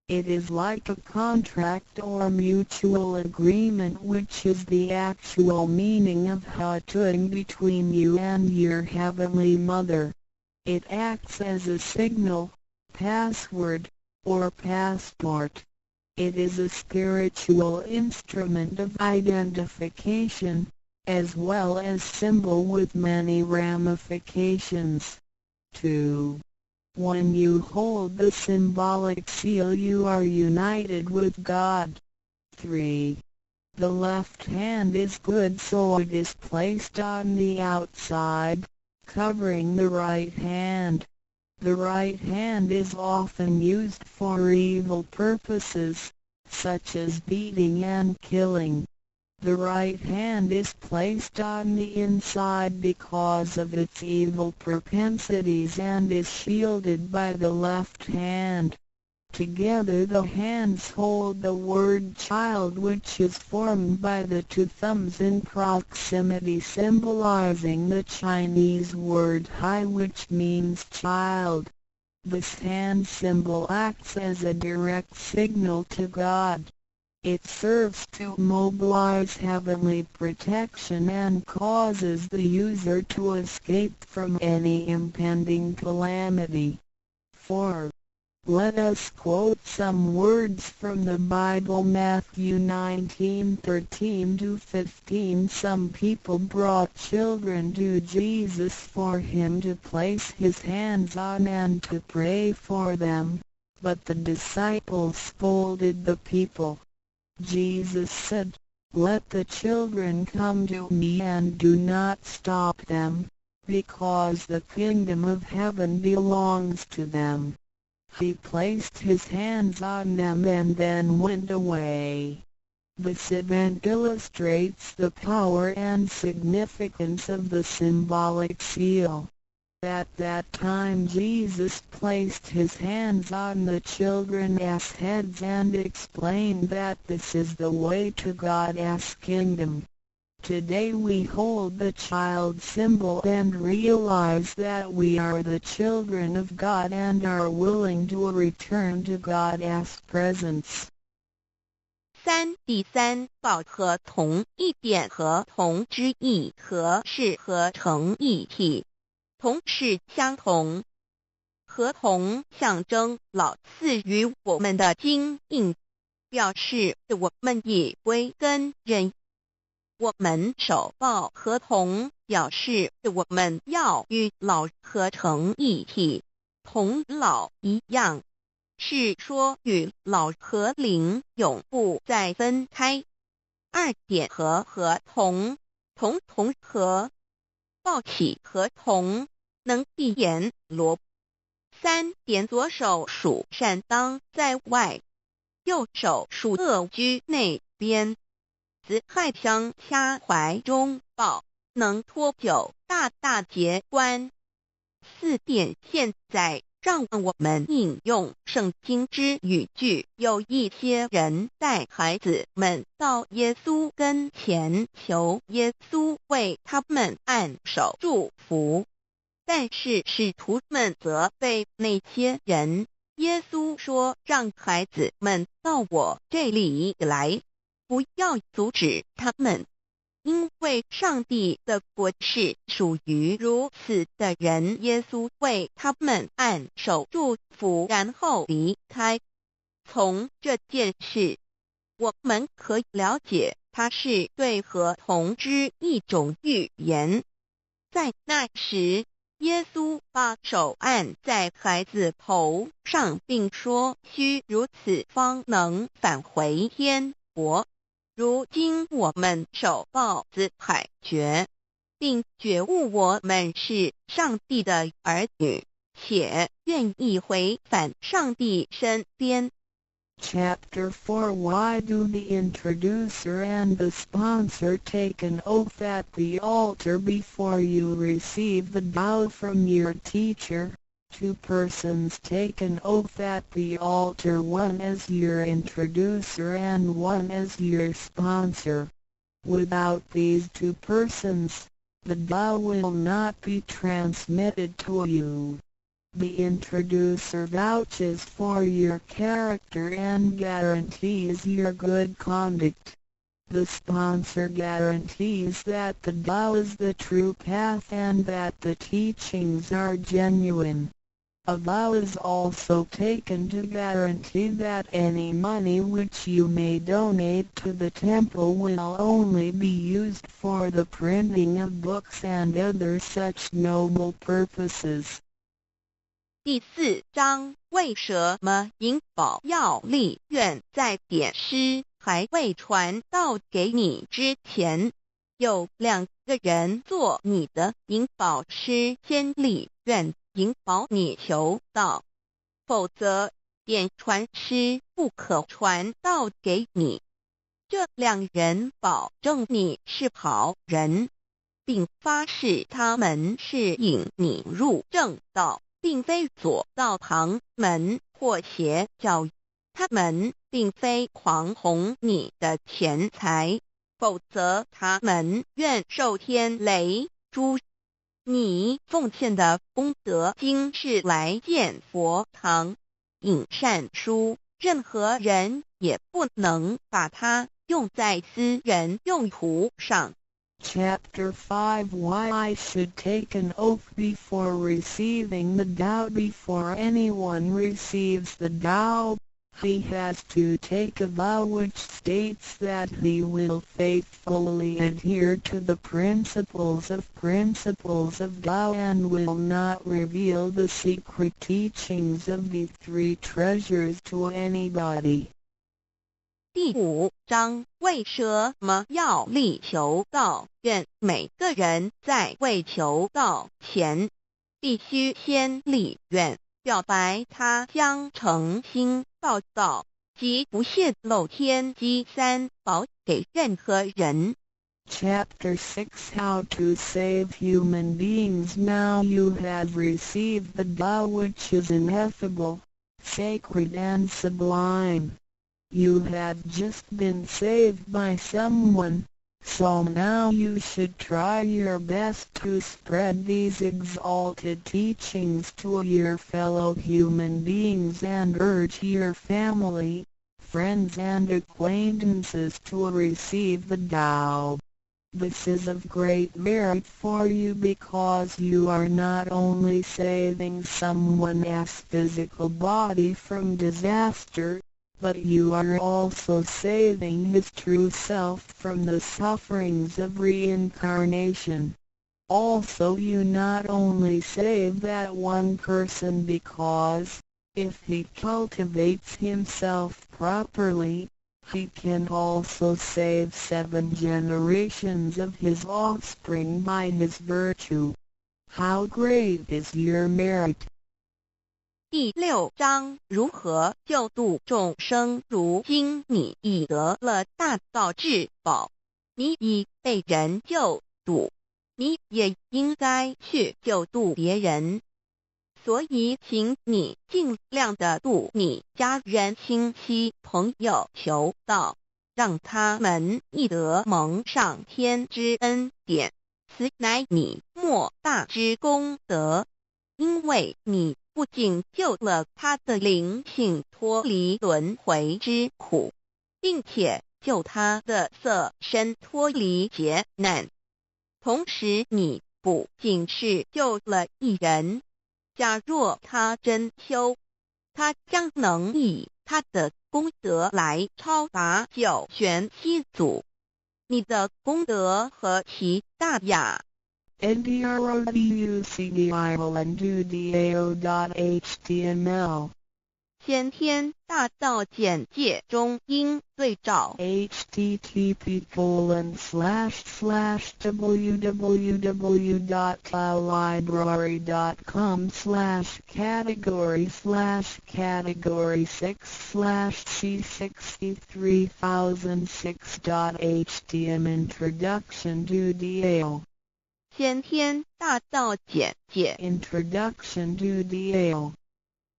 It is like a contract or mutual agreement, which is the actual meaning of hotun between you and your Heavenly Mother. It acts as a signal, password, or passport. It is a spiritual instrument of identification, as well as symbol with many ramifications. 2. When you hold the symbolic seal, you are united with God. 3. The left hand is good, so it is placed on the outside, covering the right hand. The right hand is often used for evil purposes, such as beating and killing. The right hand is placed on the inside because of its evil propensities and is shielded by the left hand. Together the hands hold the word child, which is formed by the two thumbs in proximity, symbolizing the Chinese word hai, which means child. This hand symbol acts as a direct signal to God. It serves to mobilize heavenly protection and causes the user to escape from any impending calamity. 4. Let us quote some words from the Bible. Matthew 19:13-15. Some people brought children to Jesus for him to place his hands on and to pray for them, but the disciples scolded the people. Jesus said, "Let the children come to me and do not stop them, because the kingdom of heaven belongs to them." He placed his hands on them and then went away. This event illustrates the power and significance of the symbolic seal. At that time Jesus placed his hands on the children's heads and explained that this is the way to God's kingdom. Today we hold the child symbol and realize that we are the children of God and are willing to return to God's presence. 三第三抱合同一点合同之意和是合成一体，同是相同。合同象征老赐予我们的金印，表示我们已归根认。我们手抱合同，表示我们要与老合成一体，同老一样，是说与老和灵永不再分开。二点和合同，同同合，抱起合同，能闭眼罗。三点左手属善当在外，右手属恶居内边。子亥相掐怀中抱，能脱九大大劫关。四点现在让我们引用圣经之语句。有一些人带孩子们到耶稣跟前，求耶稣为他们按手祝福，但是使徒们责备那些人。耶稣说：“让孩子们到我这里来，不要阻止他们，因为上帝的国是属于如此的人。”耶稣为他们按手祝福，然后离开。从这件事，我们可以了解，它是对合同之一种预言。在那时，耶稣把手按在孩子头上，并说：“须如此，方能返回天国。”如今我们手抱子海诀，并觉悟我们是上帝的儿女，且愿意回返上帝身边。 Chapter 4. Why do the introducer and the sponsor take an oath at the altar before you receive the Tao from your teacher? Two persons take an oath at the altar, one as your introducer and one as your sponsor. Without these two persons, the Tao will not be transmitted to you. The introducer vouches for your character and guarantees your good conduct. The sponsor guarantees that the Tao is the true path and that the teachings are genuine. A vow is also taken to guarantee that any money which you may donate to the temple will only be used for the printing of books and other such noble purposes. 第四章，为什么引保要立愿在典师还未传道给你之前，有两个人做你的引保师，先立愿引保你求道，否则点传师不可传道给你。这两人保证你是好人，并发誓他们是引你入正道，并非左道旁门或邪教。他们并非狂哄你的钱财，否则他们愿受天雷诛。你奉献的功德金是来建佛堂、印善书，任何人也不能把它用在私人用途上。 Chapter 5. Why I should take an oath before receiving the Tao. Before anyone receives the Tao, he has to take a vow which states that he will faithfully adhere to the principles of Tao and will not reveal the secret teachings of the three treasures to anybody. 第五章，为什么要力求道？愿每个人在未求道前，必须先立愿，表白他将诚心报道，及不泄露天机三宝给任何人。 Chapter 6. How to Save Human Beings. Now you have received the Tao, which is ineffable, sacred and sublime. You have just been saved by someone, so now you should try your best to spread these exalted teachings to your fellow human beings and urge your family, friends and acquaintances to receive the Tao. This is of great merit for you because you are not only saving someone's physical body from disaster, but you are also saving his true self from the sufferings of reincarnation. Also, you not only save that one person because, if he cultivates himself properly, he can also save seven generations of his offspring by his virtue. How great is your merit! 第六章，如何救度众生？如今你已得了大道至宝，你已被人救度，你也应该去救度别人。所以，请你尽量的度你家人、亲戚、朋友求道，让他们亦得蒙上天之恩典。此乃你莫大之功德，因为你不仅救了他的灵性脱离轮回之苦，并且救他的色身脱离劫难。同时，你不仅是救了一人，假若他真修，他将能以他的功德来超拔九玄七祖。你的功德何其大呀！ introduction.html 先天大道简介中应对照 http://www.taolibrary.com/category/category6/c63006.htm Introduction to Dao. 先天大道简介 Introduction to Dao.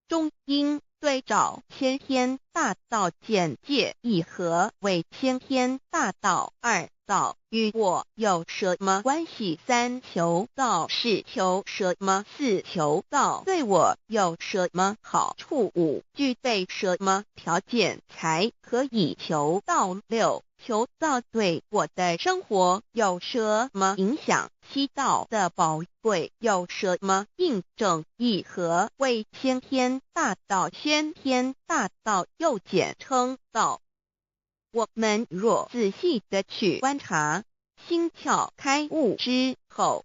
中应对照先天大大道簡介一何為先天大道？二道與我有什麼關係？三求道是求什麼？四求道對我有什麼好處？五具備什麼條件才可以求道？六求道對我的生活有什麼影響？七道的寶貴有什麼印證？一何為先天大道？先天大道又簡稱道。我們若仔細的去觀察，心竅開悟之後，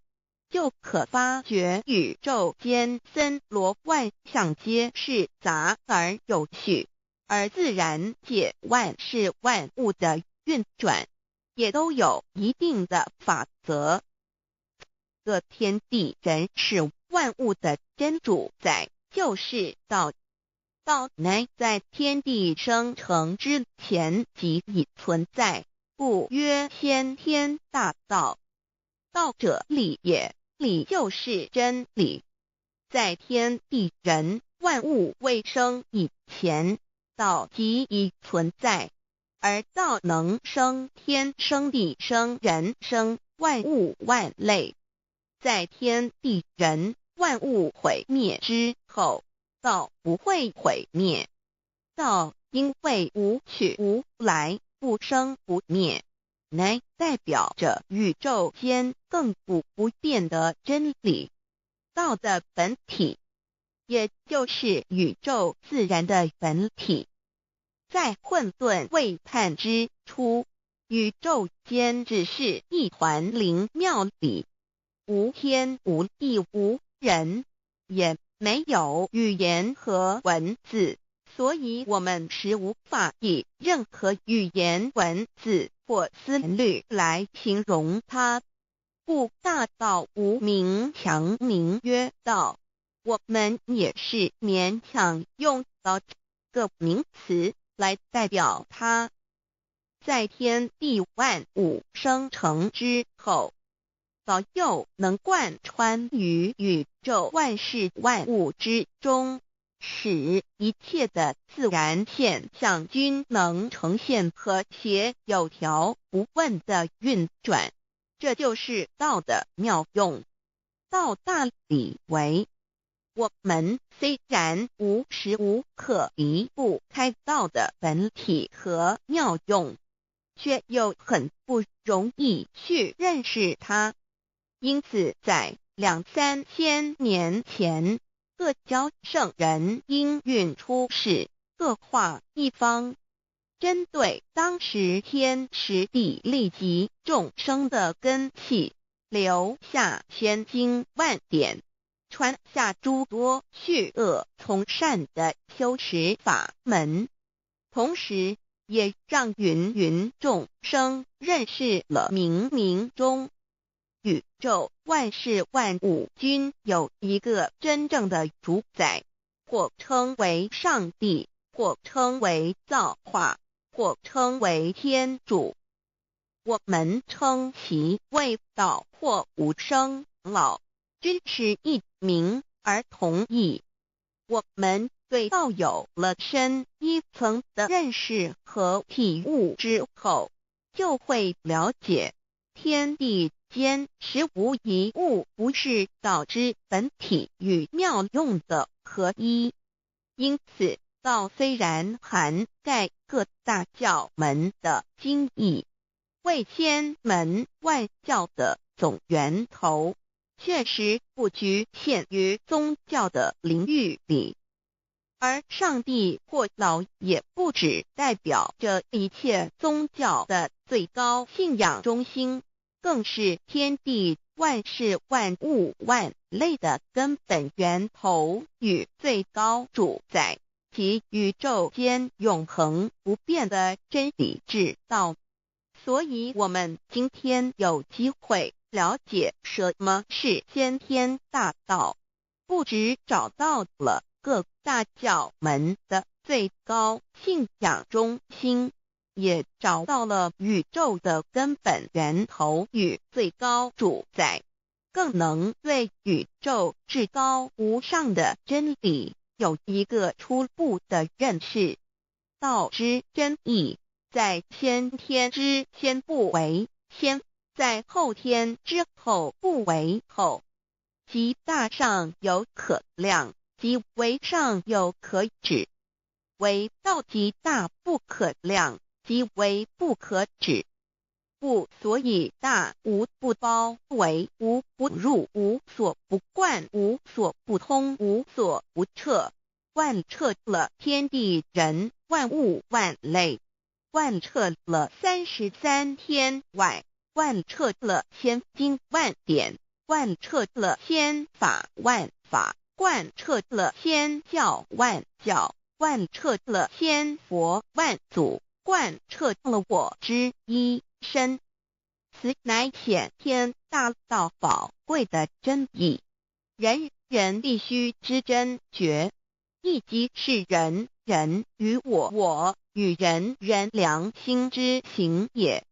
就可發覺宇宙間森羅萬象皆是雜而有序，而自然界萬事萬物的運轉，也都有一定的法則。個天地人事萬物的真主宰就是道。道乃在天地生成之前即已存在，故曰先天大道。道者理也，理就是真理。在天地人萬物未生以前，道即已存在，而道能生天、生地、生人、生萬物萬類。在天地人萬物毀滅之後，道不會毀滅。道因為無去無來，不生不滅，乃代表着宇宙間亙古不變的真理。道的本體，也就是宇宙自然的本體。在混沌未判之初，宇宙間只是一團靈妙理，無天無地無人，也沒有語言和文字，所以我們是無法以任何語言、文字或思慮來形容它。故大道無名，強名曰道。我們也是勉強用道這個名詞來代表它。在天地萬物生成之後，道又能貫穿於宇宙萬事萬物之中，使一切的自然現象均能呈現和諧有條不紊的運轉。這就是道的妙用。道大理為，我們雖然無時無刻離不開道的本體和妙用，卻又很不容易去認識它。因此，在兩三千年前，各教聖人應運出世，各化一方，針對當時天時地利及眾生的根器，留下千經萬典，傳下諸多去惡從善的修持法門，同時也讓芸芸眾生認識了冥冥中宇宙萬事萬物均有一個真正的主宰，或稱為上帝，或稱為造化，或稱為天主。我們稱其為道或無生老，均是一名而同義。我們對道有了深一層的認識和體悟之後，就會了解天地間實無一物不是道之本體與妙用的合一。因此，道雖然涵蓋各大教門的精義，為千門萬教的總源頭，確實不局限於宗教的領域裡。而上帝或老也不只代表着一切宗教的最高信仰中心，更是天地萬事萬物萬類的根本源頭與最高主宰，及宇宙間永恆不變的真理之道。所以，我們今天有機會了解什麼是先天大道，不只找到了各大教門的最高信仰中心，也找到了宇宙的根本源頭與最高主宰，更能對宇宙至高無上的真理有一個初步的認識。道之真义，在先天之先不为先，在后天之后不为后。即大上有可量，即微上有可指。惟道即大不可量，即微不可指。故所以大无不包围，无不入，无所不贯，无所不通，无所不彻，贯彻了天地人万物万类，贯彻了33天外，贯彻了千经万典，贯彻了千法万法，贯彻了千教万教，贯彻了千佛万祖，贯彻了我之一身。此乃显天大道宝贵的真义，人人必须知真觉，亦即是人人与我我与人人良心之行也。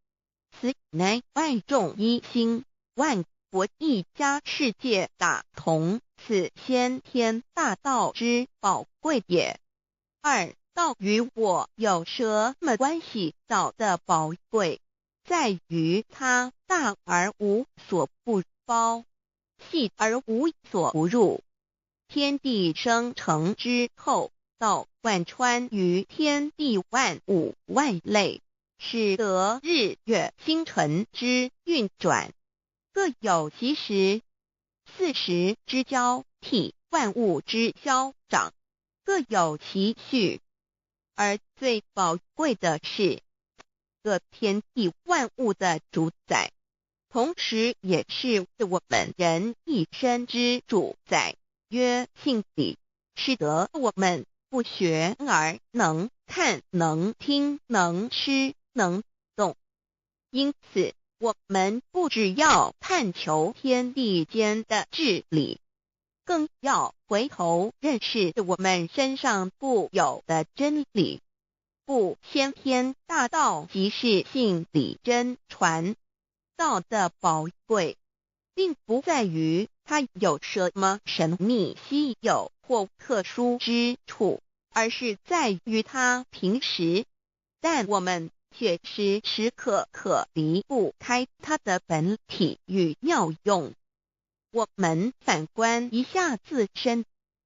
此乃万众一心，万国一家，世界大同，此先天大道之宝贵也。二，道与我有什么关系？道的宝贵在于它大而无所不包，细而无所不入。天地生成之后，道贯穿于天地万物万类，使得日月星辰之运转各有其时，四时之交替，万物之消长，各有其序。而最宝贵的是，个天地万物的主宰，同时也是我们人一身之主宰，曰性理，使得我们不学而能看、能听、能吃、能动。因此，我们不只要探求天地间的治理，更要回头认识我们身上固有的真理。故先天大道即是性理真传。道的宝贵，并不在于它有什么神秘稀有或特殊之处，而是在于它平实，但我们却时时刻刻离不开它的本体与妙用。我们反观一下自身，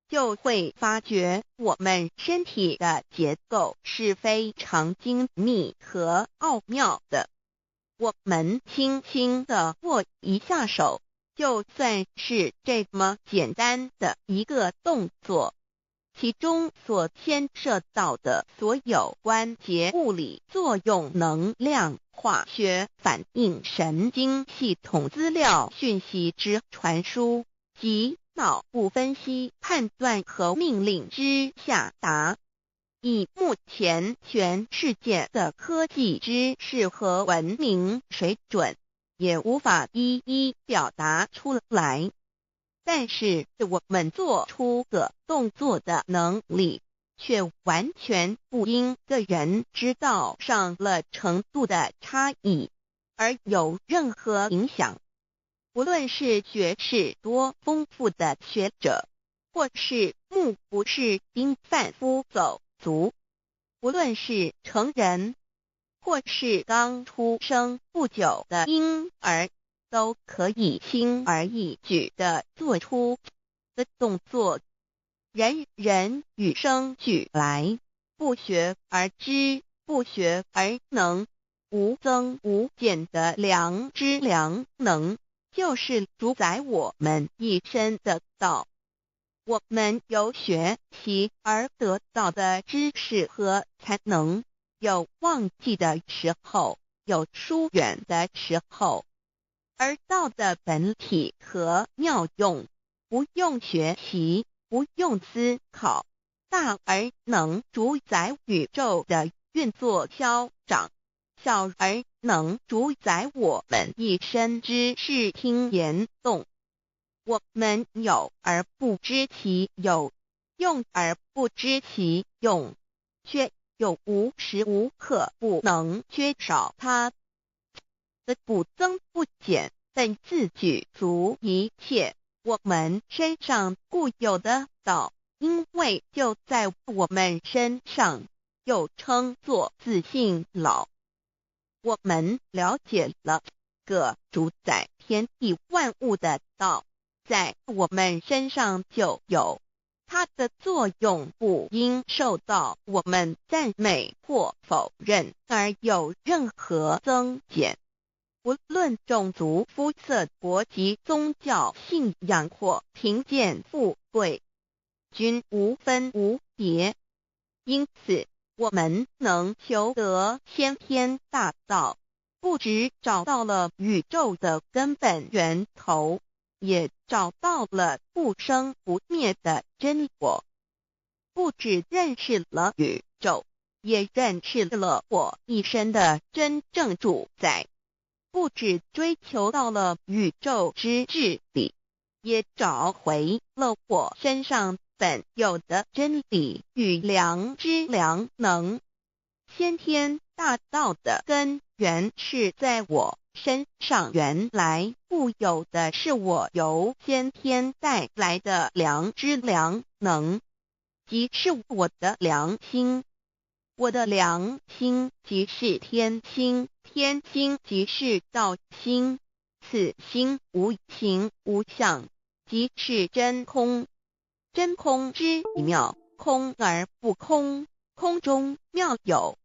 就会发觉我们身体的结构是非常精密和奥妙的。我们轻轻地握一下手，就算是这么简单的一个动作，其中所牵涉到的所有关节物理作用、能量、化学反应、神经系统资料讯息之传输及脑部分析、判断和命令之下达，以目前全世界的科技知识和文明水准，也无法一一表达出来。但是我们做出个动作的能力，却完全不因个人知道上了程度的差异而有任何影响。无论是学识多丰富的学者，或是目不识丁贩夫走卒，无论是成人，或是刚出生不久的婴儿，都可以轻而易举地做出的动作。人人与生俱来，不学而知，不学而能，无增无减的良知良能，就是主宰我们一身的道。我们由学习而得到的知识和才能，有忘记的时候，有疏远的时候，而道的本体和妙用，不用学习，不用思考，大而能主宰宇宙的运作消长，小而能主宰我们一身之视听言动。我们有而不知其有，用而不知其用，却又无时无刻不能缺少它。的不增不减，但自具足一切我们身上固有的道，因为就在我们身上，又称作自性老。我们了解了个主宰天地万物的道，在我们身上就有它的作用，不应受到我们赞美或否认而有任何增减。不论种族、肤色、国籍、宗教信仰或贫贱富贵，均无分无别。因此，我们能求得先天大道，不只找到了宇宙的根本源头，也找到了不生不灭的真我。不只认识了宇宙，也认识了我一身的真正主宰。不只追求到了宇宙之至理，也找回了我身上本有的真理与良知良能。先天大道的根源是在我身上原来固有的，是我由先天带来的良知良能，即是我的良心。我的良心即是天心，天心即是道心，此心无形无相，即是真空。真空之妙，空而不空，空中妙有。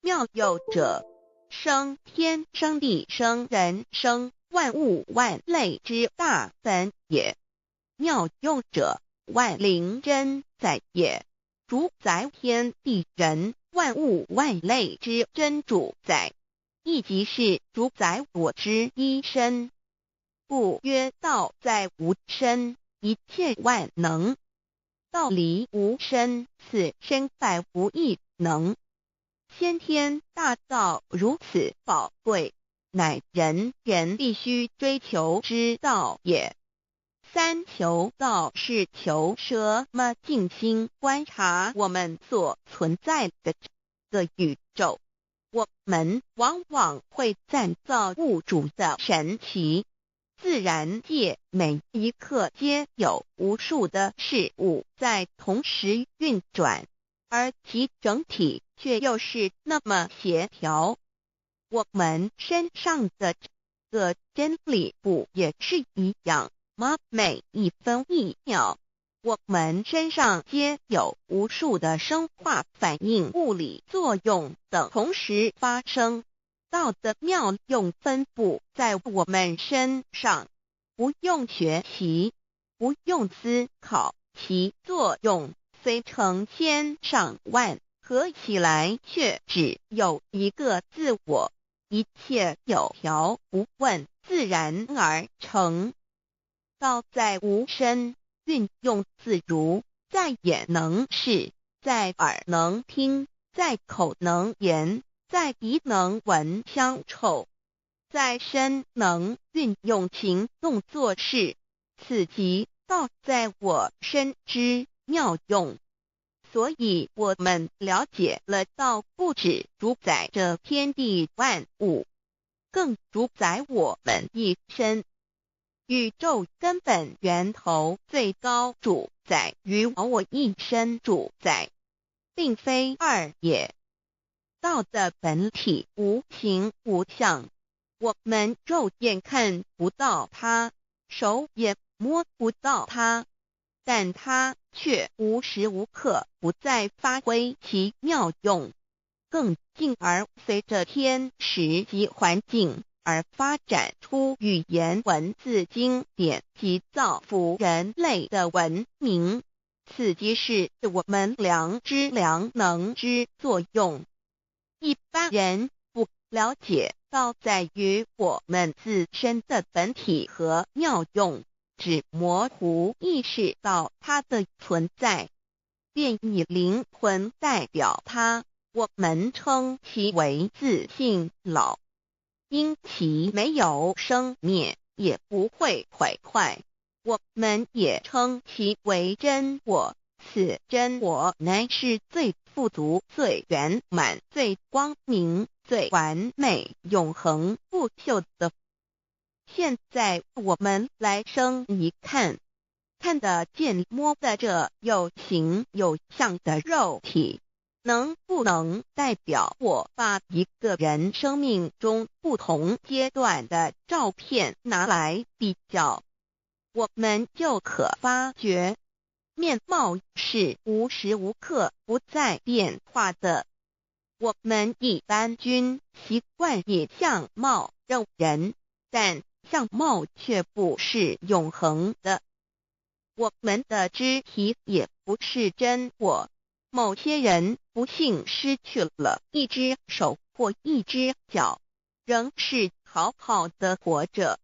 妙有者，生天生地生人生万物万类之大本也。妙用者，万灵真在也，主宰天地人万物万类之真主宰，亦即是主宰我之一身。故曰道在吾身，一切万能。道离吾身，此身百无一能。先天大道如此宝贵，乃人人必须追求之道也。三求道是求什么？静心观察我们所存在的这个宇宙，我们往往会赞造物主的神奇。自然界每一刻皆有无数的事物在同时运转，而其整体却又是那么协调。我们身上的这个真理不也是一样吗？每一分一秒，我们身上皆有无数的生化反应、物理作用等同时发生。道的妙用分布在我们身上，不用学习，不用思考，其作用虽成千上万，合起来却只有一个自我，一切有条不紊，自然而成。道在吾身，运用自如，在眼能视，在耳能听，在口能言，在鼻能闻香臭，在身能运用行动做事，此即道在我身之妙用。所以我们了解了道不只主宰着天地万物，更主宰我们一身。宇宙根本源头最高主宰与我一身主宰，并非二也。道的本体无形无相，我们肉眼看不到它，手也摸不到它，但它却无时无刻不在发挥其妙用，更进而随着天时及环境而发展出语言文字经典及造福人类的文明。此即是我们良知良能之作用。一般人不了解道在于我们自身的本体和妙用，只模糊意识到它的存在，便以灵魂代表它，我们称其为自性老。因其没有生灭，也不会毁坏，我们也称其为真我。此真我乃是最富足、最圆满、最光明、最完美、永恒不朽的。现在我们来生一看，看得见、摸得着、有形有相的肉体，能不能代表我把一个人生命中不同阶段的照片拿来比较，我們就可發覺，面貌是無時無刻不在變化的。我們一般均習慣以相貌認人，但相貌卻不是永恆的。我們的肢體也不是真我。某些人不幸失去了一隻手或一隻腳，仍是好好的活着。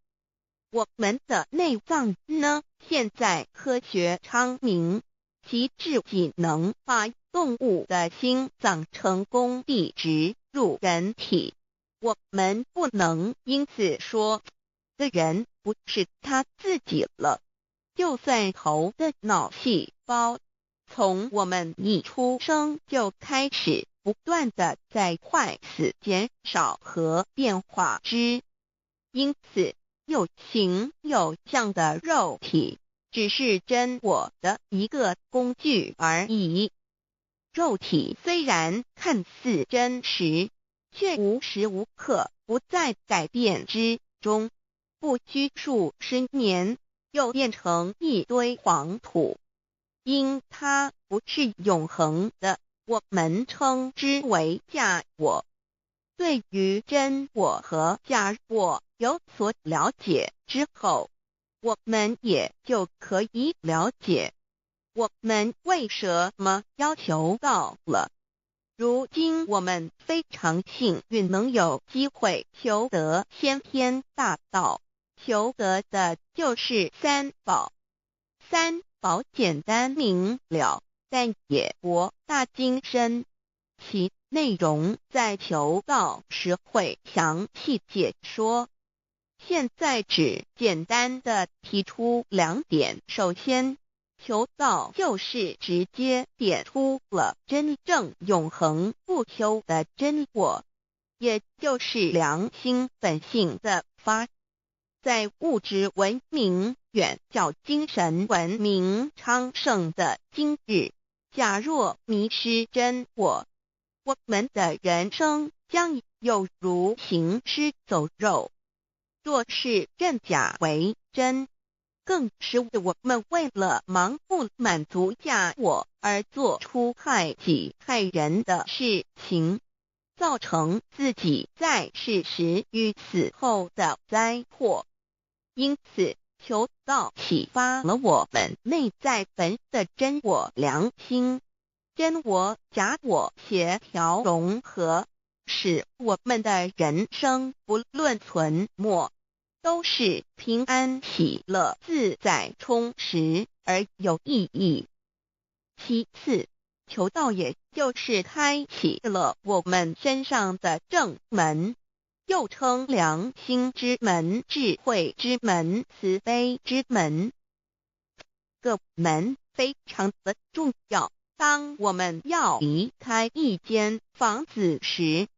我們的內臟呢？現在科學昌明，其至僅能把動物的心臟成功地植入人體。我們不能因此說，的人不是他自己了。就算頭的腦細胞，從我們一出生就開始不斷的在壞死、減少和變化之，因此有形有相的肉體只是真我的一個工具而已。肉體雖然看似真實，卻無時無刻不在改變之中，不拘數十年，又變成一堆黃土。因它不是永恆的，我們稱之為假我。對於真我和假我有所了解之後，我們也就可以了解我們為什麼要求道了。如今我們非常幸運能有機會求得先天大道，求得的就是三寶。三寶簡單明了，但也博大精深，其內容在求道時會詳細解說。現在只簡單的提出兩點：首先，求道就是直接點出了真正永恆不朽的真我，也就是良心本性的發。在物質文明遠較精神文明昌盛的今日，假若迷失真我，我們的人生將猶如行屍走肉。若是認假為真，更是我們為了盲目滿足假我而做出害己害人的事情，造成自己在世時與死後的災禍。因此，求道啟發了我們內在本的真我良心，真我假我協調融合，使我們的人生不論存沒，都是平安喜樂、自在充實而有意義。其次，求道也就是開啟了我們身上的正門，又稱良心之門、智慧之門、慈悲之門。個門非常的重要。當我們要離開一間房子時，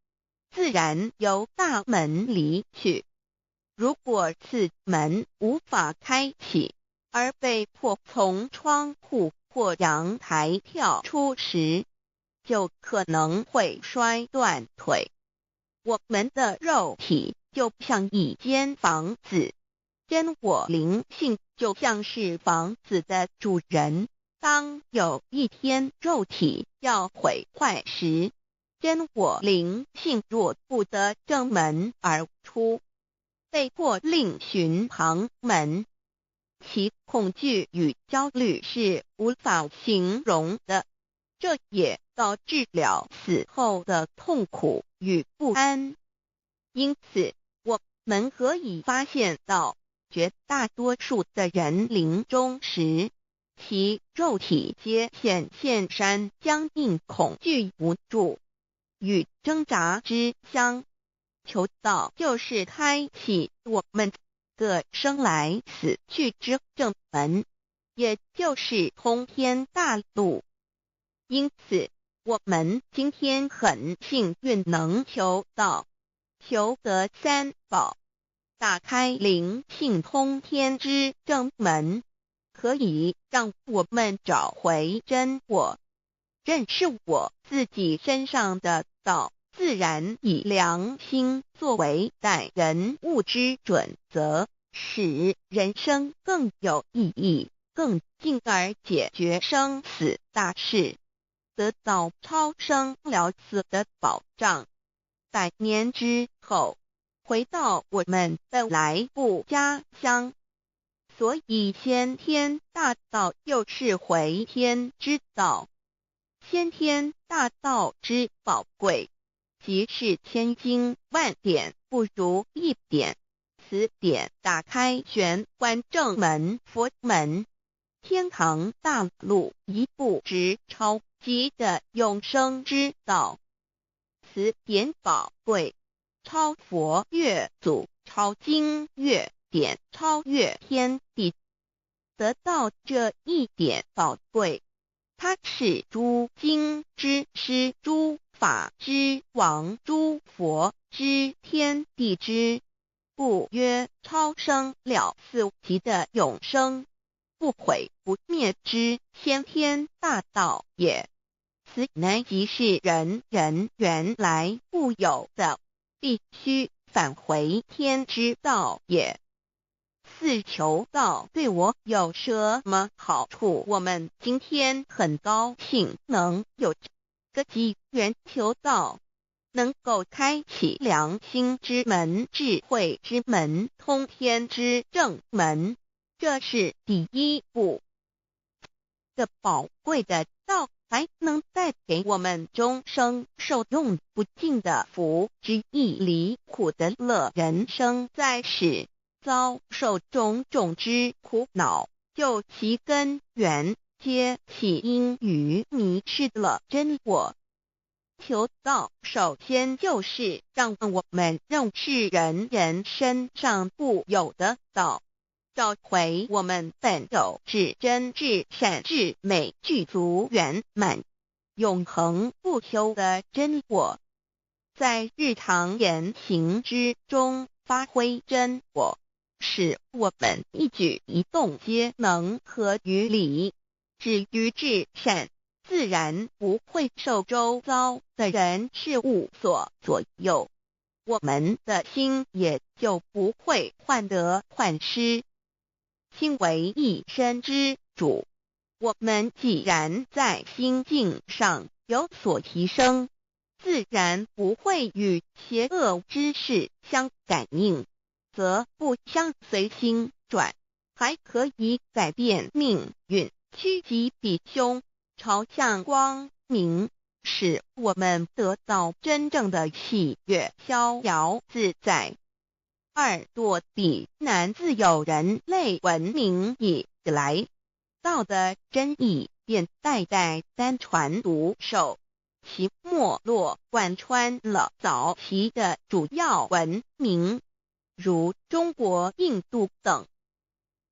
自然由大門離去。如果此門無法開啟，而被迫從窗戶或陽台跳出時，就可能會摔斷腿。我們的肉體就像一間房子，真我靈性就像是房子的主人。當有一天肉體要毀壞時，真我靈性若不得正門而出，被迫另尋旁門，其恐懼與焦慮是無法形容的。這也導致了死後的痛苦與不安。因此，我們可以發現到，絕大多數的人臨終時，其肉體皆顯現山僵硬、恐懼、無助與掙扎之相。求道就是開啟我們個生來死去之正門，也就是通天大路。因此，我們今天很幸運能求道，求得三寶，打開靈性通天之正門，可以讓我們找回真我，认识我自己身上的道，自然以良心作为待人物之准则，使人生更有意义，更进而解决生死大事，得到超生了死的保障。百年之后，回到我们的来不家乡。所以先天大道又是回天之道。先天大道之宝贵，即是千经万典不如一点。此点打开玄关正门佛门，天堂大路一步直超级的永生之道。此点宝贵，超佛越祖，超经越典，超越天地。得到这一点宝贵，它是诸经之师，诸法之王，诸佛之天地之，故曰超生了四极的永生，不毁不灭之先天大道也。此乃即是人人原来固有的，必须返回天之道也。四求道对我有什么好处？我们今天很高兴能有这个机缘求道，能够开启良心之门、智慧之门、通天之正门，这是第一步。这宝贵的道还能带给我们终生受用不尽的福之意，离苦得乐。人生在世，遭受种种之苦恼，究其根源，皆起因于迷失了真我。求道，首先就是让我们认识人人身上固有的道，找回我们本有至真至善至美具足圆满、永恒不朽的真我，在日常言行之中发挥真我，使我们一举一动皆能合于理，止于至善，自然不会受周遭的人事物所左右，我们的心也就不会患得患失。心为一身之主，我们既然在心境上有所提升，自然不会与邪恶之事相感应，则不相随心转，还可以改变命运，趋吉避凶，朝向光明，使我们得到真正的喜悦、逍遥自在。二躲避难自有人类文明以来，道的真意便代代单传独授，其没落贯穿了早期的主要文明，如中国、印度等。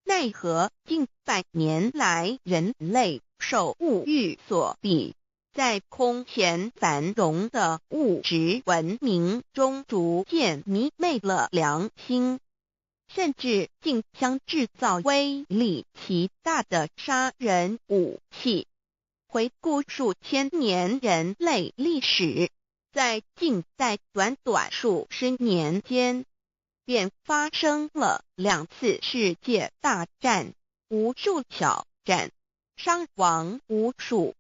奈何近百年来，人类受物欲所逼，在空前繁荣的物质文明中，逐渐迷昧了良心，甚至竞相制造威力极大的杀人武器。回顾数千年人类历史，在近代短短数十年间，便发生了2次世界大战，无数小战，伤亡无数。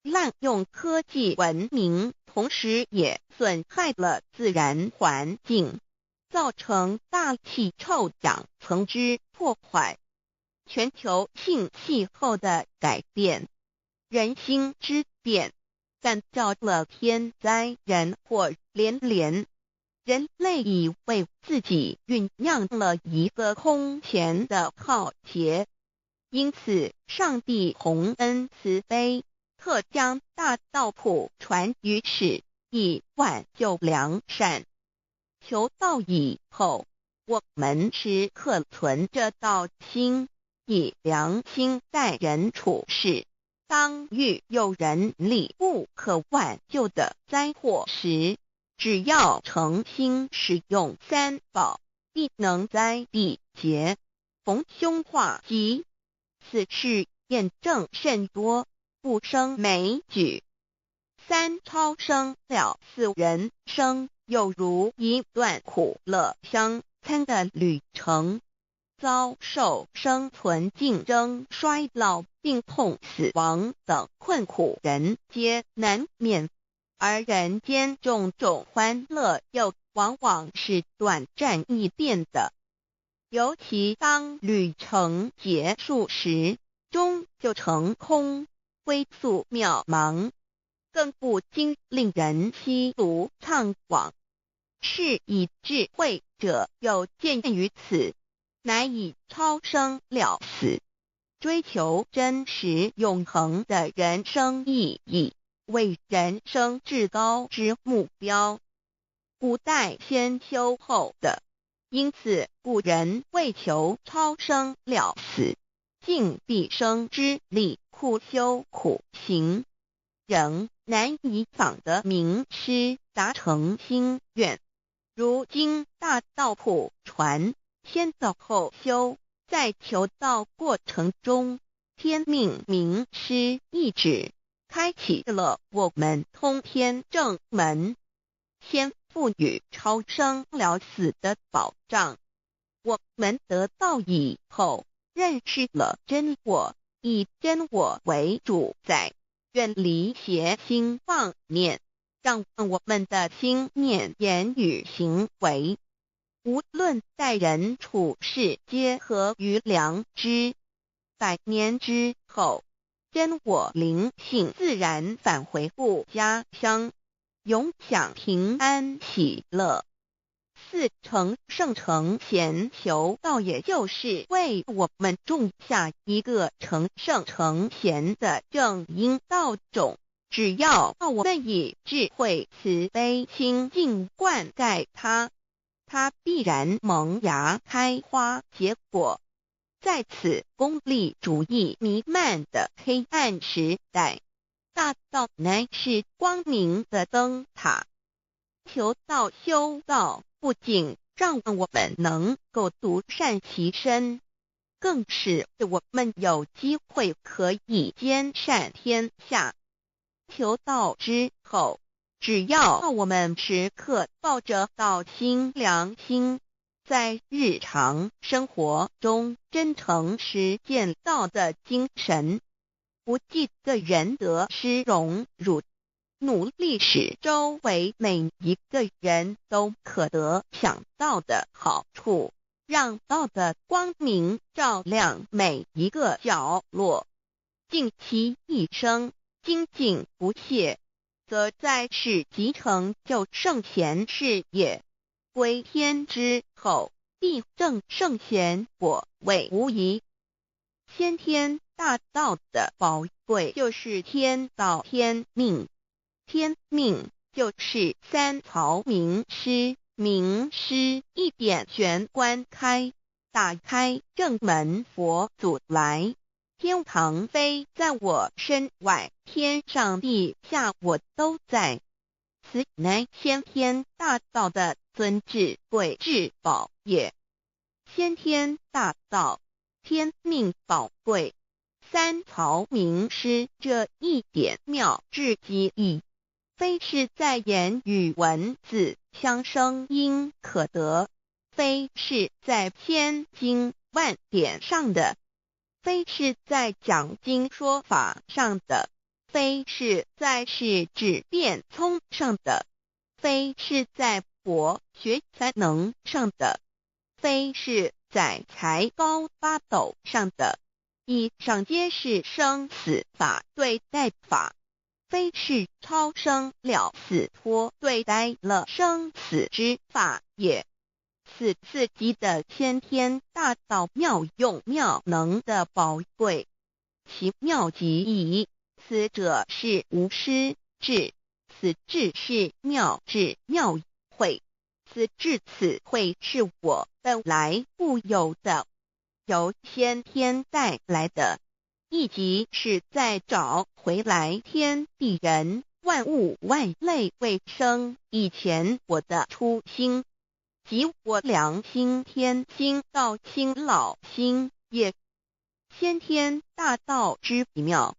滥用科技文明，同时也损害了自然环境，造成大气臭氧层之破坏，全球性气候的改变，人心之变，感召了天灾人祸连连。人类已为自己酝酿了一个空前的浩劫，因此上帝洪恩慈悲，特将大道普传于世，以挽救良善。求道以后，我们时刻存着道心，以良心待人处事。当遇有人力不可挽救的灾祸时，只要诚心使用三宝，必能灾避劫，逢凶化吉。此事验证甚多，不胜枚举。三超生了死人生，犹如一段苦乐相参的旅程，遭受生存竞争、衰老、病痛、死亡等困苦，人皆难免。而人间种种欢乐，又往往是短暂易变的。尤其当旅程结束时，终究成空，归宿渺茫，更不禁令人奚独怅惘。是以智慧者有见于此，乃以超生了死，追求真实永恒的人生意义，为人生至高之目标。古代先修后得，因此古人为求超生了死，尽毕生之力苦修苦行，仍难以访得明师，达成心愿。如今大道普传，先道后修，在求道过程中，天命明师一指，开启了我们通天正门，先赋予超生了死的保障。我们得道以后，认识了真我，以真我为主宰，远离邪心妄念，让我们的心念、言语、行为，无论待人处事，皆合于良知。百年之后，真我灵性自然返回故家乡，永享平安喜乐。四成圣成贤求道，也就是为我们种下一个成圣成贤的正因道种。只要我们以智慧慈悲清净灌溉它，它必然萌芽开花结果。在此功利主义弥漫的黑暗时代，大道乃是光明的灯塔。求道修道，不仅让我们能够独善其身，更使我们有机会可以兼善天下。求道之后，只要我们时刻抱着道心良心，在日常生活中真诚实践道的精神，不计个人得失荣辱，努力使周围每一个人都可得享道的好处，让道的光明照亮每一个角落，尽其一生精进不懈，则在世即成就圣贤事业。归天之后，必证圣贤果位无疑。先天大道的宝贵就是天道天命，天命就是三曹明师，明师一点玄关开，打开正门佛祖来。天堂非在我身外，天上地下我都在。此乃先天大道的尊至贵至宝也。先天大道，天命宝贵，三曹名师这一点妙至极矣，非是在言语文字相声音可得，非是在千经万典上的，非是在讲经说法上的，非是在是指变聪上的，非是在博学才能上的，非是在才高八斗上的。以上皆是生死法对待法，非是超生了死脱对待了生死之法也。此四极的先天大道妙用妙能的宝贵，其妙极矣。此者是无师智，此智是妙智妙慧，此智此慧是我本来固有的，由先天带来的，亦即是在找回来天地人万物万类未生以前我的初心，即我良心天心道心老心也。先天大道之妙，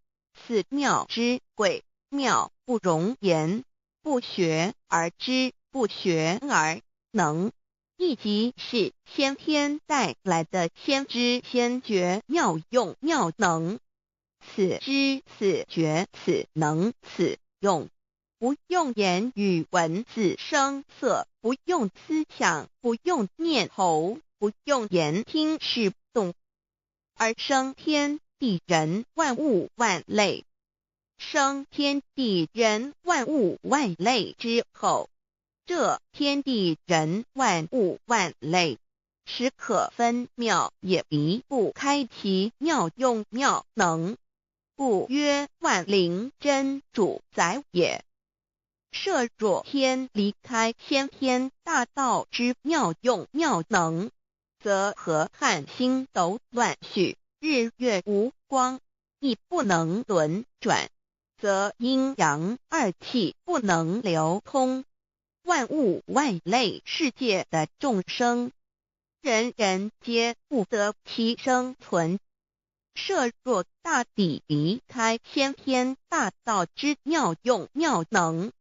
此妙之贵，妙不容言，不学而知，不学而能，亦即是先天帶來的先知先覺妙用妙能。此知此覺此能此用，不用言語文字聲色，不用思想，不用念頭，不用眼聽視動，而生天地人萬物萬類。生天地人萬物萬類之後，這天地人萬物萬類，時刻分秒也離不開其妙用妙能，故曰萬靈真主宰也。設若天離開先天大道之妙用妙能，則河漢星斗亂序，日月無光，亦不能輪轉，則陰陽二氣不能流通，萬物萬類世界的眾生，人人皆不得其生存。設若大地離開先天大道之妙用妙能，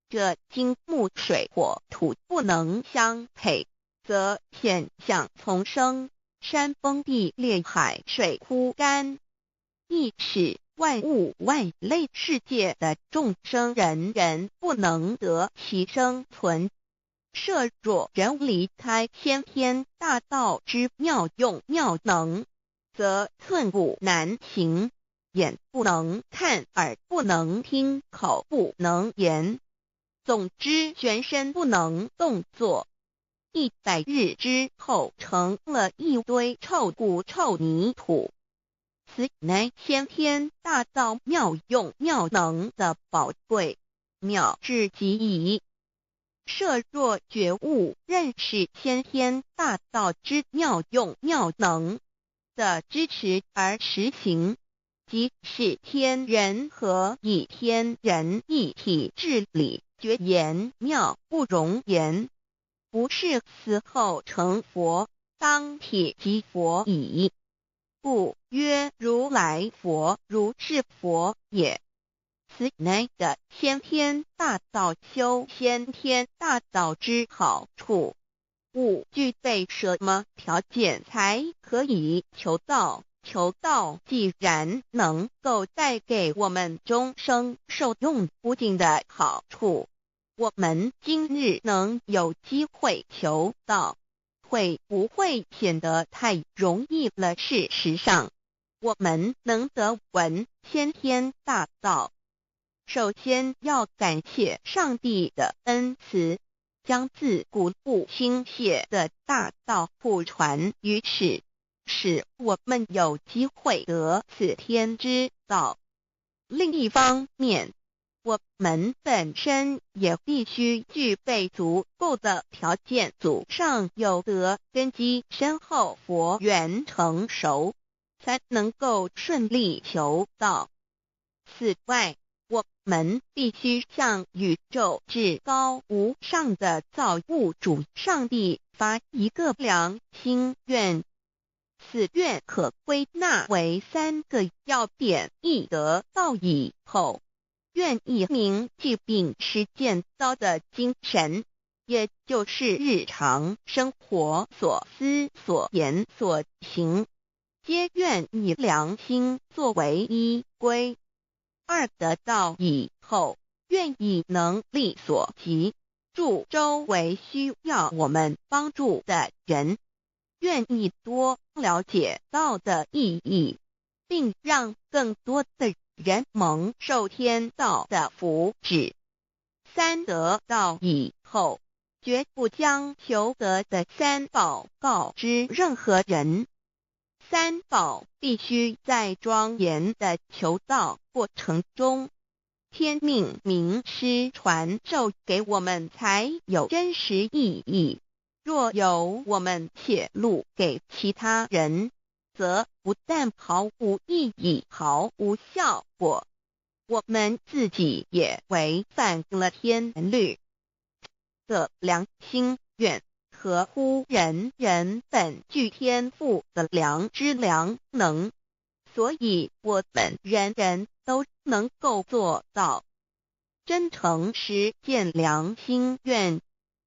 這金木水火土不能相配，則現象叢生，山崩地裂，海水枯乾，亦使萬物萬類世界的眾生人人不能得其生存。設若人離開先天大道之妙用妙能，則寸步難行，眼不能看，耳不能聽，口不能言，總之全身不能動作。100日之後，成了一堆臭骨臭泥土。此乃先天大道妙用妙能的寶貴妙至極矣。設若覺悟認識先天大道之妙用妙能的支持而實行，即是天人合一、天人一體至理，絕言妙不容言，不是死後成佛，當體即佛矣。故曰如來佛，如是佛也。此乃的先天大道修先天大道之好處。五具備什麼條件才可以求道？求道既然能夠帶給我們終生受用不盡的好處，我們今日能有機會求道，會不會顯得太容易了？事實上，我們能得聞先天大道，首先要感謝上帝的恩慈，將自古不傾瀉的大道普傳於世，使我們有機會得此天之道。另一方面，我們本身也必須具備足夠的條件，祖上有德，根基深厚，佛緣成熟，才能夠順利求道。此外，我們必須向宇宙至高無上的造物主上帝發一個良心願。此願可歸納為三個要點：一得道以後，願意銘記並實踐道的精神，也就是日常生活所思所言所行，皆願以良心作為依歸。二得道以後，願以能力所及，助周圍需要我們幫助的人，願意多了解道的意義，並讓更多的人蒙受天道的福祉。三得道以後，絕不將求得的三寶告知任何人。三寶必須在莊嚴的求道過程中，天命明師傳授給我們，才有真實意義。若由我們洩露給其他人，則不但毫無意義、毫無效果，我們自己也違反了天律的良心願，合乎人人本具天賦的良知良能，所以我們人人都能夠做到。真誠實踐良心願，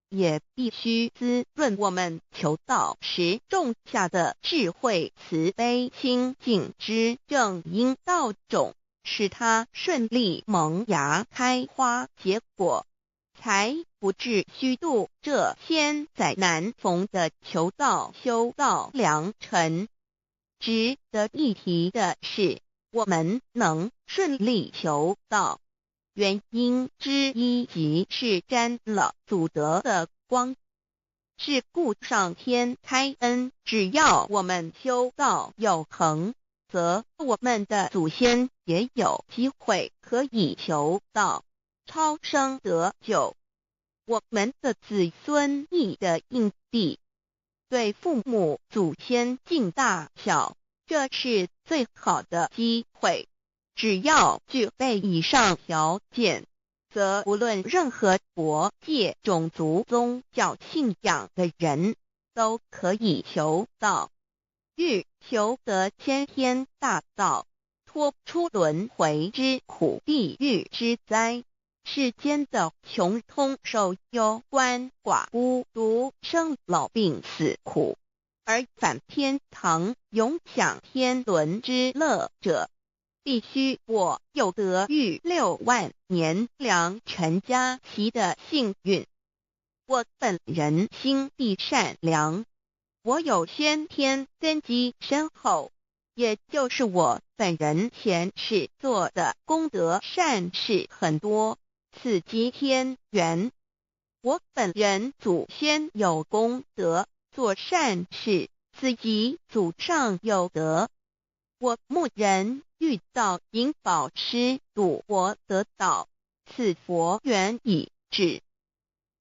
也必須滋潤我們求道時種下的智慧、慈悲、清淨之正因道種，使它順利萌芽、開花、結果，才不致虛度這千載難逢的求道修道良辰。值得一提的是，我們能順利求道，原因之一即是沾了祖德的光。是故上天開恩，只要我們修道有恆，則我們的祖先也有機會可以求道，超生得救。我們的子孫亦得應地，對父母祖先盡大孝，這是最好的機會。只要具備以上條件，則無論任何國界、種族、宗教信仰的人，都可以求道，欲求得先天大道，脫出輪迴之苦、地獄之災。世間的窮通受憂鰥寡孤獨生老病死苦，而返天堂永享天倫之樂者，必須我有得遇6萬年良辰佳期的幸運。我本人心地善良，我有先天根基深厚，也就是我本人前世做的功德善事很多，此即天緣。我本人祖先有功德，做善事，此即祖上有德。我牧人遇到引寶師度我得道，此佛緣已至。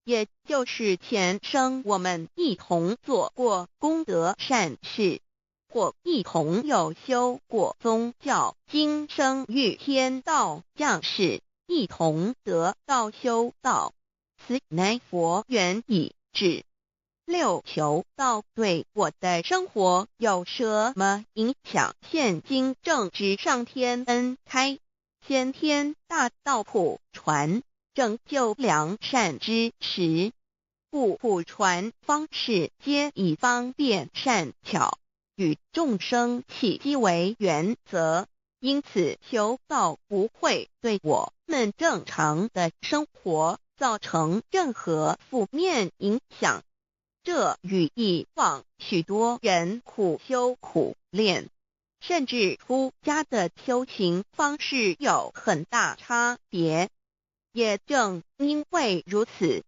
也就是前生我們一同做過功德善事，或一同有修過宗教，今生遇天道降世，一同得道修道，此乃佛緣已至。六求道對我的生活有什麼影響？現今正值上天恩開，先天大道普傳，拯救良善之時，故普傳方式皆以方便善巧與眾生契機為原則，因此求道不會對我們正常的生活造成任何負面影響。這與以往許多人苦修苦練，甚至出家的修行方式有很大差別。也正因為如此，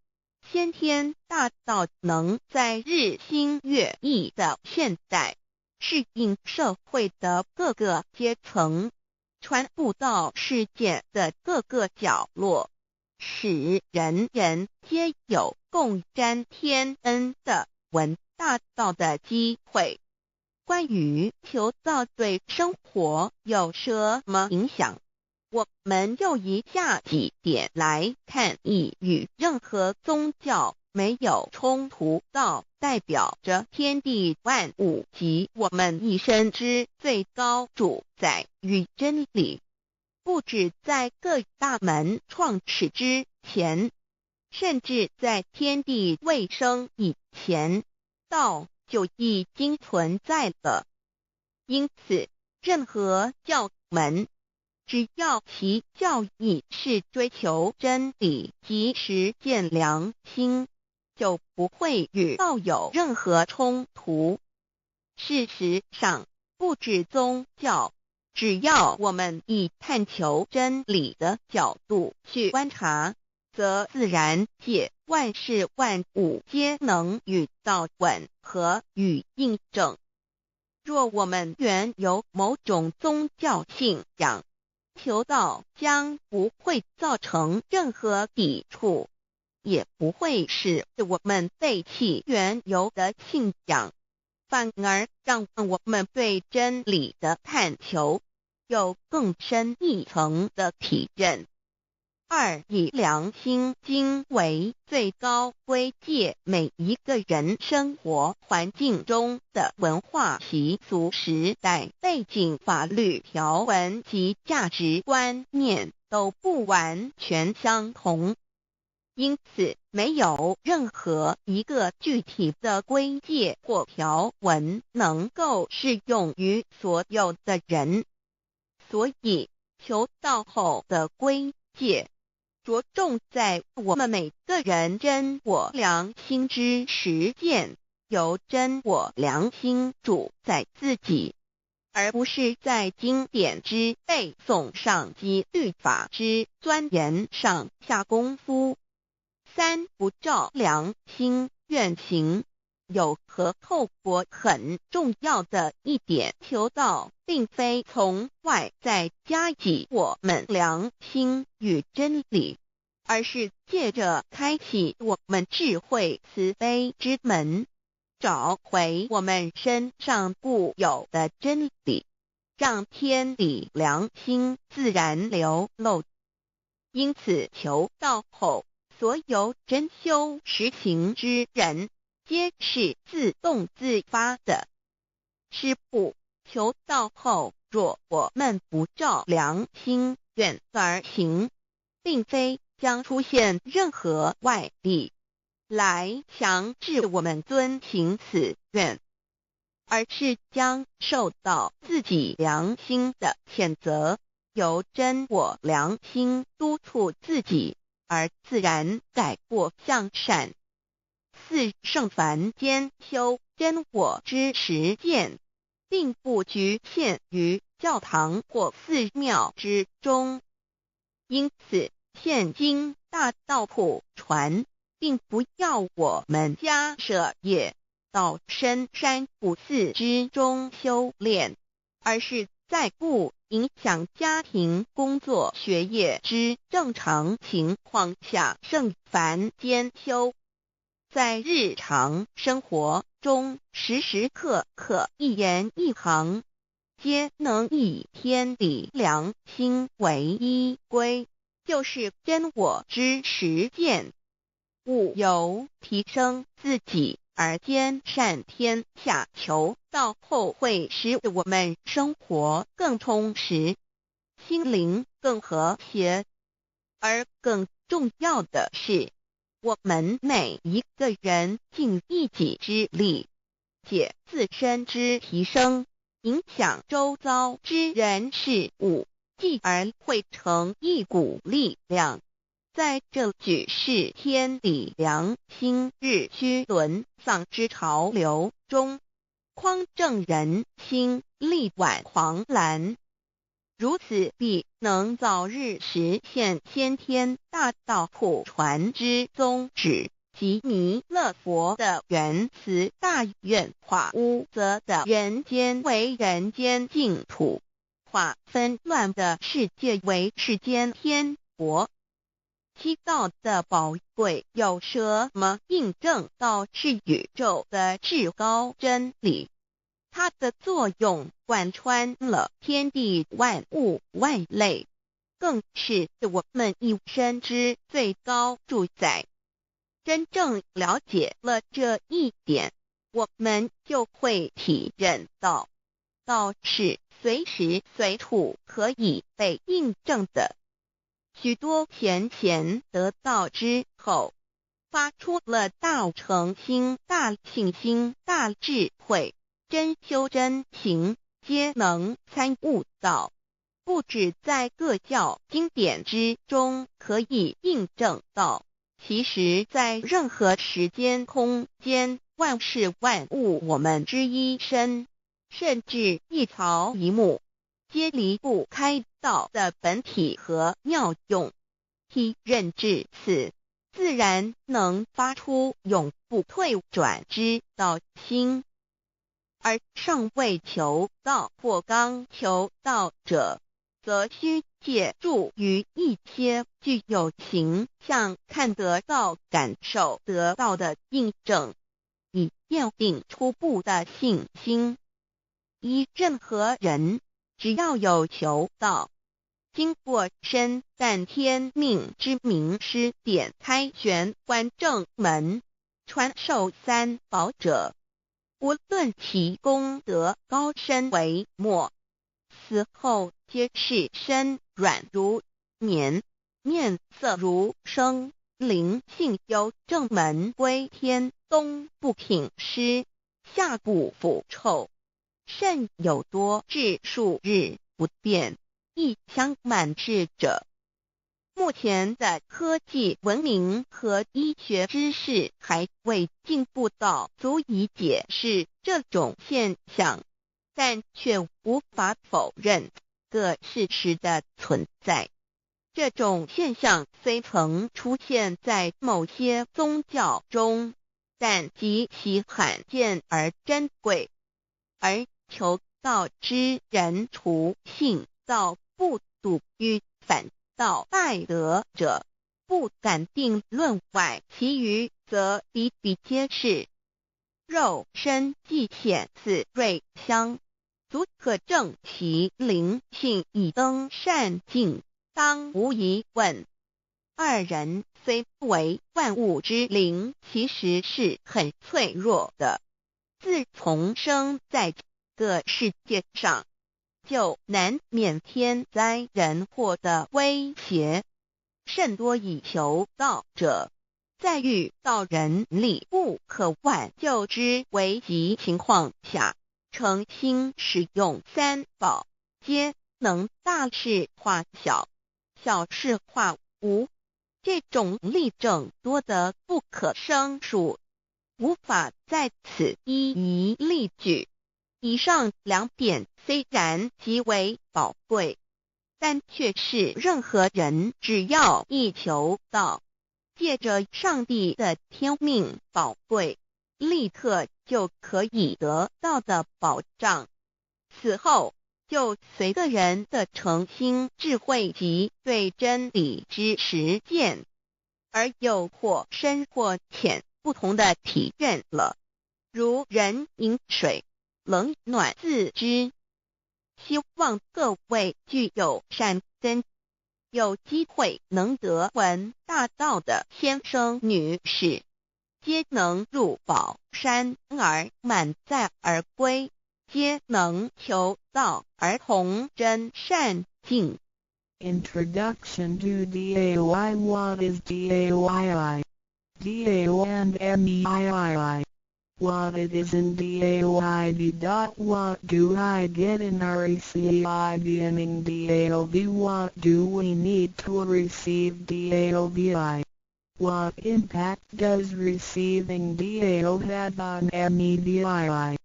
先天大道能在日新月異的現代，適應社會的各個階層，傳布到世界的各個角落，使人人皆有共沾天恩的聞大道的機會。關於求道對生活有什麼影響，我們就以下幾點來看：一與任何宗教沒有衝突，道代表着天地萬物及我們一生之最高主宰與真理。不止在各大門創始之前，甚至在天地未生以前，道就已經存在了。因此，任何教門，只要其教義是追求真理及實踐良心，就不會與道有任何衝突。事實上，不止宗教，只要我們以探求真理的角度去觀察，則自然界萬事萬物皆能與道吻合與印證。若我們原有某種宗教信仰，求道將不會造成任何抵觸，也不會使我們背棄原有的信仰，反而讓我們對真理的探求有更深一層的體認。二、以良心经为最高规戒，每一个人生活环境中的文化习俗、时代背景、法律条文及价值观念都不完全相同，因此没有任何一个具体的规戒或条文能够适用于所有的人。所以，求道后的规戒，着重在我们每个人真我良心之实践，由真我良心主宰自己，而不是在经典之背诵上及律法之钻研上下功夫。三、不照良心愿行，有何后果？很重要的一点，求道并非从外在加给我们良心与真理，而是借着开启我们智慧慈悲之门，找回我们身上固有的真理，让天理良心自然流露。因此，求道后，所有真修实行之人，皆是自动自发的。是故，求道后，若我们不照良心愿而行，并非将出现任何外力来强制我们遵行此愿，而是将受到自己良心的谴责，由真我良心督促自己，而自然改过向善。四、圣凡间修真我之实践，并不局限于教堂或寺庙之中，因此现今大道普传，并不要我们家舍业到深山古寺之中修炼，而是在不影响家庭、工作、学业之正常情况下，圣凡兼修，在日常生活中时时刻刻一言一行，皆能以天理良心为依归，就是真我之实践。务由提升自己而兼善天下，求道后会使我们生活更充实，心灵更和谐。而更重要的是，我们每一个人尽一己之力，借自身之提升，影响周遭之人事物，继而汇成一股力量，在这举世天理良心日趋沦丧之潮流中，匡正人心，力挽狂澜。如此必能早日实现先天大道普传之宗旨及弥勒佛的原慈大愿，化污浊的人间为人间净土，化纷乱的世界为世间天国。七、道的宝贵有什么印证？道是宇宙的至高真理，它的作用贯穿了天地万物万类，更是我们一生之最高主宰。真正了解了这一点，我们就会体认到，道是随时随处可以被印证的。许多前贤得道之后，发出了大诚心、大信心、大智慧，真修真行，皆能参悟道。不止在各教经典之中可以印证道，其实在任何时间空间、万事万物，我们之一身，甚至一草一木，皆离不开道的本体和妙用。体认至此，自然能发出永不退转之道心。而尚未求道或刚求道者，则须借助于一些具有形象看得到、感受得到的印证，以奠定初步的信心。一、任何人只要有求道，经过深赞天命之名师点开玄关正门，传授三宝者，无论其功德高深微末，死后皆是身软如棉，面色如生，灵性由正门归天，冬不挺尸，夏不腐臭，甚有多至数日不便，一相满志者。目前的科技文明和医学知识还未进步到足以解释这种现象，但却无法否认个事实的存在。这种现象虽曾出现在某些宗教中，但极其罕见而珍贵。而求道之人，除信道不笃与反道败德者，不敢定论外，其余则比比皆是。肉身既显似瑞相，足可证其灵性已登善境，当无疑问。二人虽为万物之灵，其实是很脆弱的。自从生在这个世界上，就难免天灾人祸的威胁。甚多以求道者，在遇到人力不可挽救之危急情况下，诚心使用三宝，皆能大事化小，小事化无。这种例证多得不可胜数，无法在此一一例举。以上两点虽然极为宝贵，但却是任何人只要一求道，借着上帝的天命宝贵，立刻就可以得到的保障。此后就随个人的诚心、智慧及对真理之实践，而有或深或浅不同的体认了。如人饮水，冷暖自知。希望各位具有善根，有机会能得闻大道的先生女士，皆能入宝山而满载而归，皆能求道而同真善境。 Introduction to DAOI. What is DAOII? DAO and MEIII. What it is in DAOID. What do I get in RECEIVING DAOV? What do we need to receive DAOVI? What impact does receiving DAO have on MEVII?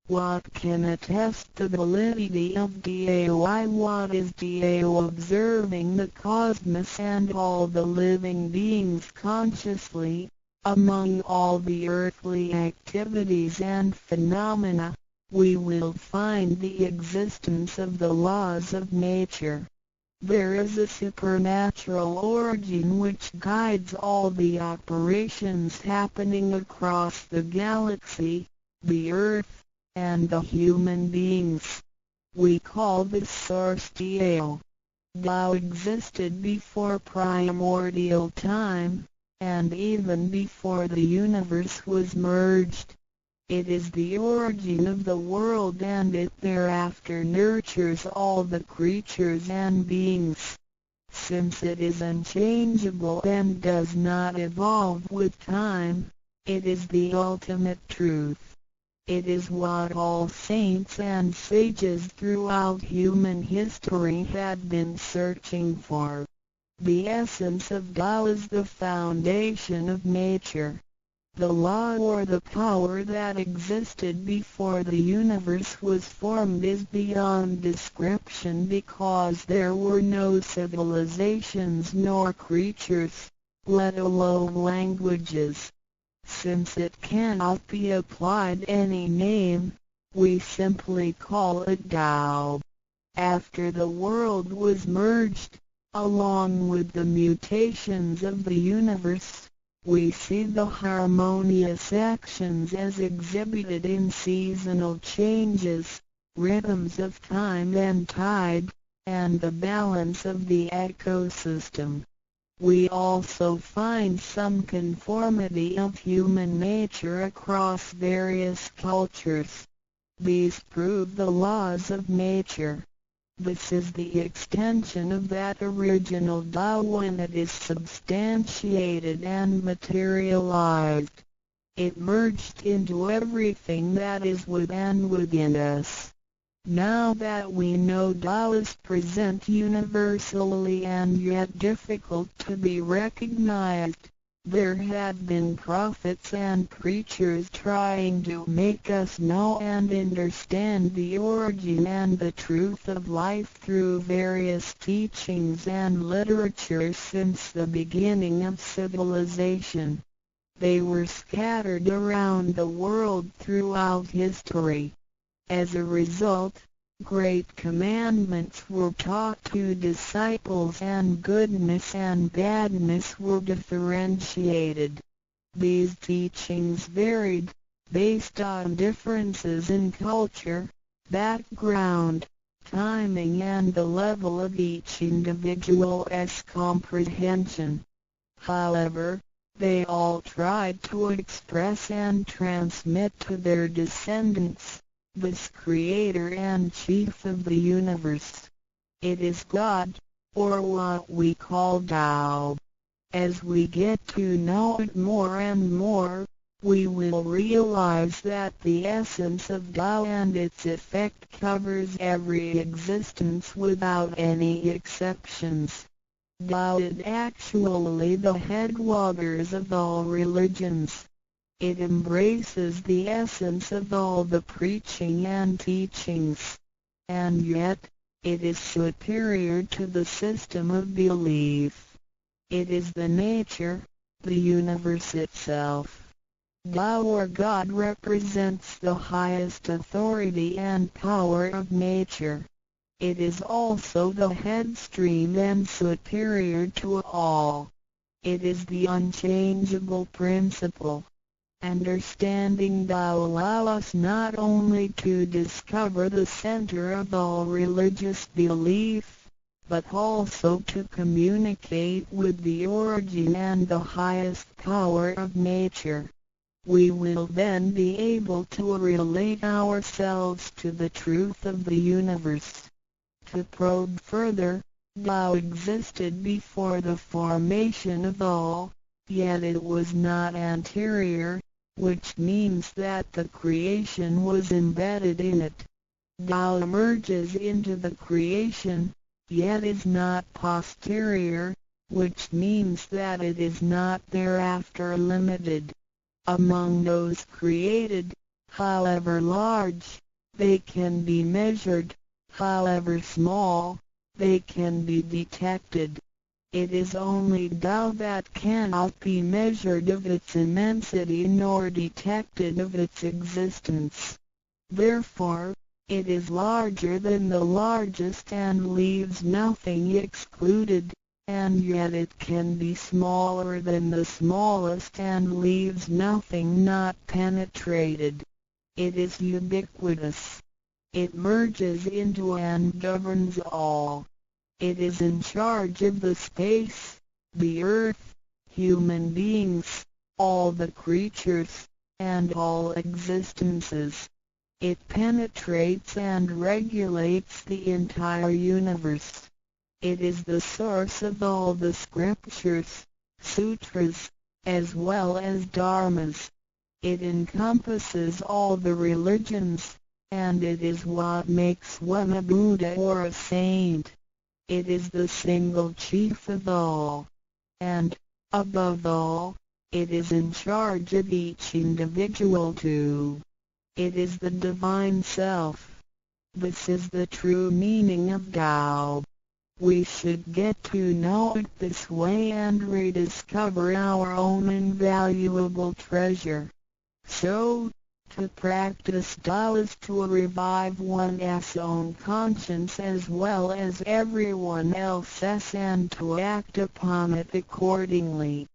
What can attest the validity of DAOI? What is DAO? Observing the cosmos and all the living beings consciously, among all the earthly activities and phenomena, we will find the existence of the laws of nature. There is a supernatural origin which guides all the operations happening across the galaxy, the earth, and the human beings. We call this source Tao. Tao existed before primordial time, and even before the universe was merged. It is the origin of the world, and it thereafter nurtures all the creatures and beings. Since it is unchangeable and does not evolve with time, it is the ultimate truth. It is what all saints and sages throughout human history have been searching for. The essence of Tao is the foundation of nature. The law or the power that existed before the universe was formed is beyond description, because there were no civilizations nor creatures, let alone languages. Since it cannot be applied any name, we simply call it Tao. After the world was merged, along with the mutations of the universe, we see the harmonious actions as exhibited in seasonal changes, rhythms of time and tide, and the balance of the ecosystem. We also find some conformity of human nature across various cultures. These prove the laws of nature. This is the extension of that original Tao when it is substantiated and materialized. It merged into everything that is with and within us. Now that we know Tao is present universally and yet difficult to be recognized, there have been prophets and preachers trying to make us know and understand the origin and the truth of life through various teachings and literature since the beginning of civilization. They were scattered around the world throughout history. As a result, great commandments were taught to disciples and goodness and badness were differentiated. These teachings varied, based on differences in culture, background, timing and the level of each individual's comprehension. However, they all tried to express and transmit to their descendants this creator and chief of the universe. It is God, or what we call Tao. As we get to know it more and more, we will realize that the essence of Tao and its effect covers every existence without any exceptions. Tao is actually the headwaters of all religions. It embraces the essence of all the preaching and teachings. And yet, it is superior to the system of belief. It is the nature, the universe itself. Tao or God represents the highest authority and power of nature. It is also the headstream and superior to all. It is the unchangeable principle. Understanding Tao allow us not only to discover the center of all religious belief, but also to communicate with the origin and the highest power of nature. We will then be able to relate ourselves to the truth of the universe. To probe further, Tao existed before the formation of all, yet it was not anterior, which means that the creation was embedded in it. Tao emerges into the creation, yet is not posterior, which means that it is not thereafter limited. Among those created, however large, they can be measured, however small, they can be detected. It is only Tao that cannot be measured of its immensity nor detected of its existence. Therefore, it is larger than the largest and leaves nothing excluded, and yet it can be smaller than the smallest and leaves nothing not penetrated. It is ubiquitous. It merges into and governs all. It is in charge of the space, the earth, human beings, all the creatures, and all existences. It penetrates and regulates the entire universe. It is the source of all the scriptures, sutras, as well as dharmas. It encompasses all the religions, and it is what makes one a Buddha or a saint. It is the single chief of all. And, above all, it is in charge of each individual too. It is the divine self. This is the true meaning of Tao. We should get to know it this way and rediscover our own invaluable treasure. So, to practice Tao is to revive one's own conscience as well as everyone else's and to act upon it accordingly.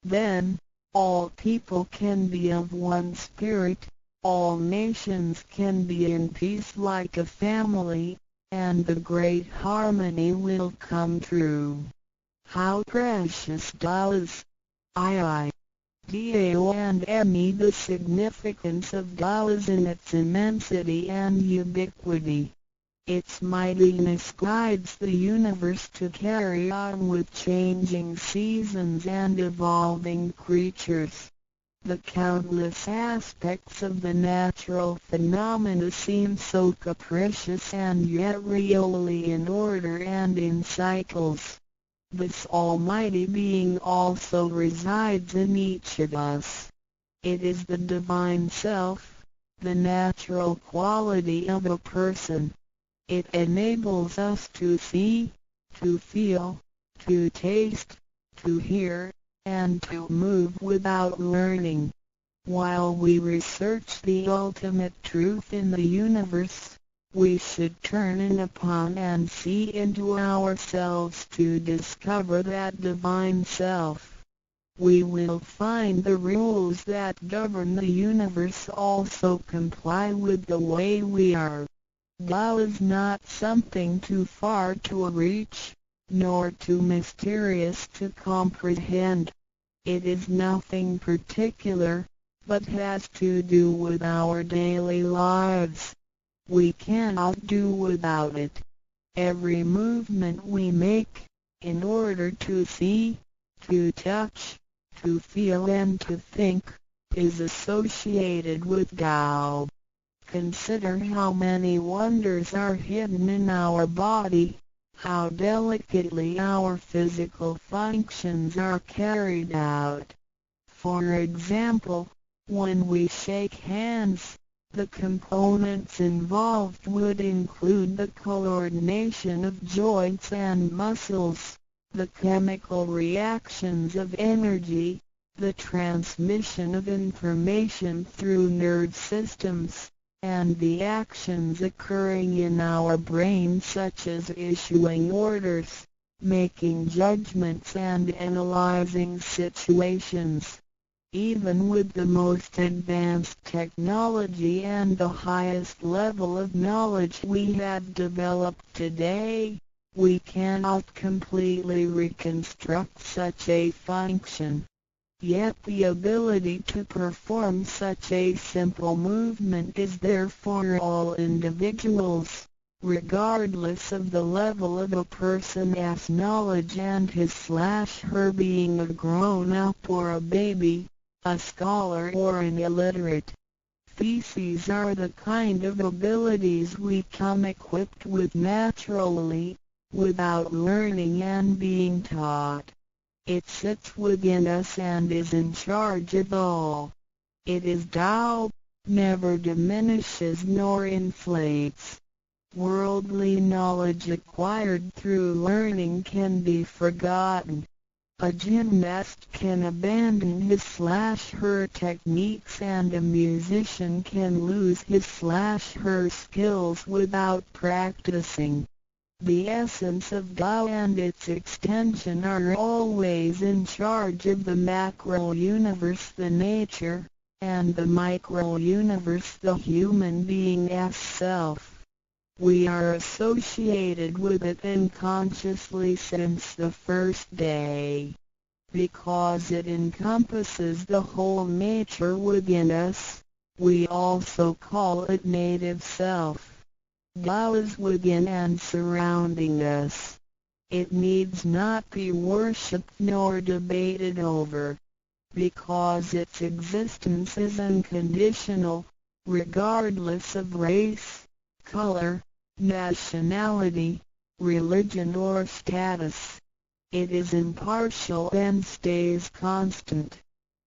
Then, all people can be of one spirit, all nations can be in peace like a family, and the great harmony will come true. How precious Tao is! I Dao and Me. The significance of Tao is in its immensity and ubiquity. Its mightiness guides the universe to carry on with changing seasons and evolving creatures. The countless aspects of the natural phenomena seem so capricious and yet really in order and in cycles. This Almighty Being also resides in each of us. It is the Divine Self, the natural quality of a person. It enables us to see, to feel, to taste, to hear, and to move without learning. While we research the ultimate truth in the universe, we should turn in upon and see into ourselves to discover that Divine Self. We will find the rules that govern the universe also comply with the way we are. Tao is not something too far to reach, nor too mysterious to comprehend. It is nothing particular, but has to do with our daily lives. We cannot do without it. Every movement we make, in order to see, to touch, to feel and to think, is associated with Tao. Consider how many wonders are hidden in our body, how delicately our physical functions are carried out. For example, when we shake hands, the components involved would include the coordination of joints and muscles, the chemical reactions of energy, the transmission of information through nerve systems, and the actions occurring in our brain such as issuing orders, making judgments and analyzing situations. Even with the most advanced technology and the highest level of knowledge we have developed today, we cannot completely reconstruct such a function. Yet the ability to perform such a simple movement is there for all individuals, regardless of the level of a person's knowledge and his/her being a grown-up or a baby, a scholar or an illiterate. Theses are the kind of abilities we come equipped with naturally, without learning and being taught. It sits within us and is in charge of all. It is Tao, never diminishes nor inflates. Worldly knowledge acquired through learning can be forgotten. A gymnast can abandon his/her techniques and a musician can lose his/her skills without practicing. The essence of Tao and its extension are always in charge of the macro-universe, the nature, and the micro-universe, the human being's self. We are associated with it unconsciously since the first day. Because it encompasses the whole nature within us, we also call it native self. Tao is within and surrounding us. It needs not be worshipped nor debated over, because its existence is unconditional, regardless of race, color, nationality, religion or status. It is impartial and stays constant.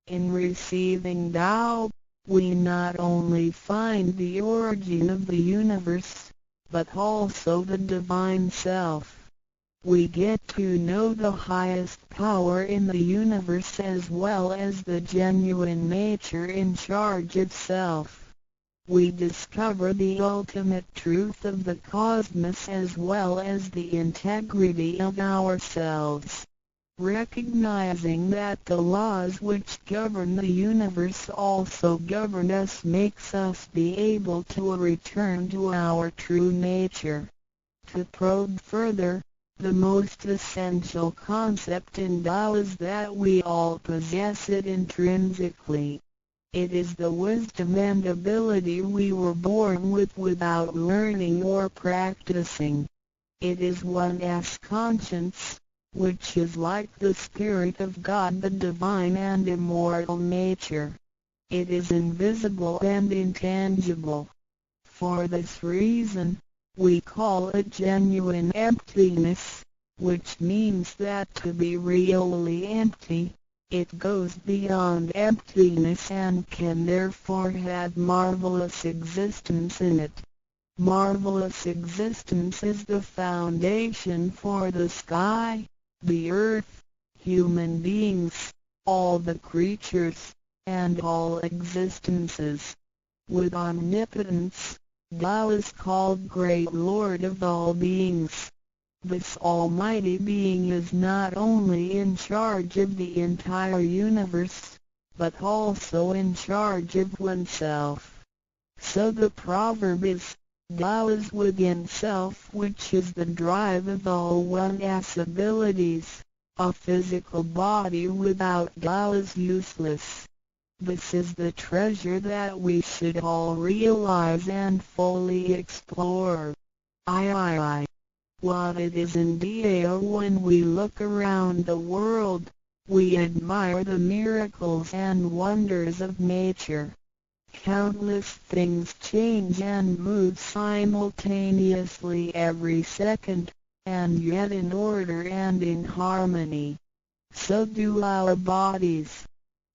In receiving Tao, we not only find the origin of the universe, but also the Divine Self. We get to know the highest power in the universe as well as the genuine nature in charge itself. We discover the ultimate truth of the cosmos as well as the integrity of ourselves. Recognizing that the laws which govern the universe also govern us makes us be able to return to our true nature. To probe further, the most essential concept in Tao is that we all possess it intrinsically. It is the wisdom and ability we were born with without learning or practicing. It is one's conscience, which is like the Spirit of God, the divine and immortal nature. It is invisible and intangible. For this reason, we call it genuine emptiness, which means that to be really empty, it goes beyond emptiness and can therefore have marvelous existence in it. Marvelous existence is the foundation for the sky, the earth, human beings, all the creatures, and all existences. With omnipotence, Tao is called Great Lord of all beings. This almighty being is not only in charge of the entire universe, but also in charge of oneself. So the proverb is, Tao is within self, which is the drive of all one's abilities. A physical body without Tao is useless. This is the treasure that we should all realize and fully explore. I I I. What it is in Dao. When we look around the world, we admire the miracles and wonders of nature. Countless things change and move simultaneously every second, and yet in order and in harmony. So do our bodies.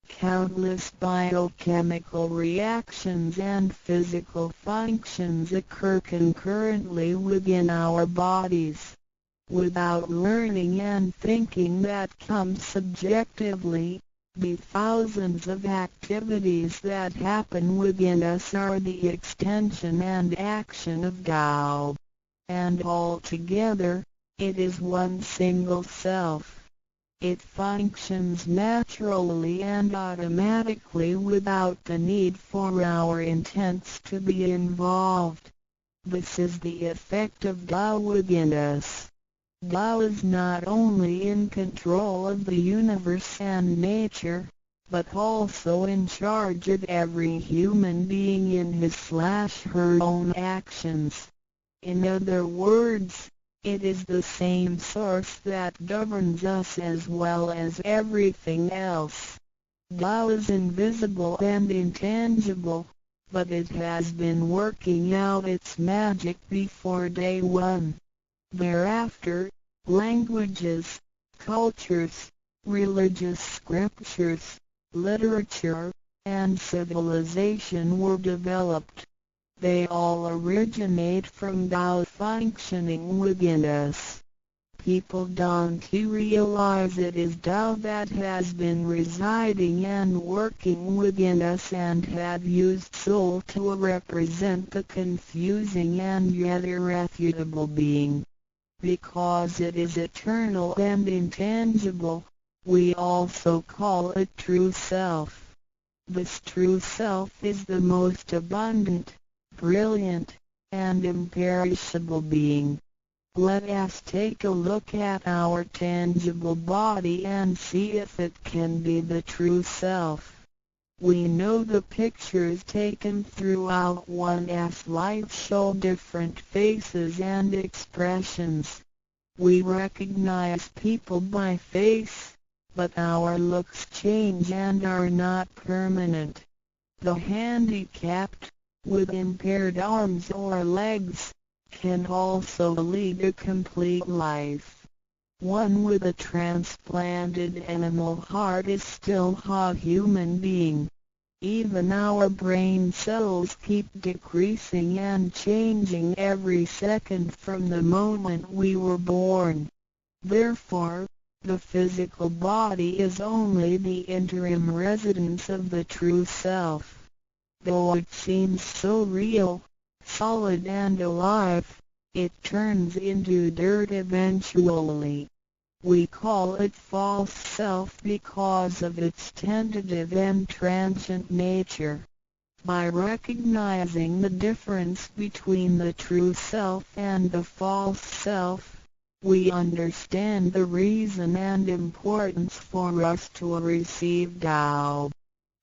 Countless biochemical reactions and physical functions occur concurrently within our bodies. Without learning and thinking that come subjectively, the thousands of activities that happen within us are the extension and action of Tao. And all together, it is one single self. It functions naturally and automatically without the need for our intents to be involved. This is the effect of Tao within us. Tao is not only in control of the universe and nature, but also in charge of every human being in his/her own actions. In other words, it is the same source that governs us as well as everything else. Tao is invisible and intangible, but it has been working out its magic before day one. Thereafter, languages, cultures, religious scriptures, literature, and civilization were developed. They all originate from Tao functioning within us. People don't realize it is Tao that has been residing and working within us and have used soul to represent the confusing and yet irrefutable being. Because it is eternal and intangible, we also call it true self. This true self is the most abundant, brilliant, and imperishable being. Let us take a look at our tangible body and see if it can be the true self. We know the pictures taken throughout one's life show different faces and expressions. We recognize people by face, but our looks change and are not permanent. The handicapped, with impaired arms or legs, can also lead a complete life. One with a transplanted animal heart is still a human being. Even our brain cells keep decreasing and changing every second from the moment we were born. Therefore, the physical body is only the interim residence of the true self. Though it seems so real, solid and alive, it turns into dirt eventually. We call it false self because of its tentative and transient nature. By recognizing the difference between the true self and the false self, we understand the reason and importance for us to receive Tao.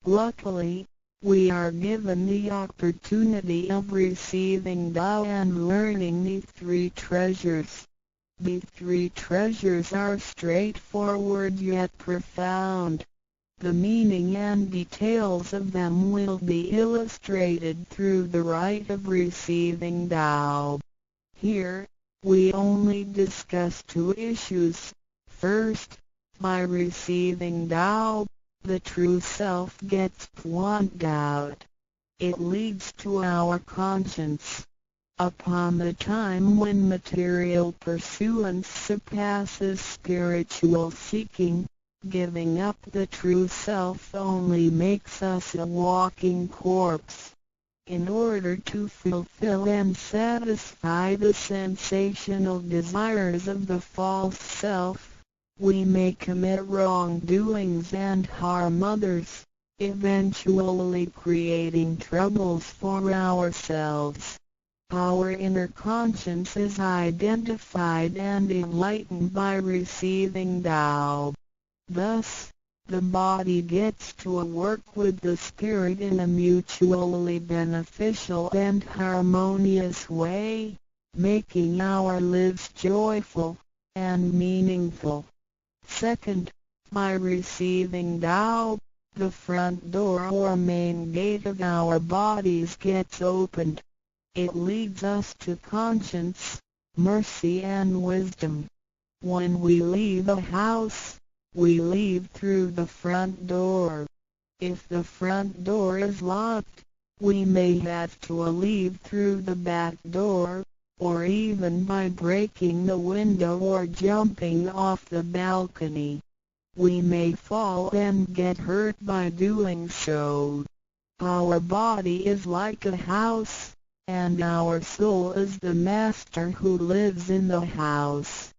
Luckily, we are given the opportunity of receiving Tao and learning the three treasures. The three treasures are straightforward yet profound. The meaning and details of them will be illustrated through the rite of receiving Tao. Here, we only discuss two issues. First, by receiving Tao, the true self gets pointed out. It leads to our conscience. Upon the time when material pursuance surpasses spiritual seeking, giving up the true self only makes us a walking corpse. In order to fulfill and satisfy the sensational desires of the false self, we may commit wrongdoings and harm others, eventually creating troubles for ourselves. Our inner conscience is identified and enlightened by receiving Tao. Thus, the body gets to work with the spirit in a mutually beneficial and harmonious way, making our lives joyful and meaningful. Second, by receiving Tao, the front door or main gate of our bodies gets opened. It leads us to conscience, mercy and wisdom. When we leave a house, we leave through the front door. If the front door is locked, we may have to leave through the back door, or even by breaking the window or jumping off the balcony. We may fall and get hurt by doing so. Our body is like a house, and our soul is the master who lives in the house.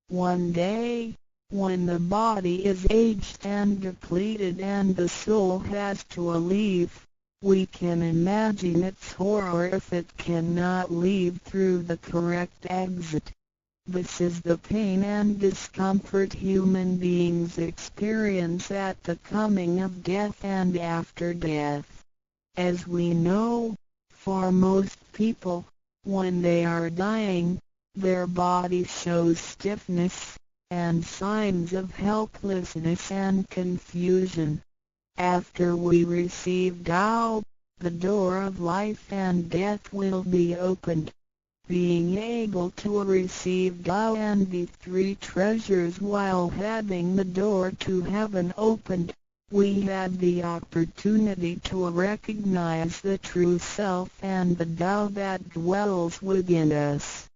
One day, when the body is aged and depleted and the soul has to leave, we can imagine its horror if it cannot leave through the correct exit. This is the pain and discomfort human beings experience at the coming of death and after death. As we know, for most people, when they are dying, their body shows stiffness and signs of helplessness and confusion. After we receive Tao, the door of life and death will be opened. Being able to receive Tao and the three treasures while having the door to heaven opened, we have the opportunity to recognize the true self and the Tao that dwells within us.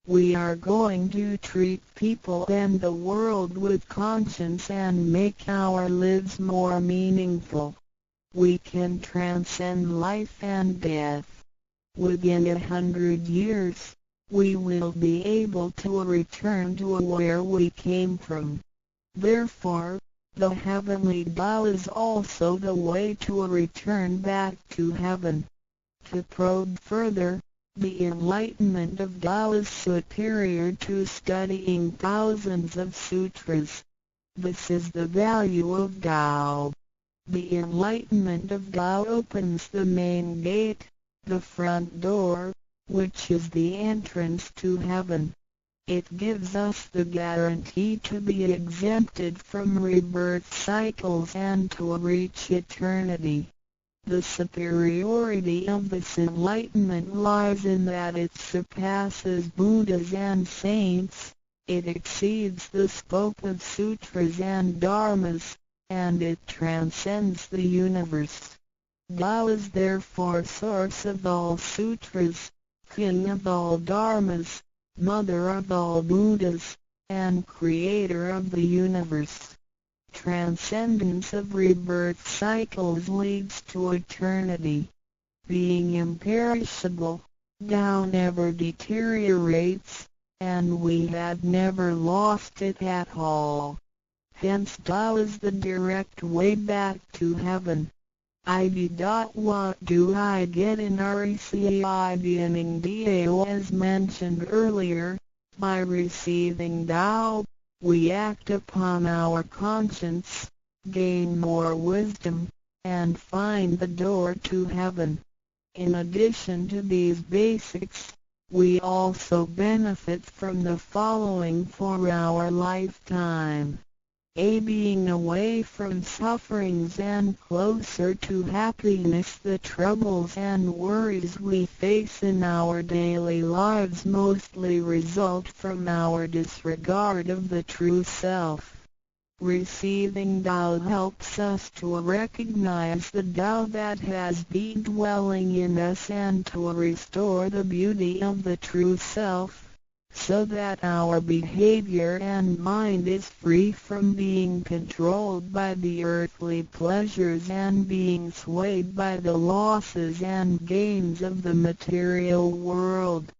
We are going to treat people and the world with conscience and make our lives more meaningful. We can transcend life and death. Within 100 years, we will be able to return to where we came from. Therefore, the heavenly Tao is also the way to return back to heaven. To probe further, the enlightenment of Tao is superior to studying thousands of sutras. This is the value of Tao. The enlightenment of Tao opens the main gate, the front door, which is the entrance to heaven. It gives us the guarantee to be exempted from rebirth cycles and to reach eternity. The superiority of this enlightenment lies in that it surpasses Buddhas and saints, it exceeds the scope of sutras and dharmas, and it transcends the universe. Tao is therefore source of all sutras, king of all dharmas, mother of all Buddhas, and creator of the universe. Transcendence of rebirth cycles leads to eternity. Being imperishable, Tao never deteriorates, and we have never lost it at all. Hence Tao is the direct way back to heaven. ID. What do I get in receiving Dao? As mentioned earlier, by receiving Tao, we act upon our conscience, gain more wisdom, and find the door to heaven. In addition to these basics, we also benefit from the following for our lifetime. A. Being away from sufferings and closer to happiness. The troubles and worries we face in our daily lives mostly result from our disregard of the true self. Receiving Tao helps us to recognize the Tao that has been dwelling in us and to restore the beauty of the true self, so that our behavior and mind is free from being controlled by the earthly pleasures and being swayed by the losses and gains of the material world.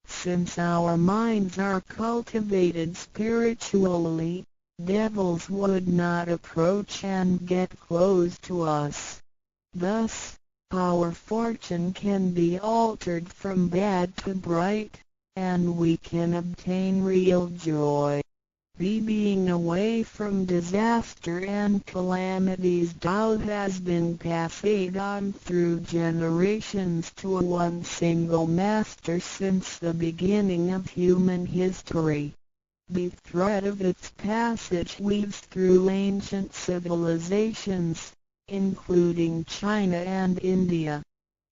Since our minds are cultivated spiritually, devils would not approach and get close to us. Thus, our fortune can be altered from bad to bright, and we can obtain real joy. B. Being away from disaster and calamities. Tao has been passed on through generations to one single master since the beginning of human history. The thread of its passage weaves through ancient civilizations, including China and India.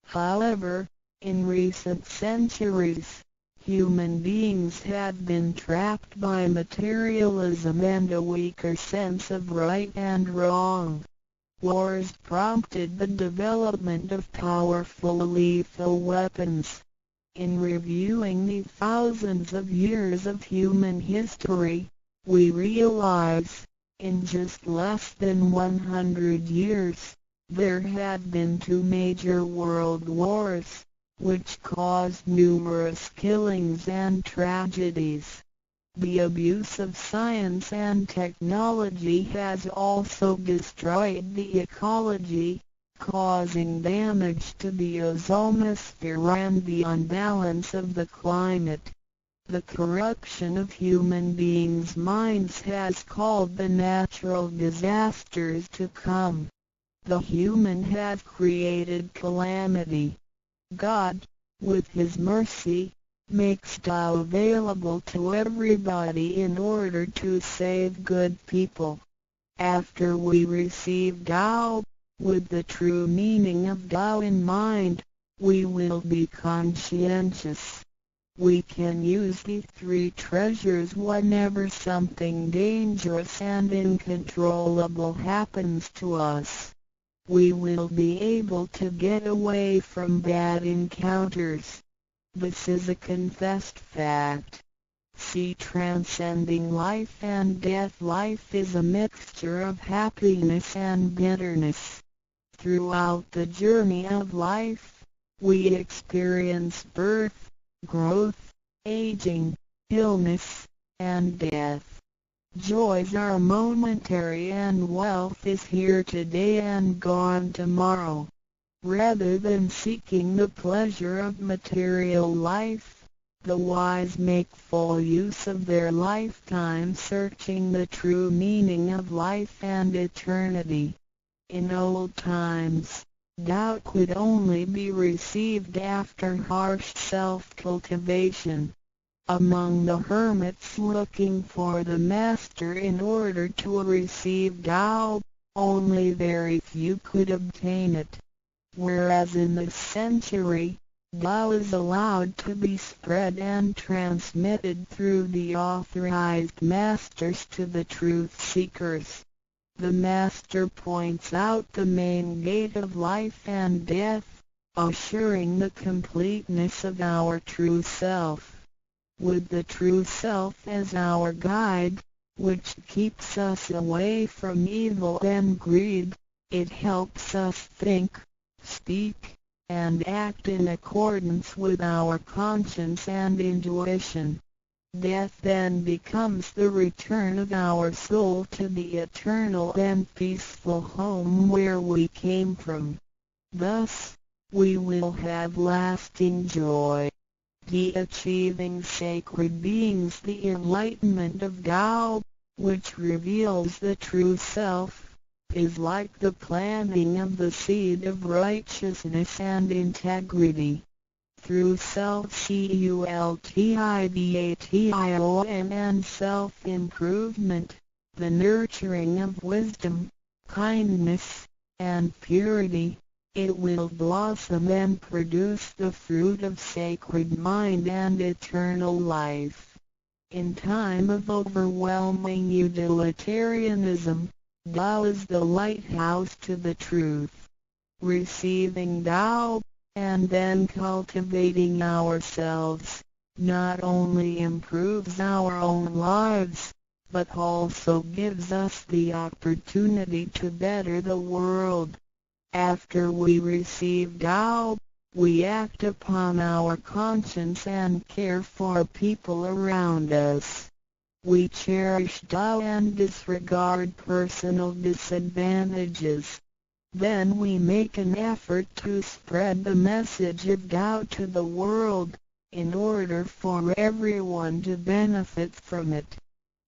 However, in recent centuries, human beings have been trapped by materialism and a weaker sense of right and wrong. Wars prompted the development of powerful lethal weapons. In reviewing the thousands of years of human history, we realize, in just less than 100 years, there have been two major world wars, which caused numerous killings and tragedies. The abuse of science and technology has also destroyed the ecology, causing damage to the ozonosphere and the unbalance of the climate. The corruption of human beings' minds has called the natural disasters to come. The human have created calamity. God, with His mercy, makes Tao available to everybody in order to save good people. After we receive Tao, with the true meaning of Tao in mind, we will be conscientious. We can use the three treasures whenever something dangerous and uncontrollable happens to us. We will be able to get away from bad encounters. This is a confessed fact. See Transcending Life and Death. Life is a mixture of happiness and bitterness. Throughout the journey of life, we experience birth, growth, aging, illness, and death. Joys are momentary and wealth is here today and gone tomorrow. Rather than seeking the pleasure of material life, the wise make full use of their lifetime searching the true meaning of life and eternity. In old times, Tao could only be received after harsh self-cultivation. Among the hermits looking for the master in order to receive Tao, only very few could obtain it. Whereas in this century, Tao is allowed to be spread and transmitted through the authorized masters to the truth seekers. The master points out the main gate of life and death, assuring the completeness of our true self. With the true self as our guide, which keeps us away from evil and greed, it helps us think, speak, and act in accordance with our conscience and intuition. Death then becomes the return of our soul to the eternal and peaceful home where we came from. Thus, we will have lasting joy. The achieving sacred beings. The enlightenment of Tao, which reveals the true self, is like the planting of the seed of righteousness and integrity. Through self-cultivation and self-improvement, the nurturing of wisdom, kindness, and purity, it will blossom and produce the fruit of sacred mind and eternal life. In time of overwhelming utilitarianism, Tao is the lighthouse to the truth. Receiving Tao, and then cultivating ourselves, not only improves our own lives, but also gives us the opportunity to better the world. After we receive Tao, we act upon our conscience and care for people around us. We cherish Tao and disregard personal disadvantages. Then we make an effort to spread the message of Tao to the world, in order for everyone to benefit from it.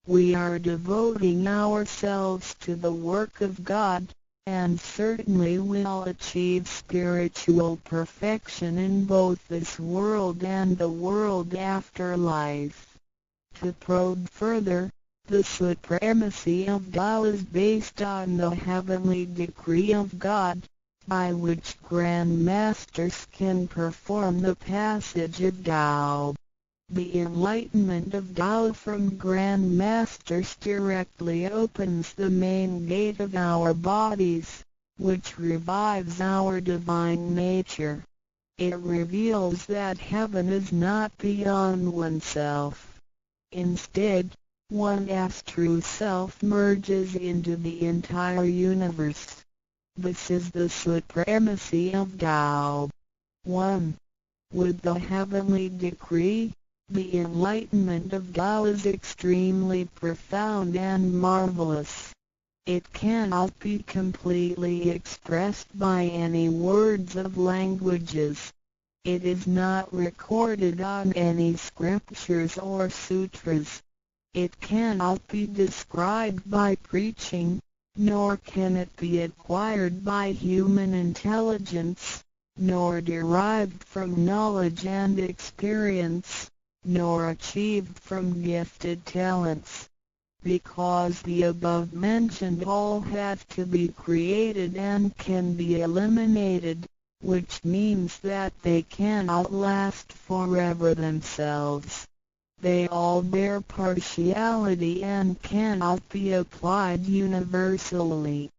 We are devoting ourselves to the work of God, and certainly will achieve spiritual perfection in both this world and the world afterlife. To probe further, the supremacy of Tao is based on the heavenly decree of God, by which Grand Masters can perform the passage of Tao. The enlightenment of Tao from Grand Masters directly opens the main gate of our bodies, which revives our divine nature. It reveals that heaven is not beyond oneself. Instead, one's true self merges into the entire universe. This is the supremacy of Tao. 1. With the heavenly decree, the enlightenment of Tao is extremely profound and marvelous. It cannot be completely expressed by any words of languages. It is not recorded on any scriptures or sutras. It cannot be described by preaching, nor can it be acquired by human intelligence, nor derived from knowledge and experience, nor achieved from gifted talents. Because the above mentioned all have to be created and can be eliminated, which means that they cannot last forever themselves. They all bear partiality and cannot be applied universally.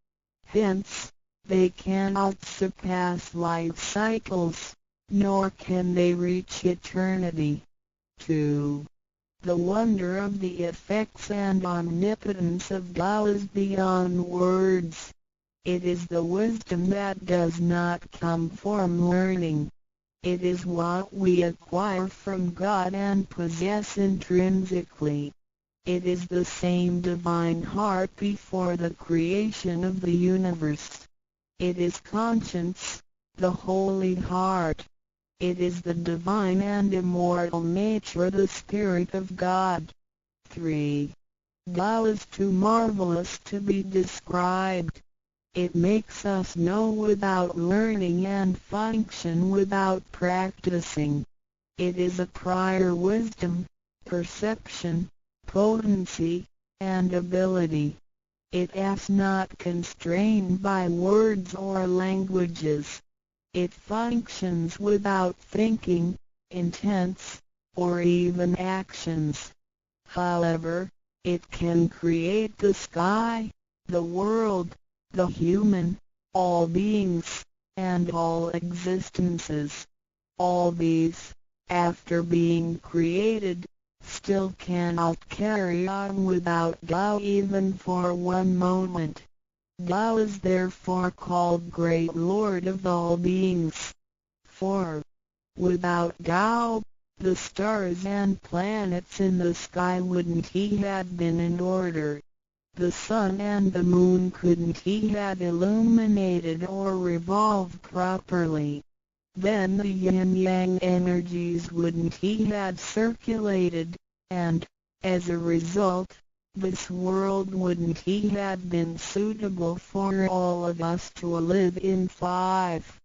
Hence, they cannot surpass life cycles, nor can they reach eternity. 2. The wonder of the effects and omnipotence of Tao is beyond words. It is the wisdom that does not come from learning. It is what we acquire from God and possess intrinsically. It is the same divine heart before the creation of the universe. It is conscience, the holy heart. It is the divine and immortal nature, the Spirit of God. 3. Tao is too marvelous to be described. It makes us know without learning and function without practicing. It is a prior wisdom, perception, potency, and ability. It is not constrained by words or languages. It functions without thinking, intents, or even actions. However, it can create the sky, the world, the human, all beings, and all existences. All these, after being created, still cannot carry on without Tao even for one moment. Tao is therefore called Great Lord of all beings. 4. Without Tao, The stars and planets in the sky wouldn't have been in order. The sun and the moon couldn't have illuminated or revolved properly. Then the yin-yang energies wouldn't have circulated, and, as a result, this world wouldn't have been suitable for all of us to live in. 5.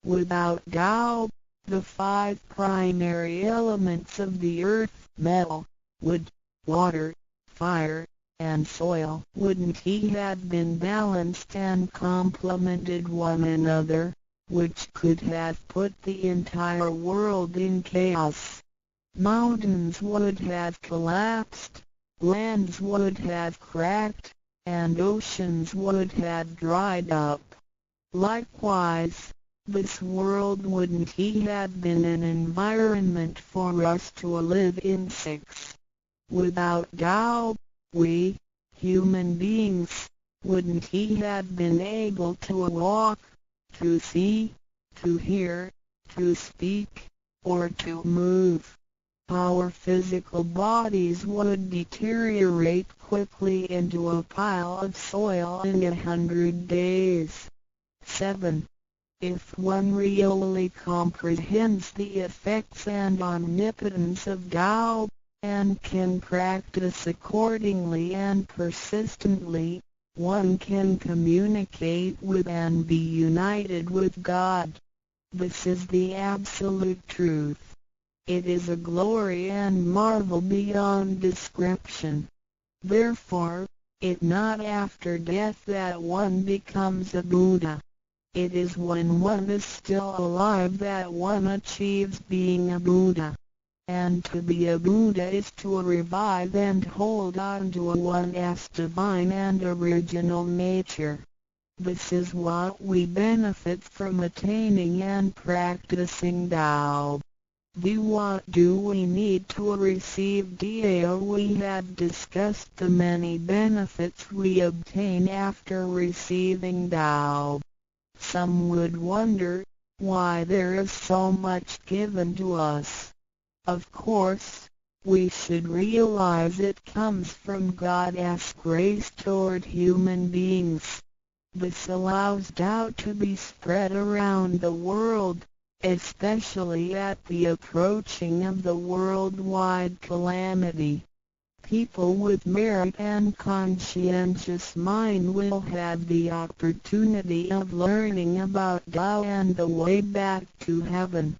Without Tao, the five primary elements of the earth, metal, wood, water, fire, and soil, wouldn't have been balanced and complemented one another, which could have put the entire world in chaos. Mountains would have collapsed, lands would have cracked, and oceans would have dried up. Likewise, this world wouldn't have been an environment for us to live in. 6. Without Tao, we, human beings, wouldn't have been able to walk, to see, to hear, to speak, or to move. Our physical bodies would deteriorate quickly into a pile of soil in 100 days. 7. If one really comprehends the effects and omnipotence of Tao, and can practice accordingly and persistently, one can communicate with and be united with God. This is the absolute truth. It is a glory and marvel beyond description. Therefore, it not after death that one becomes a Buddha. It is when one is still alive that one achieves being a Buddha. And to be a Buddha is to revive and hold on to one's divine and original nature. This is what we benefit from attaining and practicing Tao. The what do we need to receive Tao? We have discussed the many benefits we obtain after receiving Tao. Some would wonder why there is so much given to us. Of course, we should realize it comes from God's grace toward human beings. This allows Tao to be spread around the world, especially at the approaching of the worldwide calamity. People with merit and conscientious mind will have the opportunity of learning about Tao and the way back to heaven.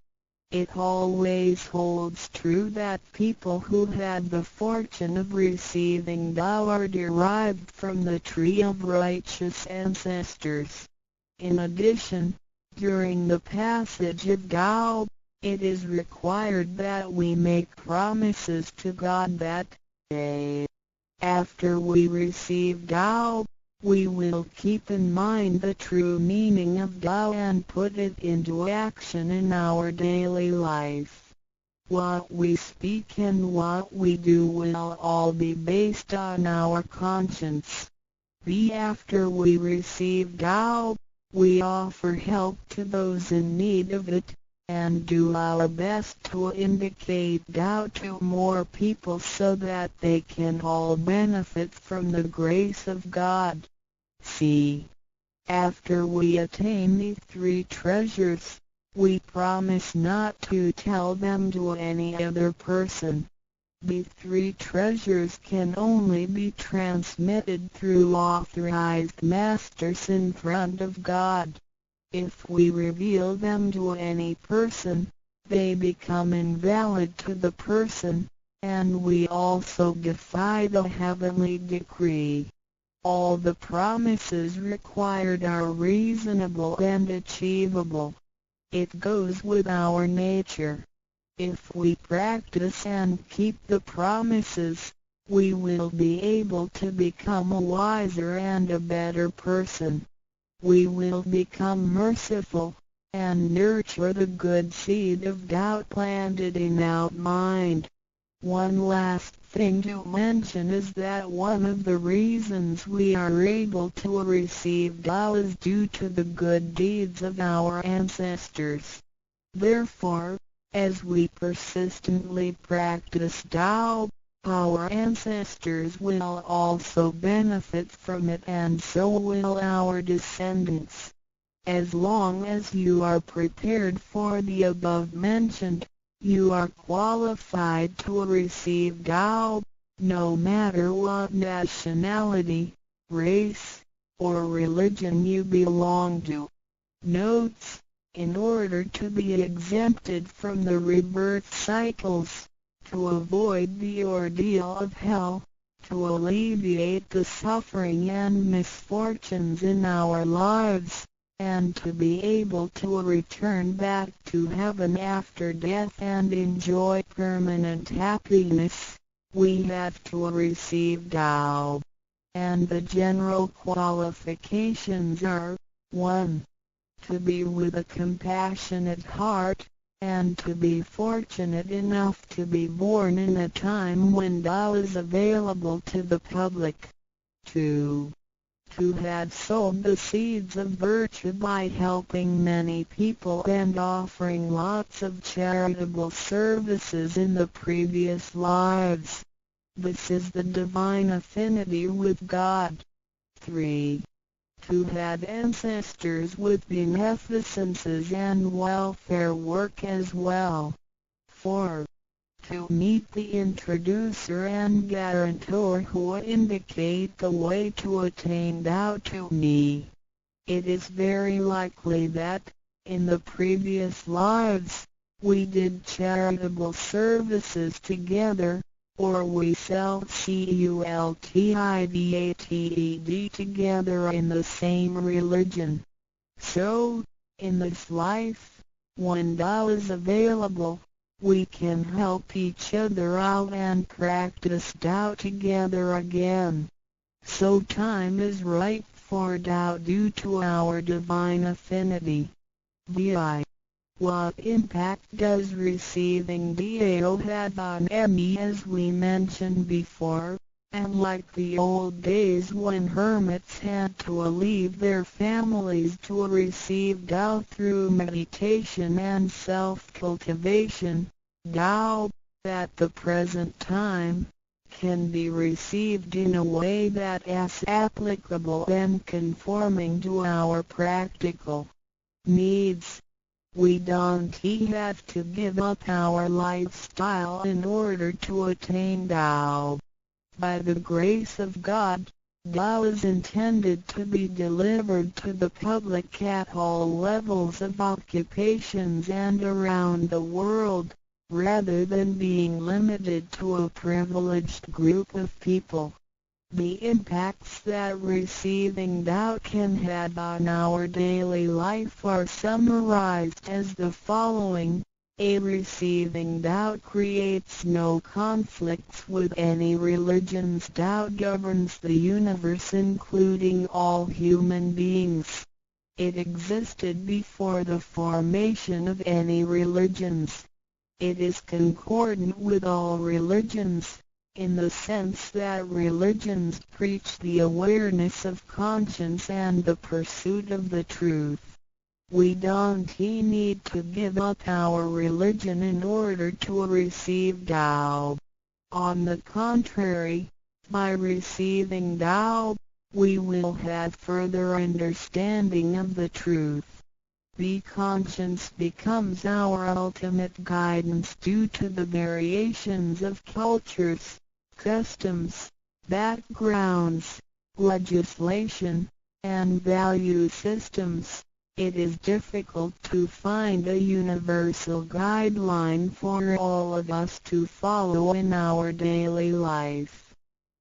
It always holds true that people who had the fortune of receiving Tao are derived from the tree of righteous ancestors. In addition, during the passage of Tao, it is required that we make promises to God that, a. After we receive Tao, we will keep in mind the true meaning of Tao and put it into action in our daily life. What we speak and what we do will all be based on our conscience. B. After we receive Tao, we offer help to those in need of it, and do our best to indicate Tao to more people so that they can all benefit from the grace of God. C. After we attain the three treasures, we promise not to tell them to any other person. The three treasures can only be transmitted through authorized masters in front of God. If we reveal them to any person, they become invalid to the person, and we also defy the heavenly decree. All the promises required are reasonable and achievable. It goes with our nature. If we practice and keep the promises, we will be able to become a wiser and a better person. We will become merciful, and nurture the good seed of Tao planted in our mind. One last thing to mention is that one of the reasons we are able to receive Tao is due to the good deeds of our ancestors. Therefore, As we persistently practice Tao, our ancestors will also benefit from it and so will our descendants. As long as you are prepared for the above mentioned, you are qualified to receive Tao, no matter what nationality, race, or religion you belong to. Notes: in order to be exempted from the rebirth cycles, to avoid the ordeal of hell, to alleviate the suffering and misfortunes in our lives, and to be able to return back to heaven after death and enjoy permanent happiness, we have to receive Tao. And the general qualifications are: 1. To be with a compassionate heart, and to be fortunate enough to be born in a time when Tao is available to the public. 2. To have sowed the seeds of virtue by helping many people and offering lots of charitable services in the previous lives. This is the divine affinity with God. 3. To have ancestors with beneficences and welfare work as well. 4. To meet the introducer and guarantor who indicate the way to attain Tao to me. It is very likely that, in the previous lives, we did charitable services together, or we self-cultivated together in the same religion. So, in this life, when Tao is available, we can help each other out and practice Tao together again. So time is right for Tao due to our divine affinity. VI. What impact does receiving Dao have on me? As we mentioned before, and like the old days when hermits had to leave their families to receive Tao through meditation and self-cultivation, Tao, at the present time, can be received in a way that is applicable and conforming to our practical needs. We don't have to give up our lifestyle in order to attain Tao. By the grace of God, Tao is intended to be delivered to the public at all levels of occupations and around the world, rather than being limited to a privileged group of people. The impacts that receiving Tao can have on our daily life are summarized as the following. A. Receiving Tao creates no conflicts with any religions. Tao governs the universe, including all human beings. It existed before the formation of any religions. It is concordant with all religions, in the sense that religions preach the awareness of conscience and the pursuit of the truth. We don't need to give up our religion in order to receive Tao. On the contrary, by receiving Tao, we will have further understanding of the truth. The conscience becomes our ultimate guidance due to the variations of cultures, customs, backgrounds, legislation, and value systems. It is difficult to find a universal guideline for all of us to follow in our daily life.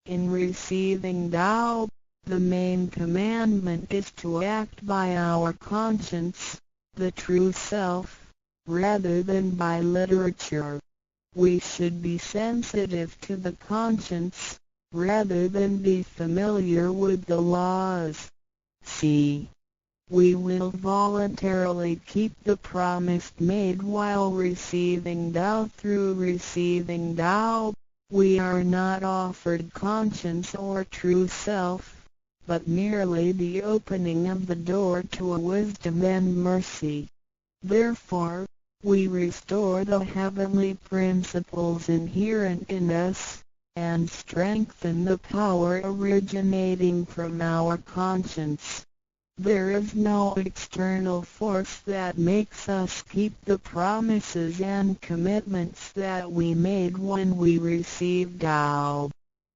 In receiving Tao, the main commandment is to act by our conscience, the true self, rather than by literature. We should be sensitive to the conscience, rather than be familiar with the laws. C. We will voluntarily keep the promise made while receiving Tao. Through receiving Tao, we are not offered conscience or true self, but merely the opening of the door to wisdom and mercy. Therefore, we restore the heavenly principles inherent in us, and strengthen the power originating from our conscience. There is no external force that makes us keep the promises and commitments that we made when we received Tao.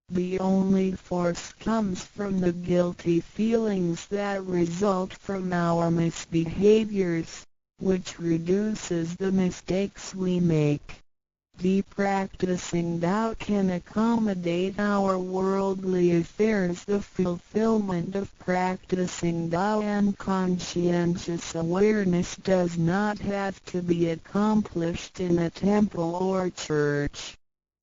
The only force comes from the guilty feelings that result from our misbehaviors, which reduces the mistakes we make. The practicing Tao can accommodate our worldly affairs. The fulfillment of practicing Tao and conscientious awareness does not have to be accomplished in a temple or church.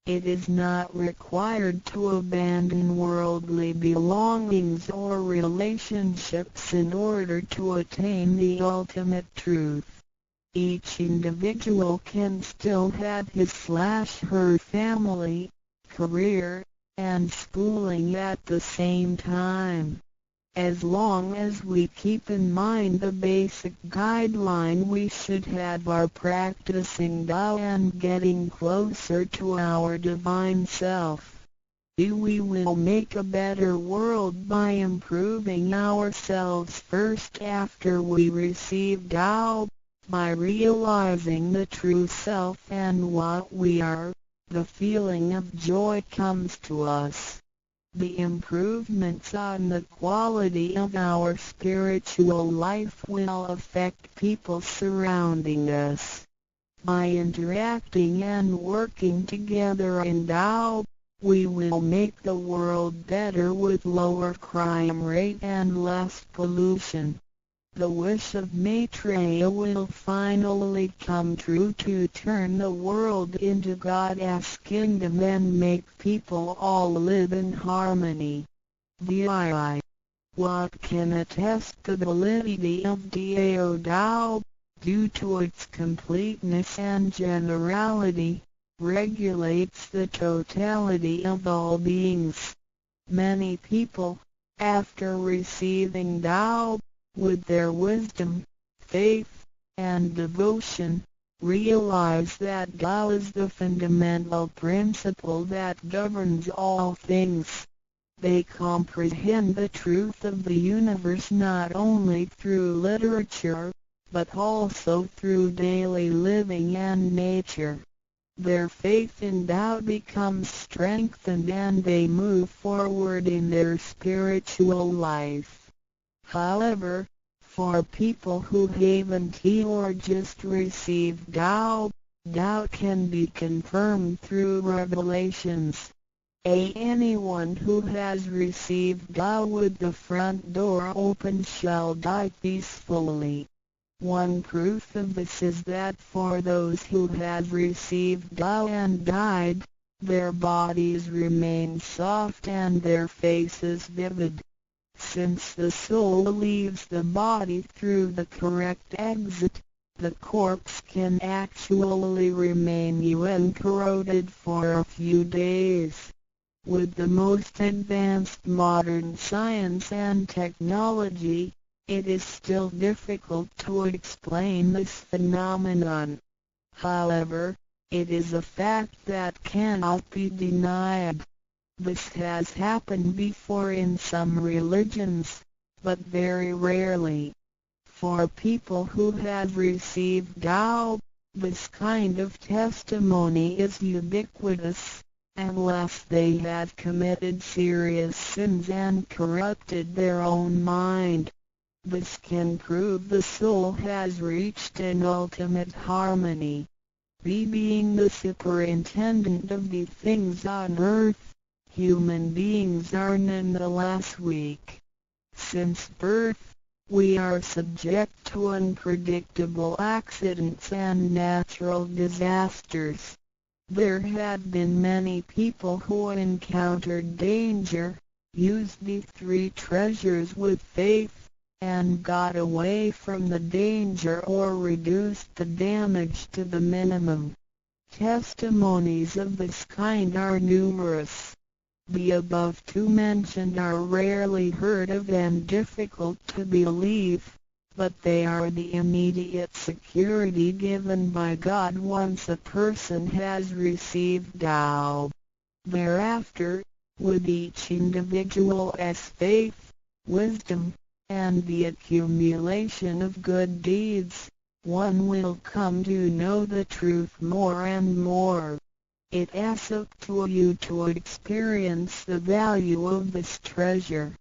It is not required to abandon worldly belongings or relationships in order to attain the ultimate truth. Each individual can still have his/her family, career, and schooling at the same time. As long as we keep in mind the basic guideline, we should have our practicing Tao and getting closer to our divine self. We will make a better world by improving ourselves first after we receive Tao. By realizing the true self and what we are, the feeling of joy comes to us. The improvements on the quality of our spiritual life will affect people surrounding us. By interacting and working together in Tao, we will make the world better with lower crime rate and less pollution. The wish of Maitreya will finally come true to turn the world into God's kingdom and make people all live in harmony. VII. What can attest the validity of Dao Tao, due to its completeness and generality, regulates the totality of all beings. Many people, after receiving Tao, with their wisdom, faith, and devotion, realize that Tao is the fundamental principle that governs all things. They comprehend the truth of the universe not only through literature, but also through daily living and nature. Their faith in Tao becomes strengthened and they move forward in their spiritual life. However, for people who haven't or just received Tao, Tao can be confirmed through revelations. Anyone who has received Tao with the front door open shall die peacefully. One proof of this is that for those who have received Tao and died, their bodies remain soft and their faces vivid. Since the soul leaves the body through the correct exit, the corpse can actually remain uncorroded for a few days. With the most advanced modern science and technology, it is still difficult to explain this phenomenon. However, it is a fact that cannot be denied. This has happened before in some religions, but very rarely. For people who have received Tao, this kind of testimony is ubiquitous, unless they have committed serious sins and corrupted their own mind. This can prove the soul has reached an ultimate harmony. Being the superintendent of the things on earth, human beings are nonetheless weak. Since birth, we are subject to unpredictable accidents and natural disasters. There have been many people who encountered danger, used the three treasures with faith, and got away from the danger or reduced the damage to the minimum. Testimonies of this kind are numerous. The above two mentioned are rarely heard of and difficult to believe, But they are the immediate security given by God once a person has received Tao. Thereafter, with each individual's faith, wisdom, and the accumulation of good deeds, one will come to know the truth more and more. It's up to you to experience the value of this treasure.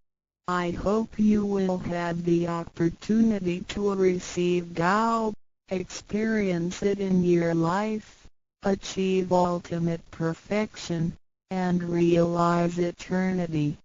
I hope you will have the opportunity to receive Tao, experience it in your life, achieve ultimate perfection, and realize eternity.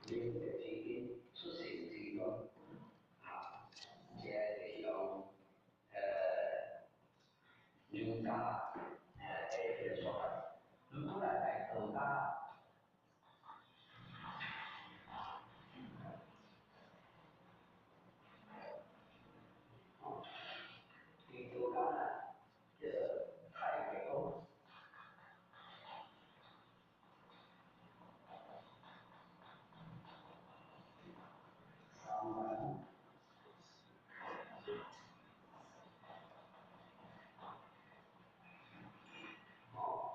明德之根，出世之端，啊，這就是講，儒家的這個說法。如果來來道家，哦，佇道家呢，叫做太極功。三元。哦，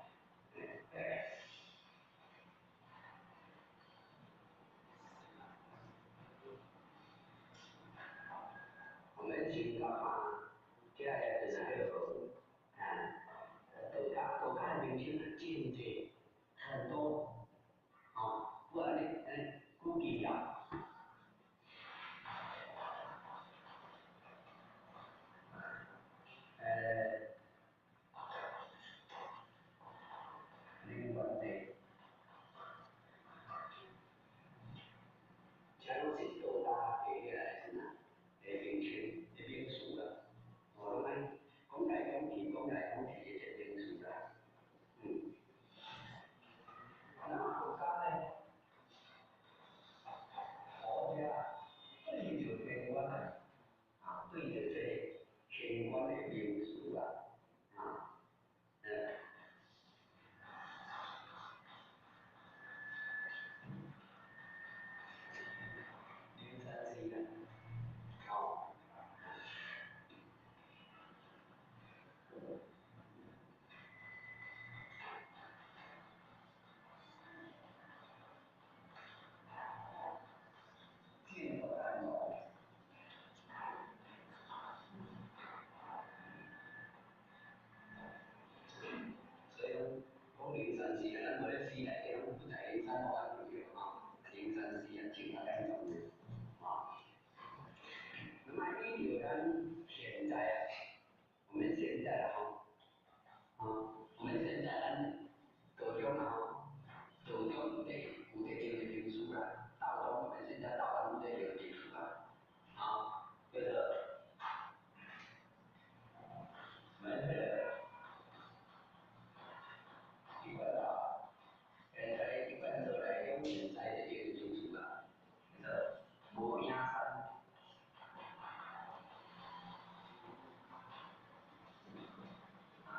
我們先講看，這個就是叫做道家，道家的名稱啊，真濟，很多，哦，我按呢按呢估計啊。靈元帝，這攏是道家的彼個啥的名稱的名詞啦。哦，咱講來講去，講來講去，這個名詞啦。那麼佛家呢？佛家對著天官啊，啊，對著這個天官的名詞啦，啊，靈山寺啦，哦，見佛安樂。所以講靈山寺啊，咱無咧寺內底攏不在靈山無安對吼，靈山寺啊，正啊嚴重的，啊。那麼依著咱現在啊，我們現在啊，吼，啊，我們現在咱道中啊，吼，道中有咧用的名詞啦，道中我們現在道中有咧用的名詞啦，啊，叫做我們這個一貫道，現在一貫道來用現在的這個名詞啦，叫做無影山。啊，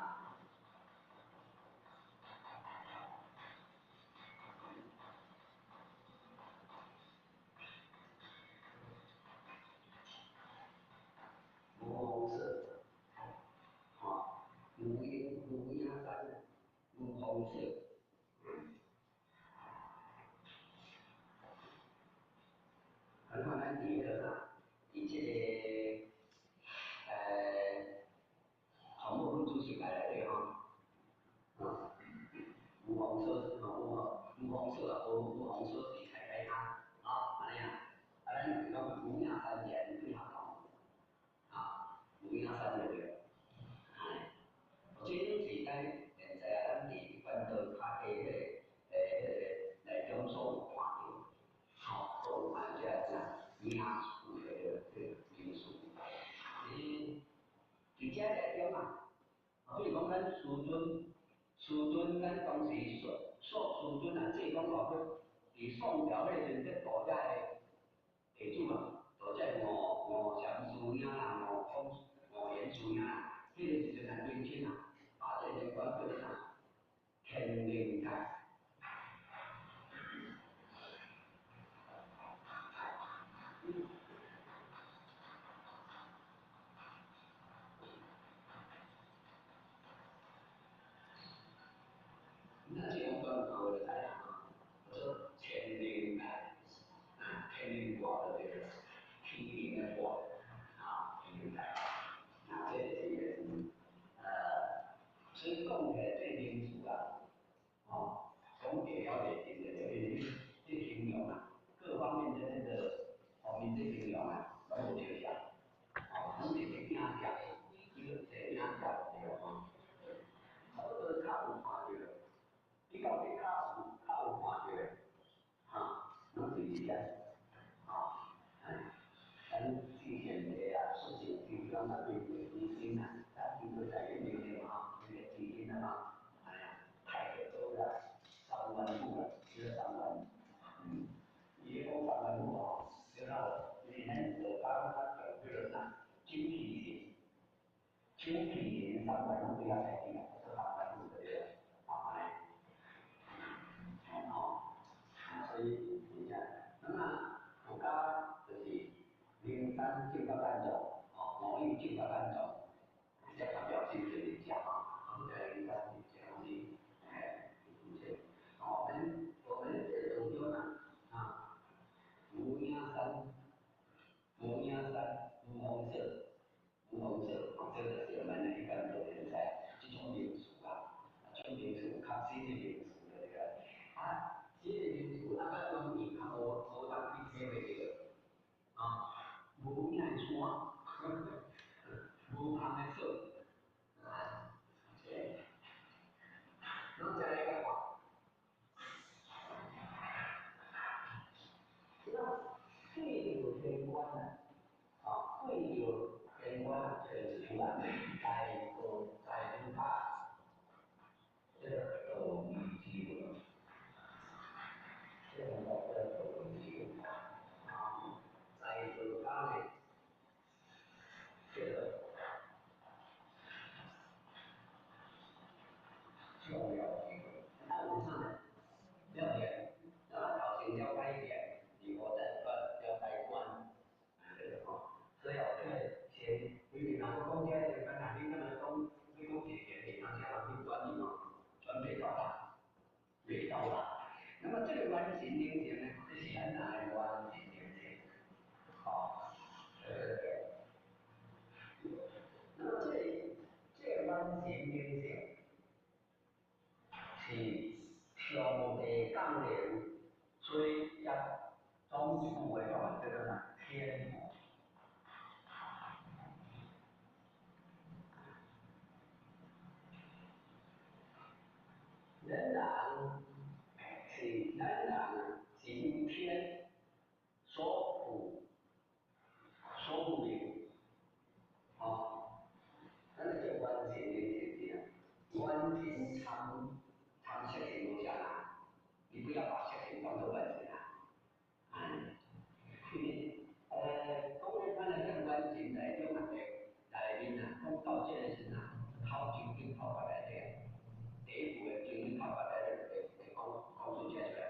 無風社，吼，無影山，無風社。啊，你看咱佇彼個啥，佇這個洪武分主席內底吼，啊，無風社，吼，無風社啊，無風社是開開哈，啊，按呢啊，啊，咱就是講無影山前對下頭，啊，無影山就對，哎，這攏是咱現在啊，咱佇一貫道較低彼個彼個內中所有看著，吼，所有看這個啥名詞的這個名詞。佇這內中啊，比如講咱師尊，師尊咱當時說師尊啊，這講落去，佇宋朝彼陣得道家的地主啊，道家五禪師兄啦，五空五言師兄啦，彼個時陣啊，年輕啊，把這個人管叫做啥？天靈界。那這種講法我就知影吼，叫做天靈界，啊，天靈蓋就對了，天靈的蓋，啊，天靈界，啊，這是所以講起來這名詞啊，哦，講起了就真濟，因為這形容啊，各方面的那個方面這形容啊，攏無相像，哦，攏是一影像，一個一影像對吼，差不多較有看著。比較較有看著的，哈，攏是佇遮。手提三元拢对遐菜去啊，做三元路就对了，啊，按呢，吼，啊，所以真正，那么佛家就是灵山正觉禅宗，哦，五岳正觉禅宗，这较表示就是食吼，啊，这灵山是这东西，哎，不是，我们这种叫呢，啊，无影山，无影山，无红色，无红色，哦，这就是我们一般都会知，这种名词啊，这种名词较新的名词对个，啊，这个名词啊，较容易较无当去体会这个，啊，无影的山，无旁的色，啊，这，咱再来看。对着天官啊，啊，对着天官这个是啊，大道在儒家，这个道义之论，这个叫道义之论啊，在道家呢，这个重要之论，啊，为啥呢？了解，那头先了解一点。如何在了解观，这个吼，所以哦，这个先，因为若讲讲这个，简单，你敢若讲，你讲一个原理，人家人去转移哦，转袂到啦，袂到啦。那么这个原神灵性呢，这是咱哪的原神灵性？吼，那么这个原神灵性是上帝降临，所以才。总一句话讲，叫做啥？天赋。人人是人人是因天所赋所赋的，吼，咱个叫完全的是啥？完全参参色情无啥啦，你不要把色情当做完全啊。嗯，讲咧，咱来讲完全内中啊，内面啊，讲到这个时阵啊，考真经考法内底，第一步的真经考法内底就会讲讲出这出来，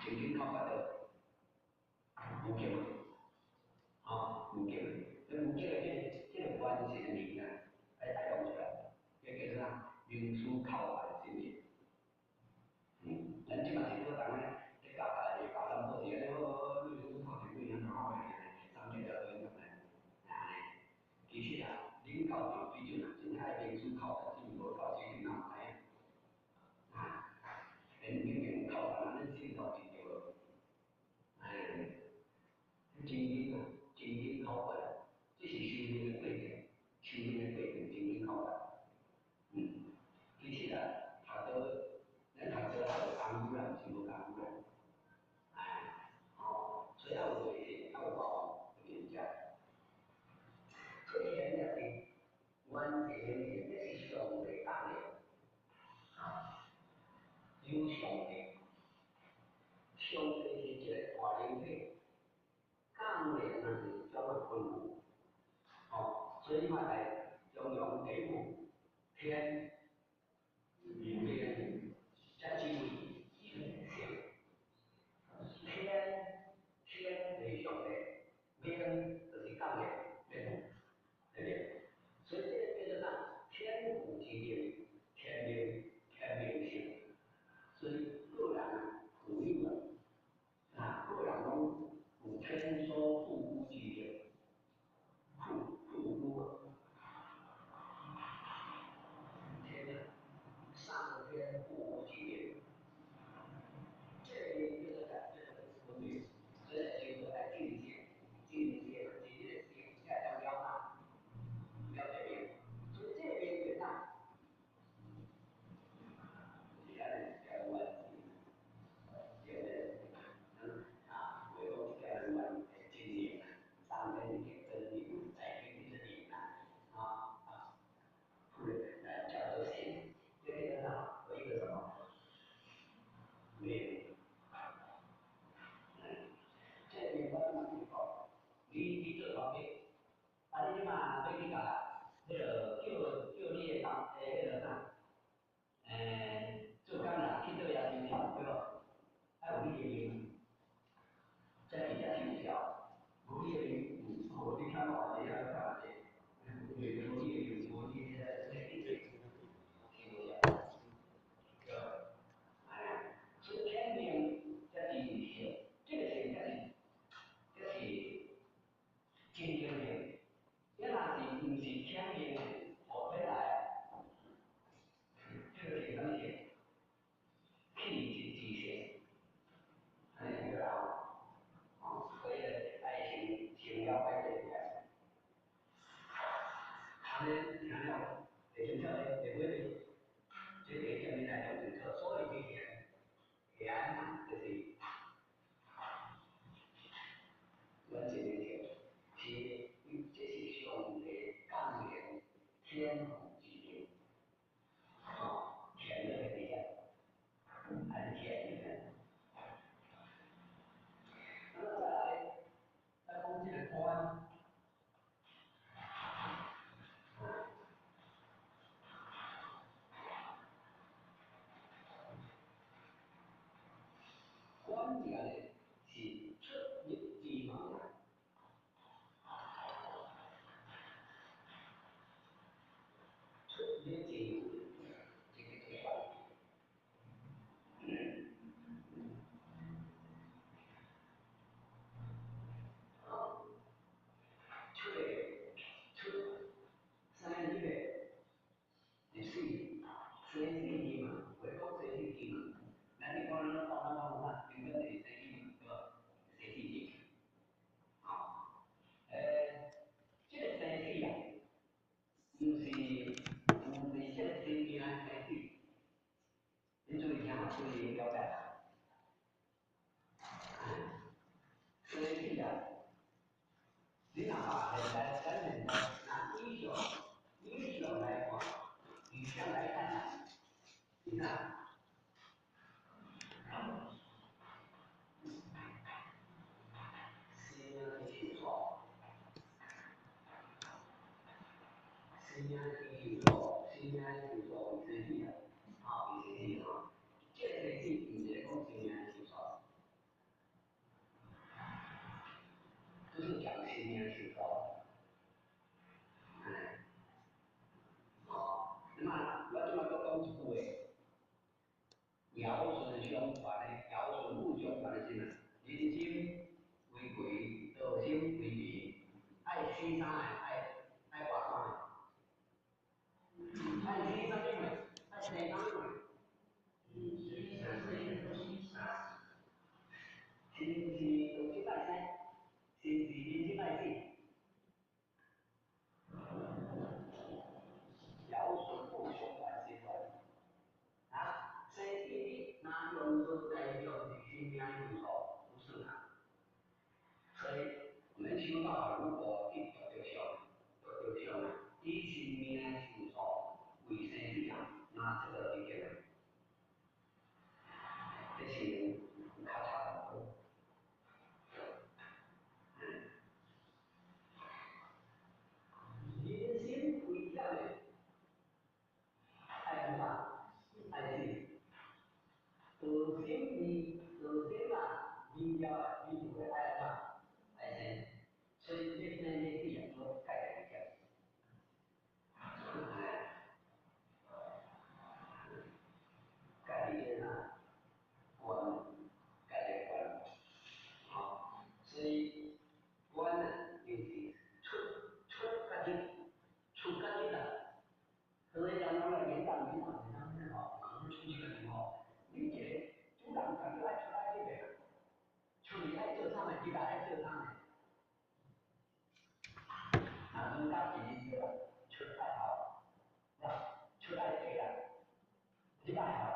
真经考法就无结，吼，无结，这无结的这个完成的名啊，爱讲出来，这叫做啥？名师考法的真理。嗯，咱这嘛是做人咧。教教教三步是安尼，好，你你考前几年考的，三年了都应该安尼。其实啊，恁教授水准啊，真爱名师考法，真无考水准哪有知影？啊，因明明考法，咱心头真对无？哎，真经啊，真经考法，这是修炼的过程，修炼的过程，真经考法。嗯，其实啊，读到咱读书也无功夫啦，毋是无功夫啦。哎，哦，所以要有耐心，要有包容，就是这。这个也是完全的，这是上帝降临，啊，有上帝，上帝是一个大灵体，降临啊是叫做吩咐，哦，所以你看来中庸第一步，天、命、才是性。天天就是上帝，命就是降临，对不对？所以这个叫做啥？天赋之命，天命，天命性。所以个人啊，富有啊，啊，个人拢有天所赋予之力，赋予，天看咱讲咱讲啥？根本就是生死对无？生死劫。吼，这个生死啊，毋是這個生命的生死。恁注意聽，注意了解。生死啊，你若把現在咱現在拿以上來看，以上來看啊，你看。生命是受苦，生命是受苦，生命是受苦，生死啊，吼，是生死吼。這個生死毋是講生命受苦，就是講生命受苦。哎，哦，那麼我這擺閣講一句話，堯舜相傳的，堯舜禹相傳的是啥？人心為貴，道心為民，愛死啥的？愛活啥的？愛死啥物的？愛生啥物的？是毋是道心愛生？是毋是人心愛死？堯舜禹相傳是啥？啊，生死你若用做來用是生命的因素，不是啊。所以我們修道如果去著著相，著著相啊，以生命的因素為生死啊，那這個已經，這是較差不多。人心危險的，愛按怎？愛死。道心為道心啊，明了的，明了的愛按怎？愛生。所以這生這死啊，都概念危險。哎，家己這啥觀，家己觀，吼，所以觀啊，就是出甲入，出甲入啊。所以人講來演講演講演講吼，人出去個時候，你一個主人家己愛出來入的，出去愛做啥物，入來愛做啥物。啊，儒家是對啦，出愛孝，啊，出愛地啦，入愛孝啦，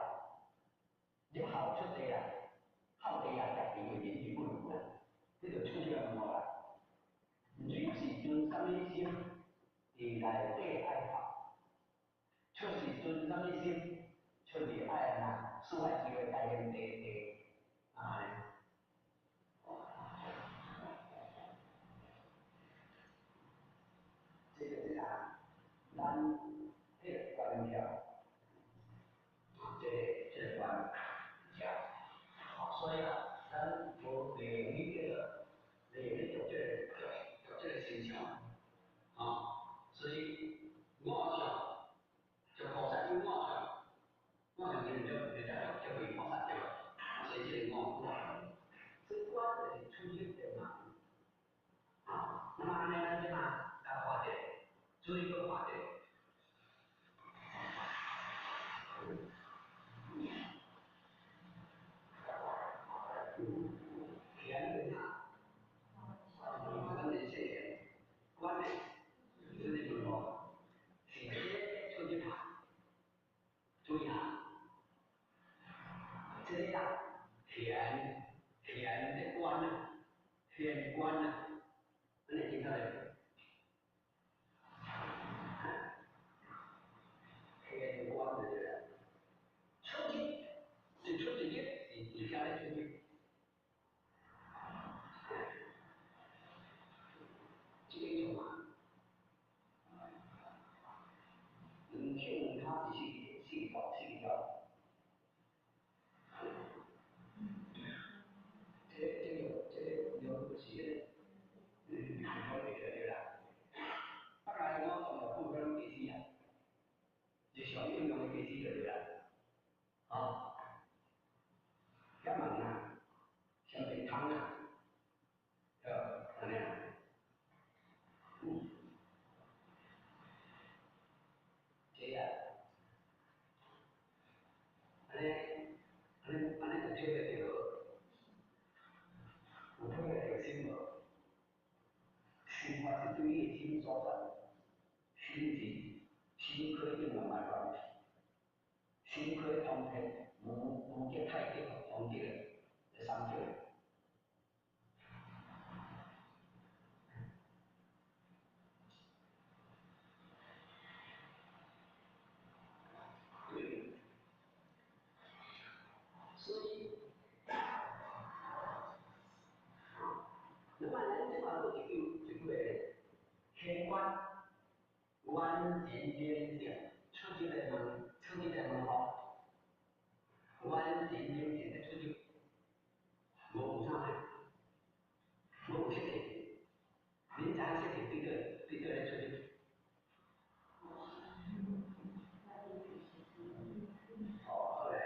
入孝出地啦，孝地啊，家己為民是不如啦，這就出這個問號啦。你是存啥物心，佇內底愛孝；出是存啥物心，出去愛按怎？四海之內皆兄弟弟，啊。這個是啥？咱彼個關票，這個關票，所以啊，咱無利用呢個，利用咧讀這個心象，啊，所以五相就菩薩有五相，五相就是就為菩薩對吧？所以這個五觀，這觀就是出入的嘛，啊，那麼按呢咱這嘛來畫一個，注意閣畫一個。田的啥？咱是說觀呢，這個問號，是這出入下，注意下，這個啊，田的觀啊，田觀啊，按呢聽出來無？田觀就是出入，是出一日，是佇遐咧出入。這個意思嘛，兩手兩跤是四條，四條。這個這個這個是迄個天官完全灵性出入的门，出入的门户，完全灵性的出入，无有啥呢？无有色地，恁知影色地对佗对佗咧出入？哦，好来。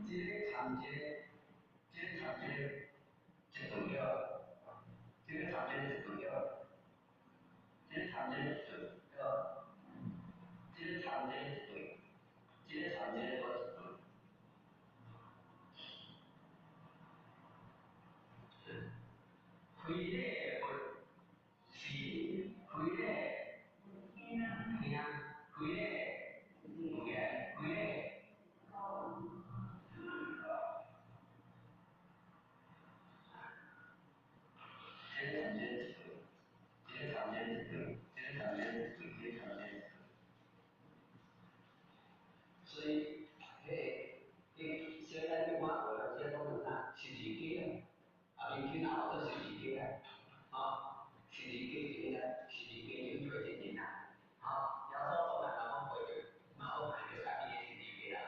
这个参这个，这个参这个一段了，这个参这个一段了，这个参这个一段了，这个参这个一对，这个参这个阁一对。非礼勿视，非礼听，非礼言，非礼。这个参这个一对，这个参这个一对，这个参这个一对，这个参这个一对。所以，彼个，你小咱你看学了，这拢是啥？十字架啊，啊，明天也学做十字架啊，吼，十字架是啥？十字架就做这件啊，吼，耶稣当然人讲陪着，嘛好看著家己的十字架啦。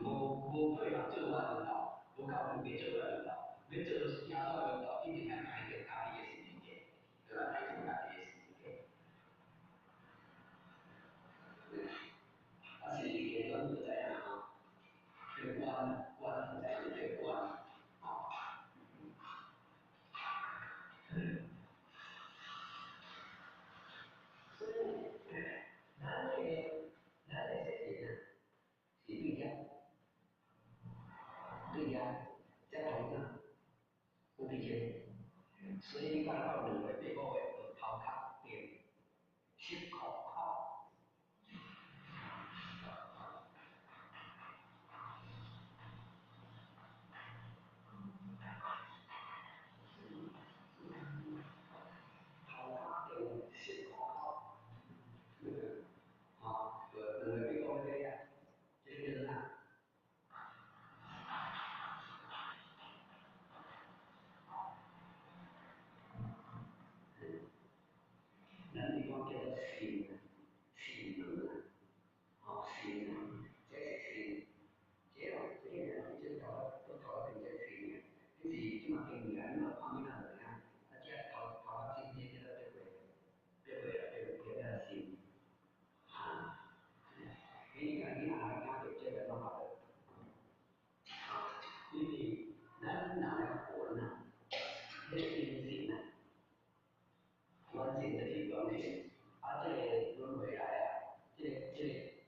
无无对人做我领导，无够能力做我领导，要做耶稣领导，一定爱抬著家己的十字架，对吧？抬著家己的十字架。啊，十字架咱就知影吼，这个关关知影这个关，吼。所以，咱的色尘啊，是对遐，对遐，才通啊，有伫这。所以你看到2月8个月，就头壳定湿扣扣。头壳定湿扣扣，吼，2月8个月啊，这个叫做啥？咱是讲叫做心啊，心门啊，吼，心啊，这是心，这哦，这个这头都头壳顶这心啊，你是这马经验，你嘛看囡仔就知影，啊，这头头壳尖尖这个八岁，八岁啊，八岁叫做心，啊，你看囡仔来听著这个拢晓得，因为咱人的魂啊，彼个阴性啊。完成就是完成，啊，这个轮回来啊，这个色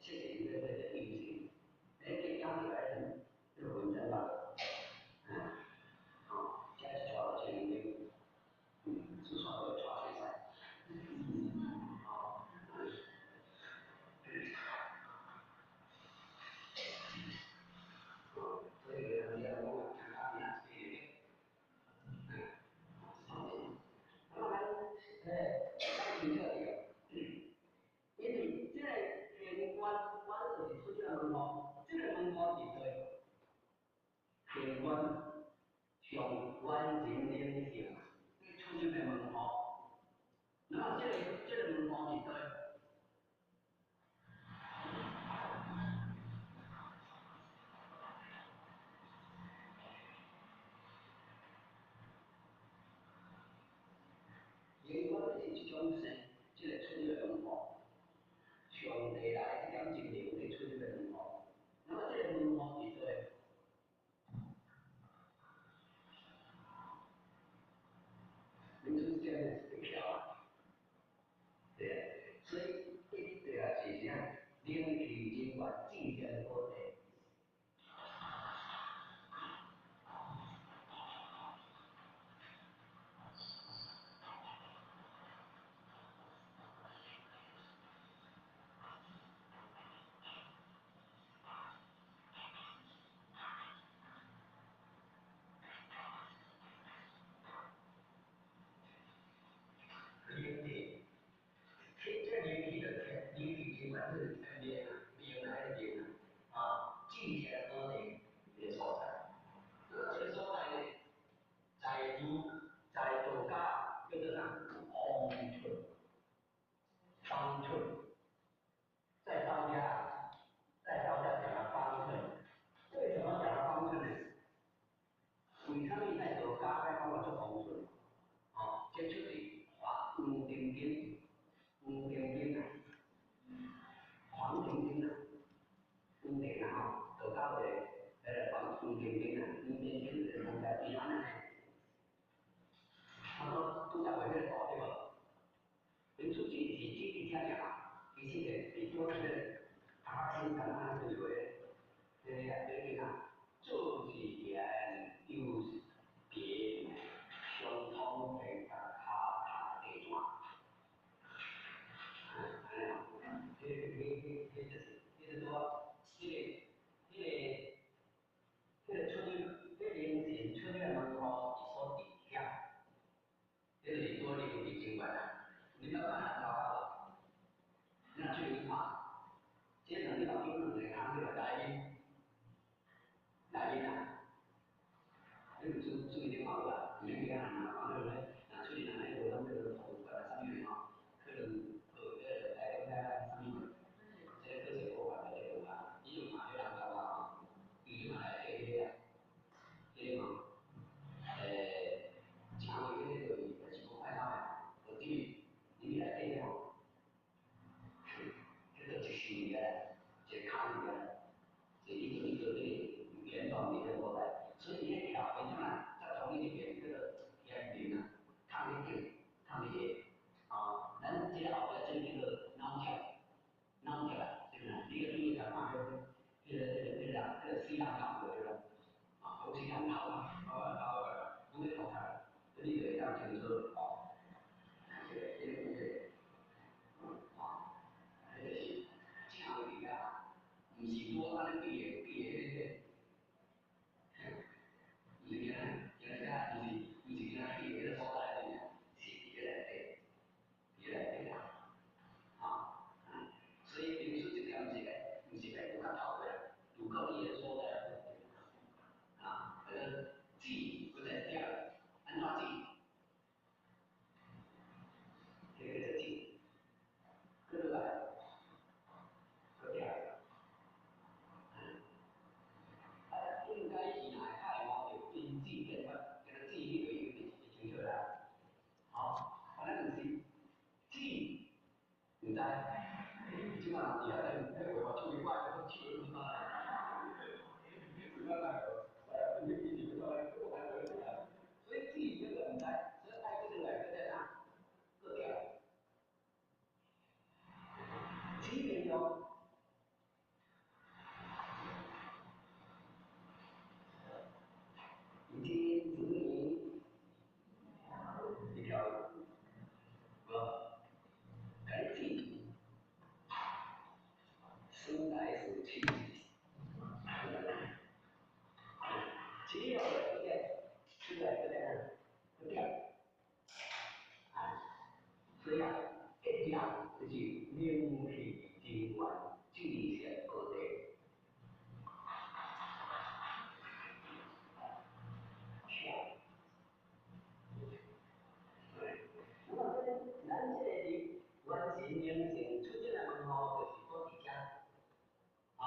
尘这个阴性，你去讲起来，这个魂在哪？啊，哦，这是带落去里面，是带落带出来，哦，哦，所以人家讲啊，听下边是的，那么咱咱清楚著，因为这个天官，官就是出这个门户，这个门户伫佗？天官上完全灵性，出这个门户。那么这个门户伫佗？天官就是一种神，这个出这个门户，上帝来这点精灵去出这个门户。那么这个门户伫佗？恁出这个是票啊，对啊，所以因为啥物在道家咧讲话做方寸？哦，这出自《黄庭经》，黄庭经啊，黄庭经啊，黄庭啊吼，道家有一个迄个黄黄庭经啊，黄庭经就是讲在伊安尼。他说拄则话迄个图对无？因出自是指伫遮尔啊，其实咧是做这个塔先敢若对话，这个这个啊，做是缘，又是别，相通天甲跤踏地毯。安尼哦，迄个、迄、迄、迄就是，迄个拄啊，迄个出入，迄灵神出入门户是所伫遐，迄就是拄入伫经文啊。你捌看人头壳无？你若注意看，这两个目睭两个空对内面，内面啊，你毋注注意咧看有啊？毋免去遐人看对不对？若出去人咧无拢叫做图书馆啥物吼？可能学迄个台中遐啥物，这个科学博物馆内底有啊，伊就看彼人头壳吼，伊就嘛内底迄个啊，迄个吼，请问迄个就是是无快手的，就入去入去内底吼，叫做一树伫咧，一个空伫咧，一个一个个圆状伫咧所在，所以伊咧跳，变怎啊？才同伊一边叫做天灵啊，空咧顶，空咧下，哦，咱这个后壁这个叫做脑跳，脑跳啊，是毋是？你个注意看看，迄个人，迄个死人头对了，啊，讲死人头啊，啊啊，拢咧头壳，你就会当清楚哦。这个，这个，这个，啊，迄个是正位伫遐，毋是拄按呢比的比的迄个，毋是今今遮，毋是今比的彼个所在尔，是伫咧内底，伫咧内底啦，啊，所以灵出这点毋是个有较头的，有够伊的所在，啊，迄个指搁再点，按怎指？这个叫指，搁落来，搁点，啊，应该是若会较会摸著因指变法，叫做指迄个已经就清楚啦。好，啊，咱毋是指，毋知，这摆人伫遐咧，迄话我手机挂咧，手拢唔知。所以指这个毋知，所以爱搁落来搁再啥，搁点。指变用，已经子女一条，无，该指，生来死去，只要来个出来个个点，啊，所以啊，一点就是灵气真源，智识高地。对，那么咱这个是完成灵性出这个门户，就是搁伫遮，啊，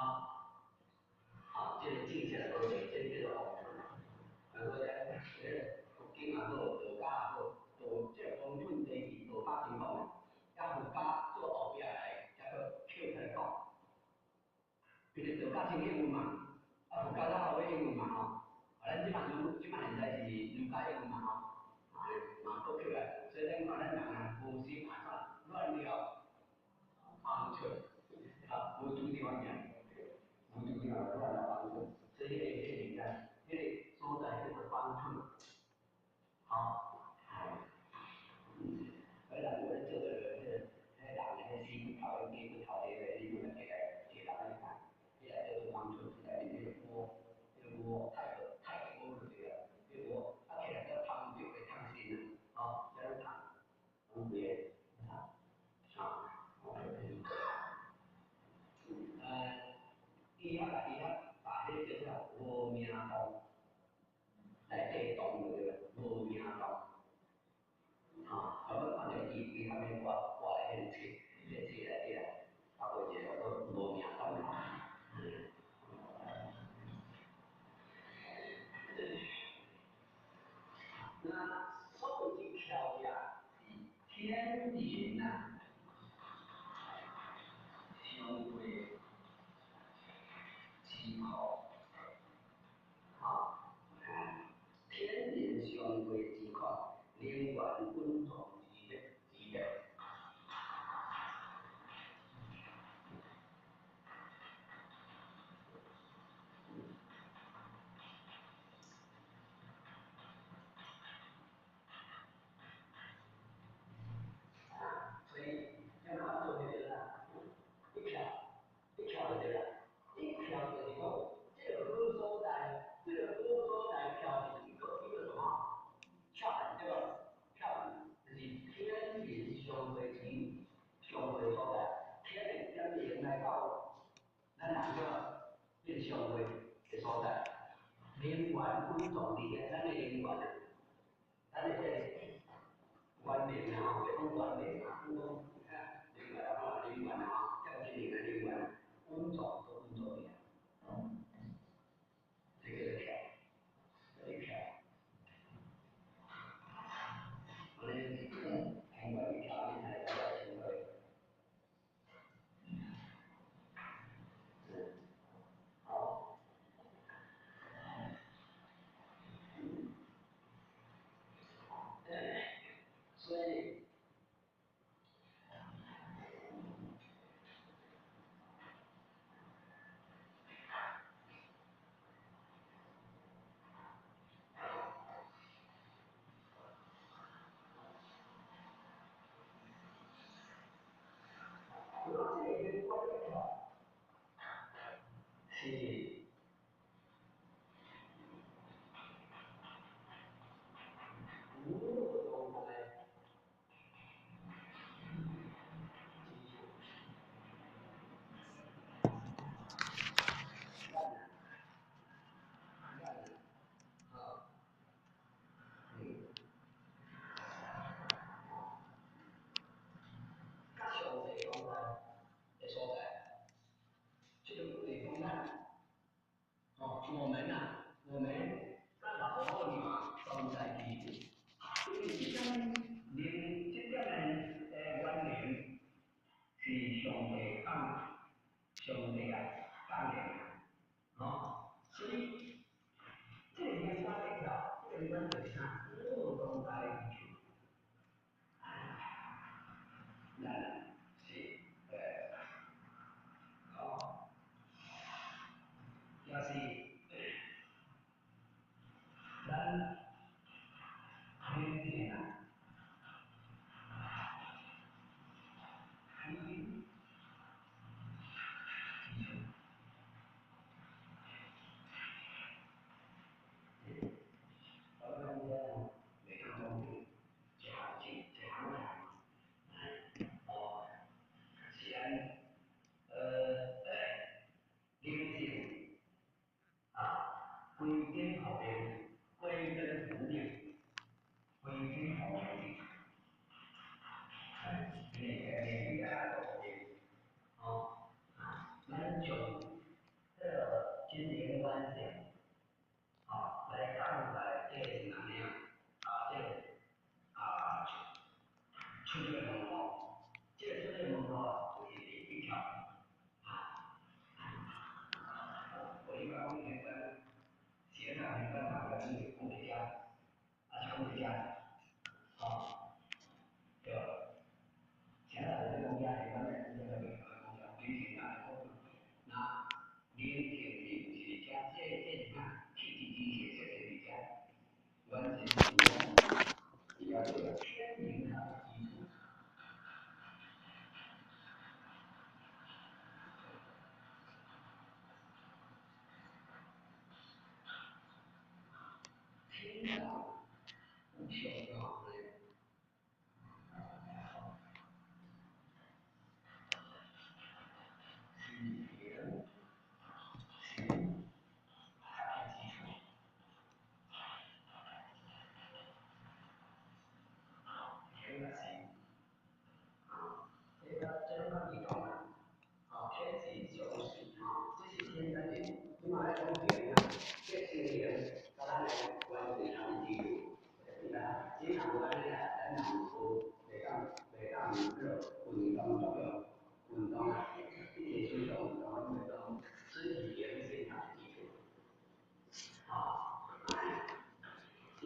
好，这个智识高地，这个叫做方寸。啊，所以这个佛经也好，道家也好，道这个方寸地是道家真讲的，啊佛家做后壁来，才阁捡出来讲。因为道家真应运嘛，啊佛家较后尾应运嘛吼，啊咱这摆儒，这摆现在是儒家应运嘛吼，啊嘛阁捡来，所以咱看咱人啊，无心啊怎乱了方寸，啊无注意环境，无注意乱了方寸，所以迄个迄个迄个所在叫做方寸，好，嗯，彼人有咧做个迄个迄个人迄个死骨头、假骨头，迄个你就来摕来摕人来看，彼个叫做方寸，内面迄个窝，迄个窝太个太个窝就对了，彼个窝啊摕来叫烫着会烫身啊，吼，遮咧烫，拢规个烫，啊，医学啊，医学把迄个叫做无名洞，内底洞就对了，无名洞。天人啊，相会之苦，吼，天人相会之苦，能源稳重之之德。所以，咱嘛做就对啦，一跳，一跳就对啦，一跳就是讲，这个好所在，这个好所在跳是一个一个什么？跳板对吧？跳板就是天人相会之相会所在，天人点灵来到咱人个变相会的所在，能源稳重伫咧，咱的能源啊，咱的这个。原灵啊吼，别讲原灵啊，讲能源啊，能源啊，点真灵啊，能源，稳重都稳重去啊，这叫做跳，这跳。安尼，天元一跳，你才会较清楚。好。所以，如果这个人关的是。无漏状态基础，咱啊，较详细讲来的所在，这个就是讲咱，哦，我们啊，我们咱老母娘状态基础。因为这点灵，这点的原灵是上帝放，上帝啊放的，吼，所以这个灵观一跳，这个灵观就是啥？无状态基础。咱是好，也是咱。天地啊，天基础，我感觉袂当讲一行一一行人，哦，是按灵性啊，归根复灵，归根复灵。归根复灵，哎，灵灵啊，复灵，哦，咱将这个真灵完成，哦，来看待这个是安尼啊，啊，这个啊，出这个门户，这个出这个门户就是第一条，啊，我应该讲现在，写上现在大家讲讲伫遮，啊是讲伫遮。哦，对，现在有咧讲遮，咱咧讲遮个讲遮，灵性啊，那灵性是毋是伫遮？这这是啥？气质机械设计伫遮，完全是讲，伊也做天灵的基础。天道无上道。是灵，心，基础。天啊心，啊，这个这个较异同啊，啊，天是上事，啊，这是天咱人，即马咧讲灵啊，这心灵，佮咱的关系啥物基础？对啦。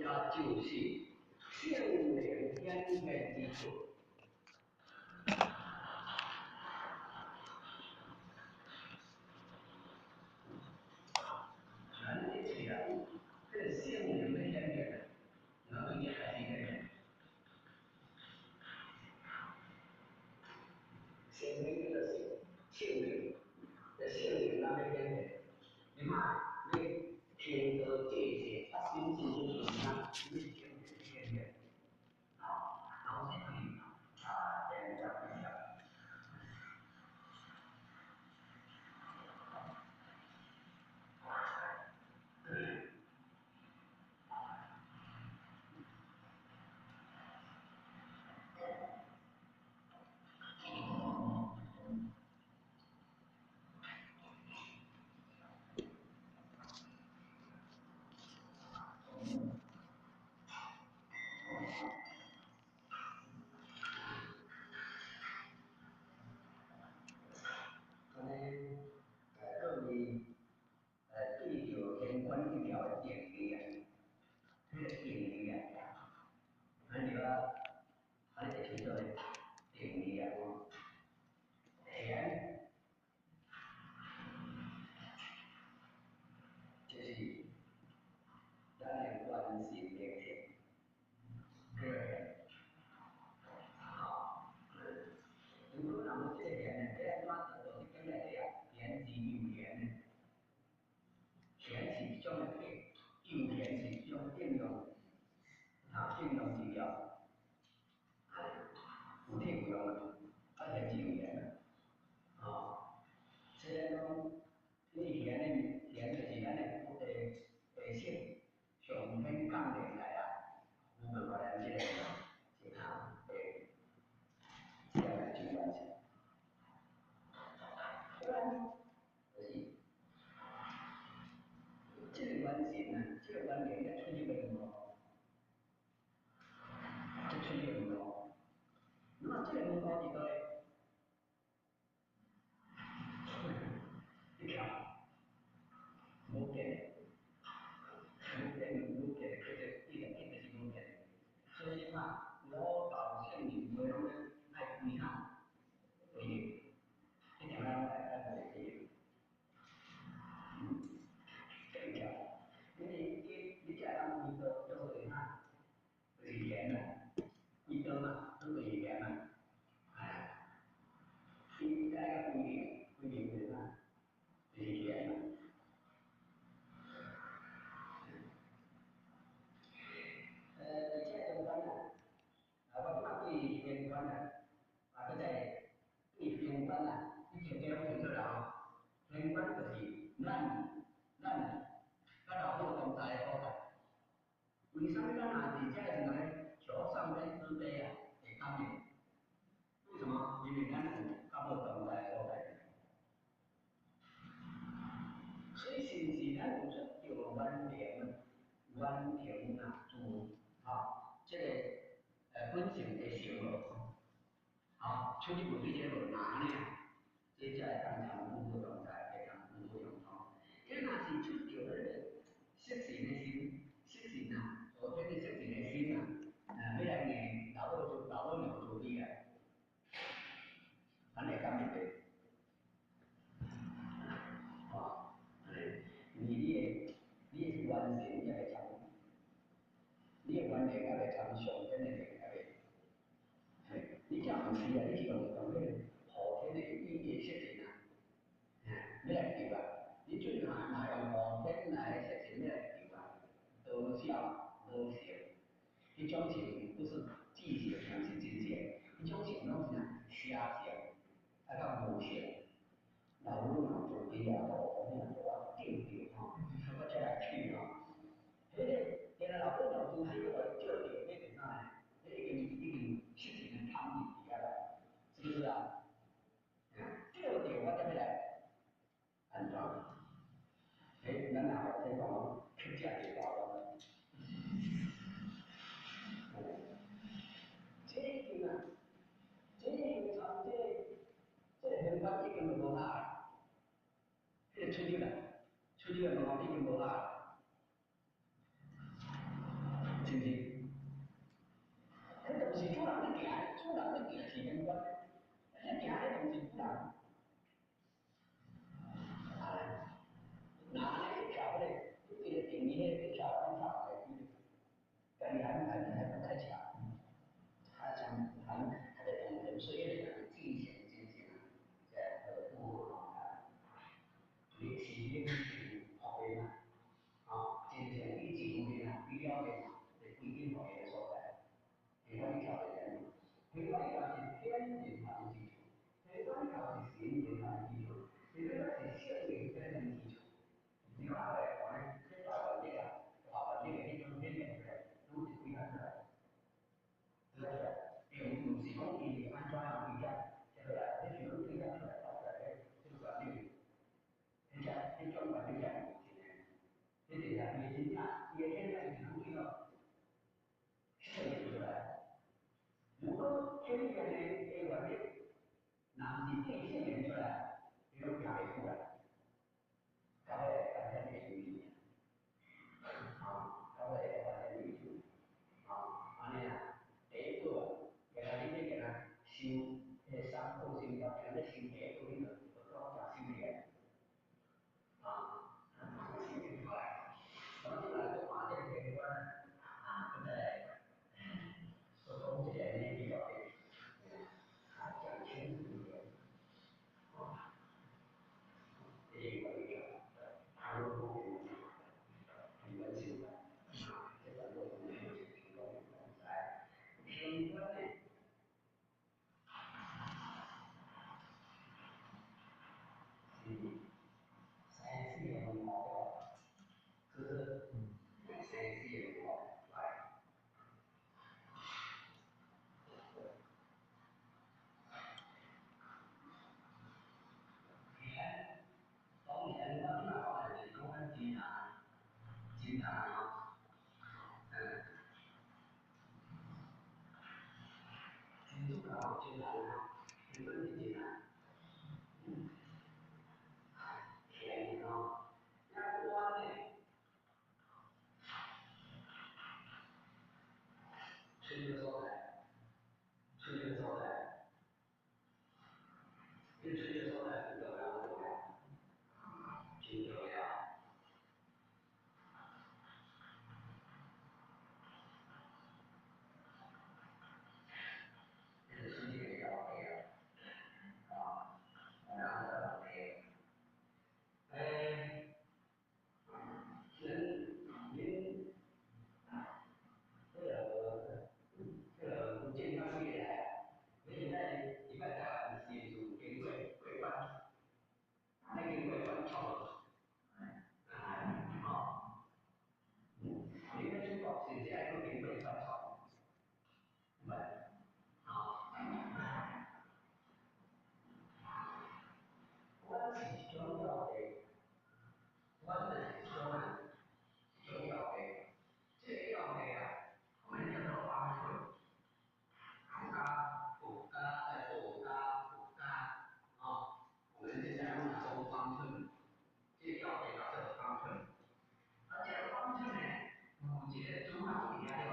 也就是聖靈顯現之處。咱一切人，這個聖靈的顯現，我對你開始顯現。聖靈就是聖靈，這聖靈咱要顯現，你看你聽到這些發生這種事啊，你是顯現現，好，然後是可以啊，現在一下。安尼，各位，對著天觀一條的定義啊，彼個定義啊，咱就啊，安尼會清楚的定義啊，緣就是咱的元神靈性，這個緣，好，如果人無這個緣呢，這按怎做？就是講來這啊，緣是有緣的，緣是一種的有緣是一種應用，啊，應用治療，有體有用啊，啊緣是有緣啊，哦，雖然講你緣的緣就是咱的地性上天降臨來啊，有辦法咱這個這個會這樣來去完成。就是這個元神啊，這個元靈才出入個門戶，才出入門戶。那麼這個門戶佇佗咧？你看，無變的，無變，無變的，叫做一個一直是無變的。所以嘛，五道聖靈袂攏咧愛歸向歸入，一定愛愛歸入。對條，因為你這人歸道叫做啥？就是緣啊，歸道嘛，都就是緣嘛。哎，伊愛歸零，歸零就是啥？就是緣嘛。佇這中間啊，啊，我感覺對玄關啊，啊，閣再對玄關啊，你聽這攏清楚啦吼。玄關就是咱佮老母同在的所在。為啥物咱若佇遮的時陣咧，求上天慈悲啊，會感應？為什麼？因為咱有佮母同在的所在。所以是毋是咱有出著源靈？源靈啊，自吼，這個本性的成無？吼，出入問題這個無難呢，這才會當參父母同在，會當父母相通。這若是出著彼個色神的心，色神啊，後天的色神的心啊，欲來念老母就老母娘慈悲啊，按呢會感應袂？吼，按呢，因為你的元神猶未參，你的元靈猶未參上天的靈猶未，嘿，你這毋是啊，你是用用彼個後天的意意色神啊，欲來求啊，你最後若用後天來的色神欲來求啊，無效無成。彼種情不是自性，毋是真正，彼種情攏是啥？邪情，啊佮無性。老母娘慈悲啊，哦，你若予我救著吼，我才來去吼。彼個原來老母娘慈悲，予伊救著，彼個啥呢？彼已經色神的貪欲佇遐啦，是不是啊？救著我才欲來按怎？欸，咱若後天講乞食就大亂。這已經啊，這已經參這個玄關已經就無效。彼個天官教是天人嘛是基础，天官教是神人嘛是基础，天官是圣灵天人基础。你看咧，讲咧，这台湾这个台湾这个迄种天然出来，拢是归安出来，对不对？并毋是讲伊是按怎样规则出来，你是讲规则出来发出来的这个原理，迄只迄种原理才是真的。这就是伊的真正，伊的天然是讲叫圣灵出来。如果天然的原理，若毋是变圣灵出来，伊拢行袂出来。到尾完全的修啊，到尾完全的修，啊，按呢啊，第一步啊，今仔你这今仔修彼个三宝心法，今仔修第一步，你就就讲诚修起来，啊，修出来，当你来阁看这个天官啊，阁再来说讲一个呢比较的，啊，讲清楚一点，啊，这个关键。阿罗汉平等性的，这个我们提供来平等呢，是生死的问题，是不是？生死的问题来。当然，我今仔讲的是讲咱真难，真难哦，真主教真难哦，根本是真难。天哦，遐我呢，吹个所在，吹个所在，你吹个所在很重要，不重要？真重要。这个世界的要地啊，啊，然后的哎，恁恁这个健康几个来啊？你现在礼拜台湾是就经过过关，那经过关错无？哦，你要出国是毋是爱阁经过关错？唔，哦，阮是一种药地，阮是一种啊，一种药地，这个药地啊，我们叫做方寸，佛家、佛家、佛家、佛家，哦，我们现在讲方寸，这个药地叫做方寸，啊，这个方寸呢，有一个主人伫遐对无？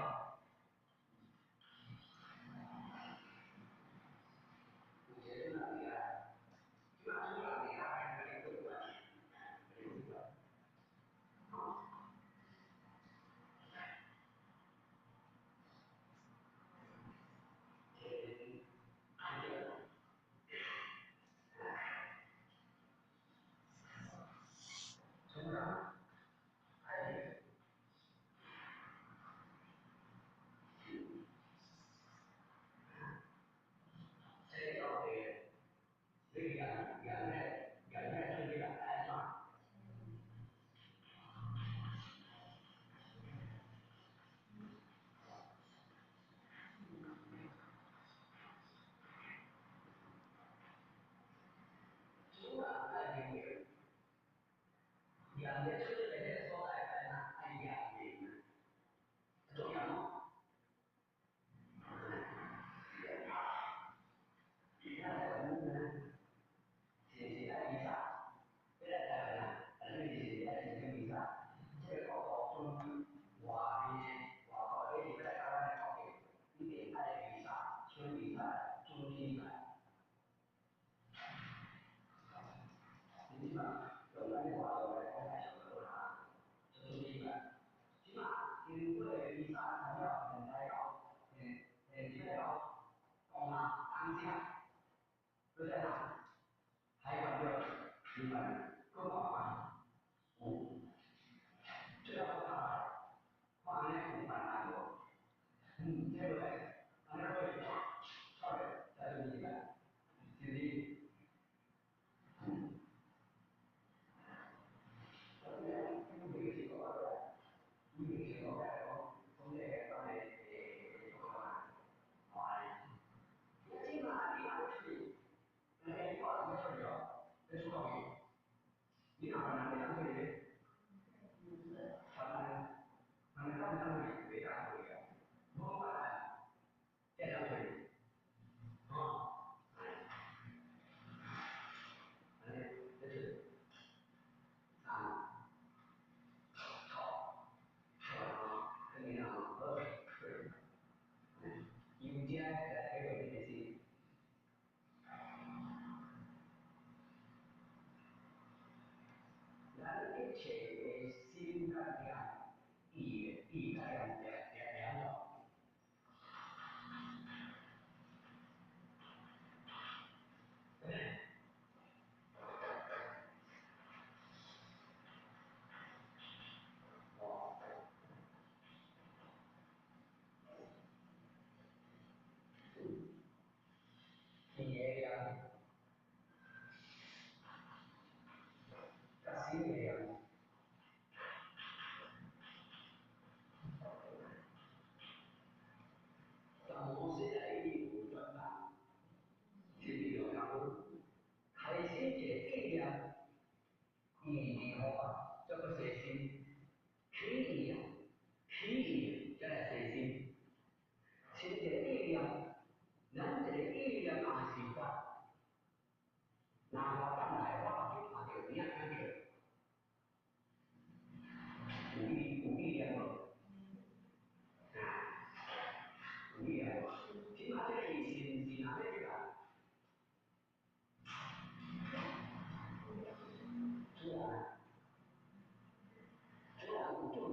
有一个主人伫遐，这个主人伫遐，爱甲你过关，甲你过关，哦。天爱着，主人爱着。这个药地，你验验咧，验咧出去啦，爱怎？主人爱明明，验咧出去的彼个所在爱哪？爱验明啊，重要哦。你看台湾呢，是毋是爱比赛？要来台湾啊，反正是爱申请比赛。这个国度准外面的外国的，你要来台湾的国境，一定爱比赛，签比赛，准起来。你这马用咱的话来讲，太上好啦，就准起来。这马经过比赛材料，现在讲，现在讲，讲啊，当下。都在哪？海关对，明白？够麻烦。有，最后看来，看按呢有办法无？这个咧，按呢可以，來袂當去啊，無法啊，才當出去，吼，哎，按呢，咧出，三，錯，錯吼，等於吼，好，出，由這來體會這個心。咱一切的心佮念，意意佮念兩兩種。哦，意的念，佮心的念。但摩西内底有转动，是毋是有讲？开始一个意念，意如何啊？叫做细心，起意啊，起意才来细心。是一个意念，咱一个意念也是法。若我等来，我目睭看著，你也听著，有意念无？啊，有意念无？这马这个意是毋是若欲入来？主人，主人有做无？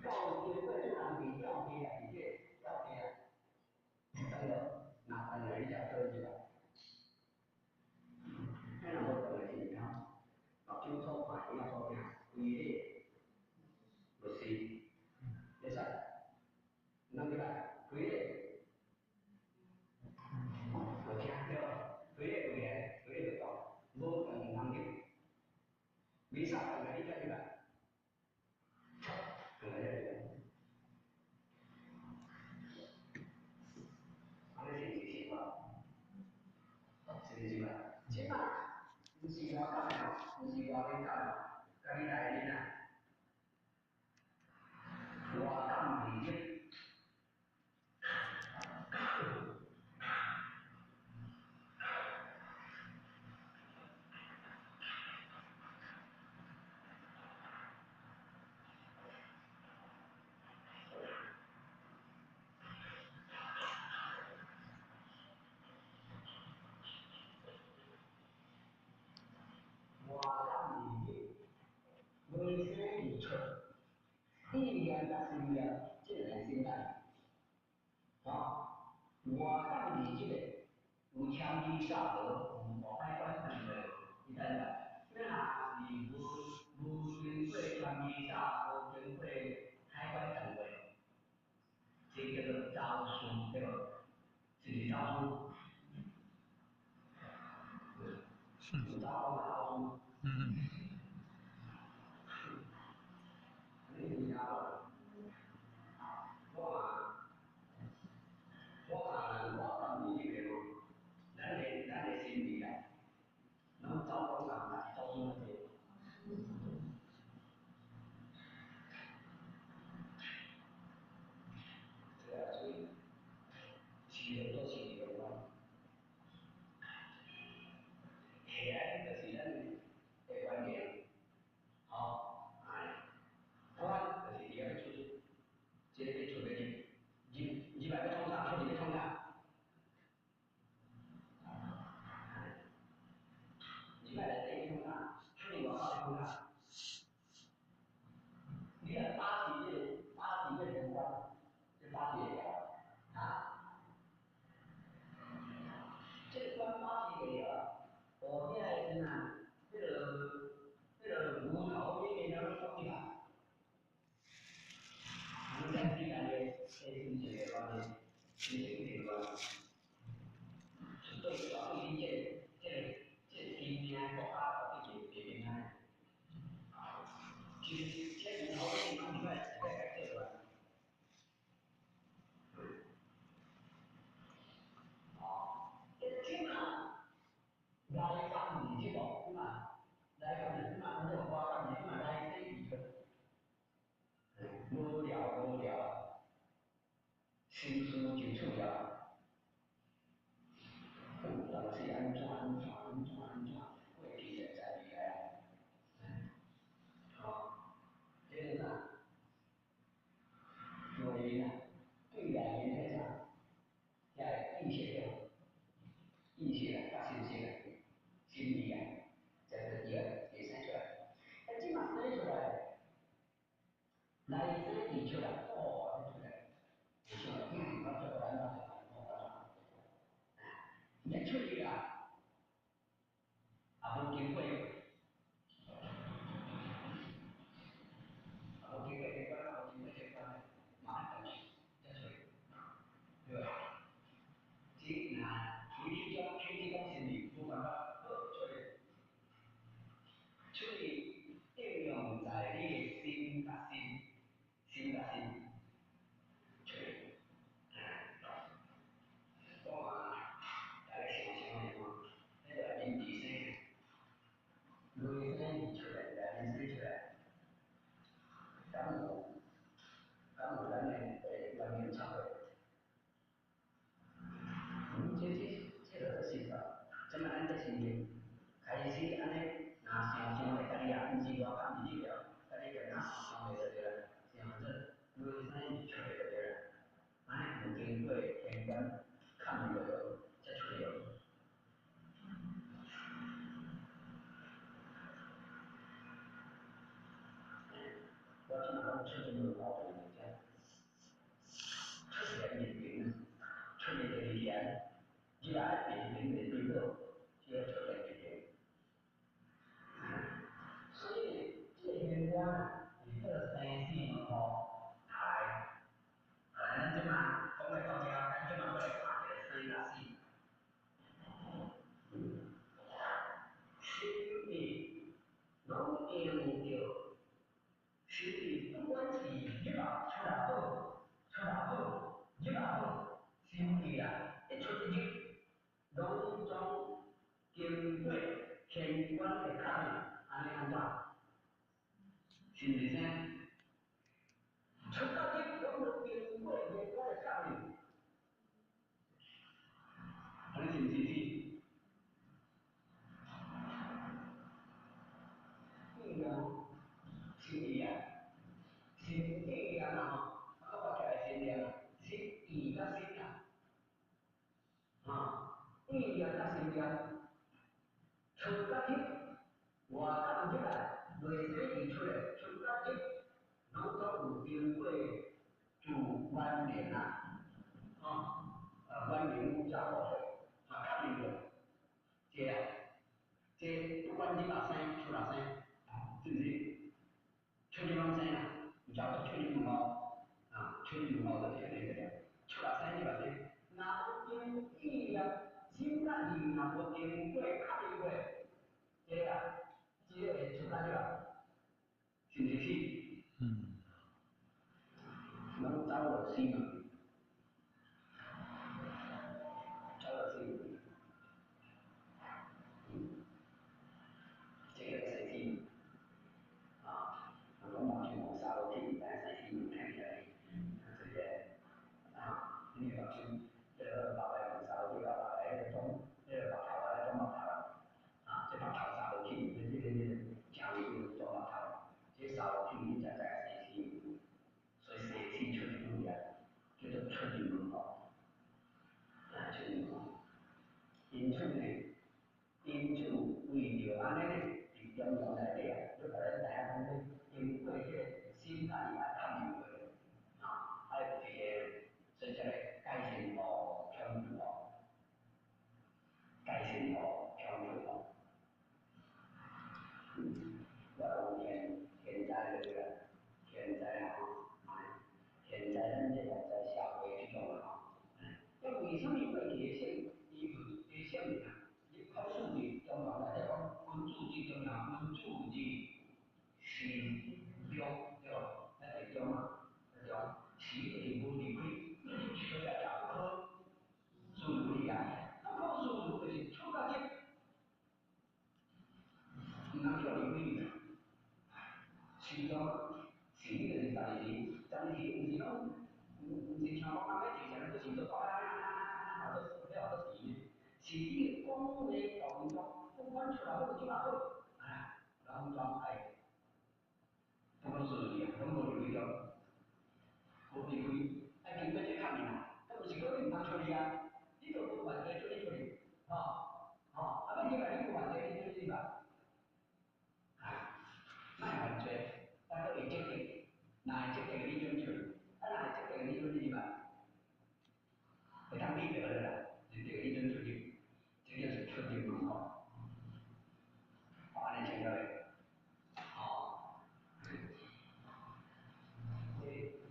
到经过主人伫吊地啊，伫这吊地啊，等落，若转来你才倒入来。彼若无转来是毋通，目睭所看，耳所听，规个无是，会使，毋通入来，规个无听对无？规个规个规个就断，无断毋通入。弥撒转来你才入来，转来才入来。按呢是毋是心法？是毋是心法？这马毋是我讲的，毋是我咧讲的，家己来恁啊。我感而入。我感而入，无生而出，意念佮心念，这两个心态，吼，我感而入的，有谦虚萨无，有海关断过，你知影？你若是无经过谦虚萨，无经过海关断过，这叫做走私，对无？是毋是走私？有走讲走私。你知影无？我嘛我感而入的无，咱的心理啊，拢走讲人，也是走私那济。对啊，所以市场做市场关，起来就是咱的关键，吼，哎，我就是伫遐欲出，这个欲出欲入，入入来欲创啥？出去欲创啥？入来内底欲创啥？出去外口欲创啥？你若把持这个，把持这个关，这把持会牢，啊？这个关把持袂牢，哦，遐个时阵啊，彼个牛头马面拢爽起来，咱之间的心情的关系，心情的关系，是对对你这个天命国家绝对袂平安。其实这牛头马面拢是爱来做出来。哦，这这马来感而这个，这马来感而这马，咱这个我感而这马来生而出，無聊無聊，心思就出了。有當時按怎按怎按怎按怎，過去現在未來啊，吼，這個啥？內面啊，對內面彼啥？遐個意識了，意識啊，甲心識啊，心意啊，這個伊啊會生出來。啊，這嘛生出來，內生而出來，哦，出來，會想，我做安怎做安怎，你出去啊，也無經過，也無經過這關，也無經過這關，馬上就才出去，對吧？這若處於這種處於這種心理，無辦法好出去，出去應用在你的心佮心，心佮心出去，講啊，大家想想的吼，彼個面子生，內生出來，內面生出來，敢有敢有咱的原因差別？這個是實這擺咱這心靈開始按呢，若想想咧，家己也毋是外口伫你了，家己就若想想咧就對啦，想做內生出來就對啦，按呢有經過天關看落才出來。我這擺講出一門糊塗遮，出來面頂，出來就是緣。入來面頂面頂好，叫出來面頂。所以這個玄關啊，是做生死門戶台。啊，咱這擺講來到這，咱這擺閣來看一個生甲死。心意攏用著，心意不管是入啊出也好，出也好，入也好，心意啊一出一入，攏總經過天關的確認，按呢按怎？是毋是啥？出甲入攏總經過天關的確認，按呢是毋是死？意念，心意啊，心意啊吼，我发起來心念啊，心意佮心啊，哈，意念佮心念，出佮入，外口入來，內生而出來，出佮入，攏總有經過自關聯啊，吼，關聯有遮個啊，確認過，這啊，這不管入也生，出也生，是毋是？出入攏生啊，毋知做出入門戶，啊，出入門戶就是按呢個了，出也生，入也生。若無經意念，心佮意若無經過確認過，這啊，這個會出甲入啊，是毋是死？攏走落死門，走落死門。這個生死門，啊，人講目睭無沙落去，毋知影生死門聽起來，這個啊，你目睭這個目來無沙落去，到目來彼個裝，彼個目頭啊，裝目頭啊，這目頭沙落去，這個正位叫裝目頭，這沙落去你才知影生死門，所以生死出入門啊，叫做出入門戶，啊，出入門戶。因此呢，因此為著按呢呢，佇中庸內底啊，你予咱知影講，經過這個心佮意愛確認過，啊，愛有一個，所以才個界線戶、強度戶，界線戶、強度戶。我講天天災就對啦，天災吼，天災咱這個在社會這種吼，啊，為啥物過去的聖伊有的聖人啊？伊考試佇中庸內底講，君子之中啊，君子之心中，對無？咱佇中啊，中時就是無離開，出來就不可自如理啊，不可自如就是出甲入，毋通叫離開。心中，心就是家己。禅是毋是讲，毋是像讲人咧坐禅，都想做啊，做咧学做禅呢？是你讲话动作，不管出来好，出来好，啊，拢总爱，拢总顺利啊，拢无离开了，无离开，爱经过这考验啊，啊，毋是讲你毋通出去啊，你都无犯罪，出去出去，吼，吼，啊，要入来你无犯罪，你出去吧，啊，莫犯罪，啊，阁会积极，若会积极你准出去，啊，若会积极你准入来，会当得着啦，就得你准出去，这就是出入门吼，按呢清楚未？吼，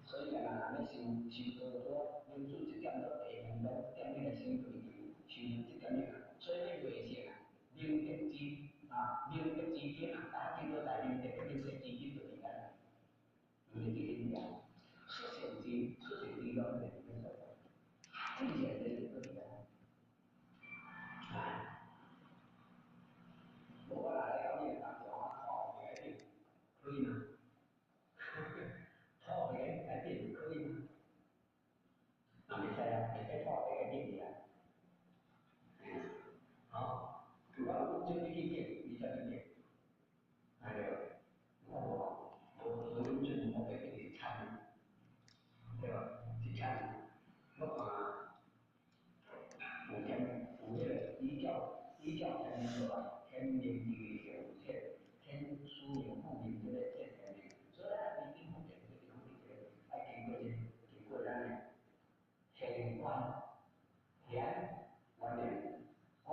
所以啊，若欲修修道多，民主这点做地方拢点起来修对修这点啊，所以要袂成啊，明德之啊，明德之根啊，大家见到在明德明德之根就伫遐，明德之根遐，出善之出善之拢伫遐所在，至善之都伫遐。啊，无我若来到你的当中啊，土改变，可以吗？土改变可以吗？啊，袂使啊，袂使土改变去啊。好，我准你去变，你才去变。哎对，我无无无准我改变是惨，对吧？是惨。我看有天有彼个依教天命落来，天命之个有天天书明父明这个这天命，所以咱已经复变这个地方，这个爱经过这经过咱的天观天观念观，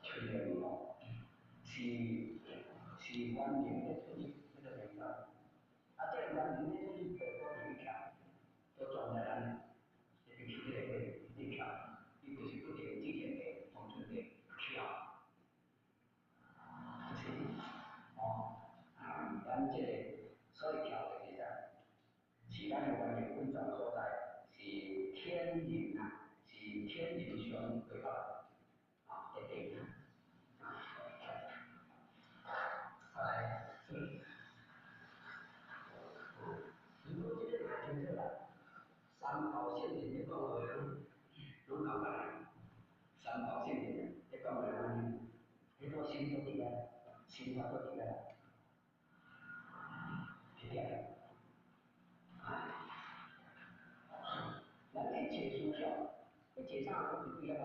出来哦，是原明的出入，这个明白。啊，这个原明的出入，就都伫咧徛，都装在咱这边起这个伫徛，伊就是不定之前的农村的徛，就是哦，啊，咱这个所以徛的是啥？是咱的原明本装所在，是天人啊，是天人相对合啊，一定啊。来，如果这个会清楚啦，三宝圣人咧讲话，拢感觉啦。三宝圣人咧讲话安尼，彼个心都伫遐，心法都伫遐，伫遐。啊，咱去找思想，去找啥拢是对遐来，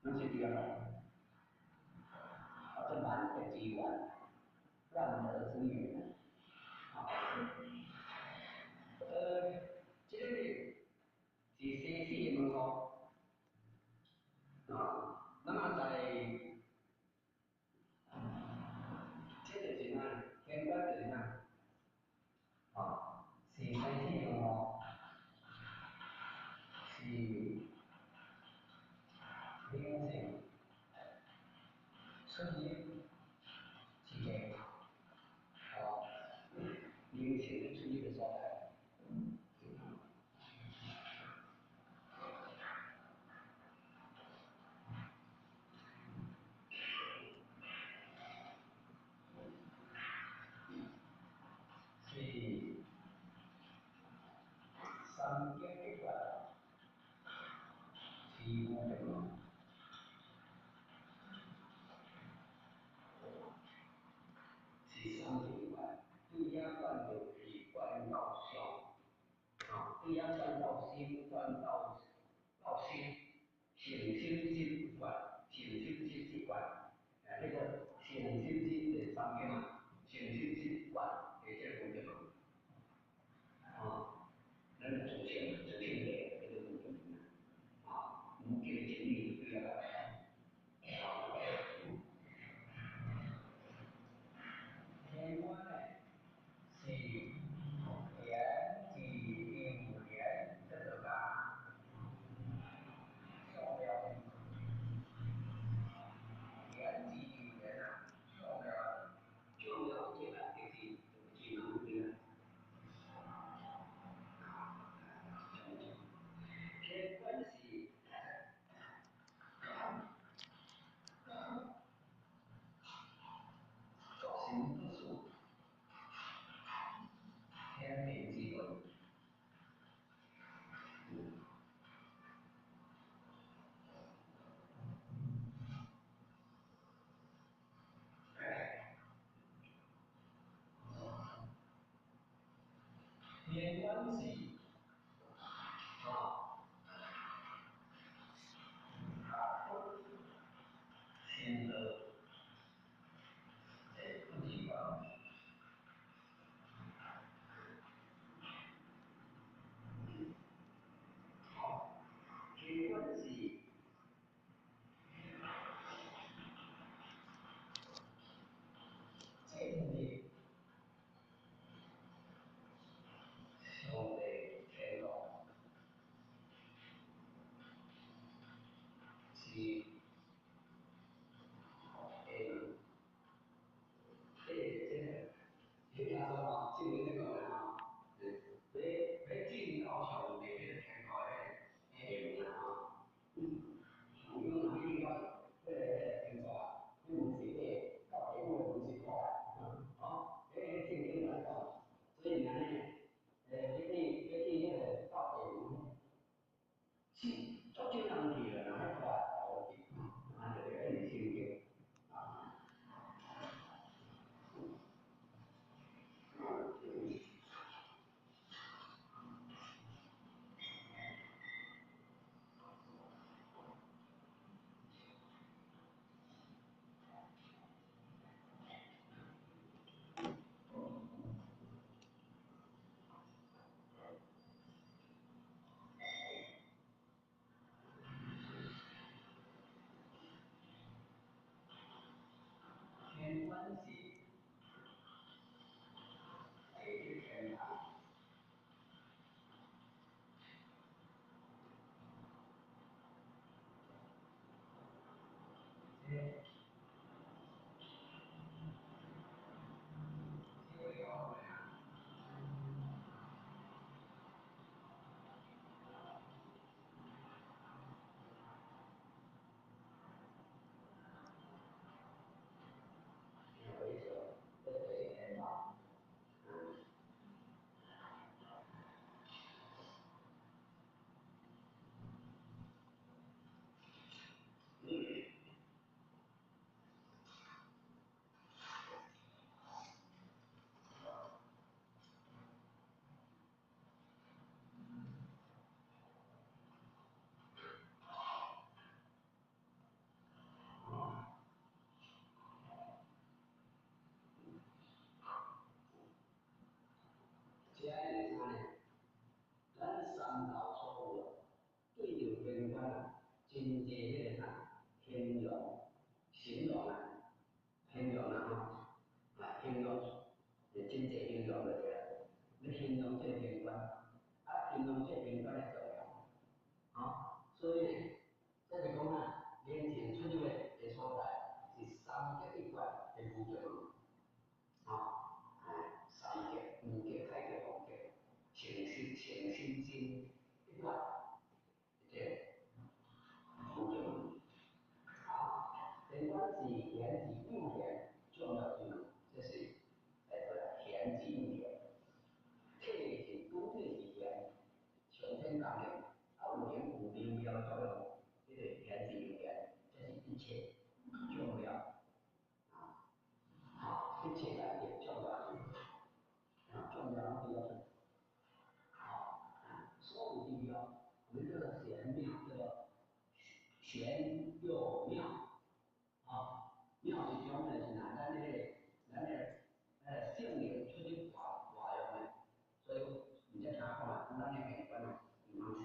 拢是对遐来。啊，这万德之源，万德之源。啊，这个是生死的门户。啊，那么在这就是啥？天观就是啥？啊，是生死门户，是灵性出入之地，啊，灵性的出入的所在。是三经结法，是无定咯。是三经法，对遐转入去，转到上，啊，对遐转到心，转到心，成心心观，成心心之观，啊，这个成心心就是三经嘛，成心心观，的这个功德嘛，啊，咱自性自性的这个功德啊，无这个真理对啊，啊，天观呢是天地有缘，这个啊，天官是，啊，新的，不地方。好，天官是。这个上帝天国是这个，听说嘛，正经咧讲啦吼，要进到上帝彼个天国的下门啦吼，有讲若去到彼个天国啊，彼门是个到地府的门是开啊，哦，彼个圣经来讲，所以安呢，要去彼个到地府，是足少人去啦，若彼块头去，安尼就对，是圣经啊。天官是地狱天堂，这这个有啊。回首，这对天堂。这是啥呢？咱三道所有对著天官啊，真济彼个啥形容、形容啊，形容啊吼，啊形容，真济形容就对啦。要形容这个天官，啊形容这个天官的作用，吼，所以呢，这就讲啊，灵性出入的所在是三极一贯的无极门，吼，三极、五极、太极、王极，诚心、诚心心一贯，这无极门。好，天官是玄之又玄，重要之门，这是来玄之又玄。体是主体是玄，上天功能，啊有灵有微妙作用，这个玄之又玄，这是一切重要。啊，好，一切来的重要之门。啊，重要拢伫遐出。好，啊，所有的庙，我们叫做玄庙，叫做玄又妙。啊，妙是种的是哪？咱个圣灵出去活活用的，所以毋才听讲啊，咱的玄关啊，毋通死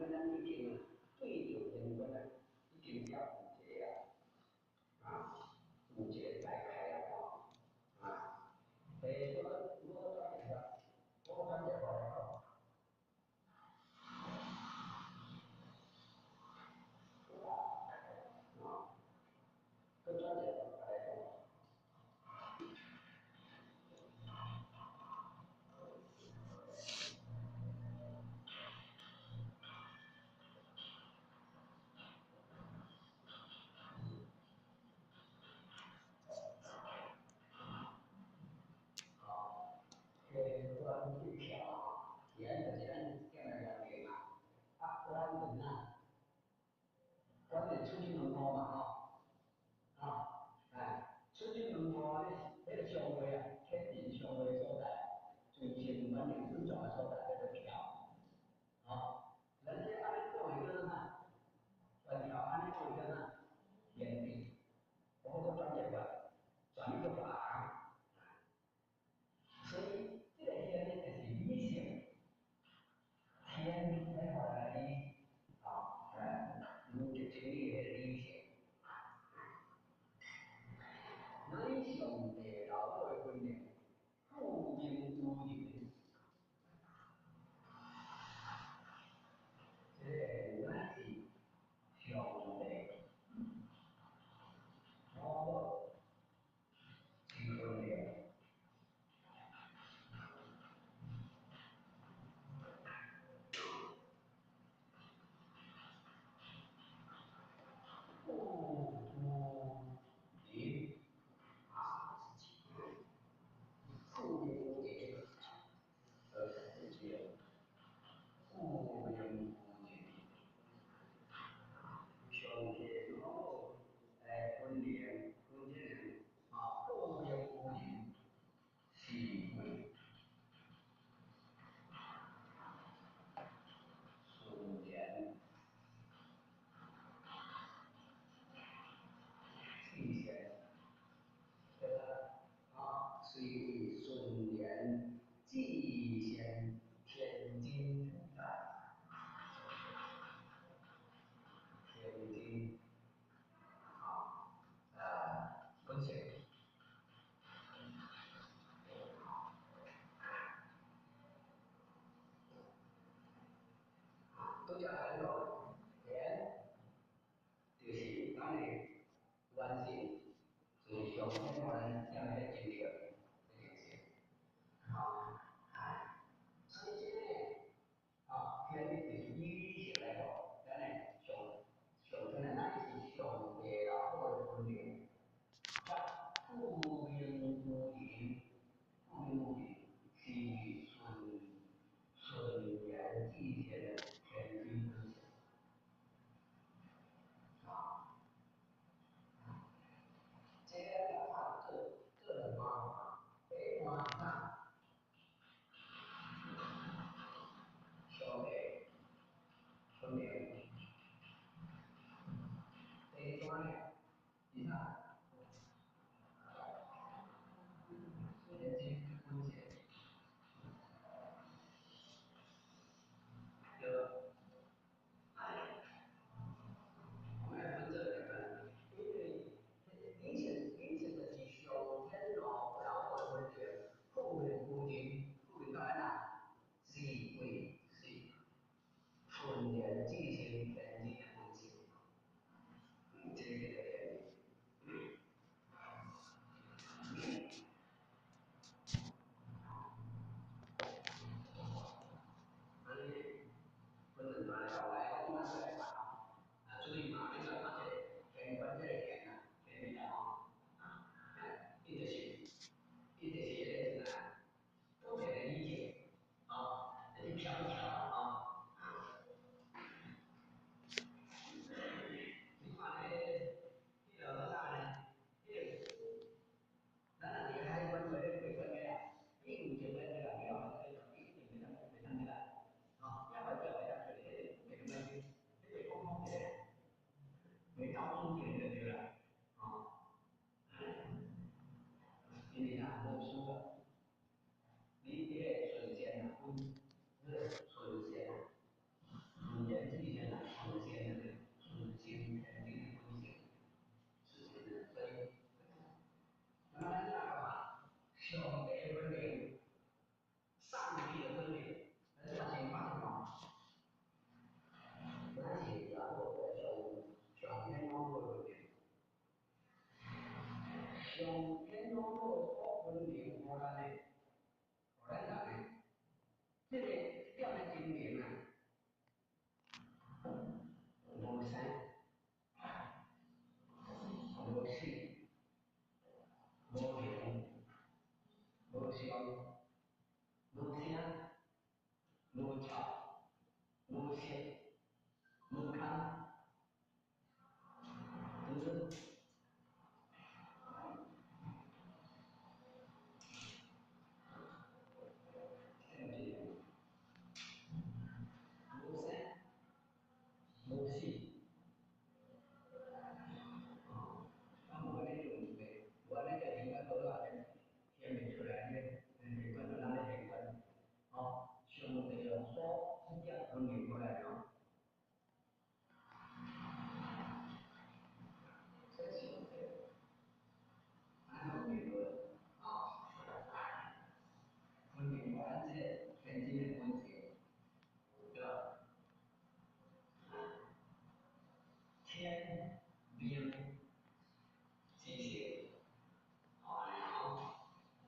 咧，咱已經對著天觀啊，已經遐有一個啊，有一個大開啊，吼，啊，我轉一下，我轉一下來講。啊，閣轉一下來講。天觀一橋，天就是咱踮來原地嘛，啊，觀就是啥？觀就是出入門戶嘛，吼，啊，哎，出入門戶咧，彼個商會啊，天人商會所在，隨性原靈尊重的所在叫做橋，吼，咱這按呢講的叫做啥？懸橋按呢講的叫啥？天地，我閣轉一個，轉一個法，所以。這個天呢，就是理性，天來予咱理，啊，邏輯真理的理性。乃上帝老母的訓練，富明無人，這個乃是上帝老母之訓練。富無人，啊，富明無人，富明無人，上帝老母訓練，訓這個啊，富明無人是為順緣。至善，對吧？啊，隨為順緣至善天真大，天真啊，本性。拄才甲你講，天就是咱的原性。就是上天予咱踮咧真理，這件事，啊，所以這個啊，天理就是以理性來講，咱的上上天的乃是上帝老母的訓練，啊，富明無人，富明無人是順緣至善的天真本性。無色，無空，就是無生無死。啊，無按呢就毋對，無按呢就玄關倒啊，顯現出來呢，玄關就咱咧玄關，哦，上帝用所這點分明過來哦。這是上帝，按怎明過來？啊，分明過咱這天真的本性，對吧？天命之性，哦，然後，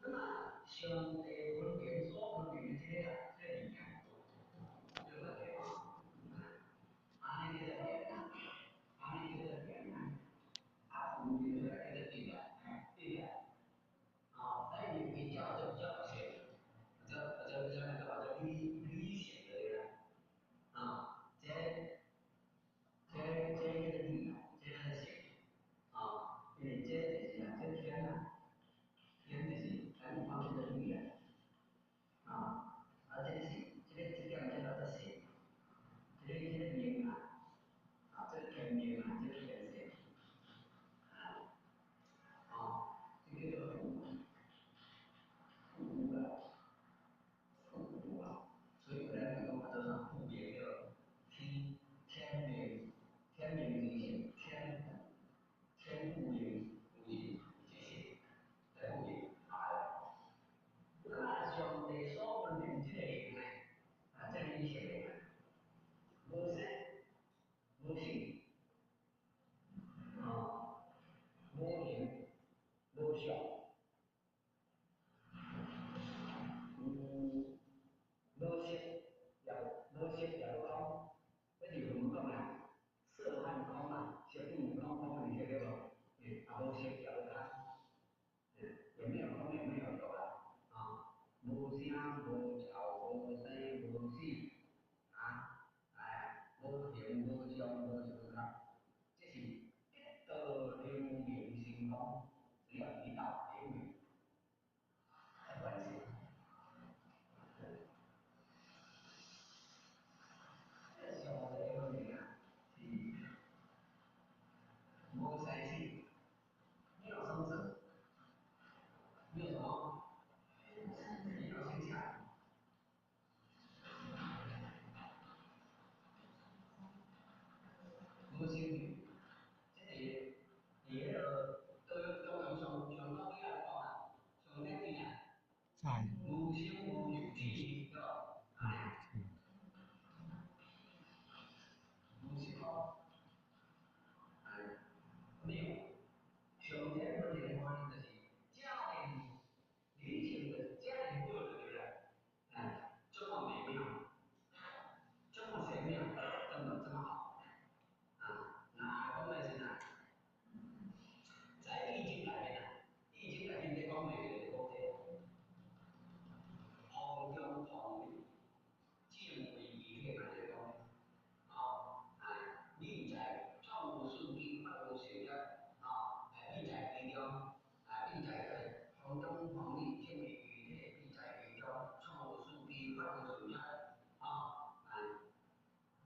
那麼上帝分明所分明的這個啊，這個理念，對不對啊？按呢叫做天啊，按呢叫做天啊，啊，分明出來叫做地啊，地啊，啊，所以比較就比較淺，比較比較比較那個比較理想的啦，啊，這叫做地啊，這個是啊，因為這就是啊，這天啊，天就是咱一般叫做地啊，啊，啊，這是這個這點叫做色，這個明啊，啊，這個天明啊，這個天色，啊，哦，這個叫做有啦，有啦，所以咱講叫做不明叫天天明。天明之性，天天不明有之性，在不明啊。那上帝所分明這個靈呢，啊，這個意識靈啊，無生無死，啊，無形無相，無色也無色也無空，這是佛講啊。色和空啊，色不空，空你曉得無？啊，無色也無空，也沒有空，也沒有有啦，啊，無聲無臭無生無死，啊，哎，無形無相無色無空，這是一道靈明神通，只要一道靈明，才完成。這上帝分明啊，是無生死，沒有生死，沒有什麼，沒有生下，無生死，這是佇彼個都用上上高邊來講啊，上頂邊啊，無生無有之，對吧？無時空，哎，沒有。上天分的話就是這樣理性的這樣過的對不對？哎，這麼美妙，這麼玄妙，這麼這麼好，啊，那講的是哪？在易經內面啊，易經內面在講的就是講這個，風中風力，正為其體嘛，就是講，哦，哎，你在創無順機，發無善業，啊，哎，你在其中，哎，你在風中風力，正為其體，你在其中，創無順機，發無善業，啊，哎，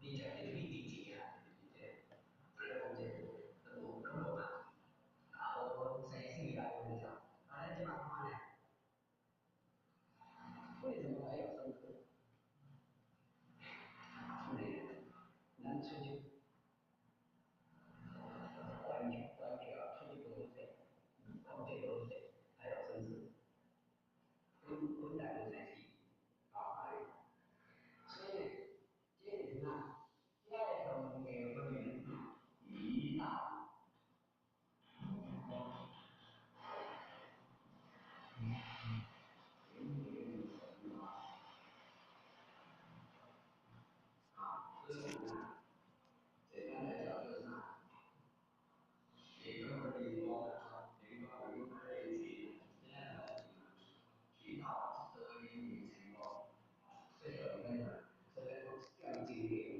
你在這個你佇這啊，這，這講這個，都無攏無嘛。啊，無生死啊，無啥？啊，咱這馬看呢？為什麼還有生死？因為咱出去關關起來，出去無好勢，控制無好勢，還有生死。本來無生死，啊，所以呢，這個是啥？這個上帝分明一道。啊，這是簡單來講就是啥？一個靈光，靈光與在一起，現在一道得以成功，這個那個，這個講精靈。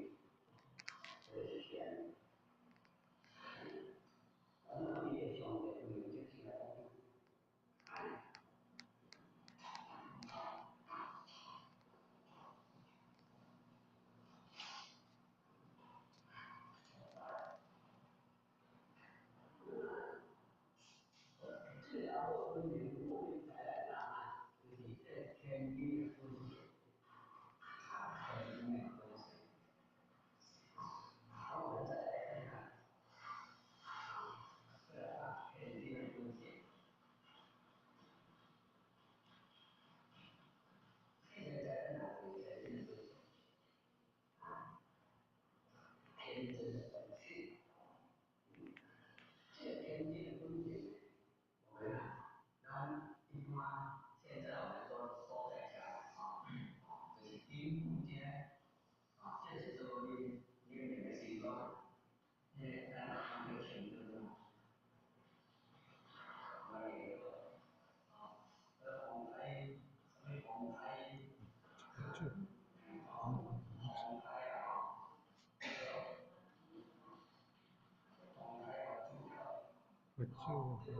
四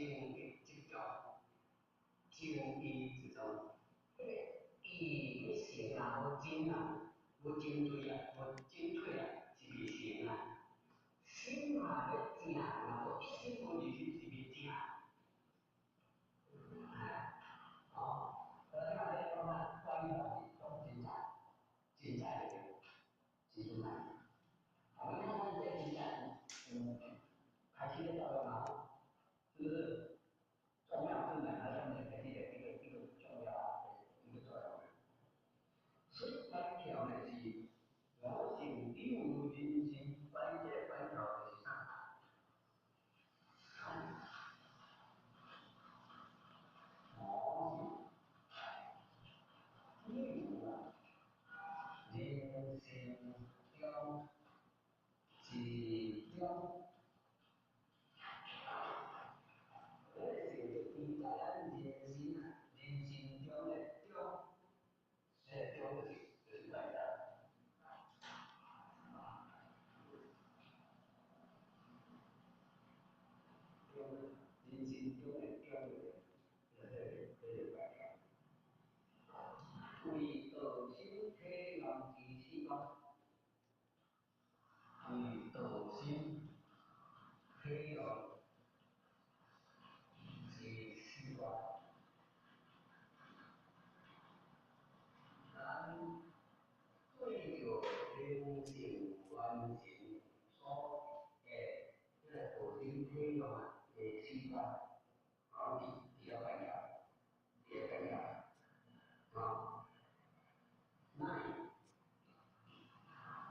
正一执着，正意执着，彼个意欲成啊，无真啊，无真对啊，无真对啊，是袂成啊。心嘛欲正，若无一心无二心是袂正。哦，所以咱咧讲啊，关于是讲真在，真在的，真出来。啊，你看咱这真在，开始咧作用啊，是不是？重要之门，它上面开始的一个重要的一个作用。所以关条呢是我性有人生，关这个关条就是啥？我性有啊，人生中一种，这个是伊在咱人生啊，人生中的中，这个中就是关条。人生中的中就是关条。为道心体用之四观，为道心体用之四观。咱对著灵性完成所的这个道心体用啊的四观，讲伫伫了关条，伫了关条，啊。乃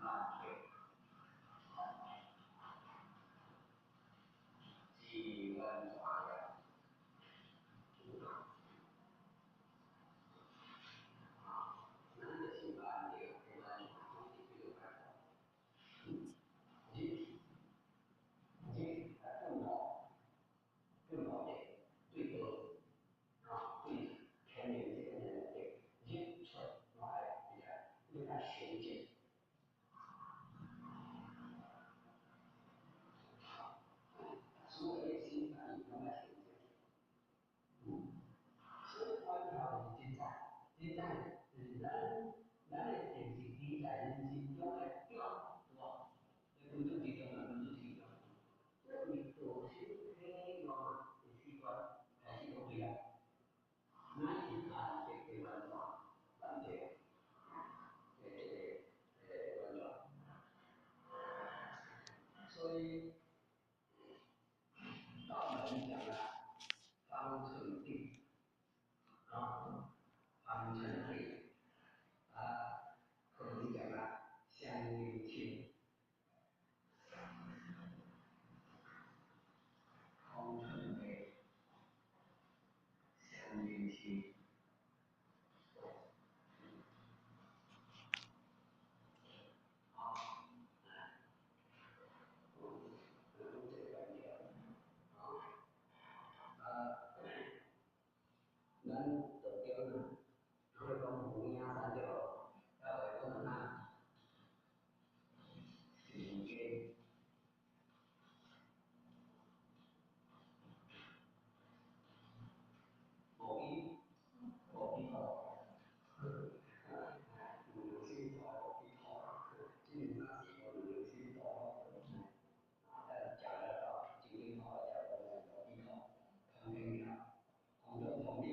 难得之完全了，啊，咱就是难得完全总是叫做关条。日日啊，顿悟，顿悟者对道啊，对天命这个的日出来。你看神经，所有的心反应拢爱神经。所以关条是真在，真在就是咱的定是伫在人生中的中，对无？你分做几种啊？分做四种。这为道心体用的四观开始讲对啊，乃是难得的完全，难得。所以道门讲啊，方寸地，啊，方寸地，啊，可能讲啊，相应亲，方寸地，相应亲。咱道中啊，咱咧讲无影山对无？啊，会讲哪？时间无记，无记好，有心图无记好，这两那是无两心图，啊，食了到真经好，食讲无记好，通天桥，空中同理。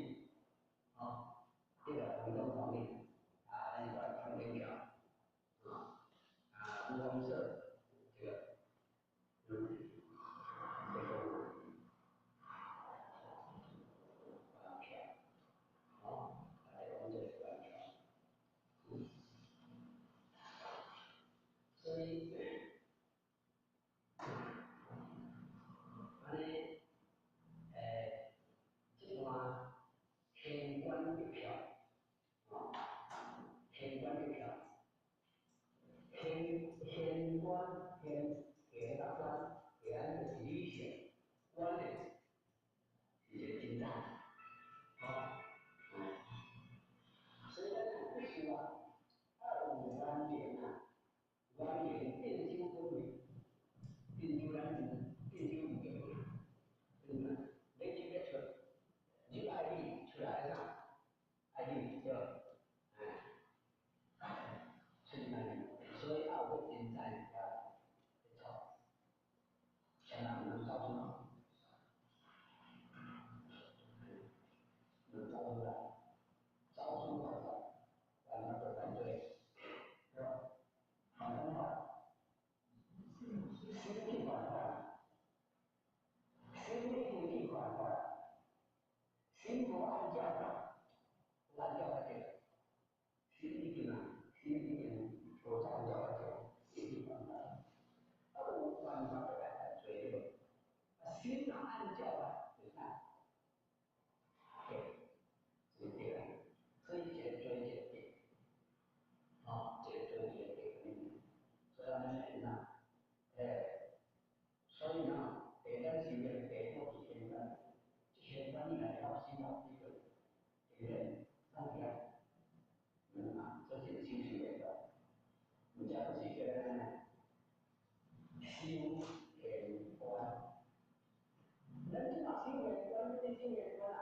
个款啊，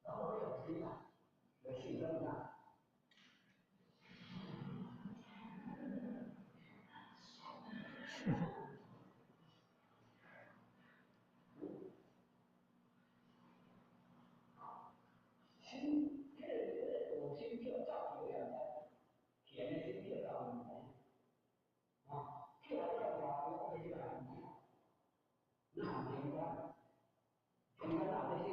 拢无咧用心啊，就心怎啊？心，彼个大心叫走去，你也毋知，甜的心叫走毋知，啊，叫来了外，我讲起来毋知，哪有天官？天官哪有心？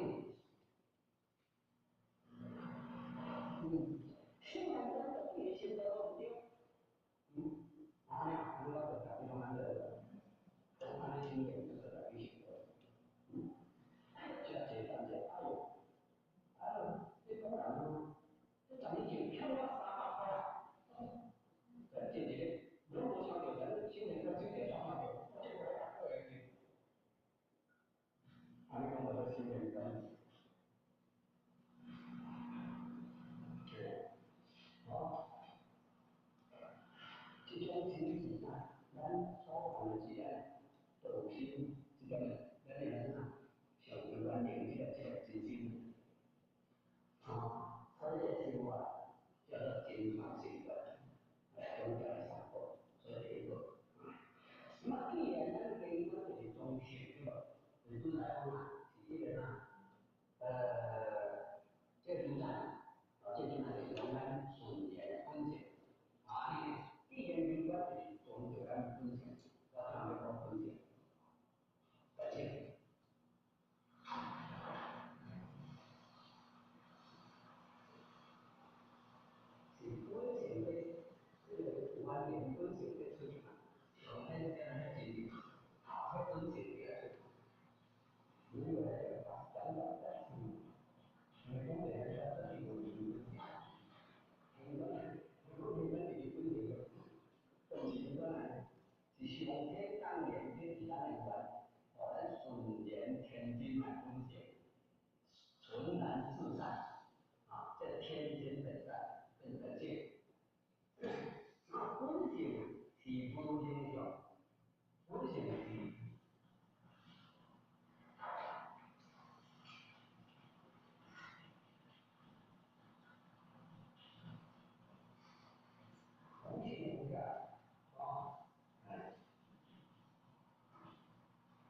心安怎就对心都毋对，啊，你我就家己拢安尼，讲按呢心念就是来去想，遮济等者，哎哟，哎哟，你讲人啊？这10年前欠我300块啊！咱真一个，拢无想著，咱新年咱这个状况着，我这个来过去。按呢讲，我做新年咱，对，哦，这种心情啊，咱所犯的是安道心，这种咱的人啊，上完成这个真心，啊。所以这个生活叫做真法生活，来讲起来三个，所以第一个。那么既然咱经过就是中性对无？就是本来讲啊，是彼个啥？这个主宰，啊，这主宰就是讲咱顺然的本性。啊，既然明白就是宗着咱本性，我通要讲本性，而且。是本性的，这个原灵本性的出嘛，上天这样遐真理，啊，彼本性伫遐出。如果来讲，讲到在是，因为讲的遐绝对无是本性，因为讲，如果原本就是本性的，就是本来是上天降临，这是咱的缘，予咱顺然天真的本性，纯然自在，啊，这天真本在。本性，啊，本性是无形象，本性是无形的，啊，哎，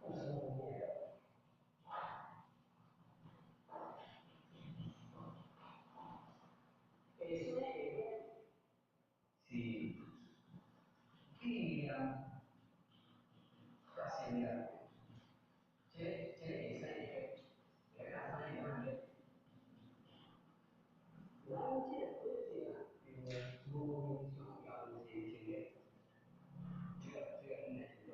不生不灭的。下生下灭是意念佮心念，这下生下灭，来看啥物问题？咱这个本性啊，因为无明相交形成的，这个咱来知道。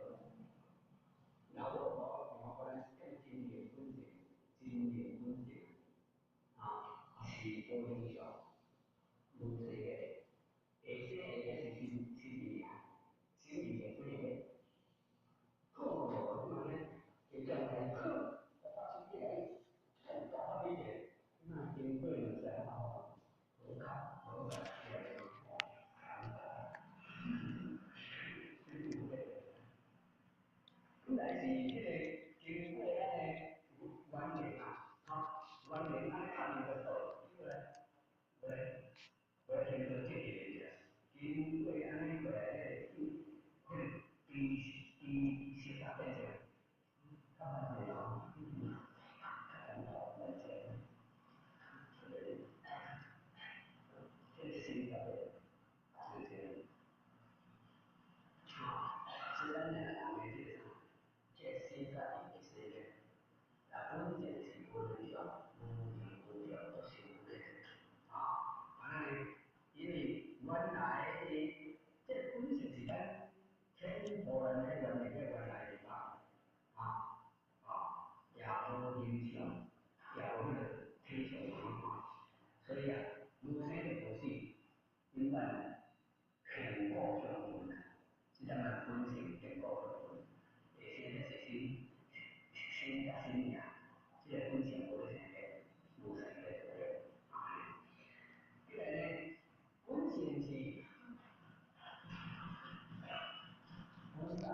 若我无我可能是真灵本性，真灵本性啊，是无形相。无这个，下生下灭是心心意啊，心意下生下灭。好，怎么呢？就这样来好，我发生起来，很大一点，那经过两三号，无卡无卡，本来是彼个经过咱的原灵啊，吼，原灵按呢看伊就倒，过来，过来。我听过这个者，经过按呢过来，彼个低低色啊变成，较慢者吼，较艰苦慢者，这个心特别，就是啊，是咱两人的这个啥，这个心家己是个，啊，本性是无形象，无形无相都是无的，啊，安呢，因为原来的这个本性是咱天赋人的原来的原来的嘛，啊啊，也无形象，也无彼个体相嘛，所以啊，无生就无死，永远恒固相存啊，这点仔本性恒固相存，下生就是心，心甲心尔，这个本性无咧生变，无生变就对。啊，这个呢，本性是本来，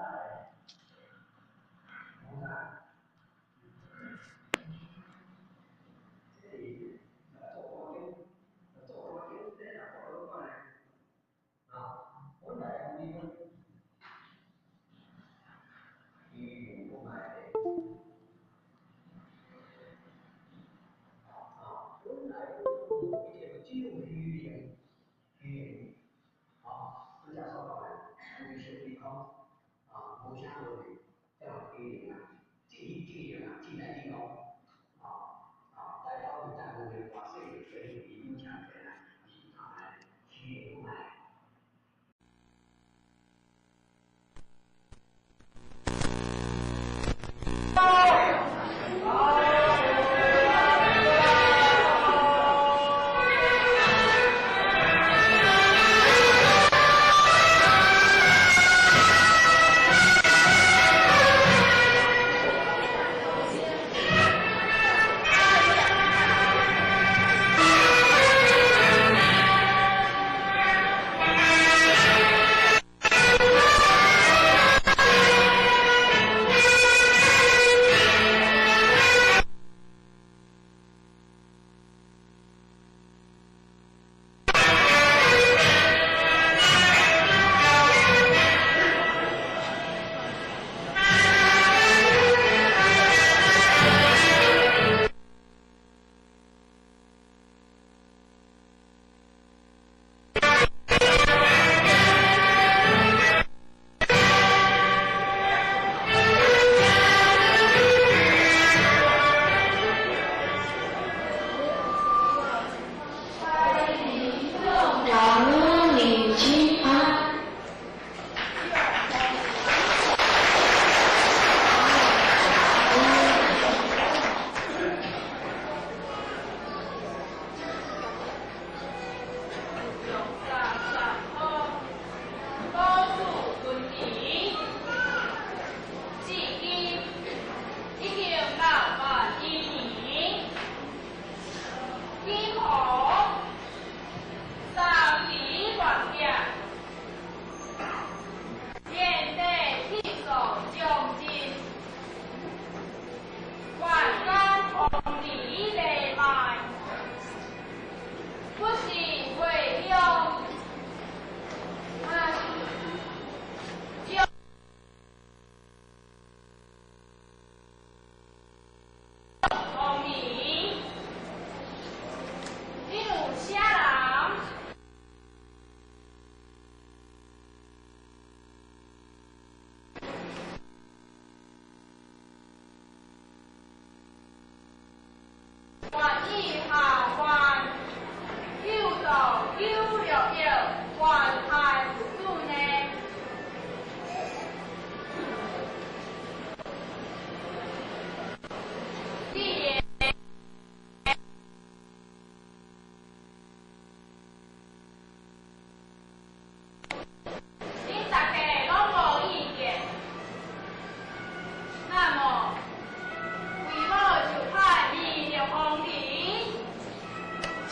本来。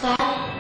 三。